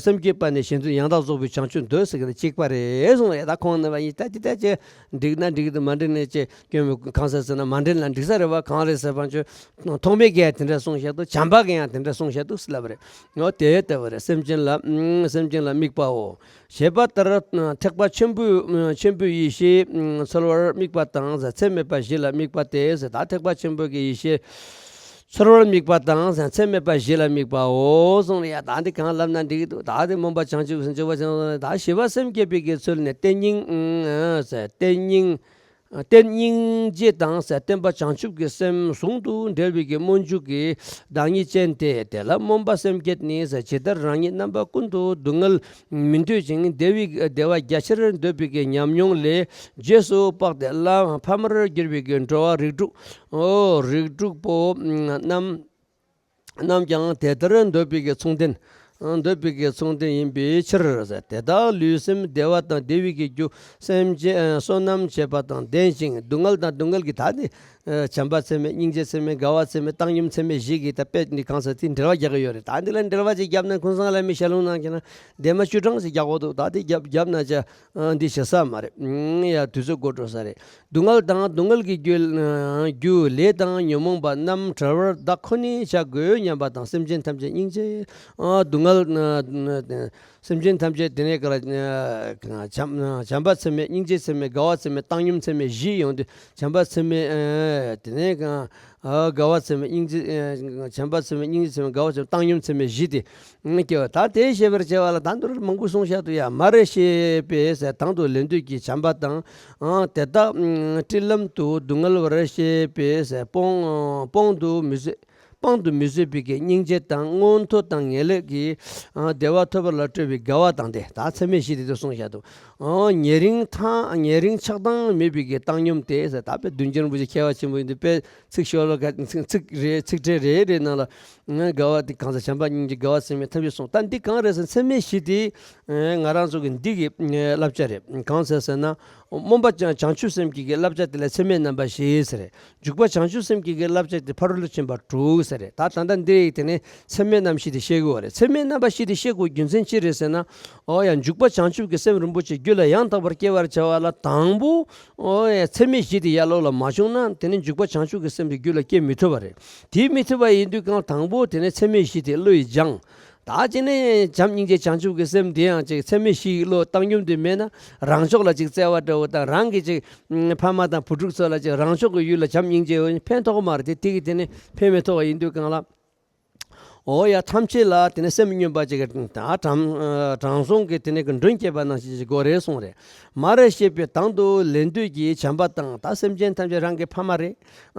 སེམས་བསྐྱེད་པ་ནི་གཞན་དོན་ཡང་དག་རྫོགས་པའི་བྱང་ཆུབ་འདོད་ཟེར་གི་ད་གཅིག་པ་རེད་གསུངས་རེད། ད་ཁོང་ནི་བ་ཡིན་ད་ཅི་ད་ཅི་འགྲིག་ན་འགྲིག་གི་འདུག་མ་འགྲིག་ན་ཅི་སྐྱོན་མེད། གང་ཟེར་ཟེར་ན་མ་འགྲིག་ན་འགྲིག་ས་རེད་བ། གང་རེད་ཟེར་བ་ཆོས་ཐོགས་མེད་ཀྱིས་དེ་འདྲ་གསུངས་བཞག་འདུག་བྱམས་པ་གིས་ཡང་དེ་འདྲ་གསུངས་བཞག་འདུག་ཟེར་ལབ་པ་རེད། ངོ་དེ་ལྟ་བུ་རེད། སེམས་ཅན་ལ་སེམས་ཅན་ལ་དམིགས་པའོ། ཞེས་པ་ལྟར་ཐེག་པ་ཆེན་པོའི་ཆེན་པོའི་ཡེ་ཤེས་ཚོལ་བར་དམིགས་པ་དང་ཚད་མེད་པ་བཞི་ལ་དམིགས་པ་སྟེ། ད་ཐེག་པ་ཆེན་པོའི་གི་ཡེ་ཤེས་ཚོལ་བར་དམིགས་པ་དང་ཚད་མེད་པ་བཞི་ལ་དམིགས་པའོ་གསུངས་ལ། ཡ་ད་འདི་གང་ལབ་ན་འགྲིག་གི་འདུག་ད་འདི་སྨོན་པ་བྱང་ཆུབ་སེམས་བྱེད་པ་ཅན་ད་ཞི་བ་སེམས་བསྐྱེད་པའི་གི་ཚུལ་ནི་རྟེན་སྙིང་རྟེན་སྙིང་རྟེན་སྙིང་རྗེ་དང་བསྟན་པ་བྱང་ཆུབ་ཀྱི་སེམས་ཟུང་དུ་འབྲེལ་བའི་གི་སྨོན་འཇུག་གི་བདག་ཉིད་ཅན་ཏེ། དེ་ལ་སྨོན་པ་སེམས་བསྐྱེད་ནི་ཇི་ལྟར་རང་ཉིད་རྣམ་པ་ཀུན་ཏུ་སྡུག་བསྔལ་མི་འདོད་ཅིང་བདེ་བའི་བདེ་བ་རྒྱ་ཆེར་འདོད་པའི་གི་ཉམས་མྱོང་ལས་རྗེས་སུ་དཔག་སྟེ་བླ་ཕ་མར་གྱུར་པའི་གི་འགྲོ་བ་རིགས་དྲུག་ཨོ་རིགས་དྲུག་པོ་རྣམས་རྣམས་ཀྱང་དེ་ལྟར་འདོད་པའི་གི་མཚུངས་ལྡན། འདོད་པའི་གི་མཚུངས་ལྡན་ཡིན་པའི་ཕྱིར། དེ་དག་ལུས་སེམས་བདེ་བ་དང་བདེ་བའི་གི་རྒྱུ་སེམས་ཅན་བསོད་ནམས་བྱེད་པ་དང་ལྡན་ཞིང་སྡུག་བསྔལ་དང་སྡུག་བསྔལ་གྱི་ད་ནི་བྱམས་པ་ཚད་མེད་སྙིང་རྗེ་ཚད་མེད་དགའ་བ་ཚད་མེད་བཏང་སྙོམས་ཚད་མེད་བཞི་གི་ད་དཔེ་འདི་གང་ཟག་དེ་འགྲེལ་བ་རྒྱག་གི་ཡོད་རེད། ད་འདི་ལ་འགྲེལ་བ་ཅིག་བརྒྱབ་ན་ཀུན་བཟང་བླ་མའི་ཞལ་ལུང་ནང་གི་ན་ལྡེ་མ་བཅུ་གྲངས་ཤིག་རྒྱག་དགོས་འདུག་ད་འདི་རྒྱབ་རྒྱབ་ན་ཅི་འདི་ཞེ་ས་མ་རེད། ཡ་དུས་ཚོད་འགོར་འགྲོ་ས་རེད། སྡུག་བསྔལ་དང་སྡུག་བསྔལ་གྱི་རྒྱུ་རྒྱུ་ལས་དང་ཉོན་མོངས་པ་རྣམས་བྲལ་བར་བདག་ཁོ་ནས་བྱ་དགོས་སྙམ་པ་དང་། སེམས་ཅན་ཐམས་ཅད་སྙིང་རྗེ། སྡུག་བསྔལ་སེམས་ཅན་ཐམས་ཅད་དེ་ནས་ག་ལ་བྱམས་པ་ཚད་མེད་སྙིང་རྗེ་ཚད་མེད་དགའ་བ་ཚད་མེད་བཏང་སྙོམས་ཚད་མེད་བཞི་ཡོང་དུས་བྱམས་པ་ཚད་མེད་ དེ་ནས་གང་ཨ་དགའ་བ་ཚད་མེད་སྙིང་རྗེ་ཨ་བྱམས་པ་ཚད་མེད་སྙིང་རྗེ་ཚད་མེད་དགའ་བ་ཚད་མེད་བཏང་སྙོམས་ཚད་མེད་བཞི་དེ་སྐྱེ་བ། ད་དེ་ཤེས་པར་བྱ་བ་ལ་ད་མདོར་མང་པོ་གསུངས་བཞག་འདུག་ཡ། མ་རེ་ཤེས་པས་ཟེར་དང་དུ་ལེན་འདོད་ཀྱི་བྱམས་པ་དང་། ཨ་དེ་དག་སྤྲིན་ལམ་དུ་སྡུག་བསྔལ་བར་ཤེས་པས་ཟེར་སྤོང་སྤོང་དུ་མི་བཟོད། སྤང་དུ་མི་བཟོད་པའི་གི་སྙིང་རྗེ་དང་། མངོན་མཐོ་དང་ངེས་ལེགས་ཀྱི་ཨ་བདེ་བ་ཐོབ་པ་ལ་སྤྲོ་བའི་དགའ་བ་དང་། དེ་ད་ཚད་མེད་བཞི་དེ་ཚོ་གསུངས་བཞག་འདུག་ཨ་ཉེ་རིང་ཐ་ཉེ་རིང་ཆགས་སྡང་མེད་པའི་གི་བཏང་སྙོམས་དེ་ཟེར། ད་དཔེ་བདུན་ཅན་རིན་པོ་ཆེ་མཁས་པ་ཆེན་པོ་ཡིན་དུས་དཔེ་ཚིག་ཤོ་ལོ་ཀ་ཚིག་ཚིག་རེ་ཚིག་ཕྲད་རེ་རེ་ནང་ལ་ཨ་དགའ་བ་དེ་གང་ཟག་བྱམས་པ་སྙིང་རྗེ་དགའ་བ་ཚད་མེད་ཐམས་ཅད་གསུངས། ད་འདི་གང་རེད་ཟེར་ཚད་མེད་བཞི་དེ་ཨ་ང་རང་ཚོ་གི་འདི་གི་ཨ་བསླབ་བྱ་རེད། གང་ཟེར་ཟེར་ན། སྨོན་པ་བྱང་བྱང་ཆུབ་སེམས་ཀྱི་གི་བསླབ་བྱ་དེ་ལ་ཚད་མེད་རྣམ་པ་བཞི་ཟེར། འཇུག་པ་བྱང་ཆུབ་སེམས་ཀྱི་གི་བསླབ་བྱ་དེ་ཕ་རོལ་ཏུ་ཕྱིན་པ་དྲུག་ཟེར། ད་ད་ལྟ་འདི་ཡི་དེ་ནས་ཚད་མེད་རྣམ་བཞི་དེ་བཤད་དགོས་པ་རེད། ཚད་མེད་རྣམ་པ་བཞི་དེ་བཤད་དགོས་རྒྱུ་མཚན་ཅི་རེད་ཟེར་ན། ཨོ་ཡ། འཇུག་པ་བྱང་ཆུབ་ཀྱི་སེམས་རིན་པོ་ཆེ་རྒྱུད་ལ་ཡང་དག་པར་སྐྱེ་བར་བྱ་བ་ལ་དང་པོ། ཨོ་ཡ། ཚད་མེད་བཞི་དེ་ཡར་ལོགས་ལ་མ་བྱུང་ན་དེ་ནི་འཇུག་པ་བྱང་ཆུབ་ཀྱི་སེམས་དེ་རྒྱུད་ལ་སྐྱེ་མི་ཐུབ་པ་རེད། དེ་མི་ཐུབ་པ་ཡིན་དུས་གང་དང་པོ་དེ་ནི་ཚད་མེད་བཞི་དེ་བློ་ཡིས་སྦྱངས། ད་ཅི་ནས་བྱམས་སྙིང་རྗེ་བྱང་ཆུབ་ཀྱི་སེམས་དེ་ཡང་ཅིག་ཚད་མེད་བཞི་ཡི་བློ་བཏང་སྙོམས་དེ་མེད་ན་རང་ཕྱོགས་ལ་ཅིག་བརྩེ་བ་འདྲ་བོ་དང་། རང་གི་ཅིག་ཕ་མ་དང་བུ་ཕྲུག་ཚོ་ལ་ཅིག་རང་ཕྱོགས་ཀྱི་ཡུལ་ལ་བྱམས་སྙིང་རྗེ་ཡོད་ཕན་ཐོགས་མ་རེད། དེ་དེ་གི་དེ་ནི་ཕན་མི་ཐོགས་པ་ཡིན་དུས་གང་ལ། འོ་ཡ། ཐམས་ཅད་ལ་དེ་ནི་སེམས་སྙོམས་པ་ཅིག་གི་ད་དྲང་དྲང་སྲོང་གི་དེ་ནི་གི་མགྲོན་བསྐྱེད་པ་ནང་བཞིན་ཅིག་དགོས་རེད་གསུངས་རེད། མ་རེ་ཤེས་པས་དང་དུ་ལེན་འདོད་ཀྱི་བྱམས་པ་དང་། ད་སེམས་ཅན་ཐམས་ཅད་རང་གི་ཕ་མ་རེད།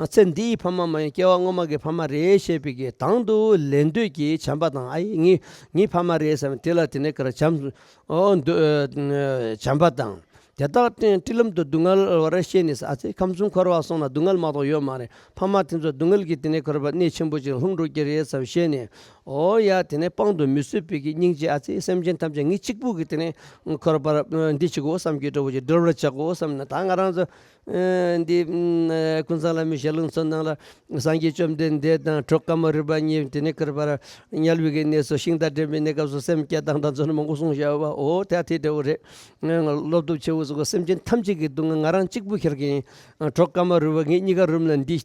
ཚེ་འདིའི་ཕ་མ་མ་ཡིན་སྐྱེ་བ་སྔོན་མ་གི་ཕ་མ་རེད་ཞེས་པའི་གི་དང་དུ་ལེན་འདོད་ཀྱི་བྱམས་པ་དང་། ཨ་ཡེ་ངའི་ངའི་ཕ་མ་རེད་བསམ་དེ་ལ་དེ་ནས་ག་རེ་བྱམས་ཨོ་འདོད་བྱམས་པ་དང་། དེ་དག་སྤྲིན་སྤྲིན་ལམ་དུ་སྡུག་བསྔལ་བར་ཤེས་ནས། ཨ་ཙི་ཁམས་གསུམ་འཁོར་བ་སོང་ན་སྡུག་བསྔལ་མ་གཏོགས་ཡོད་མ་རེད། ཕ་མ་དེ་ཚོ་སྡུག་བསྔལ་གྱི་དེ་ནས་འཁོར་བ་གནས་ཆེན་པོ་ཅིག་ལྷུང་འགྲོ་གི་རེད་བསམ་ཤེས་ནས། ཨོ་ཡ། དེ་ནས་སྤང་དུ་མི་བཟོད་པའི་གི་སྙིང་རྗེ། ཨ་ཙི་སེམས་ཅན་ཐམས་ཅད་ངའི་གཅིག་པུ་གི་དེ་ནས་འཁོར་བར་འདི་བྱེད་དགོས་བསམ་གྱི་འདྲ་བོ་ཅིག་འདྲ་བར་བྱ་དགོས་བསམ་ན། ད་ང་རང་ཚོ་ཨ་འདི་ཨ་ཀུན་བཟང་བླ་མའི་ཞལ་ལུང་ཚོ་ནང་ལ་སངས་རྒྱས་བཅོམ་ལྡན་འདས་དང་གྲོགས་ཀ་མ་རུ་པ་གཉིས་དེ་ནས་འཁོར་བར་དམྱལ་བའི་གི་གནས་སུ་ཤིང་རྟ་འདྲེན་པའི་གནས་སྐབས་སུ་སེམས་བསྐྱེད་སྟངས་དང་ཚོ་ནི་མང་པོ་གསུངས་བཞག་པ། ཨོ་དེ་དེ་འདྲ་བོ་རེད། ང་སློབ་སྟོབས་ཆེ་བོ་ཟེར་གོ། སེམས་ཅན་ཐམས་ཅད་ཀྱི་སྡུག་བསྔལ་ང་རང་གཅིག་པུ་ཁྱེར་གིན། གྲོགས་ཀ་མ་རུ་པ་ངེད་གཉིས་ཀ་རུམ་ལ་འདི་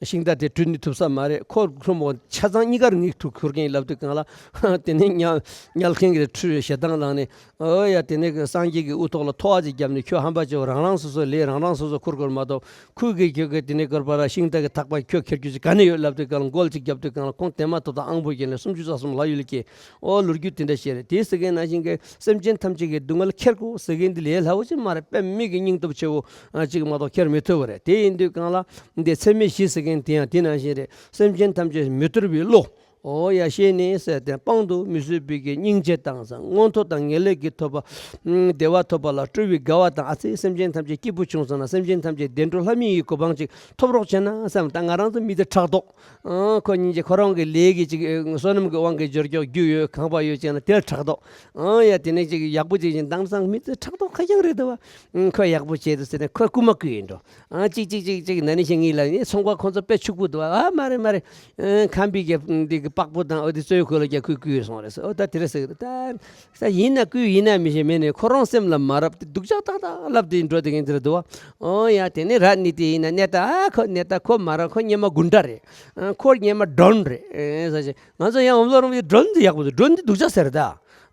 ཤིང་རྟ་དེ་དྲུད་ནས་ཐུབ་ས་མ་རེད། ཁོ་ཁྲོམ་པོ་ཆ་ཚང་གཉིས་ཀར་ངེད་ཐུག་ཁུར་གིན་ལབ་དུས་གང་ལ། དེ་ནས་དམྱལ་དམྱལ་ཁང་གི་ཁྲུས་ཞེ་སྡང་ལངས་ནས། ཨོ་ཡ། དེ་ནས་སངས་རྒྱས་ཀྱི་དབུ་ཐོག་ལ་ཐོ་བ་ཅིག་བརྒྱབ་ནས། ཁྱོད་ཧམ་པ་བྱེད་པ་རང་རང་སོ་སོ་ལས་རང་རང་སོ་སོ་ཁུར་དགོས་མ་གཏོགས། ཁོས་གི་ཁྱོད་ཀྱི་དེ་ནས་སྐོར་པ་ར་ཤིང་རྟ་གི་ཐག་པ་ཁྱོད་ཁྱེར་རྒྱུ་ཅིག་ག་ནས་ཡོད་ལབ་དུས་གང་ལ་མགོ་ཅིག་བརྒྱབ་དུས་གང་ལ་ཁོང་དེ་མ་ཐོག་དང་ཨང་པོ་བརྒྱབ་ནས་སུམ་ཅུ་རྩ་གསུམ་ལ་ཡུལ་སྐྱེས། ཨོ་ལོ་རྒྱུས་དེ་འདྲ་བཤད་རེད། དེ་ཟེར་མཁན་ནང་བཞིན་གྱི་སེམས་ཅན་ཐམས་ཅད་ཀྱི་སྡུག་བསྔལ་ཁྱེར་དགོས་ཟེར་མཁན་འདི་ལས་སླ་བོ་ཅིག་མ་རེད། དཔེ་མི་གི་སྙིང་སྟོབས་ཆེ་བོ་ཅིག་མ་གཏོགས་ཁྱེར་མི་ཐུབ་པ་རེད། དེ་ཡིན་དུས་གང་ལ་འདི་ཚད་མེད་བཞི་ཟེར་མཁན་དེ་ཡང་དེ་ནང་བཞིན་རེད། སེམས་ཅན་ཐམས་ཅད་མི་དོར་བའི་བློ། ཨོ་ཡ། ཤེས་ནས་ཟེར་ཏེ་སྤང་དུ་མི་བཟོད་པའི་གི་སྙིང་རྗེ་དང་། མངོན་མཐོ་དང་ངེས་ལེགས་ཀྱི་ཐོབ་པ། བདེ་བ་ཐོབ་པ་ལ་སྤྲོ་བའི་དགའ་བ་དང་། ཨ་ཙི་སེམས་ཅན་ཐམས་ཅད་སྐྱིད་པོ་བྱུང་སོང་ན་སེམས་ཅན་ཐམས་ཅད་བདེ་འགྲོ་ལྷ་མི་ཡི་གོ་འཕང་ཅིག་ཐོབ་རོགས་བྱས་ན་བསམ། ད་ང་རང་ཚོ་མི་ཚེ་ཕྲག་དོག་ཨང་ཁོ་སྙིང་རྗེ་ཁོ་རང་གི་ལས་ཀྱི་ཅིག་བསོད་ནམས་ཀྱི་དབང་གིས་འབྱོར་ཀྱོག་རྒྱུ་ཡོད་ཁང་པ་ཡོད་ཅེ་ན་དེར་ཕྲག་དོག་ཨང་ཡ། དེ་ནས་ཅིག་ཡག་པོ་ཅིག་ཡིན་དེང་སང་མི་ཚེ་ཕྲག་དོག་ཁ་རྐྱང་རེད་འདུག་བ། ཨང་ཁོས་ཡག་པོ་བྱས་འདུག་ཟེར་ནས་ཁོས་རྐུ་མ་རྐུས་ཡིན་འགྲོ། ཨང་ཅིག་ཅིག་ཅིག་ཅིག་ན་ནིང་ཞིག་ངེད་ལ་ནི་ཚོང་པ་ཁོ་ཚོ་དཔེ་ཕྱུག་པོ་འདུག་ཨ་མ་རེད་མ་རེད། ཨང་ཁམས་པའི་གི་འདི་གི་པགས་པོ་དང་ཨོ་དེ་ཚོའི་གོས་ལ་རྒྱག་ཁོས་རྐུས་སོང་རེད་ཟེར། ཨོ་ད་དེ་རེད་ཟེར་གི་འདུག་ད་ས་ཡིན་ན་རྐུས་ཡིན་ན་མི་ཤེས་མེད་ནས་ཁོ་རང་སེམས་ལ་མ་རབས་ཏེ་སྡུག་ཅག་ཏག་ཏག་ལབ་སྟེ་འགྲོ་དེ་གིན་དེ་རེད་འདུག་བ། ཨོ་ཡ། དེ་ནས་ར་ནི་དེ་ཡིན་ན་གནས་ད་ཨ་ཁོ་གནས་ད་ཁོ་མ་ར་ཁོ་སྙེ་མ་དགུན་འདྲ་རེད། ཨ་ཁོ་སྙེ་མ་སྒྲོན་རེད། ཨེ་ཟེར་ཅིག་ང་ཚོ་ཡང་ཨོམ་ལོ་རོང་གི་སྒྲོན་འདི་ཡག་པོ་འདུག་སྒྲོན་འདི་སྡུག་ཅག་ཟེར་ད།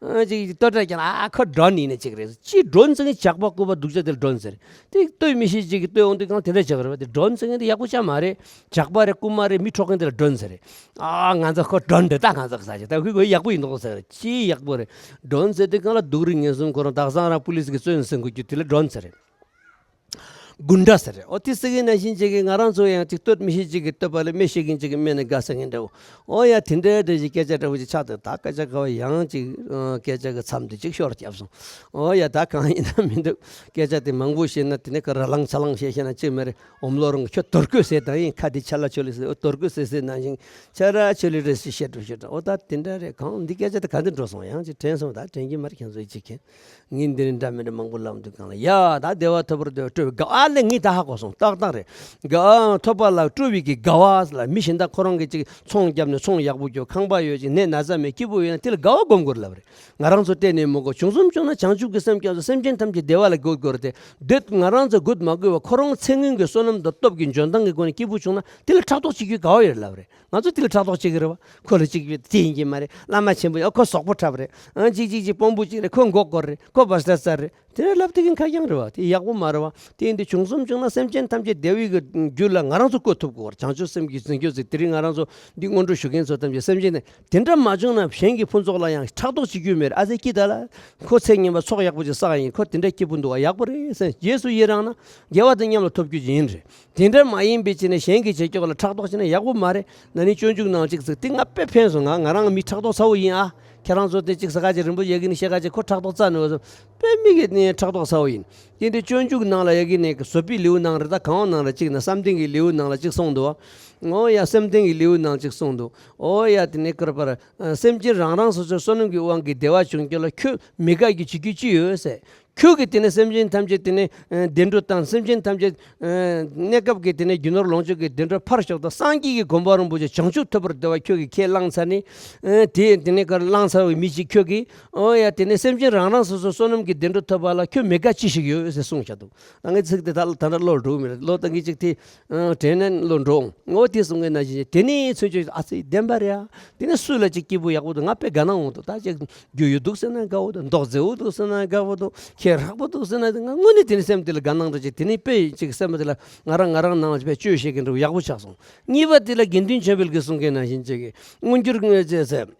ཨ་ཅིག་ལྟོ་འདྲ་ཀྱང་ཨ་ཁོ་སྒྲོན་ཡིན་ན་ཅིག་རེད། ཅིག་སྒྲོན་ཟེར་མཁན་ཇག་པ་རྐུ་བ་སྡུག་ཅག་དེ་ལ་སྒྲོན་ཟེར། དེ་ལྟོས་མི་ཤེས་ཅིག་གིས་ལྟོས་འོང་དུས་གང་དེ་འདྲ་ཇག་རེད་བ། དེ་སྒྲོན་ཟེར་མཁན་དེ་ཡག་པོ་ཅང་མ་རེད། ཇག་པ་རེད་རྐུ་མ་རེད་མི་འཕྲོག་མཁན་དེ་ལ་སྒྲོན་ཟེར་རེད། ཨ་ང་ཚོ་ཁོ་སྒྲོན་འདི་ད་ང་ཚོ་ག་ས་ཅིག་ད་ཁོས་ཁོས་ཡག་པོ་ཡིན་མདོག་ཟེར་རེད། ཅི་ཡག་པོ་རེད། སྒྲོན་ཟེར་དུས་གང་ལ་སྡུག་རུས་ངན་སོང་ཁོ་རང་དག་སང་རང་པུ་ལིས་གིས་བཙོན་ཟིན་དགོས་རྒྱུ་དེ་ལ་སྒྲོན་ཟེར་རེད། དགུན་འདྲ་ཟེར་རེད། ཨོ་དེ་ཟེར་གི་ནང་བཞིན་ཅིག་གིས་ང་རང་ཚོ་ཡང་ཅིག་ལྟོས་མི་ཤེས་ཅིག་གིས་ལྟོས་པ་ལ་སྨྲས་ཤེས་མཁན་ཅིག་གིས་སྨྲས་ན་དགའ་ས་མཁན་འདྲ་བོ། ཨོ་ཡ་དེ་འདྲའི་འདྲ་ཞིག་སྐད་ཆ་འདྲ་བོ་ཅིག་ཆགས་འདུག་ད་སྐད་ཆ་ག་བ་ཡང་ཅིག་ཨ་སྐད་ཆ་གི་མཚམས་དེ་ཅིག་ཤོར་བརྒྱབ་སོང་། ཨོ་ཡ་ད་གང་ཡིན་ན་མི་འདུག་སྐད་ཆ་དེ་མང་པོ་བཤད་ན་དེ་ནས་ག་ར་ལངས་ཆ་ལངས་བཤད་བཤད་ན་ཅིག་མ་རེད། ཨོམ་ལོ་རང་གི་ཁྱོད་རྡོ་བརྐོས་ཟེར་དང་ཡིན་ཁ་དེ་ཆ་ལ་ཆོ་ལི་ཟེར། ཨོ་རྡོ་བརྐོས་ཟེར་ཟེར་ནང་བཞིན་ཆ་ར་ཆོ་ལི་རེད་ཟེར་བཤད་འགྲོ་བཤད་འགྲོ། ཨོ་ད་དེ་འདྲ་རེད། གང་འདི་སྐད་ཆ་དེ་ག་འདི་འགྲོ་སོང་། ཡང་ཅིག་དྲན་སོང་། ད་དྲན་གྱི་མ་རེད། ཁྱེད་ཚོ་ཡིད་ཆེས་མཁན། ངས་འདི་རིང་འདྲ་མི་འདྲ་མང་པོ་ལབ་འདུག་གང་ལ་ཡ། ད་བདེ་བ་ཐོབ་པར་འདོད་སྤྲོ་བའི་དགའ་བ་ལས་ངས་ད་ཧ་གོ་སོང་། ཏག་ཏག་རེད། དགའ་ཐོབ་པ་ལ་སྤྲོ་བའི་གི་དགའ་བ་ལ་མི་གཞན་དག་ཁོ་རང་གི་ཅིག་ཚོང་བརྒྱབ་ནས་ཚོང་ཡག་པོ་རྒྱོབ། ཁང་པ་ཡོད་ཅིག་ནད་ན་ཚ་མེད་སྐྱིད་པོ་ཡོད་ན་དེ་ལ་དགའ་བ་སྒོམ་དགོས་ལབ་རེད། ང་རང་ཚོ་གཏན་ནས་མི་དགོས། བྱུང་སོང་བྱུང་ན་བྱང་ཆུབ་ཀྱི་སེམས་སྐྱབས་སུ་སེམས་ཅན་ཐམས་ཅད་བདེ་བ་ལ་འགོད་དགོས་རེད་དེ། འདི་ང་རང་ཚོ་འགོད་མ་དགོས་པ་ཁོ་རང་ཚེ་སྔོན་གྱི་བསོད་ནམས་དང་སྟོབས་ཀྱི་འཇོན་ཐང་གི་སྒོ་ནས་སྐྱིད་པོ་བྱུང་ན་དེ་ལ་ཕྲག་དོག་བྱེད་རྒྱུའི་དགའ་བ་ཡོད་ལབ་རེད། ང་ཚོ་དེ་ལ་ཕྲག་དོག་བྱེད་ཀྱི་རེད་བ། ཁོ་ལ་ཅིག་དེ་ཡིན་གྱི་མ་རེད། བླ་མ་ཆེན་པོ་ཡོད། ཁོ་ཟོག་པོ་འཁྲབ་རེད། ཨང་ཅིག་ཅིག་ཅིག་དཔོན་པོ་ཅིག་རེད། ཁོ་མགོ་སྐོར་རེད། ཁོ་བྷ་སྟ་ཙར་རེད། དེ་འདྲ་ལབ་དེ་གིན་ཁ་རྐྱང་རེད་བ། དེ་ཡག་པོ་མ་རེད་བ། དེ་ཡིན་དུས་བྱུང་གསུམ་བྱུང་ན་སེམས་ཅན་ཐམས་ཅད་བདེ་བའི་གི་རྒྱུ་ལ་ང་རང་ཚོ་བཀོད་ཐུབ་དགོས་བར། བྱང་ཆུབ་སེམས་ཀྱི་འཛིན་སྐྱོང་ཟེར། དེ་རིང་ང་རང་ཚོ་འདི་སྔོན་འགྲོ་ཞུ་མཁན་ཚོ་ཐམས་ཅད་སེམས་ཅན་ནི་དེ་འདྲ་མ་བྱུང་ན་གཞན་གྱི་ཕུན་ཚོགས་ལ་ཡང་ཕྲག་དོག་བྱེད་རྒྱུ་མེད། ཨ་ཙི་སྐྱིད་ད་ལ་ཁོ་ཚེ་སྔོན་མ་ཚོགས་ཡག་པོ་ཅིག་བསགས་ཡིན། ཁོ་དེ་འདྲ་སྐྱིད་པོ་འདུག་བ། ཡག་པོ་རེད་ཟེར། རྗེས་སུ་ཡི་རང་ན་དགེ་བ་དེ་མཉམ་ལ་ཐོབ་རྒྱུ་ཅིག་ཡིན་རེད། དེ་འདྲ་མ་ཡིན་པའི་ཆ་ནས་གཞན་གྱི་བྱེད་ཕྱོགས་ལ་ཕྲག་དོག་བྱས་ན་ཡག་པོ་མ་རེད། ན་ནིང་སྤྱོད་འཇུག་ནང་གཅིག་ཟེར་དེ་ང་དཔེ་ཕན་སོང་། ང་ང་རང་མི་ཕྲག་དོག་ཚ་བོ་ཡིན་ཨ། ཁྱེད་རང་ཚོ་དེ་གཅིག་ཟེར་ག་ཅིག་རིན་པོ་ཆེ་གི་ནི་བཤད་ག་ཅིག་ཁོ་ཕྲག་དོག་རྩ་ནས་འོ་ཟེར། དཔེ་མི་གི་ནི་ཕྲག་དོག་ཚ་བོ་ཡིན། དེ་འདྲའི་སྤྱོད་འཇུག་ནང་ལ་ཡ་གི་ནི་བཟོད་པའི་ལེའུ་ནང་རེད། ད་གང་ནང་ལ་གཅིག་ན་བསམ་གཏན་གྱི་ལེའུ་ནང་ལ་གཅིག་གསུངས་འདུག་ཨོ་ཡ་བསམ་གཏན་གྱི་ལེའུ་ནང་གཅིག་གསུངས་འདུག་ཨོ་ཡ་དེ་ནི་ཀར་པར་སེམས་ཅན་རང་རང་སོ་སོའི་བསོད་ནམས་ཀྱི་དབང་གིས་བདེ་བ་བྱུང་རྒྱུ་ལ་ཁྱོད་མི་དགའ་རྒྱུ་བྱེད་རྒྱུ་ཅི་ཡོད་ཟེར། ཁྱོད་ཀྱིས་དེ་ནས་སེམས་ཅན་ཐམས་ཅད་དེ་ནས་ཨ་བདེ་འགྲོ་དང་། སེམས་ཅན་ཐམས་ཅད་ཨ་གནས་སྐབས་ཀྱི་དེ་ནས་རྒྱུ་ནོར་ལོངས་སྤྱོད་ཀྱི་བདེ་འགྲོ་ཕར་ཞོག་དང་། སངས་རྒྱས་ཀྱི་གོ་འཕང་རིན་པོ་ཆེ་བྱང་ཆུབ་ཐོབ་པར་འདོད་པ་ཁྱོད་ཀྱིས་ཁས་བླངས་ཚར་ནས། ཨ་དེ་དེ་ནས་གར་བླངས་ཚར་བའི་མི་ཞིག་ཁྱོད་ཀྱིས། ཨོ་ཡ་དེ་ནས་སེམས་ཅན་རང་རང་སོ་སོའི་བསོད་ནམས་ཀྱི་བདེ་འགྲོ་ཐོབ་པ་ལ་ཁྱོད་མི་དགའ་ཅི་ཞིག་ཡོད་ཟེར་གསུངས་བཞག་འདུག་ད་ངས་ཚིག་དེ་ད་ད་ལྟ་བློར་འགྲོ་གི་མི་རེད། བློ་བཏང་གི་ཅིག་དེ་ཨ་དྲན་ནས་བློར་འགྲོ་འོང་། ངོ་དེ་གསུང་མཁན་ནང་བཞིན་དེ་ནས་ཚུན་ཆད་ཨ་ཙི་བདེན་པ་རེད་ཨ། དེ་ནས་སུ་ལ་ཅིག་སྐྱིད་པོ་ཡག་པོ་འདུག་ང་དཔེ་དགའ་སྣང་འོང་འདུག་ད་ཅིག་རྒྱུ་ཡོད་འདུག་ཟེར་ན་དགའ་བོ་འདུག་མདོག་མཛེས་བོ་འདུག་ཟེར་ན་དགའ་བོ་འདུག་ཁྱད་རག་པོ་འདུག་ཟེར་ན། ང་དངོས་གནས་དེ་ནས་སེམས་དེ་ལ་དགའ་སྣང་འདྲ་ཅིག་དེ་ནས་དཔེ་ཅིག་སེམས་པ་དེ་ལ་ང་རང་ང་རང་ནང་ལ་དཔེ་བཅོས་བྱེད་མཁན་འདྲ་བོ་ཡག་པོ་ཆགས་སོང་། གཉིས་པ་དེ་ལ་དགེ་འདུན་ཆོས་འཕེལ་གྱིས་གསུང་མཁན་ནང་བཞིན་ཅིག་མངོན་གྱུར་དངོས་རྫས་ཟེར།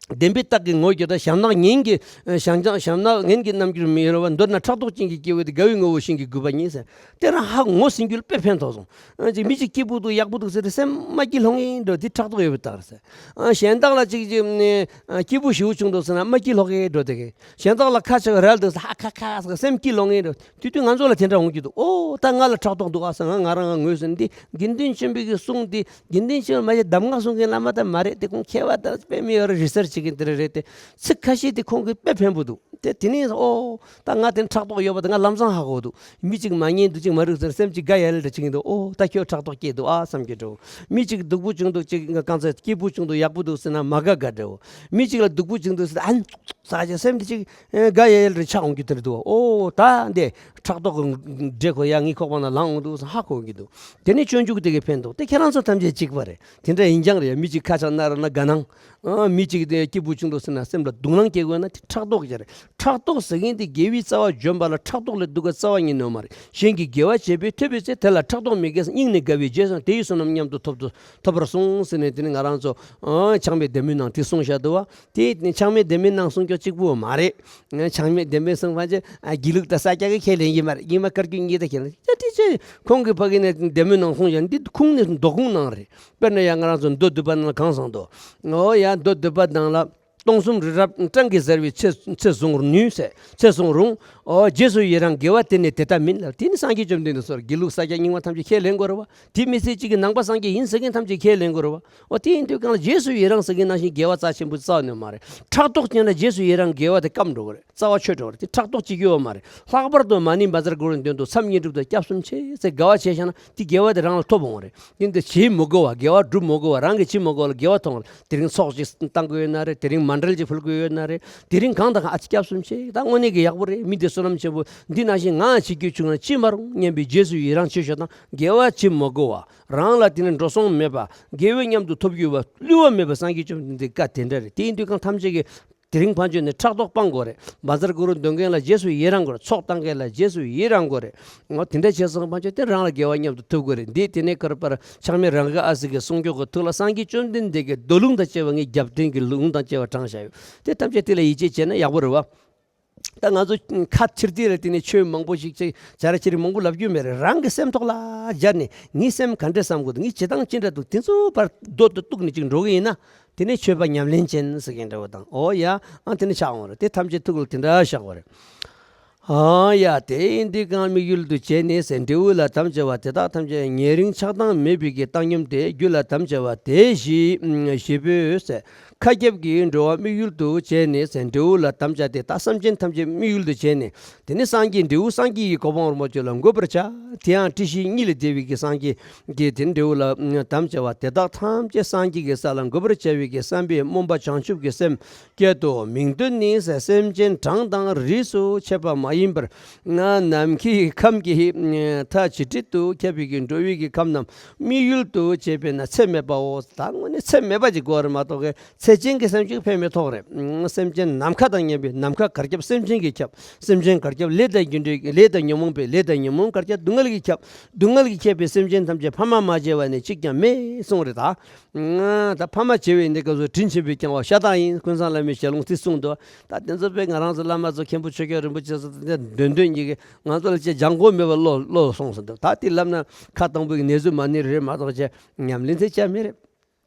བདེན་པའི་རྟགས་ཀྱིས་ངོ་བསྒྱུར་ཏེ། ཞབས་ནག་ངན་གྱི་ཞབས་ནག་ཞབས་ནག་ངན་གྱི་རྣམ་འགྱུར་མི་གཡོ་བ། མདོར་ན་ཕྲག་དོག་ཅན་གྱི་སྐྱེ་བོ་དེ་དགའ་བའི་ངོ་བོ་ཞིང་གི་རྒུད་པ་ཉིད་ཟེར། དེ་རང་ཧ་ངོ་ཟིན་རྒྱུ་ལ་དཔེ་ཕན་ཐོགས་སོང་། ཨ་ཅིག་མི་ཅིག་སྐྱིད་པོ་འདུག་ཡག་པོ་འདུག་ཟེར་ཏེ་སེམས་མ་སྐྱིད་ལྷོད་ངེས་འགྲོ་དེ་ཕྲག་དོག་ཡོད་པའི་རྟགས་རེད་ཟེར། ཨ་གཞན་དག་ལ་ཅིག་ཅིག་ནས་ཨ་སྐྱིད་པོ་ཞེ་པོ་བྱུང་འདུག་ཟེར་ན་མ་སྐྱིད་ལྷོད་ངེས་འགྲོ་དེ་གས། གཞན་དག་ལ་ཁ་ཆག་རལ་འདུག་ཟེར་ཧ་ཁ་ཁ་ཟེར་སེམས་སྐྱིད་ལྷོད་ངེས་འགྲོ། དེ་དུས་ང་ཚོ་ལ་དེ་འདྲ་འོང་གི་འདུག་ཨོ་ད་ང་ལ་ཕྲག་དོག་འདུག་ཨ་ཟེར་ང་ང་རང་ང་ངོས་ཟིན་འདི་དགེ་འདུན་ཆོས་འཕེལ་གྱི་གསུང་འདི། དགེ་འདུན་ཆོས་མ་གཞི་གདམས་ངག་གསུང་མཁན་བླ་མ་དང་མ་རེད་དེ། ཁོང་མཁས་པ་དང་དཔེ་མི་ཡོད་རེད། རི་སར་བྱེད་མཁན་དེ་རེད་རེད་དེ། ཚིག་ཁ་ཤས་དེ་ཁོང་གི་དཔེ་ཕན་པོ་འདུག་དེ་དེ་ནས་ཨོ་ད་ང་དེ་ཕྲག་དོག་ཡོད་པ་དེ་ང་ལམ་སང་ཧ་གོ་འདུག་མི་གཅིག་མ་ཉན་འདུག་གཅིག་མ་རུག་ཟེར་སེམས་གཅིག་དགའ་ཡ་ལེ་འདྲ་བྱེད་ཀྱི་འདུག་ཨོ་ད་ཁྱོད་ཕྲག་དོག་སྐྱེས་འདུག་ཨ་བསམ་གྱི་འདུག་མི་གཅིག་སྡུག་པོ་བྱུང་འདུག་གཅིག་གང་ཚེ་སྐྱིད་པོ་བྱུང་འདུག་ཡག་པོ་འདུག་ཟེར་ན་མ་དགའ་དགའ་འདྲ་བོ། མི་གཅིག་ལ་སྡུག་པོ་བྱུང་འདུག་ཟེར་ཨ་ཟ་ཅེ་སེམས་དེ་གཅིག་དགའ་ཡ་ཡལ་རེ་ཆགས་འོང་རྒྱུ་དེར་འདུག་ཨོ་ད་འདི་ཕྲག་དོག་གི་འདྲེ་ཁོ་ཡ་ངའི་ཁོག་པ་ན་ལངས་འོང་འདུག་ཧ་གོ་གི་འདུག་དེ་ནས་སྤྱོད་འཇུག་དེ་གས་ཕན་འདུག་དེ་ཁྱེད་རང་ཚོ་ཐམས་ཅད་གཅིག་པ་རེད། དེ་འདྲ་ཡིན་ཀྱང་རེད། མི་གཅིག་ཁ་ཆག་ན་ར་ན་དགའ་སྣང་། ཨ་མི་གཅིག་དེ་སྐྱིད་པོ་བྱུང་འདུག་ཟེར་ན་སེམས་ལ་སྡུག་སྣང་སྐྱེ་དགོས་ན་དེ་ཕྲག་དོག་ཅིག་རེད། ཕྲག་དོག་ཟེར་མཁན་དེ་དགེ་བའི་རྩ་བ་འཇོམས་པ་ལ་ཕྲག་དོག་ལས་སྡུག་པའི་རྩ་བ་ཉིད་ནོར་མ་རེད། གཞན་གྱིས་དགེ་བ་བྱེད་པའི་ཐོས་པའི་ཚེ་དེ་ལ་ཕྲག་དོག་མི་དགེ་སྙིང་ནས་དགའ་བའི་རྗེས་སུ་དེ་ཡི་བསོད་ནམས་མཉམ་དུ་ཐོབ་ཏུ་ཐོབ་པར་གསུངས་ཟེར་ནས་དེ་ནི་ང་རང་ཚོ་ཨ་ཆགས་མེད་བདེ་སྨོན་ནང་དེ་གསུངས་བཞག་འདུག་བ། དེ་ནི་ཆགས་མེད་བདེ་སྨོན་ནང་གསུངས་ཀྱང་གཅིག་པུ་མ་རེད། ཆགས་མེད་བདེ་སྨོན་གསུངས་པ་ཅི་ཨ་དགེ་ལུགས་དང་ས་སྐྱ་གི་ཁས་ལེན་གྱི་མ་རེད། ཉི་མ་དཀར་རྒྱུན་གཉིས་དང་ཁས་ལེན་ཅི་དེ་ཅི་ཁོང་གི་ཕ་གི་ནས་བདེ་སྨོན་ནང་གསུངས་ཀྱང་འདི་ཁུངས་ནི་མདོ་ཁུངས་ནང་རེད། དཔེར་ན་ཡང་ང་རང་ཚོ་མདོ་སྡུད་པ་ནང་ལ་གང་གསུངས་འདུག་ཨོ་ཡ་མདོ་སྡུད་པ་ནང་ལ། སྟོང་གསུམ་རི་རབ་སྤྲང་གིས་གཟིར་བའི་ཚེ་ཚེ་བཟུང་ནུས་ཟེར། ཚེ་བཟུང་རུང་། ཨོ་རྗེས་སུ་ཡི་རང་དགེ་བ་དེ་ནི་དེ་ལྟ་མིན་ལ། དེ་ནི་སངས་རྒྱས་བཅོམ་ལྡན་འདས་སོགས་དགེ་ལུགས་ས་སྐྱ་རྙིང་མ་ཐམས་ཅད་ཁས་ལེན་དགོས་རེད་བ། དེ་མི་ཚེ་གཅིག་གི་ནང་པ་སངས་རྒྱས་ཡིན་ཟེར་མཁན་ཐམས་ཅད་ཁས་ལེན་དགོས་རེད་བ། ཨོ་དེ་ཡིན་དུས་གང་ལ་རྗེས་སུ་ཡི་རང་ཟེར་མཁན་ནང་བཞིན་དགེ་བ་རྩ་ཆེན་པོ་རྩ་བ་ནས་མ་རེད། ཕྲག་དོག་ཅན་ལ་རྗེས་སུ་ཡི་རང་དགེ་བ་དེ་སྐམ་འགྲོ་གི་རེད། རྩ་བ་ཆོད་འགྲོ་གི་རེད། དེ་ཕྲག་དོག་ཅིག་ཡོད་བ་མ་རེད། ལྷག་པར་དུ་མ་ཎི་བཛྲ་གུ་རུ་འདོན་དུ་མཚམས་བསྙེན་སྒྲུབ་དང་སྐྱབས་གསུམ་ཆེ་ཟེར་དགའ་བ་བྱས་བཞག་ན་དེ་དགེ་བ་དེ་རང་ལ་ཐོབ་འོང་རེད། དེ་འདི་བྱེད་མི་དགོས་བ། དགེ་བ་སྒྲུབ་མི་དགོས་བ། རང་གིས་བྱེད་མི་དགོས་ལ་དགེ་བ་ཐོབ་འོང་རེད། དེ་རིང་ཚོགས་ཅིག་བཏང་དགོས་ཡོད་ན་རེད། དེ་རིང་མཎྜལ་ཅིག་ཕུལ་དགོས་ཡོད་ན་རེད། དེ་རིང་གང་དང་གང་ཨ་ཅེ་སྐྱབས་གསུམ་ཆེ། ད་དངོས་གནས་ཀྱི་ཡག་པོ་རེད། མི་འདི་བསོད་ནམས་ཆེན་པོ་འདི་ནང་བཞིན་ང་བྱེད་རྒྱུ་བྱུང་ན་ཅི་མ་རུང་སྙམ་པའི་རྗེས་སུ་ཡི་རང་བྱེད་ཤོག་དང་། དགེ་བ་བྱེད་མི་དགོས་བ། རང་ལ་དེ་ནི་འགྲོ་སོང་མེད་པ། དགེ་བའི་མཉམ་དུ་ཐོབ་རྒྱུ་བ་བསླུ་བ་མེད་པ་སངས་རྒྱས་བཅོམ་ལྡན་འདས་བཀའ་དེ་འདྲ་རེད། དེ་ཡིན་དུས་གང་ཐམས་ཅད་ཀྱིས་དེ་རིང་ཕན་ཆོད་ནས་ཕྲག་དོག་སྤང་དགོས་རེད། བཛྲ་གུ་རུ་འདོན་མཁན་ལ་རྗེས་སུ་ཡི་རང་དགོས་རེད། ཚོགས་བཏང་མཁན་ལ་རྗེས་སུ་ཡི་རང་དགོས་རེད། འོ་དེ་འདྲ་བྱས་སོང་ཕན་ཆོད་དེ་རང་ལ་དགེ་བ་མཉམ་དུ་ཐོབ་དགོས་རེད། འདི་དེ་ནས་ཁར་པར་ཆགས་མེད་རང་གི་ཨ་སི་གི་གསུང་སྐྱོག་གི་ཐུགས་ལ་སངས་རྒྱས་བཅོམ་ལྡན་འདས་ཀྱི་མདོ་ལུང་དང་བཅས་པ་ངས་རྒྱབ་རྟེན་གྱི་ལུང་དང་བཅས་པ་དྲངས་བཞག་ཡོད། དེ་ཐམས་ཅད་དེ་ལ་ཡིད་ཆེས་བྱས་ན་ཡག་པོ་རེད་བ། ད་ང་ཚོ་ཁ་ཐིར་ཐིར་ལ་དེ་ནས་ཆོས་མང་པོ་ཞིག་ཅིག་བྱ་ར་ཅི་རིགས་མང་པོ་ལབ་རྒྱུ་མེད་རེད། རང་གི་སེམས་ཐོག་ལ་སྦྱར་ནས་ངའི་སེམས་ག་འདྲས་བསམ་དགོས་འདུག་ངའི་བྱེད་སྟངས་ཅི་འདྲ་འདུག་དེ་ཚོ་བར་རྡོ་དེ་གཏུགས་ནས་ཅིག་འགྲོ་གི་ཡིན་ན། དེ་ནས་ཆོས་པ་ཉམས་ལེན་ཅན་ཟེར་མཁན་འདྲ་བོ་དང་། ཨོ་ཡ། ཨ་དེ་ནས་ཆགས་འོང་རེད། དེ་ཐམས་ཅད་ཐུགས་ལ་དེ་འདྲ་བཞག་པ་རེད། ཨ་ཡ། དེ་ཡིན་དུས་གང་དམིགས་ཡུལ་དུ་བྱས་ནས་ཟེར། འབྲས་བུ་ལ་དམ་བཅའ་བ་དེ་དག་ཐམས་ཅད་ཉེ་རིང་ཆགས་སྡང་མེད་པའི་གི་བཏང་སྙོམས་ཏེ། རྒྱུ་ལ་དམ་བཅའ་བ་དེ་བཞི་བཞི་པོས་ཟེར། མཁའ་ཁྱབ་ཀྱི་འགྲོ་བ་དམིགས་ཡུལ་དུ་བྱས་ནས་ཟེར། འབྲས་བུ་ལ་དམ་བཅའ་དེ་དག་སེམས་ཅན་ཐམས་ཅད་དམིགས་ཡུལ་དུ་བྱས་ནས། དེ་ནི་སངས་རྒྱས་འབྲས་བུ་སངས་རྒྱས་ཀྱི་གོ་འཕང་རིན་པོ་ཆེ་ལ་འགོད་པར་བྱ། དེ་ཡང་སྲིད་ཞི་གཉིས་ལས་འདས་པའི་གི་སངས་རྒྱས་ཀྱི་དེ་འབྲས་བུ་ལ་དམ་བཅའ་བ་དེ་དག་ཐམས་ཅད་སངས་རྒྱས་ཀྱི་ས་ལ་འགོད་པར་བྱ་བའི་གི་བསམ་པས་སྨོན་པ་བྱང་ཆུབ་ཀྱི་སེམས་བསྐྱེད་དོ། མིང་དོན་ནི་ཟེར། སེམས་ཅན་གྲངས་དང་རིས་སུ་ཆད་པ་མ་ ཡིན་པར། ང་ནམ་མཁའི་ཁམས་ཀྱི་མཐའ་ཇི་སྲིད་དུ་ཁྱབ་པའི་གི་འགྲོ་བའི་གི་ཁམས་རྣམས་དམིགས་ཡུལ་དུ་བྱས་པས་ན་ཚད་མེད་པའོ། ད་དངོས་གནས་ཚད་མེད་པ་ཅིག་དགོས་རེད་མ་གཏོགས་གི་ཚད་ཅན་གྱི་སེམས་ཅན་ཕན་མི་ཐོགས་རེད། སེམས་ཅན་ནམ་མཁའ་དང་མཉམ་པའི་ནམ་མཁའ་གར་ཁྱབ་སེམས་ཅན་གྱིས་ཁྱབ། སེམས་ཅན་གར་ཁྱབ་ལས་དང་རྒྱུ་འབྲས་ལས་དང་ཉོན་མོངས་པའི་ལས་དང་ཉོན་མོངས་གར་ཁྱབ་སྡུག་བསྔལ་གྱིས་ཁྱབ། སྡུག་བསྔལ་གྱིས་ཁྱབ་པའི་སེམས་ཅན་ཐམས་ཅད་ཕ་མ་མ་བྱས་པ་ནི་གཅིག་ཀྱང་མེད་གསུངས་རེད་ད། ད་ཕ་མ་བྱས་པའི་འདི་སྐབས་སུ་དྲིན་ཆེན་པོའི་སྐྱེ་བོ་ཤ་སྟག་ཡིན། ཀུན་བཟང་བླ་མའི་ཞལ་ལུང་དེ་གསུངས་འདུག་ད་དེ་ཚོ་དཔེ་ང་རང་ཚོ་བླ་མ་ཚོ་མཁན་པོ་ཆོས་རྒྱལ་རིན་པོ་ཆེ་སོགས་དེ་འདོན་འདོན་གཉིས་ཀྱིས་ང་ཚོ་ལ་ཅེས་སྦྱང་དགོས་མེད་པ་བློ་བློ་སོང་ཟིན་འདུག་ད་དེ་ལབ་ན་ཁ་དང་པོའི་གནས་ཚུལ་མ་ཎི་རེད་མ་གཏོགས་ཅེས་ཉམས་ལེན་ཚེ་བྱ་མེད་རེད།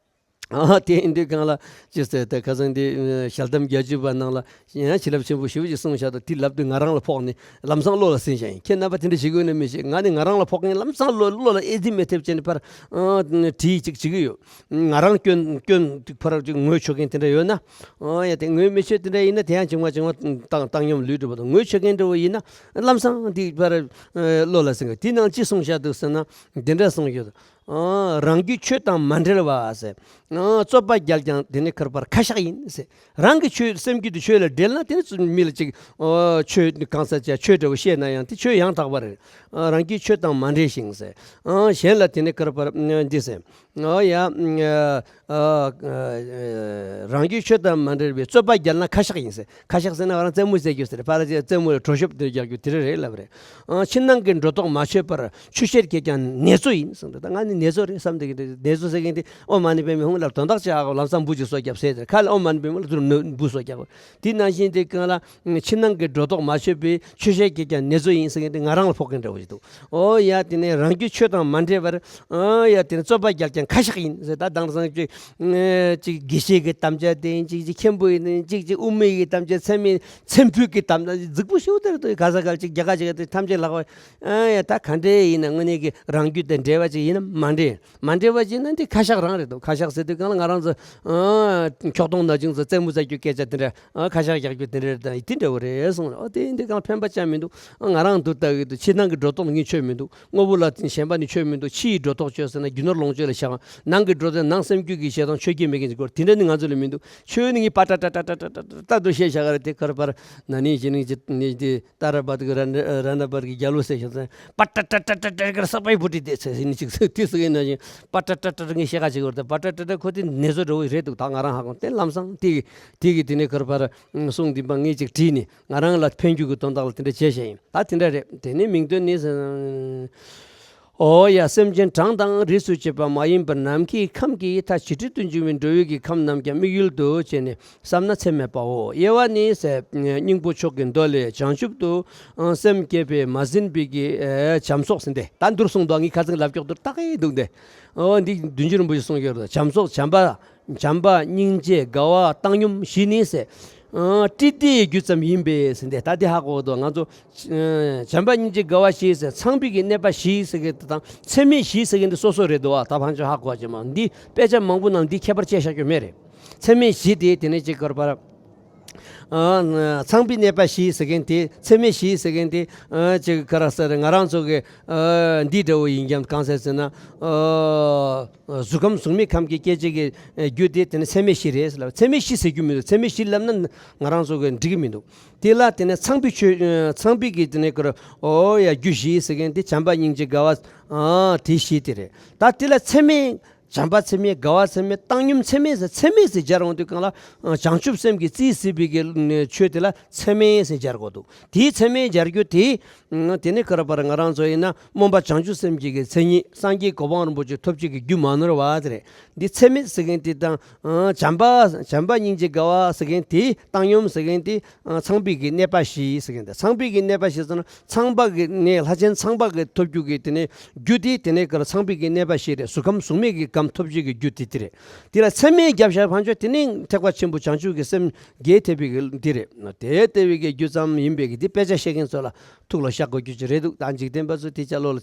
ཨ་དེ་ཡིན་དུས་གང་ལ་ཅི་ཟེར་ད་ཁ་སང་དེ་ཞལ་གདམས་བརྒྱད་ཅུ་པ་ནང་ལ་ཡང་བྱིན་རླབས་ཆེན་པོ་ཞེ་པོ་ཅིག་གསུངས་བཞག་འདུག་དེ་ལབ་དུས་ང་རང་ལ་ཕོག་ནས་ལམ་སང་བློ་ལ་ཟིན་བཞག་ཡིན། ཁྱེད་རྣམ་པ་དེ་འདྲ་བྱེད་དགོས་ན་མི་ཤེས། ང་ནི་ང་རང་ལ་ཕོག་མཁན་ལམ་སང་བློ་བློ་ལ་ཨེ་ཙི་མེད་ཐེབས་བྱས་ནས་ཕར་ཨ་བྲིས་ཅིག་བྱེད་ཀྱི་ཡོད། ང་རང་སྐྱོན་སྐྱོན་ཕར་ཅིག་ངོས་ཆོད་མཁན་དེ་འདྲ་ཡོད་ན། ཨ་ཡ་དེ་ངོས་མི་ཆོད་དེ་འདྲ་ཡིན་ན་དེ་ཡང་བྱུང་བ་བྱུང་བ་བཏང་བཏང་སྙོམས་ལུས་འགྲོ་བ་དང་། ངོས་ཆོད་མཁན་འདྲ་བོ་ཡིན་ན་ལམ་སང་འདི་ཕར་ཨ་བློ་ལ་ཟིན་གི། དེ་ནང་ཅི་གསུངས་བཞག་འདུག་ཟེར་ན་འདི་འདྲ་གསུངས་ཡོད། ཨ་རང་རྒྱུད་ཆོས་དང་མ་འབྲེལ་བ་ཟེར། ཨ་རྩོད་པ་རྒྱལ་ཀྱང་དེ་ནི་ཁར་པར་ཁ་ཤགས་ཡིན་ཟེར། རང་གི་ཆོས་སེམས་རྒྱུད་དུ་ཆོས་ལ་འབྲེལ་ན་དེ་ནི་མི་ལ་ཅིག་ཨ་ཆོས་གང་ཟག་ཅིག་ཆོས་འདྲ་བོ་བཤད་ན་ཡང་དེ་ཆོས་ཡང་དག་པ་རེད། ཨ་རང་རྒྱུད་ཆོས་དང་མ་འབྲེལ་ཞིང་ཟེར། ཨ་གཞན་ལ་དེ་ནི་ཁར་པར་འདི་ཟེར། ཨ་ཡ། ཨ་ཨ་རང་རྒྱུད་ཆོས་དང་མ་འབྲེལ་བའི་རྩོད་པ་རྒྱལ་ན་ཁ་ཤགས་ཡིན་ཟེར། ཁ་ཤགས་ཟེར་ན་ང་རང་རྩེད་མོ་རྩེ་རྒྱུ་ཟེར། ཕར་རྩེད་མོ་ལ་གྲོ་ཞོབ་དེ་རྒྱག་རྒྱུ་དེ་རེད་ལབ་རེད། ཨ་ཕྱི་ནང་གི་སྒྲོ་འདོགས་མ་ཆོད་པར་ཆོས་བཤད་ཀྱིས་ཀྱང་ནེ་ཙོ་ཡིན་གསུངས་འདུག་ད་ང་ནི་ནེ་ཙོ་རེད་བསམ་བསྡད་ཀྱི་འདུག་ནེ་ཙོ་ཟེར་མཁན་དེ་ཨོཾ་མ་ཎི་པདྨེ་ཧཱུྃ་ལབ་དོན་དག་ཅི་ཧ་གོ། ལམ་སང་འབུ་ཅིག་སོ་བརྒྱབ་ཟེར་ཟེར། ཁ་ལ་ཨོཾ་མ་ཎི་པདྨེ་ལ་ཚུར་འབུ་སོ་བརྒྱབ། དེ་ནང་བཞིན་དེ་གང་ལ་ཕྱི་ནང་གི་སྒྲོ་འདོགས་མ་ཆོད་པའི་ཆོས་བཤད་ཀྱིས་ཀྱང་ནེ་ཙོ་ཡིན་ཟེར་མཁན་དེ་ང་རང་ལ་ཕོག་མཁན་འདྲ་བོ་ཞིག་འདུག་ཨོ་ཡ། དེ་ནས་རང་རྒྱུད་ཆོས་དང་མ་འབྲེལ་བར། ཨོ་ཡ། དེ་ནས་རྩོད་པ་རྒྱལ་ཀྱང་ཁ་ཤགས་ཡིན་ཟེར། ད་དེང་སང་ཅིག་ཅིག་དགེ་བཤེས་ཀྱི་དམ་བཅའ་དེ་ཡིན། ཅིག་ཅིག་མཁན་པོ་ཡིན། ཅིག་ཅིག་དབུ་མའི་གི་དམ་བཅའ། ཚད་མའི་ཚད་ཕུད་ཀྱི་དམ་བཅའ། རྫིག་པོ་ཞེ་པོ་དེར་དུ་ག་ས་ག་ཅིག་རྒྱ་གར་ཅིག་དེ་ཐམས་ཅད་ལག་པ། ཨོ་ཡ། ད་ག་འདྲས་ཡིན་ན་དངོས་གནས་ཀྱི་རང་རྒྱུད་དང་འབྲེལ་བ་ཅིག་ཡིན་ནམ་མ་འབྲེལ། མ་འབྲེལ་བ་ཅིག་ན་འདི་ཁ་ཤགས་རང་རེད་འདུག་ཁ་ཤགས་ཟེར་དུས་གང་ལ་ང་རང་ཚོ་ཨ་ཁྱོག་གདོང་ན་ཅུང་ཙམ་རྩེད་མོ་རྩེ་རྒྱུ་སྐད་ཆ་དེ་འདྲ། ཨ་ཁ་ཤགས་རྒྱག་རྒྱུ་དེ་འདྲ་རེད། ད་དེ་འདྲ་བོ་རེད་གསུངས། ཨ་དེ་འདི་གང་ཕན་པ་ཅང་མི་འདུག་ཨ་ང་རང་འདུག་ལྟ་གི་འདུག་ཕྱི་ནང་གི་སྒྲོ་འདོགས་ནི་ཆོད་མི་འདུག་དངོས་པོ་ལ་དེ་ཞེན་པ་ནི་ཆོད་མི་འདུག་ཕྱིའི་སྒྲོ་འདོགས་ཆོད་ཟེར་ན་རྒྱུ་ནོར་ལོངས་སྤྱོད་ལ་བཞག་ནང་གི་སྒྲོ་འདོགས་ནང་སེམས་རྒྱུད་ཀྱི་ཞེ་སྡང་ཆོད་ཀྱི་མེད་མཁན་གྱི་སྐོར་དེ་འདྲ་ནི་ང་ཚོ་ལ་མི་འདུག་ཆོས་ནི་ངས་པ་ཏྲ་ཏྲ་ཏྲ་ཏྲ་ཏྲ་ཏྲ་ཏྲ་ཏྲ་འདུག་བཤད་བཞག་ག་རེད། དེ་ཁར་པར་ན་ནིང་གཞེས་ནིང་གི་ནི་དེ། ཏཱ་ར་བ་ཏི་གི་ར་ན་ར་ན་བར་གྱི་རྒྱལ་པོ་ཟེར་ཞིང་ཚན། པ་ཏྲ་ཏྲ་ཏྲ་ཏྲ་ཏྲ་གར་ས་པའི་བུ་ཏི་དེ་ཚེ་ཟིན་ཅིག་དེ་ཟེར་གྱི་ན་བཞིན་པ་ཏྲ་ཏྲ་ཏྲ་ངས་བཤད་ཁ་ཅིག་བར་དུ་པ་ཏྲ་ཏྲ་ཏྲ་ཁོ་དེ་ནེ་ཙོ་འདྲ་བོ་རེད་འདུག་ད་ང་རང་ཧ་གོ་དེ་ལམ་སང་དེ་དེ་གི་དེ་ནས་ཁར་པར་གསུང་འདི་པ་ངས་ཅིག་བྲིས་ནས་ང་རང་ལ་ཕན་རྒྱུ་གི་དོན་དག་ལ་དེ་འདྲ་བྱས་བཞག་ཡིན། ད་དེ་འདྲ་རེད། དེ་ནས་མིང་དོན་ནི། ཨོ་ཡ། སེམས་ཅན་གྲངས་དང་རིས་སུ་བཅད་པ་མ་ཡིན་པར་ནམ་མཁའི་ཁམས་ཀྱི་མཐའ་ཇི་སྲིད་དུ་འབྱུང་བའི་འགྲོ་བའི་གི་ཁམས་རྣམས་ཀྱང་དམིགས་ཡུལ་དུ་བྱས་ནས་བསམ་ན་ཚད་མེད་པའོ། དབྱེ་བ་ནི་ཟེར། སྙིང་པོ་མཆོག་གི་མདོ་ལས། བྱང་ཆུབ་ཏུ་སེམས་བསྐྱེད་པས་མ་ཟིན་པའི་གི་བྱམས་སོགས་ཟེར་ཏེ། ད་འདུར་གསུངས་འདུག་ངས་ཁ་སང་ལབ་ཀྱོག་འདུར་བཏགས་ཀྱི་འདུག་སྟེ། ཨོ་འདི་བདུན་ཅུ་རིན་པོ་ཆེས་གསུངས་ཡོད་རེད། བྱམས་སོགས། བྱམས་པ། བྱམས་པ་སྙིང་རྗེ་དགའ་བ་བཏང་སྙོམས་བཞི་ནི་ཟེར། ཨ་ཏི་ཏིའི་རྒྱུ་ཙམ་ཡིན་པས་ཟེར་ཏེ། ད་འདི་ཧ་གོ་འདུག་ང་ཚོ་ཨ་བྱམས་པ་སྙིང་རྗེ་དགའ་བ་བཞི་ཟེར། ཚངས་པའི་གི་གནས་པ་བཞི་ཟེར་མཁན་དེ་དང་ཚད་མེད་བཞི་ཟེར་མཁན་དེ་སོ་སོ་རེད་འདུག་ཨ་ད་ཕན་ཆོད་ཧ་གོ་བ་ཅན་མ་འདི་དཔེ་ཆ་མང་པོ་ནང་འདི་ཁྱད་པར་བཅད་བཞག་རྒྱུ་མེད་རེད། ཚད་མེད་བཞི་དེ་དེ་ནས་ཅིག་དགོས་པར། ཨ་ཚངས་པའི་གནས་པ་བཞི་ཟེར་མཁན་དེ། ཚད་མེད་བཞི་ཟེར་མཁན་དེ་ཨ་ཅིག་ག་རེ་ཟེར། ང་རང་ཚོ་གི་ཨ་འདི་འདྲ་བོ་ཡིན་ཀྱང་གང་ཟེར་ཟེར་ན། ཨ་གཟུགས་ཁམས་གཟུགས་མེད་ཁམས་ཀྱི་སྐྱེ་མཆེད་ཀྱི་རྒྱུ་དེ་དེ་ནི་ཚད་མེད་བཞི་རེད་ཟེར་ལབ། ཚད་མེད་བཞི་ཟེར་རྒྱུ་མི་འདུག་ཚད་མེད་བཞི་ལབ་ན་ང་རང་ཚོ་གི་འགྲིག་གི་མི་འདུག་དེ་ལ་དེ་ནི་ཚངས་པའི་ཆོས། ཚངས་པའི་གི་དེ་ནི་ཀར་ཨོ་ཡ་རྒྱུ་བཞི་ཟེར་མཁན་དེ་བྱམས་པ་སྙིང་རྗེ་དགའ་བ། ཨ་དེ་བཞི་དེ་རེད། ད་དེ་ལ་ཚད་མེད། བྱམས་པ་ཚད་མེད། དགའ་བ་ཚད་མེད། བཏང་སྙོམས་ཚད་མེད་ཟེར། ཚད་མེད་ཟེར་སྦྱར་འོང་དུས་གང་ལ་བྱང་ཆུབ་སེམས་ཀྱིས་རྩིས་ཟིན་པའི་གི་ཆོས་དེ་ལ་ཚད་མེད་ཟེར་སྦྱར་དགོས་འདུག་དེའི་ཚད་མེད་སྦྱར་རྒྱུ་དེ། དེ་ནི་ག་རེ་པར་ང་རང་ཚོ་ཡིན་ན་སྨོན་པ་བྱང་ཆུབ་སེམས་ཀྱི་གི་མཚན་ཉིད་སངས་རྒྱས་གོ་འཕང་རིན་པོ་ཆེ་ཐོབ་བྱེད་ཀྱི་རྒྱུ་མ་ནོར་བ་དེ་རེད། འདི་ཚད་མེད་ཟེར་མཁན་དེ་དང་བྱམས་པ། བྱམས་པ་སྙིང་རྗེ་དགའ་བ་ཟེར་མཁན་དེ། བཏང་སྙོམས་ཟེར་མཁན་དེ་ཚངས་པའི་གི་གནས་པ་བཞི་ཟེར་མཁན་དེ། ཚངས་པའི་གི་གནས་པ་བཞི་ཟེར་ན་ཚངས་པ་གི་གནས། ལྷ་ཆེན་ཚངས་པ་གི་ཐོབ་རྒྱུ་གི་དེ་ནས་རྒྱུ་དེ་དེ་ནས་ག་རེ་ཚངས་པའི་གི་གནས་པ་བཞི་རེད། གཟུགས་ཁམས་གཟུགས་མེད་ཀྱི་ཁམས་ཐོབ་བྱེད་ཀྱི་རྒྱུ་དེ་དེ་རེད། དེ་ལ་ཚད་མེད་བརྒྱབ་བཞག་ཕན་ཆོད་དེ་ནི་ཐེག་པ་ཆེན་པོ་བྱང་ཆུབ་ཀྱི་སེམས་རྒྱས་ཐེབས་པའི་གི་དེ་རེད། དེ་ལྟ་བུའི་གི་རྒྱུ་ཙམ་ཡིན་པའི་གི་དེ་དཔེ་ཆ་བཤད་མཁན་ཚོ་ལ་ཐུགས་ལ་བཞག་དགོས་རྒྱུ་ཅིག་རེད་འདུག་ད་འཇིག་རྟེན་པ་ཚོ་དེ་ཅག་བློ་ལ་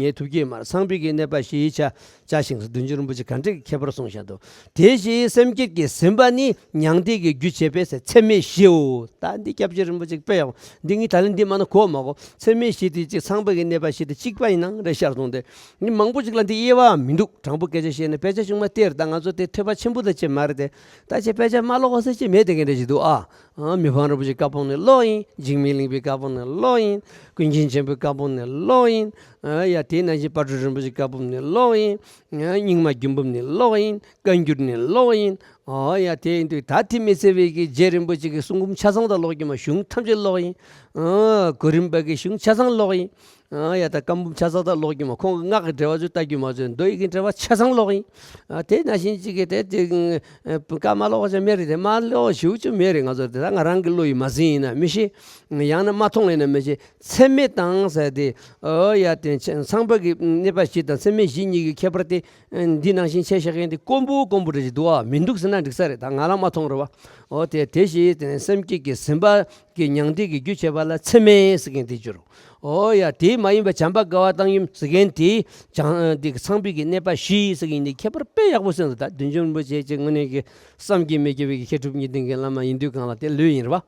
ངེས་ཐུབ་ཀྱི་མ་རེད། ཚངས་པའི་གི་གནས་པ་བཞི་ཡི་ཆ། བྱ་ཞིང་བདུན་ཅུ་རིན་པོ་ཆེ་ག་འདྲ་གི་ཁྱད་པར་གསུངས་བཞག་འདུག་དེ་བཞིན་སེམས་བསྐྱེད་ཀྱི་ཟིན་པ་ནི་མྱང་འདས་ཀྱི་རྒྱུ་བྱེད་པས་ཟེར། ཚད་མེད་བཞིའོ། ད་འདི་སྐྱབས་རྗེ་རིན་པོ་ཆེ་དཔེ་ཡག་པོ། འདི་ངས་ད་ལན་འདི་མ་ན་གོ་མ་གོ། ཚད་མེད་བཞི་དེ་གཅིག་ཚངས་པ་གི་གནས་པ་བཞི་དེ་གཅིག་པ་ཡིན་ནའང་རེད་ཤར་སོང་སྟེ། ངས་མང་པོ་ཅིག་ལ་འདི་དབྱེ་བ་མི་འདུག་དྲང་པོ་སྐད་ཆ་བཤད་ན་དཔེ་ཆ་ཆུང་མ་སྟེར། ད་ང་ཚོ་དེ་ཐོས་པ་ཆེན་པོ་ད་ཅེས་མ་རེད་དེ། ད་ཅེས་དཔེ་ཆ་མ་ཀློག་གོ་ཟེར་ཅེས་མེད་དེ་ག་འདྲ་ཞིག་འདུག་ཨ། ཨ། མི་ཕམ་རིན་པོ་ཆེའི་བཀའ་དཔང་ནི་ཀློག་ཡིན། འཇིགས་མེད་གླིང་པའི་བཀའ་དཔང་ནི་ཀློག་ཡིན། ཀུན་མཁྱེན་ཆེན་པོའི་བཀའ་དཔང་ནི་ཀློག་ཡིན། ཨ་ཡ། དེ་ནང་བཞིན་དཔལ་སྤྲུལ་རིན་པོ་ཆེའི་བཀའ་དཔང་ནི་ཀློག་ཡིན། ཨ། རྙིང་མ་རྒྱུད་འབུམ་ནི་ཀློག་ཡིན། བཀའ་འགྱུར་ནི་ཀློག་ཡིན། ཨ་ཡ། དེ་ཡིན་དུས་ད་དེ་མི་ཚེ་བའི་གི་རྗེ་རིན་པོ་ཆེ་གི་གསུང་འབུམ་ཆ་ཚང་དག་ཀློག་རྒྱུ་མ། གཞུང་ཐམས་ཅད་ཀློག་ཡིན། ཨ། གོ་རིམ་པ་གི་གཞུང་ཆ་ཚང་ཀློག་ཡིན། ཨ་ཡ། ད་བཀའ་འབུམ་ཆ་ཚང་དག་ཀློག་རྒྱུ་མ། ཁོང་གི་སྔགས་ཀྱི་འགྲེལ་པ་ཚོ་ལྟ་རྒྱུ་མ་ཚོད། མདོ་ཡི་གི་འགྲེལ་པ་ཆ་ཚང་ཀློག་ཡིན། ཨ། དེ་ནང་བཞིན་གཅིག་གི་དེ་དེ་བཀའ་མ་ཀློག་པ་ཅང་མེད་རེད། དེ་མ་ཀློག་ཞུ་རྒྱུ་མེད་རེད། ང་ཚོར་དེ་ད་ང་རང་གི་བློ་ཡིས་མ་ཟིན་ཡིན་ན་མི་ཤེས། ཡང་ན་མ་མཐོང་ལེ་ན་མི་ཤེས། ཚད་མེད་དང་ཟེར་དེ། ཨོ་ཡ། དེ་ཚངས་པ་གི་གནས་པ་བཞི་དང་ཚད་མེད་བཞི་གཉིས་ཀྱི་ཁྱད་པར་དེ། འདི་ནང་བཞིན་ཆེ་བཞག་མཁན་དེ་དཀོན་པོ་དཀོན་པོ་འདྲ་ཞིག་འདུག་ཨ། མི་འདུག་ཟེར་ན་འགྲིག་ས་རེད། ད་ང་རང་མ་མཐོང་རེད་བ། ཨོ་དེ་དེ་བཞིན་དེ་སེམས་བསྐྱེད་ཀྱི་ཟིན་པ་གི་མྱང་འདས་ཀྱི་རྒྱུ་བྱེད་པ་ལ་ཚད་མེད་ཟེར་མཁན་དེ་འགྱུར། ཨོ་ཡ། དེ་མ་ཡིན་པ་བྱམས་པ་དགའ་བ་བཏང་སྙོམས་ཟེར་མཁན་དེ། བྱང་། འདི་ཚངས་པའི་གི་གནས་པ་བཞི་ཟེར་མཁན་དེ་ཁྱད་པར་དཔེ་ཡག་པོ་གསལ་འདུག། ད་བདུད་འཇོམས་རིན་པོ་ཆེ་ཅེས་དངོས་གནས་ཀྱི་བསམ་གྱིས་མི་ཁྱབ་པའི་གི་མཁས་གྲུབ་གཉིས་ལྡན་གྱི་བླ་མ་ཡིན་དུས་གང་ལ་དེ་ལོས་ཡིན་རེད་བ།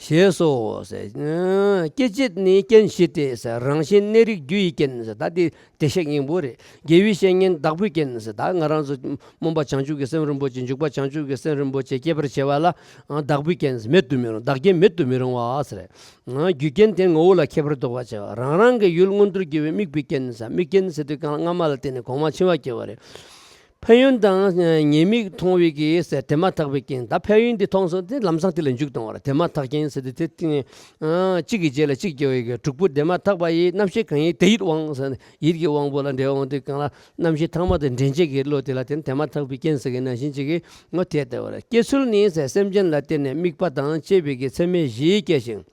ཞེས་སོ་ཟེར། སྐྱེ་མཆེད་ནི་རྐྱེན་བཞི་སྟེ་ཟེར། རང་གཞན་གནས་རིགས་རྒྱུ་ཡི་རྐྱེན་ཟེར། ད་འདི་བདེ་གཤེགས་སྙིང་པོ་རེད། དགེ་བའི་བཤེས་གཉེན་བདག་པོའི་རྐྱེན་ཟེར། ད་ང་རང་ཚོ་སྨོན་པ་བྱང་ཆུབ་ཀྱི་སེམས་རིན་པོ་ཆེ། འཇུག་པ་བྱང་ཆུབ་ཀྱི་སེམས་རིན་པོ་ཆེ་སྐྱེད་པར་བྱེད་པ་ལ། ཨ། བདག་པོའི་རྐྱེན་ཟེར། མེད་དུ་མི་རུང་། བདག་རྐྱེན་མེད་དུ་མི་རུང་བ་ཟེར། ཨ། རྒྱུ་རྐྱེན་དེ་ངོ་བོ་ལ་ཁྱད་པར་འདོགས་པར་བྱ་བ། རང་རང་གི་ཡུལ་མངོན་དུ་གྱུར་པའི་དམིགས་པའི་རྐྱེན་ཟེར། དམིགས་རྐྱེན་ཟེར་དུས་གང་ལ་སྔ་མ་ལ་བརྟེན་ནས་གོང་མ་ཕྱི་མ་སྐྱེ་བ་རེད། ཕན་ཡོན་དང་ཉེས་དམིགས་མཐོང་བའི་གི་ཟེར། དེ་མ་ཐག་པའི་རྐྱེན། ད་ཕན་ཡོན་འདི་མཐོང་སོང་དེ་ལམ་སང་དེ་ལ་འཇུག་གཏོང་བ་རེད། དེ་མ་ཐག་རྐྱེན་ཟེར་དུས་དེ་གཅིག་གི་རྗེས་ལ་གཅིག་སྐྱེ་བའི་གི་དྲུག་པོ། དེ་མ་ཐག་པ་ཡི་རྣམ་ཤེས་གང་ཡིན་དེ་ཡིད་དབང་ཟེར། ཡིད་ཀྱི་དབང་པོ་ལ་འབྲེལ་འོང་དུས་གང་ལ་རྣམ་ཤེས་ཐ་མ་དེ་འདྲེན་བྱེད་ཀྱི་བློ་དེ་ལ་བརྟེན་དེ་མ་ཐག་པའི་རྐྱེན་ཟེར་གི་ནང་བཞིན་གཅིག་གི་ངོ་དེ་ལྟ་བ་རེད། སྐྱེ་ཚུལ་ནི་ཟེར། སེམས་ཅན་ལ་བརྟེན་ནས་དམིགས་པ་དང་བཅས་པའི་གི་ཚད་མེད་བཞི་སྐྱེ་ཞིང་།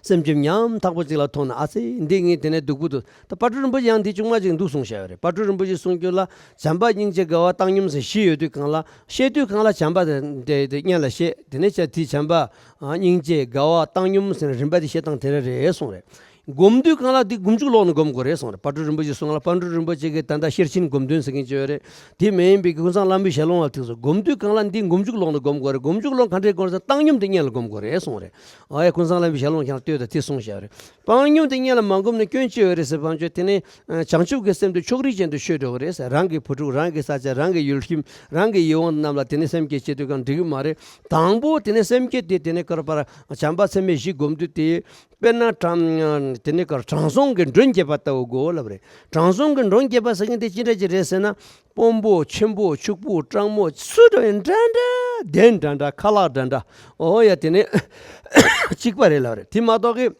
སེམས་ཅན་ཉམ་ཐག་པོ་ཅིག་ལ་མཐོང་ན། ཨ་ཙི། འདི་ངས་དེ་ནས་སྡུག་པོ་འདུག། ད་དཔལ་སྤྲུལ་རིན་པོ་ཆེ་ཡང་འདི་ཅུང་མ་ཅིག་འདུག་གསུངས་བཞག་ཡོད་རེད། དཔལ་སྤྲུལ་རིན་པོ་ཆེ་གསུང་རྒྱུ་ལ་བྱམས་པ་སྙིང་རྗེ་དགའ་བ་བཏང་སྙོམས་ཟེར་བཞི་ཡོད་དུས་གང་ལ། བཤད་དུས་གང་ལ་བྱམས་པ་དེ་དེ་སྔོན་ལ་བཤད། དེ་ནས་བྱ་དེ་བྱམས་པ། ཨ། སྙིང་རྗེ་དགའ་བ་བཏང་སྙོམས་ཟེར་ན་རིམ་པ་དེ་བཤད་སྟངས་དེ་འདྲ་རེད་གསུངས་རེད། སྒོམ་དུས་གང་ལ་འདི་སྒོམ་རྒྱུགས་ལོག་ནས་སྒོམ་དགོས་རེད་གསུངས་རེད། དཔལ་སྤྲུལ་རིན་པོ་ཆེ་གསུང་ལ། དཔལ་སྤྲུལ་རིན་པོ་ཆེ་གིས་ད་ལྟ་ཤེར་ཕྱིན་སྒོམ་དོན་ཟེར་མཁན་ཅིག་ཡོད་རེད། དེ་མ་ཡིན་པའི་ཀུན་བཟང་བླ་མའི་ཞལ་ལུང་ལ་ཐུག་སོང་། སྒོམ་དུས་གང་ལ་འདི་སྒོམ་རྒྱུགས་ལོག་ནས་སྒོམ་དགོས་རེད། སྒོམ་རྒྱུགས་ལོག་ག་འདྲས་དགོས་རེད་ཟེར། བཏང་སྙོམས་དེ་སྔོན་ལ་སྒོམ་དགོས་རེད་གསུངས་རེད། ཨ་ཡ། ཀུན་བཟང་བླ་མའི་ཞལ་ལུང་ཁྱེད་རང་ལྟོས་དང་། དེ་གསུངས་བཞག་རེད། བཏང་སྙོམས་དེ་སྔོན་ལ་མ་སྒོམ་ན་སྐྱོན་ཅི་ཡོད་རེད་ཟེར། བང་ཆོས་དེ་ནས་བྱང་ཆུབ་ཀྱི་སེམས་དེ་ཕྱོགས་རིས་ཅན་དུ་ཤོར་འགྲོ་གི་རེད་ཟེར། རང་གི་བུ་ཕྲུག། རང་གི་ས་ཆ། རང་གི་ཡུལ་ཁྱིམ། རང་གི་ཡིད་འོང་རྣམས་ལ་དེ་ནས་སེམས་བསྐྱེད་བྱེད་དུས་གང་འགྲིག་གི་མ་རེད། དང་པོ་དེ་ནས་སེམས་བསྐྱེད་དེ་དེ་ནས་ཀར་པར་བྱམས་པ་ཚད་མེད་བཞི་སྒོམ་དུས་དེ། དཔེར་ན་དྲང་། དེ་ནས་ཀར་དྲང་སྲོང་གི་མགྲོན་བརྒྱད་པ་ལྟ་བུ་དགོས་ལབ་རེད། དྲང་སྲོང་གི་མགྲོན་བརྒྱད་པ་ཟེར་མཁན་དེ་ཅི་འདྲ་ཅིག་རེད་ཟེར་ན། དཔོན་པོ་ཆེན་པོ་ཕྱུག་པོ་སྤྲང་མོ་སུ་འདྲ་ཡིན་འདྲ་འདྲ། གདན་འདྲ་འདྲ། ཁ་ལག་འདྲ་འདྲ། ཨོ་ཡ། དེ་ནས་གཅིག་པ་རེད་ལབ་རེད། དེ་མ་གཏོགས་གི་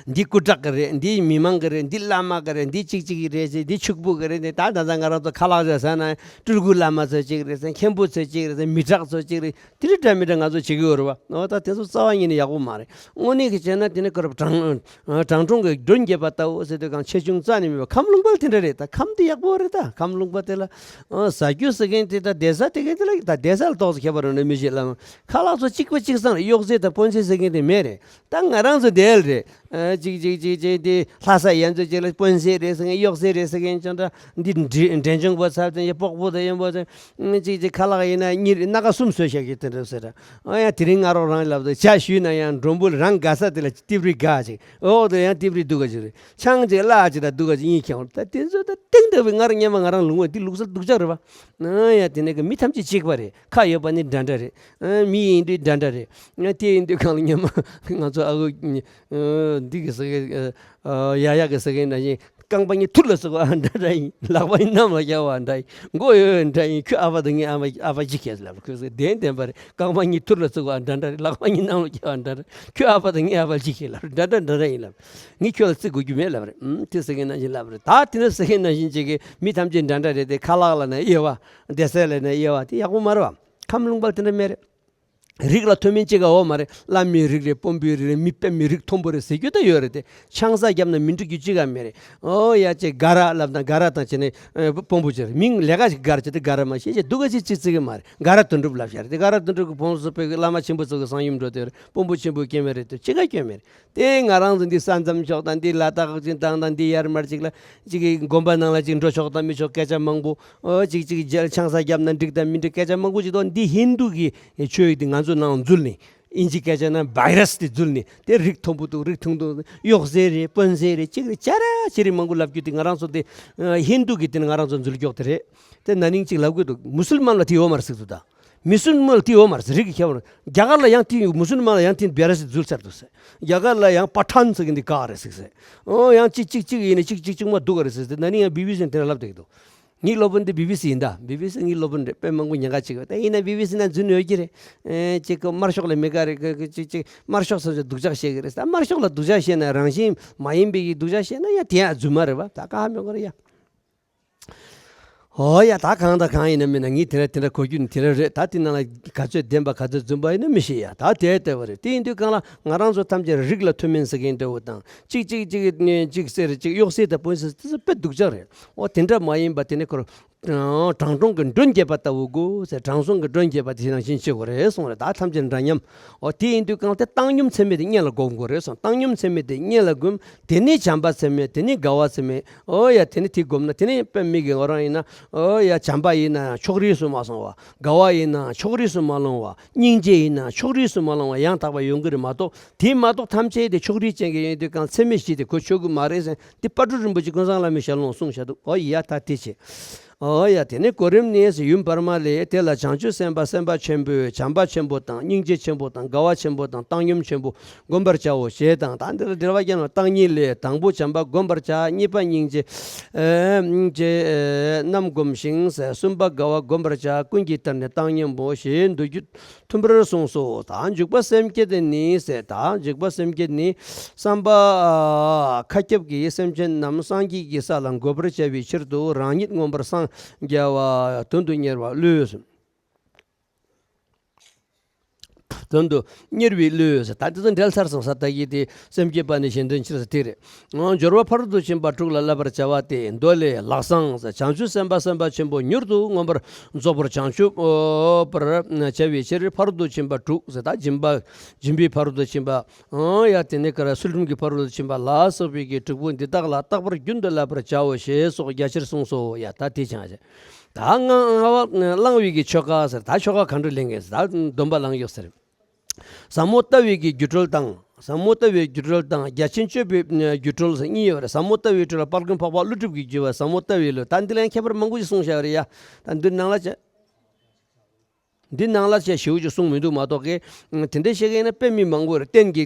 འདི་སྐུ་དྲག་གི་རེད། འདི་མི་མང་གི་རེད། འདི་བླ་མ་གི་རེད། འདི་གཅིག་གཅིག་གི་རེད་ཟེར། འདི་ཕྱུག་པོ་གི་རེད། འདི་ད་ད་ད་ང་རང་ཚོ་ཁ་ལག་བཟོས་ཟ་ན་སྤྲུལ་སྐུ་བླ་མ་ཚོ་གཅིག་རེད་ཟེར། མཁན་པོ་ཚོ་གཅིག་རེད་ཟེར། མི་དྲག་ཚོ་གཅིག་རེད། དེ་རིགས་འདྲ་མི་འདྲ་ང་ཚོ་བྱེད་ཀྱི་ཡོད་རེད་བ། ཨོ་ད་དེ་ཚོ་རྩ་བ་ཉིད་ནས་ཡག་པོ་མ་རེད། དངོས་གནས་ཀྱི་བྱས་ན་དེ་ནི་ཀར་དྲང་། དྲང་སྲོང་གི་མགྲོན་བརྒྱད་པ་ལྟ་བུ་ཟེར་དུས་གང་ཆེ་ཆུང་རྩ་ནས་མེད་པ། ཁམས་ལུང་པ་དེ་འདྲ་རེད། ད་ཁམས་དེ་ཡག་པོ་རེད། ད་ཁམས་ལུང་པ་དེ་ལ་ཨོ་ཟ་རྒྱུ་ཟེར་མཁན་དེ། ད་བསྡད་ས་དེ་ག་དེ་ལ། ད་བསྡད་ས་ལ་ཏོག་ཙམ་ཁྱད་པར་ཡོད་ན་མི་ཤེས་ལ། ཁ་ལག་ཚོ་གཅིག་པ་གཅིག་རྐྱང་རེད། གཡོག་རྫས་དང་དཔོན་རྫས་ཟེར་མཁན་དེ་མེད་རེད། ད་ང་རང་ཚོ་དེ་ལ་རེད། ཨ། ཅིག་ཅིག་ཅིག་ཅིག་དེ་ལྷ་ས་ཡན་ཚོ་ཅིག་ལ་དཔོན་རྫས་རེད་ཟེར་མཁན། གཡོག་རྫས་རེད་ཟེར་མཁན་ཅང་འདྲ། འདི་འདྲེ་འདྲེ་འཇོང་པ་ཚབ་དང་ཡ་སྤོག་པོ་དང་ཡོན་པོ་དང་། ཅིག་ཅིག་ཁ་ལག་ཡིན་ན་གཉིས་རེད། སྣ་ཁ་གསུམ་བཟོས་བཞག་གི་དེ་འདྲ་ཟེར། ཨ་ཡ། དེ་རིང་ང་རོགས་རང་ལབ་དང་ཇ་བཞུས་ན་ཡང་མགྲོན་པོ་རང་དགའ་ས་དེ་ལ་ཏིབ་རི་དགའ་ཅིག། འོག་ཏུ་ཡང་ཏིབ་རི་སྡུག་ག་ཅིག་རེད། ཆང་ཅིག་བླ་ཅིག་དང་སྡུག་ག་ཅིག་གཉིས་ཁྱེར། ད་དེ་ཚོ་ད་ཏིང་ཏིང་བའི་ང་རང་སྔོན་མ་ང་རང་ལུང་བ་འདི་ལུག་ས་སྡུག་ཅག་རེད་བ། ཨ་ཡ། དེ་ནས་གི་མི་ཐམས་ཅད་གཅིག་པ་རེད། ཁ་ཡོད་པ་ནི་འདྲ་འདྲ་རེད། ཨ། མི་ཡིན་དུས་འདྲ་འདྲ་རེད། ཨ། དེ་ཡིན་དུས་གང་ལ་སྔོན་མ་ང་ཚོ་ཨ་ཁུ། ཨ། འདི་གི་ཟེར་གི། ཨ། ཡ་ཡ་གི་ཟེར་གི་ནང་བཞིན། རྐང་པ་གཉིས་ཐུར་ལ་བཙུགས་པ་འདྲ་འདྲ་ཡིན། ལག་པ་གཉིས་གནམ་ལ་བཀྱག་པ་འདྲ་ཡིན། མགོ་ཡོད་འདྲ་ཡིན། ཁྱོད་ཨ་ཕ་དང་ངའི་ཨ་ཕ། ཨ་ཕ་གཅིག་ཁེལ་ལབ། ཁོས་ཟེར་བདེན་བདེན་པ་རེད། རྐང་པ་གཉིས་ཐུར་ལ་བཙུགས་པ་འདྲ་འདྲ་རེད། ལག་པ་གཉིས་གནམ་ལ་བཀྱག་པ་འདྲ་འདྲ། ཁྱོད་ཨ་ཕ་དང་ངའི་ཨ་ཕ་གཅིག་ཁེལ་ལབ། འདྲ་འདྲ་འདྲ་འདྲ་ཡིན་ལབ། ངས་ཁྱོད་ལ་བརྩི་དགོས་རྒྱུ་མེད་ལབ་རེད། ཨུམ། དེ་ཟེར་མཁན་ནང་བཞིན་ལབ་རེད། ད་དེ་འདྲ་ཟེར་མཁན་ནང་བཞིན་བྱེད་ཀྱི་མི་ཐམས་ཅད་འདྲ་འདྲ་རེད་དེ། ཁ་ལག་ལབ་ན་དབྱེ་བ། སྡོད་ས་ལབ་ན་དབྱེ་བ། དེ་ཡག་པོ་མ་རེད་བ། ཁམས་ལུང་པ་དེ་འདྲ་མེད་རེད། རིགས་ལ་མཐུན་མིན་གཅིག་ག་འོ་མ་རེད། བླ་མའི་རིགས་རེད། དཔོན་པོའི་རིགས་རེད། མི་དཔེ་མི་རིགས་མཐོན་པོ་རེད་ཟེར་རྒྱུ་ད་ཡོད་རེད་དེ། ཆང་ས་བརྒྱབ་ན་མི་འགྲིག་རྒྱུ་གཅིག་ག་མེད་རེད། ཨོ་ཡ། ཅེ་ག་ར་ལབ་ན་ག་ར་དང་བྱས་ནས། ཨ། དཔོན་པོ་ཅེ་རེད། མིང་ལས་ཀ་ཞིག་ག་ར་བྱས་ཏེ་ག་ར་མ་ཤེས་ཅེ་སྡུག་ག་ཅིག་ཅིག་བརྩི་གི་མ་རེད། ག་ར་དོན་གྲུབ་ལབ་བཞག་རེད་དེ། ག་ར་དོན་གྲུབ་ཀྱི་ཕུང་སོ་པའི་བླ་མ་ཆེན་པོ་ཚོ་གི་གསང་ཡུམ་འགྲོ་དེ་རེད། དཔོན་པོ་ཆེན་པོའི་སྐྱེ་དམན་རེད་དེ། གཅིག་ག་སྐྱོན་མེད་རེད། དེ་ང་རང་ཚོ་འདི་ས་མཚམས་ཕྱོགས་དང་། འདི་ལ་དྭགས་ཅིག་དང་དང་། འདི་ཡར་མར་ཅིག་ལ་ཅིག་གི་དགོན་པ་ནང་ལ་ཅིག་འགྲོ་ཕྱོགས་དང་མི་ཕྱོགས་སྐད་ཆ་མང་པོ། ཨོ་ཅིག་ཅིག་རྗེས་ལ་ཆང་ས་བརྒྱབ་ན་འགྲིག་དང་མི་འགྲིག་སྐད་ཆ་མང་པོ་ཅིག་འདུག། འདི་ཧིན་དུ་གི་ཆོས་ཡིག་འདི་ང་ཚོ་ནང་འཛུལ་ནས། ཨིན་ཇི་སྐད་ཆ་ནང་བྷའི་རས་དེ་འཛུལ་ནས། དེ་རིགས་མཐོན་པོ་འདུག། རིགས་ཐུང་འདུག། གཡོག་རྫས་རེད། དཔོན་རྫས་རེད། ཅིག་རེད། ཅ་ར་ཅི་རིགས་མང་པོ་ལབ་རྒྱུ་དེ་ང་རང་ཚོ་དེ། ཨ། ཧིན་དུ་གི་དེ་ནི་ང་རང་ཚོ་འཛུལ་མགྱོགས་དེ་རེད། དེ་ན་ནིང་ཅིག་ལབ་དགོས་འདུག། མུ་སུལ་མན་ལ་དེ་ཡོད་མ་རེད་ཟེར་འདུག་ད། མུ་སུལ་མན་ལ་དེ་ཡོད་མ་རེད་ཟེར། རིགས་ཀྱི་ཁྱད་པར། རྒྱ་གར་ལ་ཡང་དེ་ཡོད། མུ་སུལ་མན་ལ་ཡང་དེ་བེ་ར་སི་འཛུལ་ཚར་འདུག་ཟེར། རྒྱ་གར་ལ་ཡང་པ་ཐན་ཟེར་གི་འདི་ག་རེད་ཟེར་ཟེར། ཨོ་ཡང་གཅིག་གཅིག་གཅིག་ཡིན་ན་གཅིག་གཅིག་གཅིག་མ་འདུག་ག་རེད་ཟེར་ཟེར། ད་ནི་ཡང་བི་བི་སི་ནས་དེ་ལ་ལབ་བསྡད་ཀྱི་འདུག། ངའི་སློབ་དཔོན་འདི་བི་བི་སི་ཡིན་ད། བི་བི་སི་ངའི་སློབ་དཔོན་རེད། དཔེ་མང་པོ་ཉེན་ཁ་ཅིག་ཡོད། ད་ཡིན་ན་བི་བི་སི་ན་འཛུལ་ནས་ཡོད་ཀྱི་རེད། ཨེ་གཅིག་གི་དམར་ཤོག་ལ་མི་དགའ་རེད། གཅིག་གཅིག་དམར་ཤོག་སོགས་ཀྱི་སྡུག་ཅག་བཤད་ཀྱི་རེད། ད་དམར་ཤོག་ལ་སྡུག་ཅག་བཤད་ན་རང་བཞིན་མ་ཡིན་པའི་གི་སྡུག་ཅག་བཤད་ན་ཡང་དེ་ཡང་རྫུན་མ་རེད་བ། ད་ཀ་ཧ་མི་གོ་རེད་ཡ། ཨོ་ཡ། ད་གང་དང་གང་ཡིན་ན་མིན་ན་ངས་དེ་འདྲ་དེ་འདྲ་གོ་རྒྱུ་ནི་དེ་འདྲ་རེད། ད་དེ་ནང་ལ་ག་ཚོད་བདེན་པ་ག་ཚོད་རྫུན་པ་ཡིན་ན་མི་ཤེས་ཡ། ད་དེ་ལྟ་བུ་རེད། དེ་ཡིན་དུས་གང་ལ་ང་རང་ཚོ་ཐམས་ཅད་རིགས་ལ་མཐུན་མིན་ཟེར་མཁན་འདྲ་བོ་དང་། གཅིག་གཅིག་གཅིག་གཅིག་གསེར་གཅིག་གཡོག་གསེར་དང་སྤུན་གསེར་དེ་ཚོ་དཔེ་སྡུག་ཅག་རེད། ཨོ་དེ་འདྲ་མ་ཡིན་པ་དེ་ནི་ཁོར་དྲང་སྲོང་གི་མགྲོན་བརྒྱད་པ་ལྟ་བུ་དགོས་ཟེར། དྲང་སྲོང་གི་མགྲོན་བརྒྱད་པ་དེ་ནང་བཞིན་བྱེད་དགོས་རེད་གསུངས་རེད། ད་ཐམས་ཅད་འདྲ་མཉམ། ཨོ་དེ་ཡིན་དུས་གང་ལྟར་བཏང་སྙོམས་ཚད་མེད་དེ་གཉེན་ལ་སྒོམ་དགོས་རེད་གསུངས། བཏང་སྙོམས་ཚད་མེད་དེ་གཉེན་ལ་སྒོམ། དེ་ནས་བྱམས་པ་ཚད་མེད། དེ་ནས་དགའ་བ་ཚད་མེད། ཨོ་ཡ། དེ་ནས་དེ་སྒོམ་ན་དེ་ནས་དཔེ་མི་སྲིད་ཀྱི། ང་རང་ཡིན་ན་ཨོ་ཡ་བྱམས་པ་ཡིན་ན་ཕྱོགས་རིས་སུ་མ་སོང་བ། དགའ་བ་ཡིན་ན་ཕྱོགས་རིས་སུ་མ་ལོང་བ། སྙིང་རྗེ་ཡིན་ན་ཕྱོགས་རིས་སུ་མ་ལོང་བ། ཡང་དག་པ་ཡོང་གི་རེད་མ་གཏོགས། དེ་མ་གཏོགས་ཐམས་ཅད་དེ་ཕྱོགས་རིས་ཅན་གྱི་ཡིན་དུས་གང་ཚད་མེད་བཞི་དེ་གོ་ཆོད་གི་མ་རེད་ཟེར། འདི་དཔལ་སྤྲུལ་རིན་པོ་ཆེ་ཀུན་བཟང་བླ་མའི་ཞལ་ལུང་གསུངས་བཞག་འདུག། ཨོ་ཡ། ད་དེ་བྱེད། ཨོ་ཡ། དེ་ནས་གོ་རིམ་ནས་ཡུམ་བར་མ་ལས། དེ་ལ་བྱང་ཆུབ་སེམས་དཔའ་སེམས་དཔའ་ཆེན་པོས་བྱམས་པ་ཆེན་པོ་དང་སྙིང་རྗེ་ཆེན་པོ་དང་དགའ་བ་ཆེན་པོ་དང་བཏང་སྙོམས་ཆེན་པོ་སྒོམ་པར་བྱའོ་ཞེས་དང་། ད་འདི་ལ་འགྲེལ་པ་རྒྱབ་ན། བརྟག་གཉིས་ལས། དང་པོ་བྱམས་པ་སྒོམ་པར་བྱ། གཉིས་པ་སྙིང་རྗེ། ཨེ་སྙིང་རྗེ་ཨེ་རྣམས་སྒོམ་ཞིང་ཟེར། གསུམ་པ་དགའ་བ་སྒོམ་པར་བྱ། ཀུན་གྱི་ལྟར་ནི་བཏང་སྙོམས་པོ་ཞེས་མདོ་རྒྱུད་མཐུན་པར་གསུངས་སོ། ད་འཇུག་པ་སེམས་བསྐྱེད་ནི་ཟེར། ད་འཇུག་པ་སེམས་བསྐྱེད་ནི་བསམ་པ་མཁའ་ཁྱབ་ཀྱི་སེམས་ཅན་རྣམས་སངས་རྒྱས་ཀྱི་ས་ལ་འགོད་པར་བྱ་བའི་ཕྱིར་དུ་རང་ཉིད་མངོན་པར་སངས་རྒྱ་བ་དོན་དུ་གཉེར་བ་བློས། དོན་དུ་གཉེར་བའི་བློས། ད་དེ་ཚོ་འགྲེལ་ཚར་སོང་ས། ད་གི་དེ་སེམས་བསྐྱེད་པ་ནི་གཞན་དོན་ཕྱིར་ཟེར་དེ་རེད། སྦྱོར་བ་ཕ་རོལ་ཏུ་ཕྱིན་པ་དྲུག་ལ་བསླབ་པར་བྱ་བ་སྟེ། མདོ་ལས། ལག་བཟང་ཟེར། བྱང་ཆུབ་སེམས་དཔའ་སེམས་དཔའ་ཆེན་པོ་མྱུར་དུ་མངོན་པར་རྫོགས་པར་བྱང་ཆུབ་པར་བྱ་བའི་ཕྱིར་ཕ་རོལ་ཏུ་ཕྱིན་པ་དྲུག་ཟེར། ད་སྦྱིན་པ། སྦྱིན་པའི་ཕ་རོལ་ཏུ་ཕྱིན་པ། ཡ་དེ་ནས་ག་རེ། ཚུལ་ཁྲིམས་ཀྱི་ཕ་རོལ་ཏུ་ཕྱིན་པ་ལ་སོགས་པའི་གི་དྲུག་པོ་འདི་དག་ལ་རྟག་པར་རྒྱུན་དུ་བསླབ་པར་བྱའོ་ཞེས་སོགས་རྒྱ་ཆེར་གསུངས་སོ། ཡ་ད་དེ་བྱང་ཆེ། ད་ལྔ་ལྔ་པ་བླང་བའི་གི་ཆོ་ག་ཟེར། ད་ཆོ་ག་ག་འདྲ་ལེན་གི་ཟེར། ད་སྡོམ་པ་བླང་ཡོད་ཟེར། ཟབ་མོ་ལྟ་བའི་གི་སྒྱུ་འཕྲུལ་དང་། ཟབ་མོ་ལྟ་བའི་སྒྱུ་འཕྲུལ་དང་རྒྱ་ཆེན་སྤྱོད་པའི་སྒྱུ་འཕྲུལ་ཟེར་གཉིས་ཡོད་རེད། ཟབ་མོ་ལྟ་བའི་འཕྲུལ་ལ་དཔལ་མགོན་འཕགས་པ་ཀླུ་སྒྲུབ་ཀྱི་བརྒྱུད་པ་ཟབ་མོ་ལྟ་བའི་ལུགས། ད་འདི་ལ་ཡང་ཁྱད་པར་མང་པོ་ཞིག་གསུངས་བཞག་ཡོད་རེད་ཡ། ད་འདི་ནང་ལ་བྱ། འདི་ནང་ལ་བྱས་ཞེ་པོ་ཅིག་གསུངས་མི་འདུག་མ་གཏོགས་ཀྱི། དེ་འདྲ་བཤད་མཁན་ན་དཔེ་མི་མང་པོ་རེད། རྟེན་གྱི་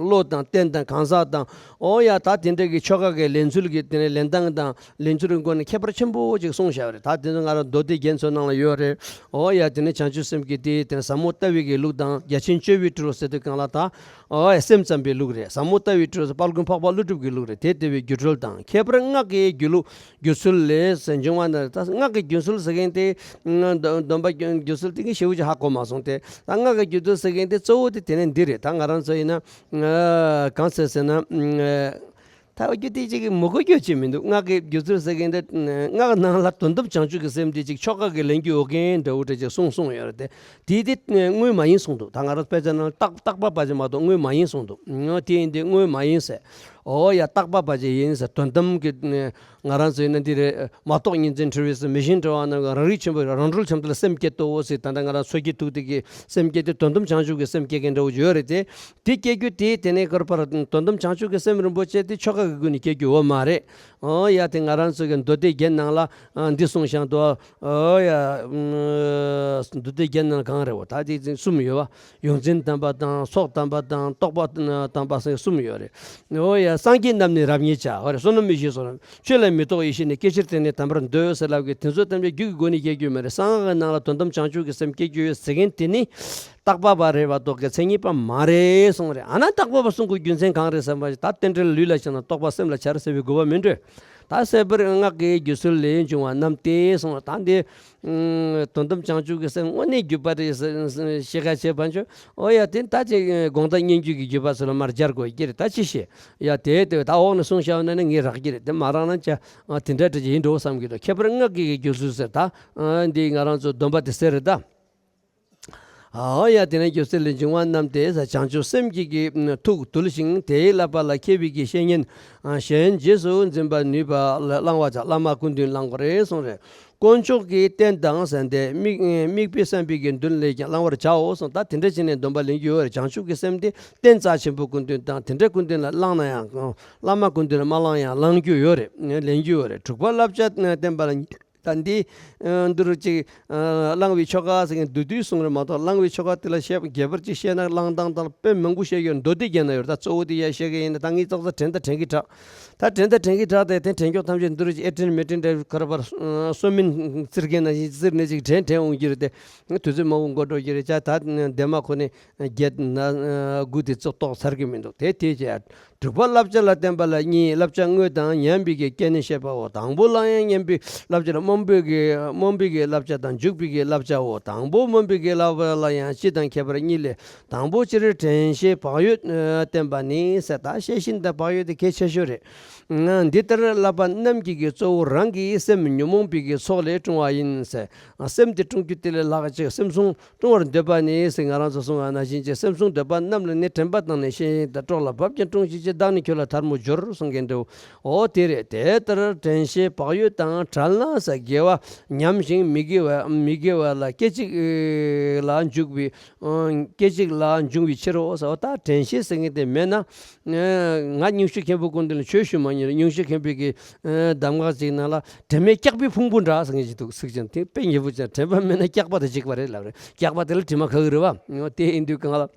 བློ་དང་རྟེན་དང་གང་ཟག་དང་། ཨོ་ཡ། ད་དེ་འདྲ་གི་ཆོ་ག་གི་ལེན་ཚུལ་གྱི་དེ་ནས་ལེན་སྟངས་དང་ལེན་ཚུལ་གྱི་སྒོ་ནས་ཁྱད་པར་ཆེན་པོ་ཅིག་གསུངས་བཞག་པ་རེད། ད་དེ་ཚོ་ང་རང་མདོ་སྡེ་རྒྱན་ཚོའི་ནང་ལ་ཡོད་རེད། ཨོ་ཡ། དེ་ནས་བྱང་ཆུབ་སེམས་ཀྱི་དེ་དེ་ཟབ་མོ་ལྟ་བའི་གི་ལུགས་དང་རྒྱ་ཆེན་སྤྱོད་པའི་འཕྲུལ་ཟེར་དུས་སྒང་ལ། ད་ཨོ་ཡ། སེམས་ཙམ་པའི་ལུགས་རེད། ཟབ་མོ་ལྟ་བའི་འཕྲུལ་ཟེར་དཔལ་མགོན་འཕགས་པ་ཀླུ་སྒྲུབ་ཀྱི་ལུགས་རེད། དེ་ལྟ་བུའི་སྒྱུ་འཕྲུལ་དང་། ཁྱད་པར་སྔགས་ཀྱི་སྒྱུ་ལུགས། སྒྱུ་ཚུལ་ལས་ཟེར་འབྱུང་བ་ན། ད་སྔགས་ཀྱི་སྒྱུ་ཚུལ་ཟེར་མཁན་དེ། སྡོམ་པ་སྒྱུ་ཚུལ་དེ་གི་ཞེ་པོ་ཅིག་ཧ་གོ་མ་སོང་སྟེ། ད་སྔགས་ཀྱི་སྒྱུ་ཚུལ་ཟེར་མཁན་དེ་གཙོ་བོ་དེ་དེ་ནས་འདི་རེད། ད་ང་རང་ཚོ་ཡིན་ན་གང་ཟེར་ཟེར་ན། ད་འོ་རྒྱུ་དེ་ཅིག་གི་མི་གོ་རྒྱུ་ཅིག་མི་འདུག། སྔགས་ཀྱི་སྒྱུ་ཚུལ་ཟེར་མཁན་དེ། སྔགས་ནང་ལ་དོན་དམ་བྱང་ཆུབ་ཀྱི་སེམས་དེ་ཅིག་ཆོ་ག་གི་ལེན་རྒྱུ་ཡོད་མཁན་འདྲ་བོ་འདྲ་ཅིག་གསུངས་གསུངས་ཡོད་རེད་དེ། དེ་དེ་དངོས་མ་ཡིན་གསུངས་འདུག། ད་ང་རང་དཔེ་ཆ་ནང་བརྟག་བརྟག་པ་བ་ཅིག་མ་གཏོགས་དངོས་མ་ཡིན་གསུངས་འདུག། དེ་ཡིན་དུས་དངོས་མ་ཡིན་ཟེར། ཨོ་ཡ། བརྟག་པ་བ་ཅིག་ཡིན་ཟེར། དོན་དམ་གྱི། ང་རང་ཚོའི་ནི་འདི་རེད། མ་རྟོགས་གཉིས་འཛིན་འཁྲུལ་བས་ཟེར། མི་ཤེས་འཁྲུལ་བ་རྣམས་རང་རིག་ཆེན་པོའི་རང་གྲོལ་ཆེན་པོ་ལ་སེམས་བསྐྱེད་དོ་ཟེར། ད་ལྟ་ང་རང་ཚོ་གི་ཐུགས་དེ་གི་སེམས་བསྐྱེད་དེ་དོན་དམ་བྱང་ཆུབ་ཀྱི་སེམས་བསྐྱེད་མཁན་འདྲ་བོ་ཡོད་རེད་དེ། དེ་བསྐྱེད་རྒྱུ་དེ་དེ་ནས་ཀར་པར་དོན་དམ་བྱང་ཆུབ་ཀྱི་སེམས་རིན་པོ་ཆེ་དེ་ཆོ་ག་གི་སྒོ་ནས་བསྐྱེད་རྒྱུ་ཡོད་མ་རེད། ཨོ་ཡ། དེ་ང་རང་ཚོ་གི་མདོ་སྡེ་རྒྱན་ནང་ལ་འདི་གསུངས་བཞག་འདུག། ཨོ་ཡ། མདོ་སྡེ་རྒྱན་ནང་གང་རེད་བ། ད་དེ་གསུམ་ཡོད་བ། ཡོངས་འཛིན་དམ་པ་དང་། ཚོགས་དམ་པ་དང་། རྟོག་པ་དམ་པ་ཟེར་གསུམ་ཡོད་རེད། འོ་ཡ། སངས་རྒྱས་རྣམས་ནི་རབ་བརྙེས་བྱ། འོ་རེད། བསོད་ནམས་མི་ཤེས་སོ། ཆོས་ལ་མི་རྟོག་ཡེ་ཤེས་ནི། སྐད་ཆར་བརྟེན་ནས་དམ་པར་འདོད་ཟེར་ལབ་ཀྱི་དེ་ཚོ་ཐམས་ཅད་རྒྱུ་གི་སྒོ་ནས་སྐྱེ་རྒྱུ་མ་རེད། གསང་སྔགས་ཀྱི་ནང་ལ་དོན་དམ་བྱང་ཆུབ་ཀྱི་སེམས་སྐྱེ་རྒྱུ་ཡོད་ཟེར་མཁན་དེ་ནི་བརྟག་པ་བ་རེད་བ་གཏོགས་ཀྱི་མཚན་ཉིད་པ་མ་རེད་གསུངས་རེད། ཨ་ན་བརྟག་པ་བ་གསུང་གི་རྒྱུ་མཚན་གང་རེད་ཟེར་བ། ད་རྟེན་འབྲེལ་ལུས་ལ་བྱས་ན་རྟོག་པ་སེམས་ལ་འཆར་ཟེར་བའི་དགོས་པ་མི་འདྲ། ད་གསལ་པོར་སྔགས་ཀྱི་སྒྱུ་ཚུལ་ལས་བྱུང་བ་རྣམས་ཏེ་གསུངས། ད་འདི་དོན་དམ་བྱང་ཆུབ་ཀྱི་སེམས་དངོས་གནས་བརྒྱུད་པ་རེད་ཟེར་ཤེས་ཁ་བྱས་པ་འཇོག། ཨོ་ཡ། དེ་ད་ཅིག་དགོངས་དག་སྙན་བརྒྱུད་ཀྱི་བརྒྱུད་པ་ཚོ་ལ་མར་སྦྱར་དགོས་ཀྱི་རེད། ད་ཅི་ཤེས་ཡ། དེ་དེ་ད་འོག་ནས་གསུངས་བཞག་ན་ནི་ངས་རག་གི་རེད། དེ་མ་རག་ན་ཅི་དེ་འདྲ་འདྲ་ཅིག་ཡིན་འགྲོ་བསམ་གྱི་འདུག། ཁྱད་པར་སྔགས་ཀྱི་སྒྱུ་ཚུལ་ཟེར། ད་འདི་ང་རང་ཚོ་སྡོམ་པ་དེ་ཟེར་རེད་ད། ཨོ་ཡ། དེ་ནས་སྒྱུ་རྩལ་ལས་འབྱུང་བ་རྣམས་ཏེ་ཟེར། བྱང་ཆུབ་སེམས་ཀྱི་གི་ཐུགས་དུལ་ཞིང་དེའི་བསླབ་པ་ལ་མཁས་པའི་གི་བཤེས་གཉེན་གཞན་རྗེས་སུ་འཛིན་པར་ནུས་པ་ལ་བླང་བར་བྱ། བླ་མ་སྐུ་མདུན་བླང་དགོས་རེད་གསུངས་རེད། དཀོན་མཆོག་གི་རྟེན་དང་ཟེར་ཏེ། དམིགས་དམིགས་པའི་བསམ་པའི་གི་མདུན་ལས་ཀྱང་བླང་བར་བྱའོ་གསུངས། ད་དེ་འདྲ་བྱས་ནས་སྡོམ་པ་ལེན་རྒྱུ་ཡོད་རེད། བྱང་ཆུབ་ཀྱི་སེམས་དེ་རྟེན་རྩ་ཆེན་པོ་སྐུ་མདུན་དང་དེ་འདྲ་སྐུ་མདུན་ལ་བླངས་ན་ཡང་། བླ་མ་སྐུ་མདུན་ལ་མ་བླངས་ཡང་བླང་རྒྱུ་ཡོད་རེད། ལེན་རྒྱུ་ཡོད་རེད། དྲུག་པ་བསླབ་བྱ་བསྟན་པ་ལ། ད་འདི་ཨ་འདི་རུ་ཅིག་ཨ་གླང་བའི་ཆོ་ག་ཟེར་མཁན་བསྡུས་བསྡུས་གསུངས་རེད་མ་གཏོགས། གླང་བའི་ཆོ་ག་དེ་ལ་བཤད་རྒྱས་པར་ཅིག་བཤད་ན་གླང་དང་དང་དཔེ་མང་པོ་བཤད་ཡོད། མདོ་སྡེ་རྒྱན་ན་ཡོད། ད་གཙོ་བོ་དེ་ཡར་བཤད་མཁན་ཡིན་ན། ད་ངས་ཙག་ཙག་དྲན་ད་དྲན་གྱི་དྲག་ད་དྲན་ད་དྲན་གྱི་དྲག་སྟེ། དེ་དྲན་ཀྱོག་ཐམས་ཅད་འདི་རུ་ཅིག་ཨེ་དྲན་མེ་དྲན་འདྲ་ཁར་བར་སོ་མིན་ཙིར་མཁན་ནང་བཞིན་ཙིར་ནས་ཅིག་དྲན་དྲན་འོང་གི་རེད་དེ། དུས་ཚོད་མང་པོ་འགོར་འགྲོ་གི་རེད། ཅག་ད་འདན་མ་ཁོ་ནས་བརྒྱད་ན་དགུ་དེ་ཙོག་ཏོག་ཚར་གི་མི་འདུག་དེ་དེ་བྱས། དྲུག་པ་བསླབ་བྱ་ལ་བརྟེན་པ་ལ་གཉིས། བསླབ་བྱ་དངོས་དང་ཉམས་པའི་གི་སྐྱེ་གནས་བཤད་པའོ། དང་པོ་ལ་ཡང་ཉམས་པའི་བསླབ་བྱ་ལ་སྨོན་པའི་གི་སྨོན་པའི་གི་བསླབ་བྱ་དང་འཇུག་པའི་གི་བསླབ་བྱའོ། དང་པོ་སྨོན་པའི་གི་བསླབ་པ་ལ་ཡང་སྤྱི་དང་ཁྱད་པར་གཉིས་ལས། དང་པོ་སྤྱིར་དྲན་ཤེས་བག་ཡོད་བསྟེན་པ་ནི་ཟེར། ད་ཤེས་བཞིན་དང་བག་ཡོད་དེ་གལ་ཆེ་ཤོས་རེད། འདི་ལྟར་བསླབ་པ་རྣམས་ཀྱི་གི་གཙོ་བོ་རང་གི་སེམས་ཉོན་མོངས་པའི་གི་ཚོགས་ལས་སྐྲུང་བ་ཡིན་ཟེར། སེམས་དེ་སྐྲུང་རྒྱུ་དེ་ལས་ལྷག་ཅིག་སེམས་བསྲུང་སྐྲུང་བར་འདོད་པ་ནི་ཟེར། ང་རང་ཚོ་གསུང་བ་ནང་བཞིན་གྱི་སེམས་བསྲུང་འདོད་པ་རྣམས་ལ་ནི། དྲན་པ་བཏང་ནས་ཤེས་བཞིན་དང་། སྲོག་ལ་བབ་ཀྱང་སྲུངས་ཤིག་ཅེས། བདག་ནི་ཁྱོད་ལ་ཐལ་མོ་སྦྱོར་གསུང་མཁན་འདྲ་བོ། འོ་དེ་རེད། དེ་ལྟར་དྲན་ཤེས་བག་ཡོད་དང་བྲལ་ན་ཟེར། དགེ་བ་ཉམས་ཤིང་མི་དགེ་བ་མི་དགེ་བ་ལ་སྐད་ཅིག་ལ་འཇུག་པའི་སྐད་ཅིག་ལ་འབྱུང་བའི་ཕྱིར་རོ་ཟེར། འོ་ད་དྲན་ཤེས་ཟེར་མཁན་དེ་མེད་ན། ང་སྙུང་གཞི་མཁན་པོ་སྐུ་མདུན་ལ་ཆོས་ཞུ་མ་མྱོང་རེད། སྙུང་གཞི་མཁན་པོའི་གི་གདམས་ངག་ཅིག་ནང་ལ། དྲན་མེད་སྐྱག་པའི་ཕུང་པོ་འདྲ་ཟེར་མཁན་ཅིག་འདུག་ཟེར་ཀྱང་དེ་དཔེ་ཉེ་པོ་ཅིག་དྲན་པ་མེད་ན་སྐྱག་པ་དང་གཅིག་པ་རེད་ལབ་རེད། སྐྱག་པ་དེ་ལ་དྲི་མ་ག་གི་རེད་བ། དེ་ཡིན་དུས་གང་ལ།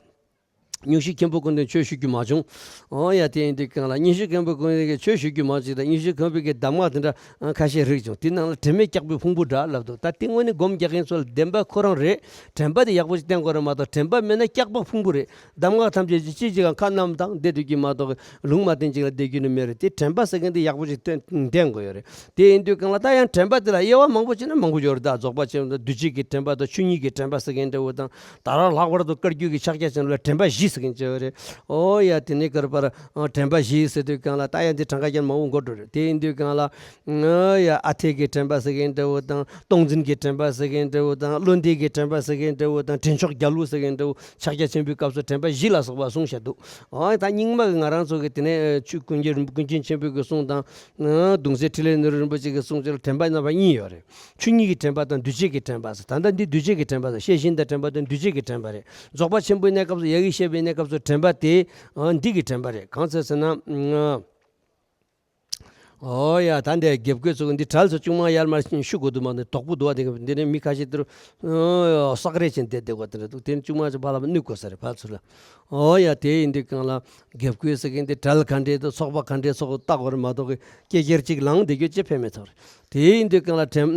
སྙུང་གཞི་མཁན་པོ་སྐུ་མདུན་ཆོས་ཞུ་རྒྱུ་མ་བྱུང་། འོ་ཡ། དེ་ཡིན་དུས་གང་ལ་སྙུང་གཞི་མཁན་པོ་སྐུ་མདུན་གྱི་ཆོས་ཞུ་རྒྱུ་མ་བྱུང་དང་། སྙུང་གཞི་མཁན་པོའི་གི་གདམས་ངག་དེ་འདྲ་ཁ་ཤས་རིག་བྱུང་། དེ་ནང་ལ་དྲན་མེད་སྐྱག་པའི་ཕུང་པོ་འདྲ་ལབ་འདུག་ད་དེ་དངོས་གནས་སྒོམ་རྒྱག་མཁན་ཚོ་ལ་བདེན་པ་ཁོ་རང་རེད། དྲན་པ་དེ་ཡག་པོ་ཞིག་བསྟེན་དགོས་རེད་མ་གཏོགས། དྲན་པ་མེད་ན་སྐྱག་པ་ཕུང་པོ་རེད། གདམས་ངག་ཐམས་ཅད་ཅིག་ཅིག་ཅིག་གང་ཁ་བསྣམས་དང་བསྡད་སྡོད་ཀྱི་མ་གཏོགས། ལུང་མ་བསྟན་ཅིག་ལ་བསྡད་རྒྱུ་ནི་མེད་རེད། དེ་དྲན་པ་ཟེར་མཁན་དེ་ཡག་པོ་ཞིག་བསྟེན་བསྟེན་དགོས་ཡོད་རེད། དེ་ཡིན་དུས་གང་ལ་ད་ཡང་དྲན་པ་དེ་ལ་དབྱེ་བ་མང་པོ་བྱས་ན་མང་པོ་ཡོད་རེད། ད་རྫོགས་པ་ཆེན་པོ་དང་འདུས་བྱས་ཀྱི་དྲན་པ་དང་ཆོས་ཉིད་ཀྱི་དྲན་པ་ཟེར་མཁན་འདྲ་བོ་དང་། ད་རང་ལྷག་པར་དུ་བཀའ་བརྒྱུད་ཀྱི་ཕྱག་རྒྱ་ཆེན་པོ་ལ་དྲན་པ་བཞི་ཟེར་མཁན་ཅིག་ཡོད་རེད། ཨོ་ཡ། དེ་ནས་ཀར་པར་དྲན་པ་བཞི་ཟེར་དུས་གང་ལ་ད་ཡང་འདི་གྲངས་ཀ་ཀྱང་མང་པོ་འགོར་འགྲོ་རེད། དེ་ཡིན་དུས་གང་ལ། ཨོ་ཡ། ཨ་འཐས་ཀྱི་དྲན་པ་ཟེར་མཁན་འདྲ་བོ་དང་། སྟོང་འཛིན་གྱི་དྲན་པ་ཟེར་མཁན་འདྲ་བོ་དང་། བློ་འདས་ཀྱི་དྲན་པ་ཟེར་མཁན་འདྲ་བོ་དང་། དྲན་མཆོག་རྒྱལ་པོ་ཟེར་མཁན་འདྲ་བོ། ཕྱག་རྒྱ་ཆེན་པོའི་སྐབས་སུ་དྲན་པ་བཞི་ལ་སོགས་པ་གསུངས་བཞག་འདུག་ཨོ་ད་རྙིང་མ་གི་ང་རང་ཚོ་གི་དེ་ནས་ཆོས་ཀུན་མཁྱེན་རིན་པོ་ཀུན་མཁྱེན་ཆེན་པོའི་གི་གསུང་དང་། གདུང་སྲས་འཕྲིན་ལས་ནོར་བུ་རིན་པོ་ཆེ་གི་གསུང་ཚུལ་ལ་དྲན་པ་རྣམ་པ་གཉིས་ཡོད་རེད། ཆོས་ཉིད་ཀྱི་དྲན་པ་དང་འདུས་བྱས་ཀྱི་དྲན་པ་ཟེར། ད་ལྟ་འདི་འདུས་བྱས་ཀྱི་དྲན་པ་ཟེར། ཤེས་བཞིན་དང་དྲན་པ་དང་འདུས་བྱས་ཀྱི་དྲན་པ་རེད། རྫོགས་པ་ཆེན་པོའི་གནས་སྐབས་སུ་ཡ་གིའི་བཤད་པའི་གནས་སྐབས་སུ་དྲན་པ་དེ་འདི་གི་དྲན་པ་རེད། གང་ཚེ་ཟེར་ན། ཨོ་ཡ། ད་འདི་དགེ་བསྐོས་ཚོ་འདི་གྲལ་ཚོ་ཅུང་མ་ཡར་མར་ཤུ་དགོས་འདུག་མ་འདི་དོག་པོ་འདུག་བ། འདི་འདི་ནས་མི་ཁ་ཤས་འདིར་སག་རེ་ཆེན་དེ་བསྡད་དགོས་དེ་འདྲ་འདུག་དེ་ནས་ཅུང་མ་ཅིག་ཕར་ལ་བསྣུན་དགོས་ས་རེད་ཕར་ཚུར་ལ། ཨོ་ཡ། དེ་ཡིན་དུས་གང་ལ་དགེ་བསྐོས་ཟེར་མཁན་དེ་གྲལ་ག་འདྲའི་འདུག་ཚོགས་པ་ག་འདྲའི་ཚོགས་བཏགས་དགོས་རེད་མ་གཏོགས་ཀྱི་སྐད་ཆ་གཅིག་ལངས་བསྡད་རྒྱུ་ཅི་ཕན་མེད་ཚོར། དེ་ཡིན་དུས་གང་ལ་དྲན་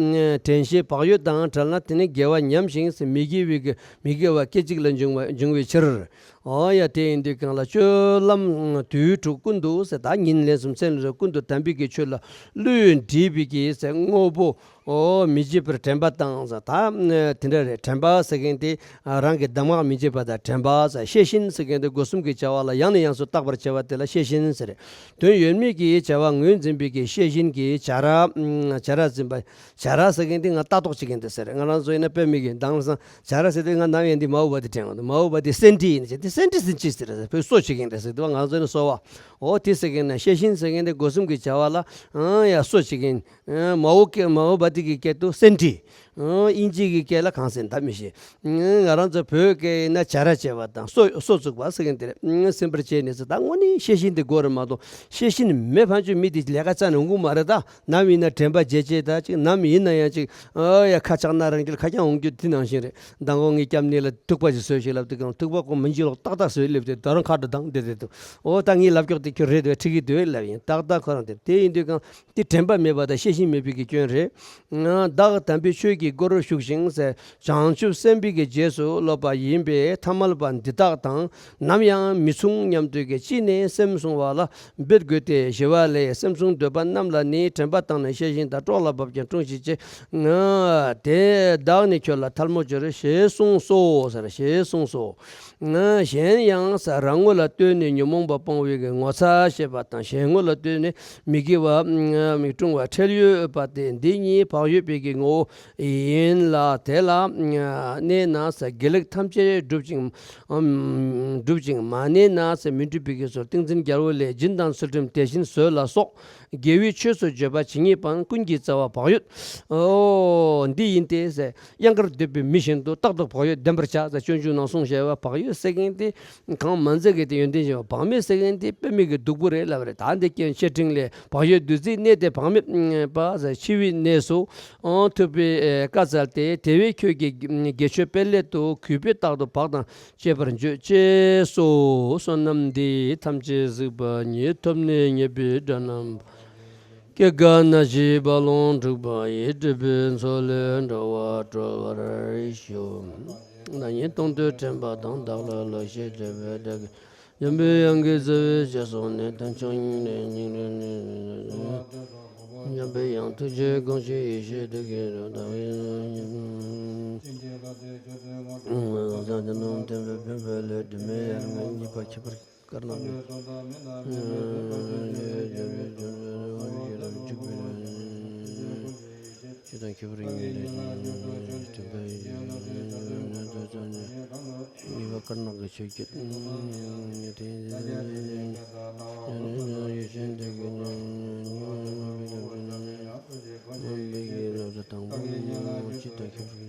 དྲན་ཤེས་བག་ཡོད་དང་བྲལ་ན། དེ་ནི་དགེ་བ་ཉམས་ཤིང་ཟེར། མི་དགེ་བའི་གི་མི་དགེ་བ་སྐད་ཅིག་ལ་འབྱུང་བ་འབྱུང་བའི་ཕྱིར། ཨོ་ཡ། དེ་ཡིན་དུས་གང་ལ་སྤྱོད་ལམ་དུས་དྲུག་ཀུན་ཏུ་ཟེར། ད་ཉིན་ལན་གསུམ་མཚན་ལན་གསུམ་ཀུན་ཏུ་དམ་པའི་གི་ཆོས་ལ་བློས་འདྲིས་པའི་གི་ཟེར་དངོས་པོ། ཨོ་མི་བརྗེད་པར་དྲན་པ་དང་ཟེར། ད་དེ་འདྲ་རེད། དྲན་པ་ཟེར་མཁན་དེ་རང་གི་གདམས་ངག་མི་བརྗེད་པ་དང་དྲན་པ་ཟེར། ཤེས་བཞིན་ཟེར་མཁན་དེ་སྒོ་གསུམ་གྱི་བྱ་བ་ལ་ཡང་ནས་ཡང་དུ་བརྟག་པར་བྱ་བ་དེ་ལ་ཤེས་བཞིན་ཟེར། དོན་ཡོད་མེད་ཀྱི་བྱ་བ་ངོས་འཛིན་པའི་གི་ཤེས་བཞིན་གྱི་བྱ་ར། བྱ་ར་འཛིན་པ། བྱ་ར་ཟེར་མཁན་དེ་ང་ལྟ་རྟོག་བྱེད་མཁན་དེ་ཟེར། ང་རང་ཚོ་ཡིན་ན་དཔེ་མི་སྲིད་དང་ལ་སང་བྱ་ར་ཟེར་དུས་ང་ནམ་ཡང་འདི་མའོ་བ་དི་དྲན་འོང་། མའོ་བ་དི་སེན་ཏྲི་ཡིན་ཟེར། དེ་སེན་ཏྲི་ཟེར་ཅི་ཟེར་ཟེར་བོད་གསོ་བྱེད་མཁན་དེ་ཟེར་དུས་ང་ཚོ་ཡིན་ན་གསོ་བ། འོ་དེ་ཟེར་མཁན་ན་ཤེས་བཞིན་ཟེར་མཁན་དེ་སྒོ་གསུམ་གྱི་བྱ་བ་ལ་ཡང་གསོ་བྱེད་མཁན། མའོ་སྐད་མའོ་བ་དི་གི་སྐད་དུ་སེན་ཏྲི། དབྱིན་ཇི་གི་སྐད་ལ་གང་ཟེར་ད་མི་ཤེས། ང་རང་ཚོ་བོད་སྐད་ཡིན་ན་བྱ་ར་བྱེད་པ་དང་གསོ་གསོ་བཙུགས་པ་ཟེར་མཁན་དེ་རེད། སེམས་པར་བྱས་ནས་ཟེར། ད་དངོས་གནས་ཤེས་བཞིན་དེ་དགོས་རེད་མ་གཏོགས། ཤེས་བཞིན་མེད་ཕན་ཆོད་མི་དེ་ལས་ཀ་རྩ་ནས་འོང་གི་མ་རེད་ད། ནམ་ཡིན་ན་དྲན་པ་བརྗེད་བྱེད་ད་ཅིག་ནམ་ཡིན་ན་ཡང་ཅིག་ཨ་ཡ་ཁ་ཆག་ན་རང་རྒྱུད་ཁ་རྐྱང་འོང་རྒྱུ་དེ་ནང་བཞིན་རེད། མདང་དགོང་ངའི་སྐྱབས་གནས་ལ་ཐུག་པ་ཞིག་བཟོས་ཞིག་ལབ་དུས་གང་ཐུག་པ་ཁོ་མི་འཇིགས་ལོག་ཏག་ཏག་བཟོས་སླེབས་ཏེ་ད་རུང་ཁ་བྲོ་དང་བསྡད་བསྡད་འདུག་འོ་ད་ངའི་ལབ་ཀྱོག་དེ་ཁྱོད་རེད་འདུག་ཁྲིད་ཀྱི་འདུག་ལབ་ཡིན། ཏག་ཏག་ཁོ་རང་དེ་དེ་ཡིན་དུས་གང་དེ་དྲན་པ་མེད་པ་དང་ཤེས་བཞིན་མེད་པའི་གི་སྐྱོན་རེད། བདག་དམ་པའི་ཆོས་ཀྱི་སྒོར་ཞུགས་ཤིང་ཟེར། བྱང་ཆུབ་སེམས་དཔའི་གི་རྗེས་སུ་སློབ་པ་ཡིན་པས་ཐ་མལ་པ་འདི་དག་དང་ནམ་ཡང་མི་མཚུངས་སྙམ་དུས་ཀྱི་ཅི་ནས་སེམས་བསྲུང་བ་ལ། འབད་དགོས་ཏེ། ཞི་བ་ལྷས་སེམས་བསྲུང་འདོད་པ་རྣམས་ལ་ནི། དྲན་པ་བཏང་ནས་ཤེས་བཞིན་དང་། སྲོག་ལ་བབ་ཀྱང་སྲུངས་ཤིག་ཅེས། དེ་བདག་ནི་ཁྱོད་ལ་ཐལ་མོ་སྦྱོར་ཞེས་གསུངས་སོ་ཟེར། ཞེས་གསུངས་སོ། གཞན་ཡང་ས་རང་ངོ་ལ་ལྟོས་ནས་ཉོན་མོངས་པ་སྤོང་བའི་གི་ངོ་ཚ་ཤེས་པ་དང་། གཞན་ངོ་ལ་ལྟོས་ནས་མི་དགེ་བ་མི་སྲུང་བ་ཁྲེལ་ཡོད་པ་སྟེ། འདི་གཉིས་བག་ཡོད་པའི་གི་ངོ་བོ་ཡིན་ལ། དེ་ལ་གནས་ན་ས་དགེ་ལེགས་ཐམས་ཅད་སྒྲུབ་ཅིང་སྒྲུབ་ཅིང་མ་གནས་ན་ཟེར་མི་འགྲུབ་པའི་གི་ཚུལ། ཏིང་འཛིན་རྒྱལ་པོ་ལས་སྦྱིན་དང་ཚུལ་ཁྲིམས་དེ་བཞིན་བཟོད་ལ་སོགས་དགེ་བའི་ཆོས་སུ་བརྗོད་པ་ཇི་སྙེད་པའང་ཀུན་གྱི་རྩ་བ་བག་ཡོད། ཨོ་འདི་ཡིན་ཏེ་ཟེར། གཡང་དཀར་འདོད་པའི་མི་བཞིན་དུ་རྟག་ཏུ་བག་ཡོད་ལྡན་པར་བྱ་ཟེར། སྤྱོད་འཇུག་ནང་གསུངས་བཞག་པ་བག་ཡོད་ཟེར་མཁན་དེ་གང་མ་མཛད་མཁན་དེ་ཡོན་ཏན་ཅན། བག་མེད་ཟེར་མཁན་དེ་དཔེ་མེད་ཀྱི་སྡུག་པོ་རེད་ལབ་པ་རེད། ད་འདི་སྐྱོན་བཤད་ཕྲེང་ལས་བག་ཡོད། བདུད་རྩིའི་གནས་དེ་བག་མེད་པ་འཆི་བའི་གནས་སུ་ཐུབ་པའི་བཀའ་སྩལ་ཏེ། དེ་བས་ཁྱོད་ཀྱིས་དགེ་ཆོས་སྤེལ་སླད་དུ་གུས་པས་རྟག་ཏུ་བག་དང་བཅས་པར་འཇོག་ཅེས་སོ། བསོད་ནམས་འདི་ཐམས་ཅད་གཟིགས་པ་ཉིད། ཐོབ་ནས་ཉེས་པའི་དགྲ་རྣམས་སྐྱེ་རྒ་ན་འཆིའི་རྦ་ཀློང་འཁྲུགས་པ་ཡི། སྲིད་པའི་མཚོ་ལས་འགྲོ་བ་སྒྲོལ་བར་ཤོག །ན་ནིང་སྟོང་དུ་དྲན་པ་དང་། བདག་ལ་ལོ་ཤས་འདས་པའི་བདག་གིས། འཇམ་པའི་དབྱངས་ཀྱི་རྩ་བའི་ཞལ་གསུངས་ནས། ཐམས་ཅད་སྙིང་ནས་སྙིང་རེ་ནས། འཇམ་པའི་དབྱངས་ཐུགས་རྗེའི་དགོངས་བཞེད་ཡེ་ཤེས་དེ་སྐད་དུ་བདག་གིས། ཟབ་ཅིང་རྣམ་བསྟན་པའི་ཕན་པ་ལས། དྲི་མེད་དབྱར་རྔ་གཉིས་པ་ཁྱད་པར་དཀར་ནག་གི། ཇི་ལྟར་ཁྱད་པར་གཉིས་ལས། གཉིས་པ་དཀར་ནག་གི་ཆོས་བརྒྱད། ཡེ་ཤེས་འདི་གི་ཉམས་ལེན་ཡེ་ཤེས་འདི་གི་ཉམས་ལེན་ཡང་ཐུགས་རྗེའི་དགོངས་བཞེད་ཡིན་པས། ཡེ་ཤེས་ཀྱི་ལམ་སྲོལ་དང་པོ་ཇི་ལྟར་ཁྱད་པར།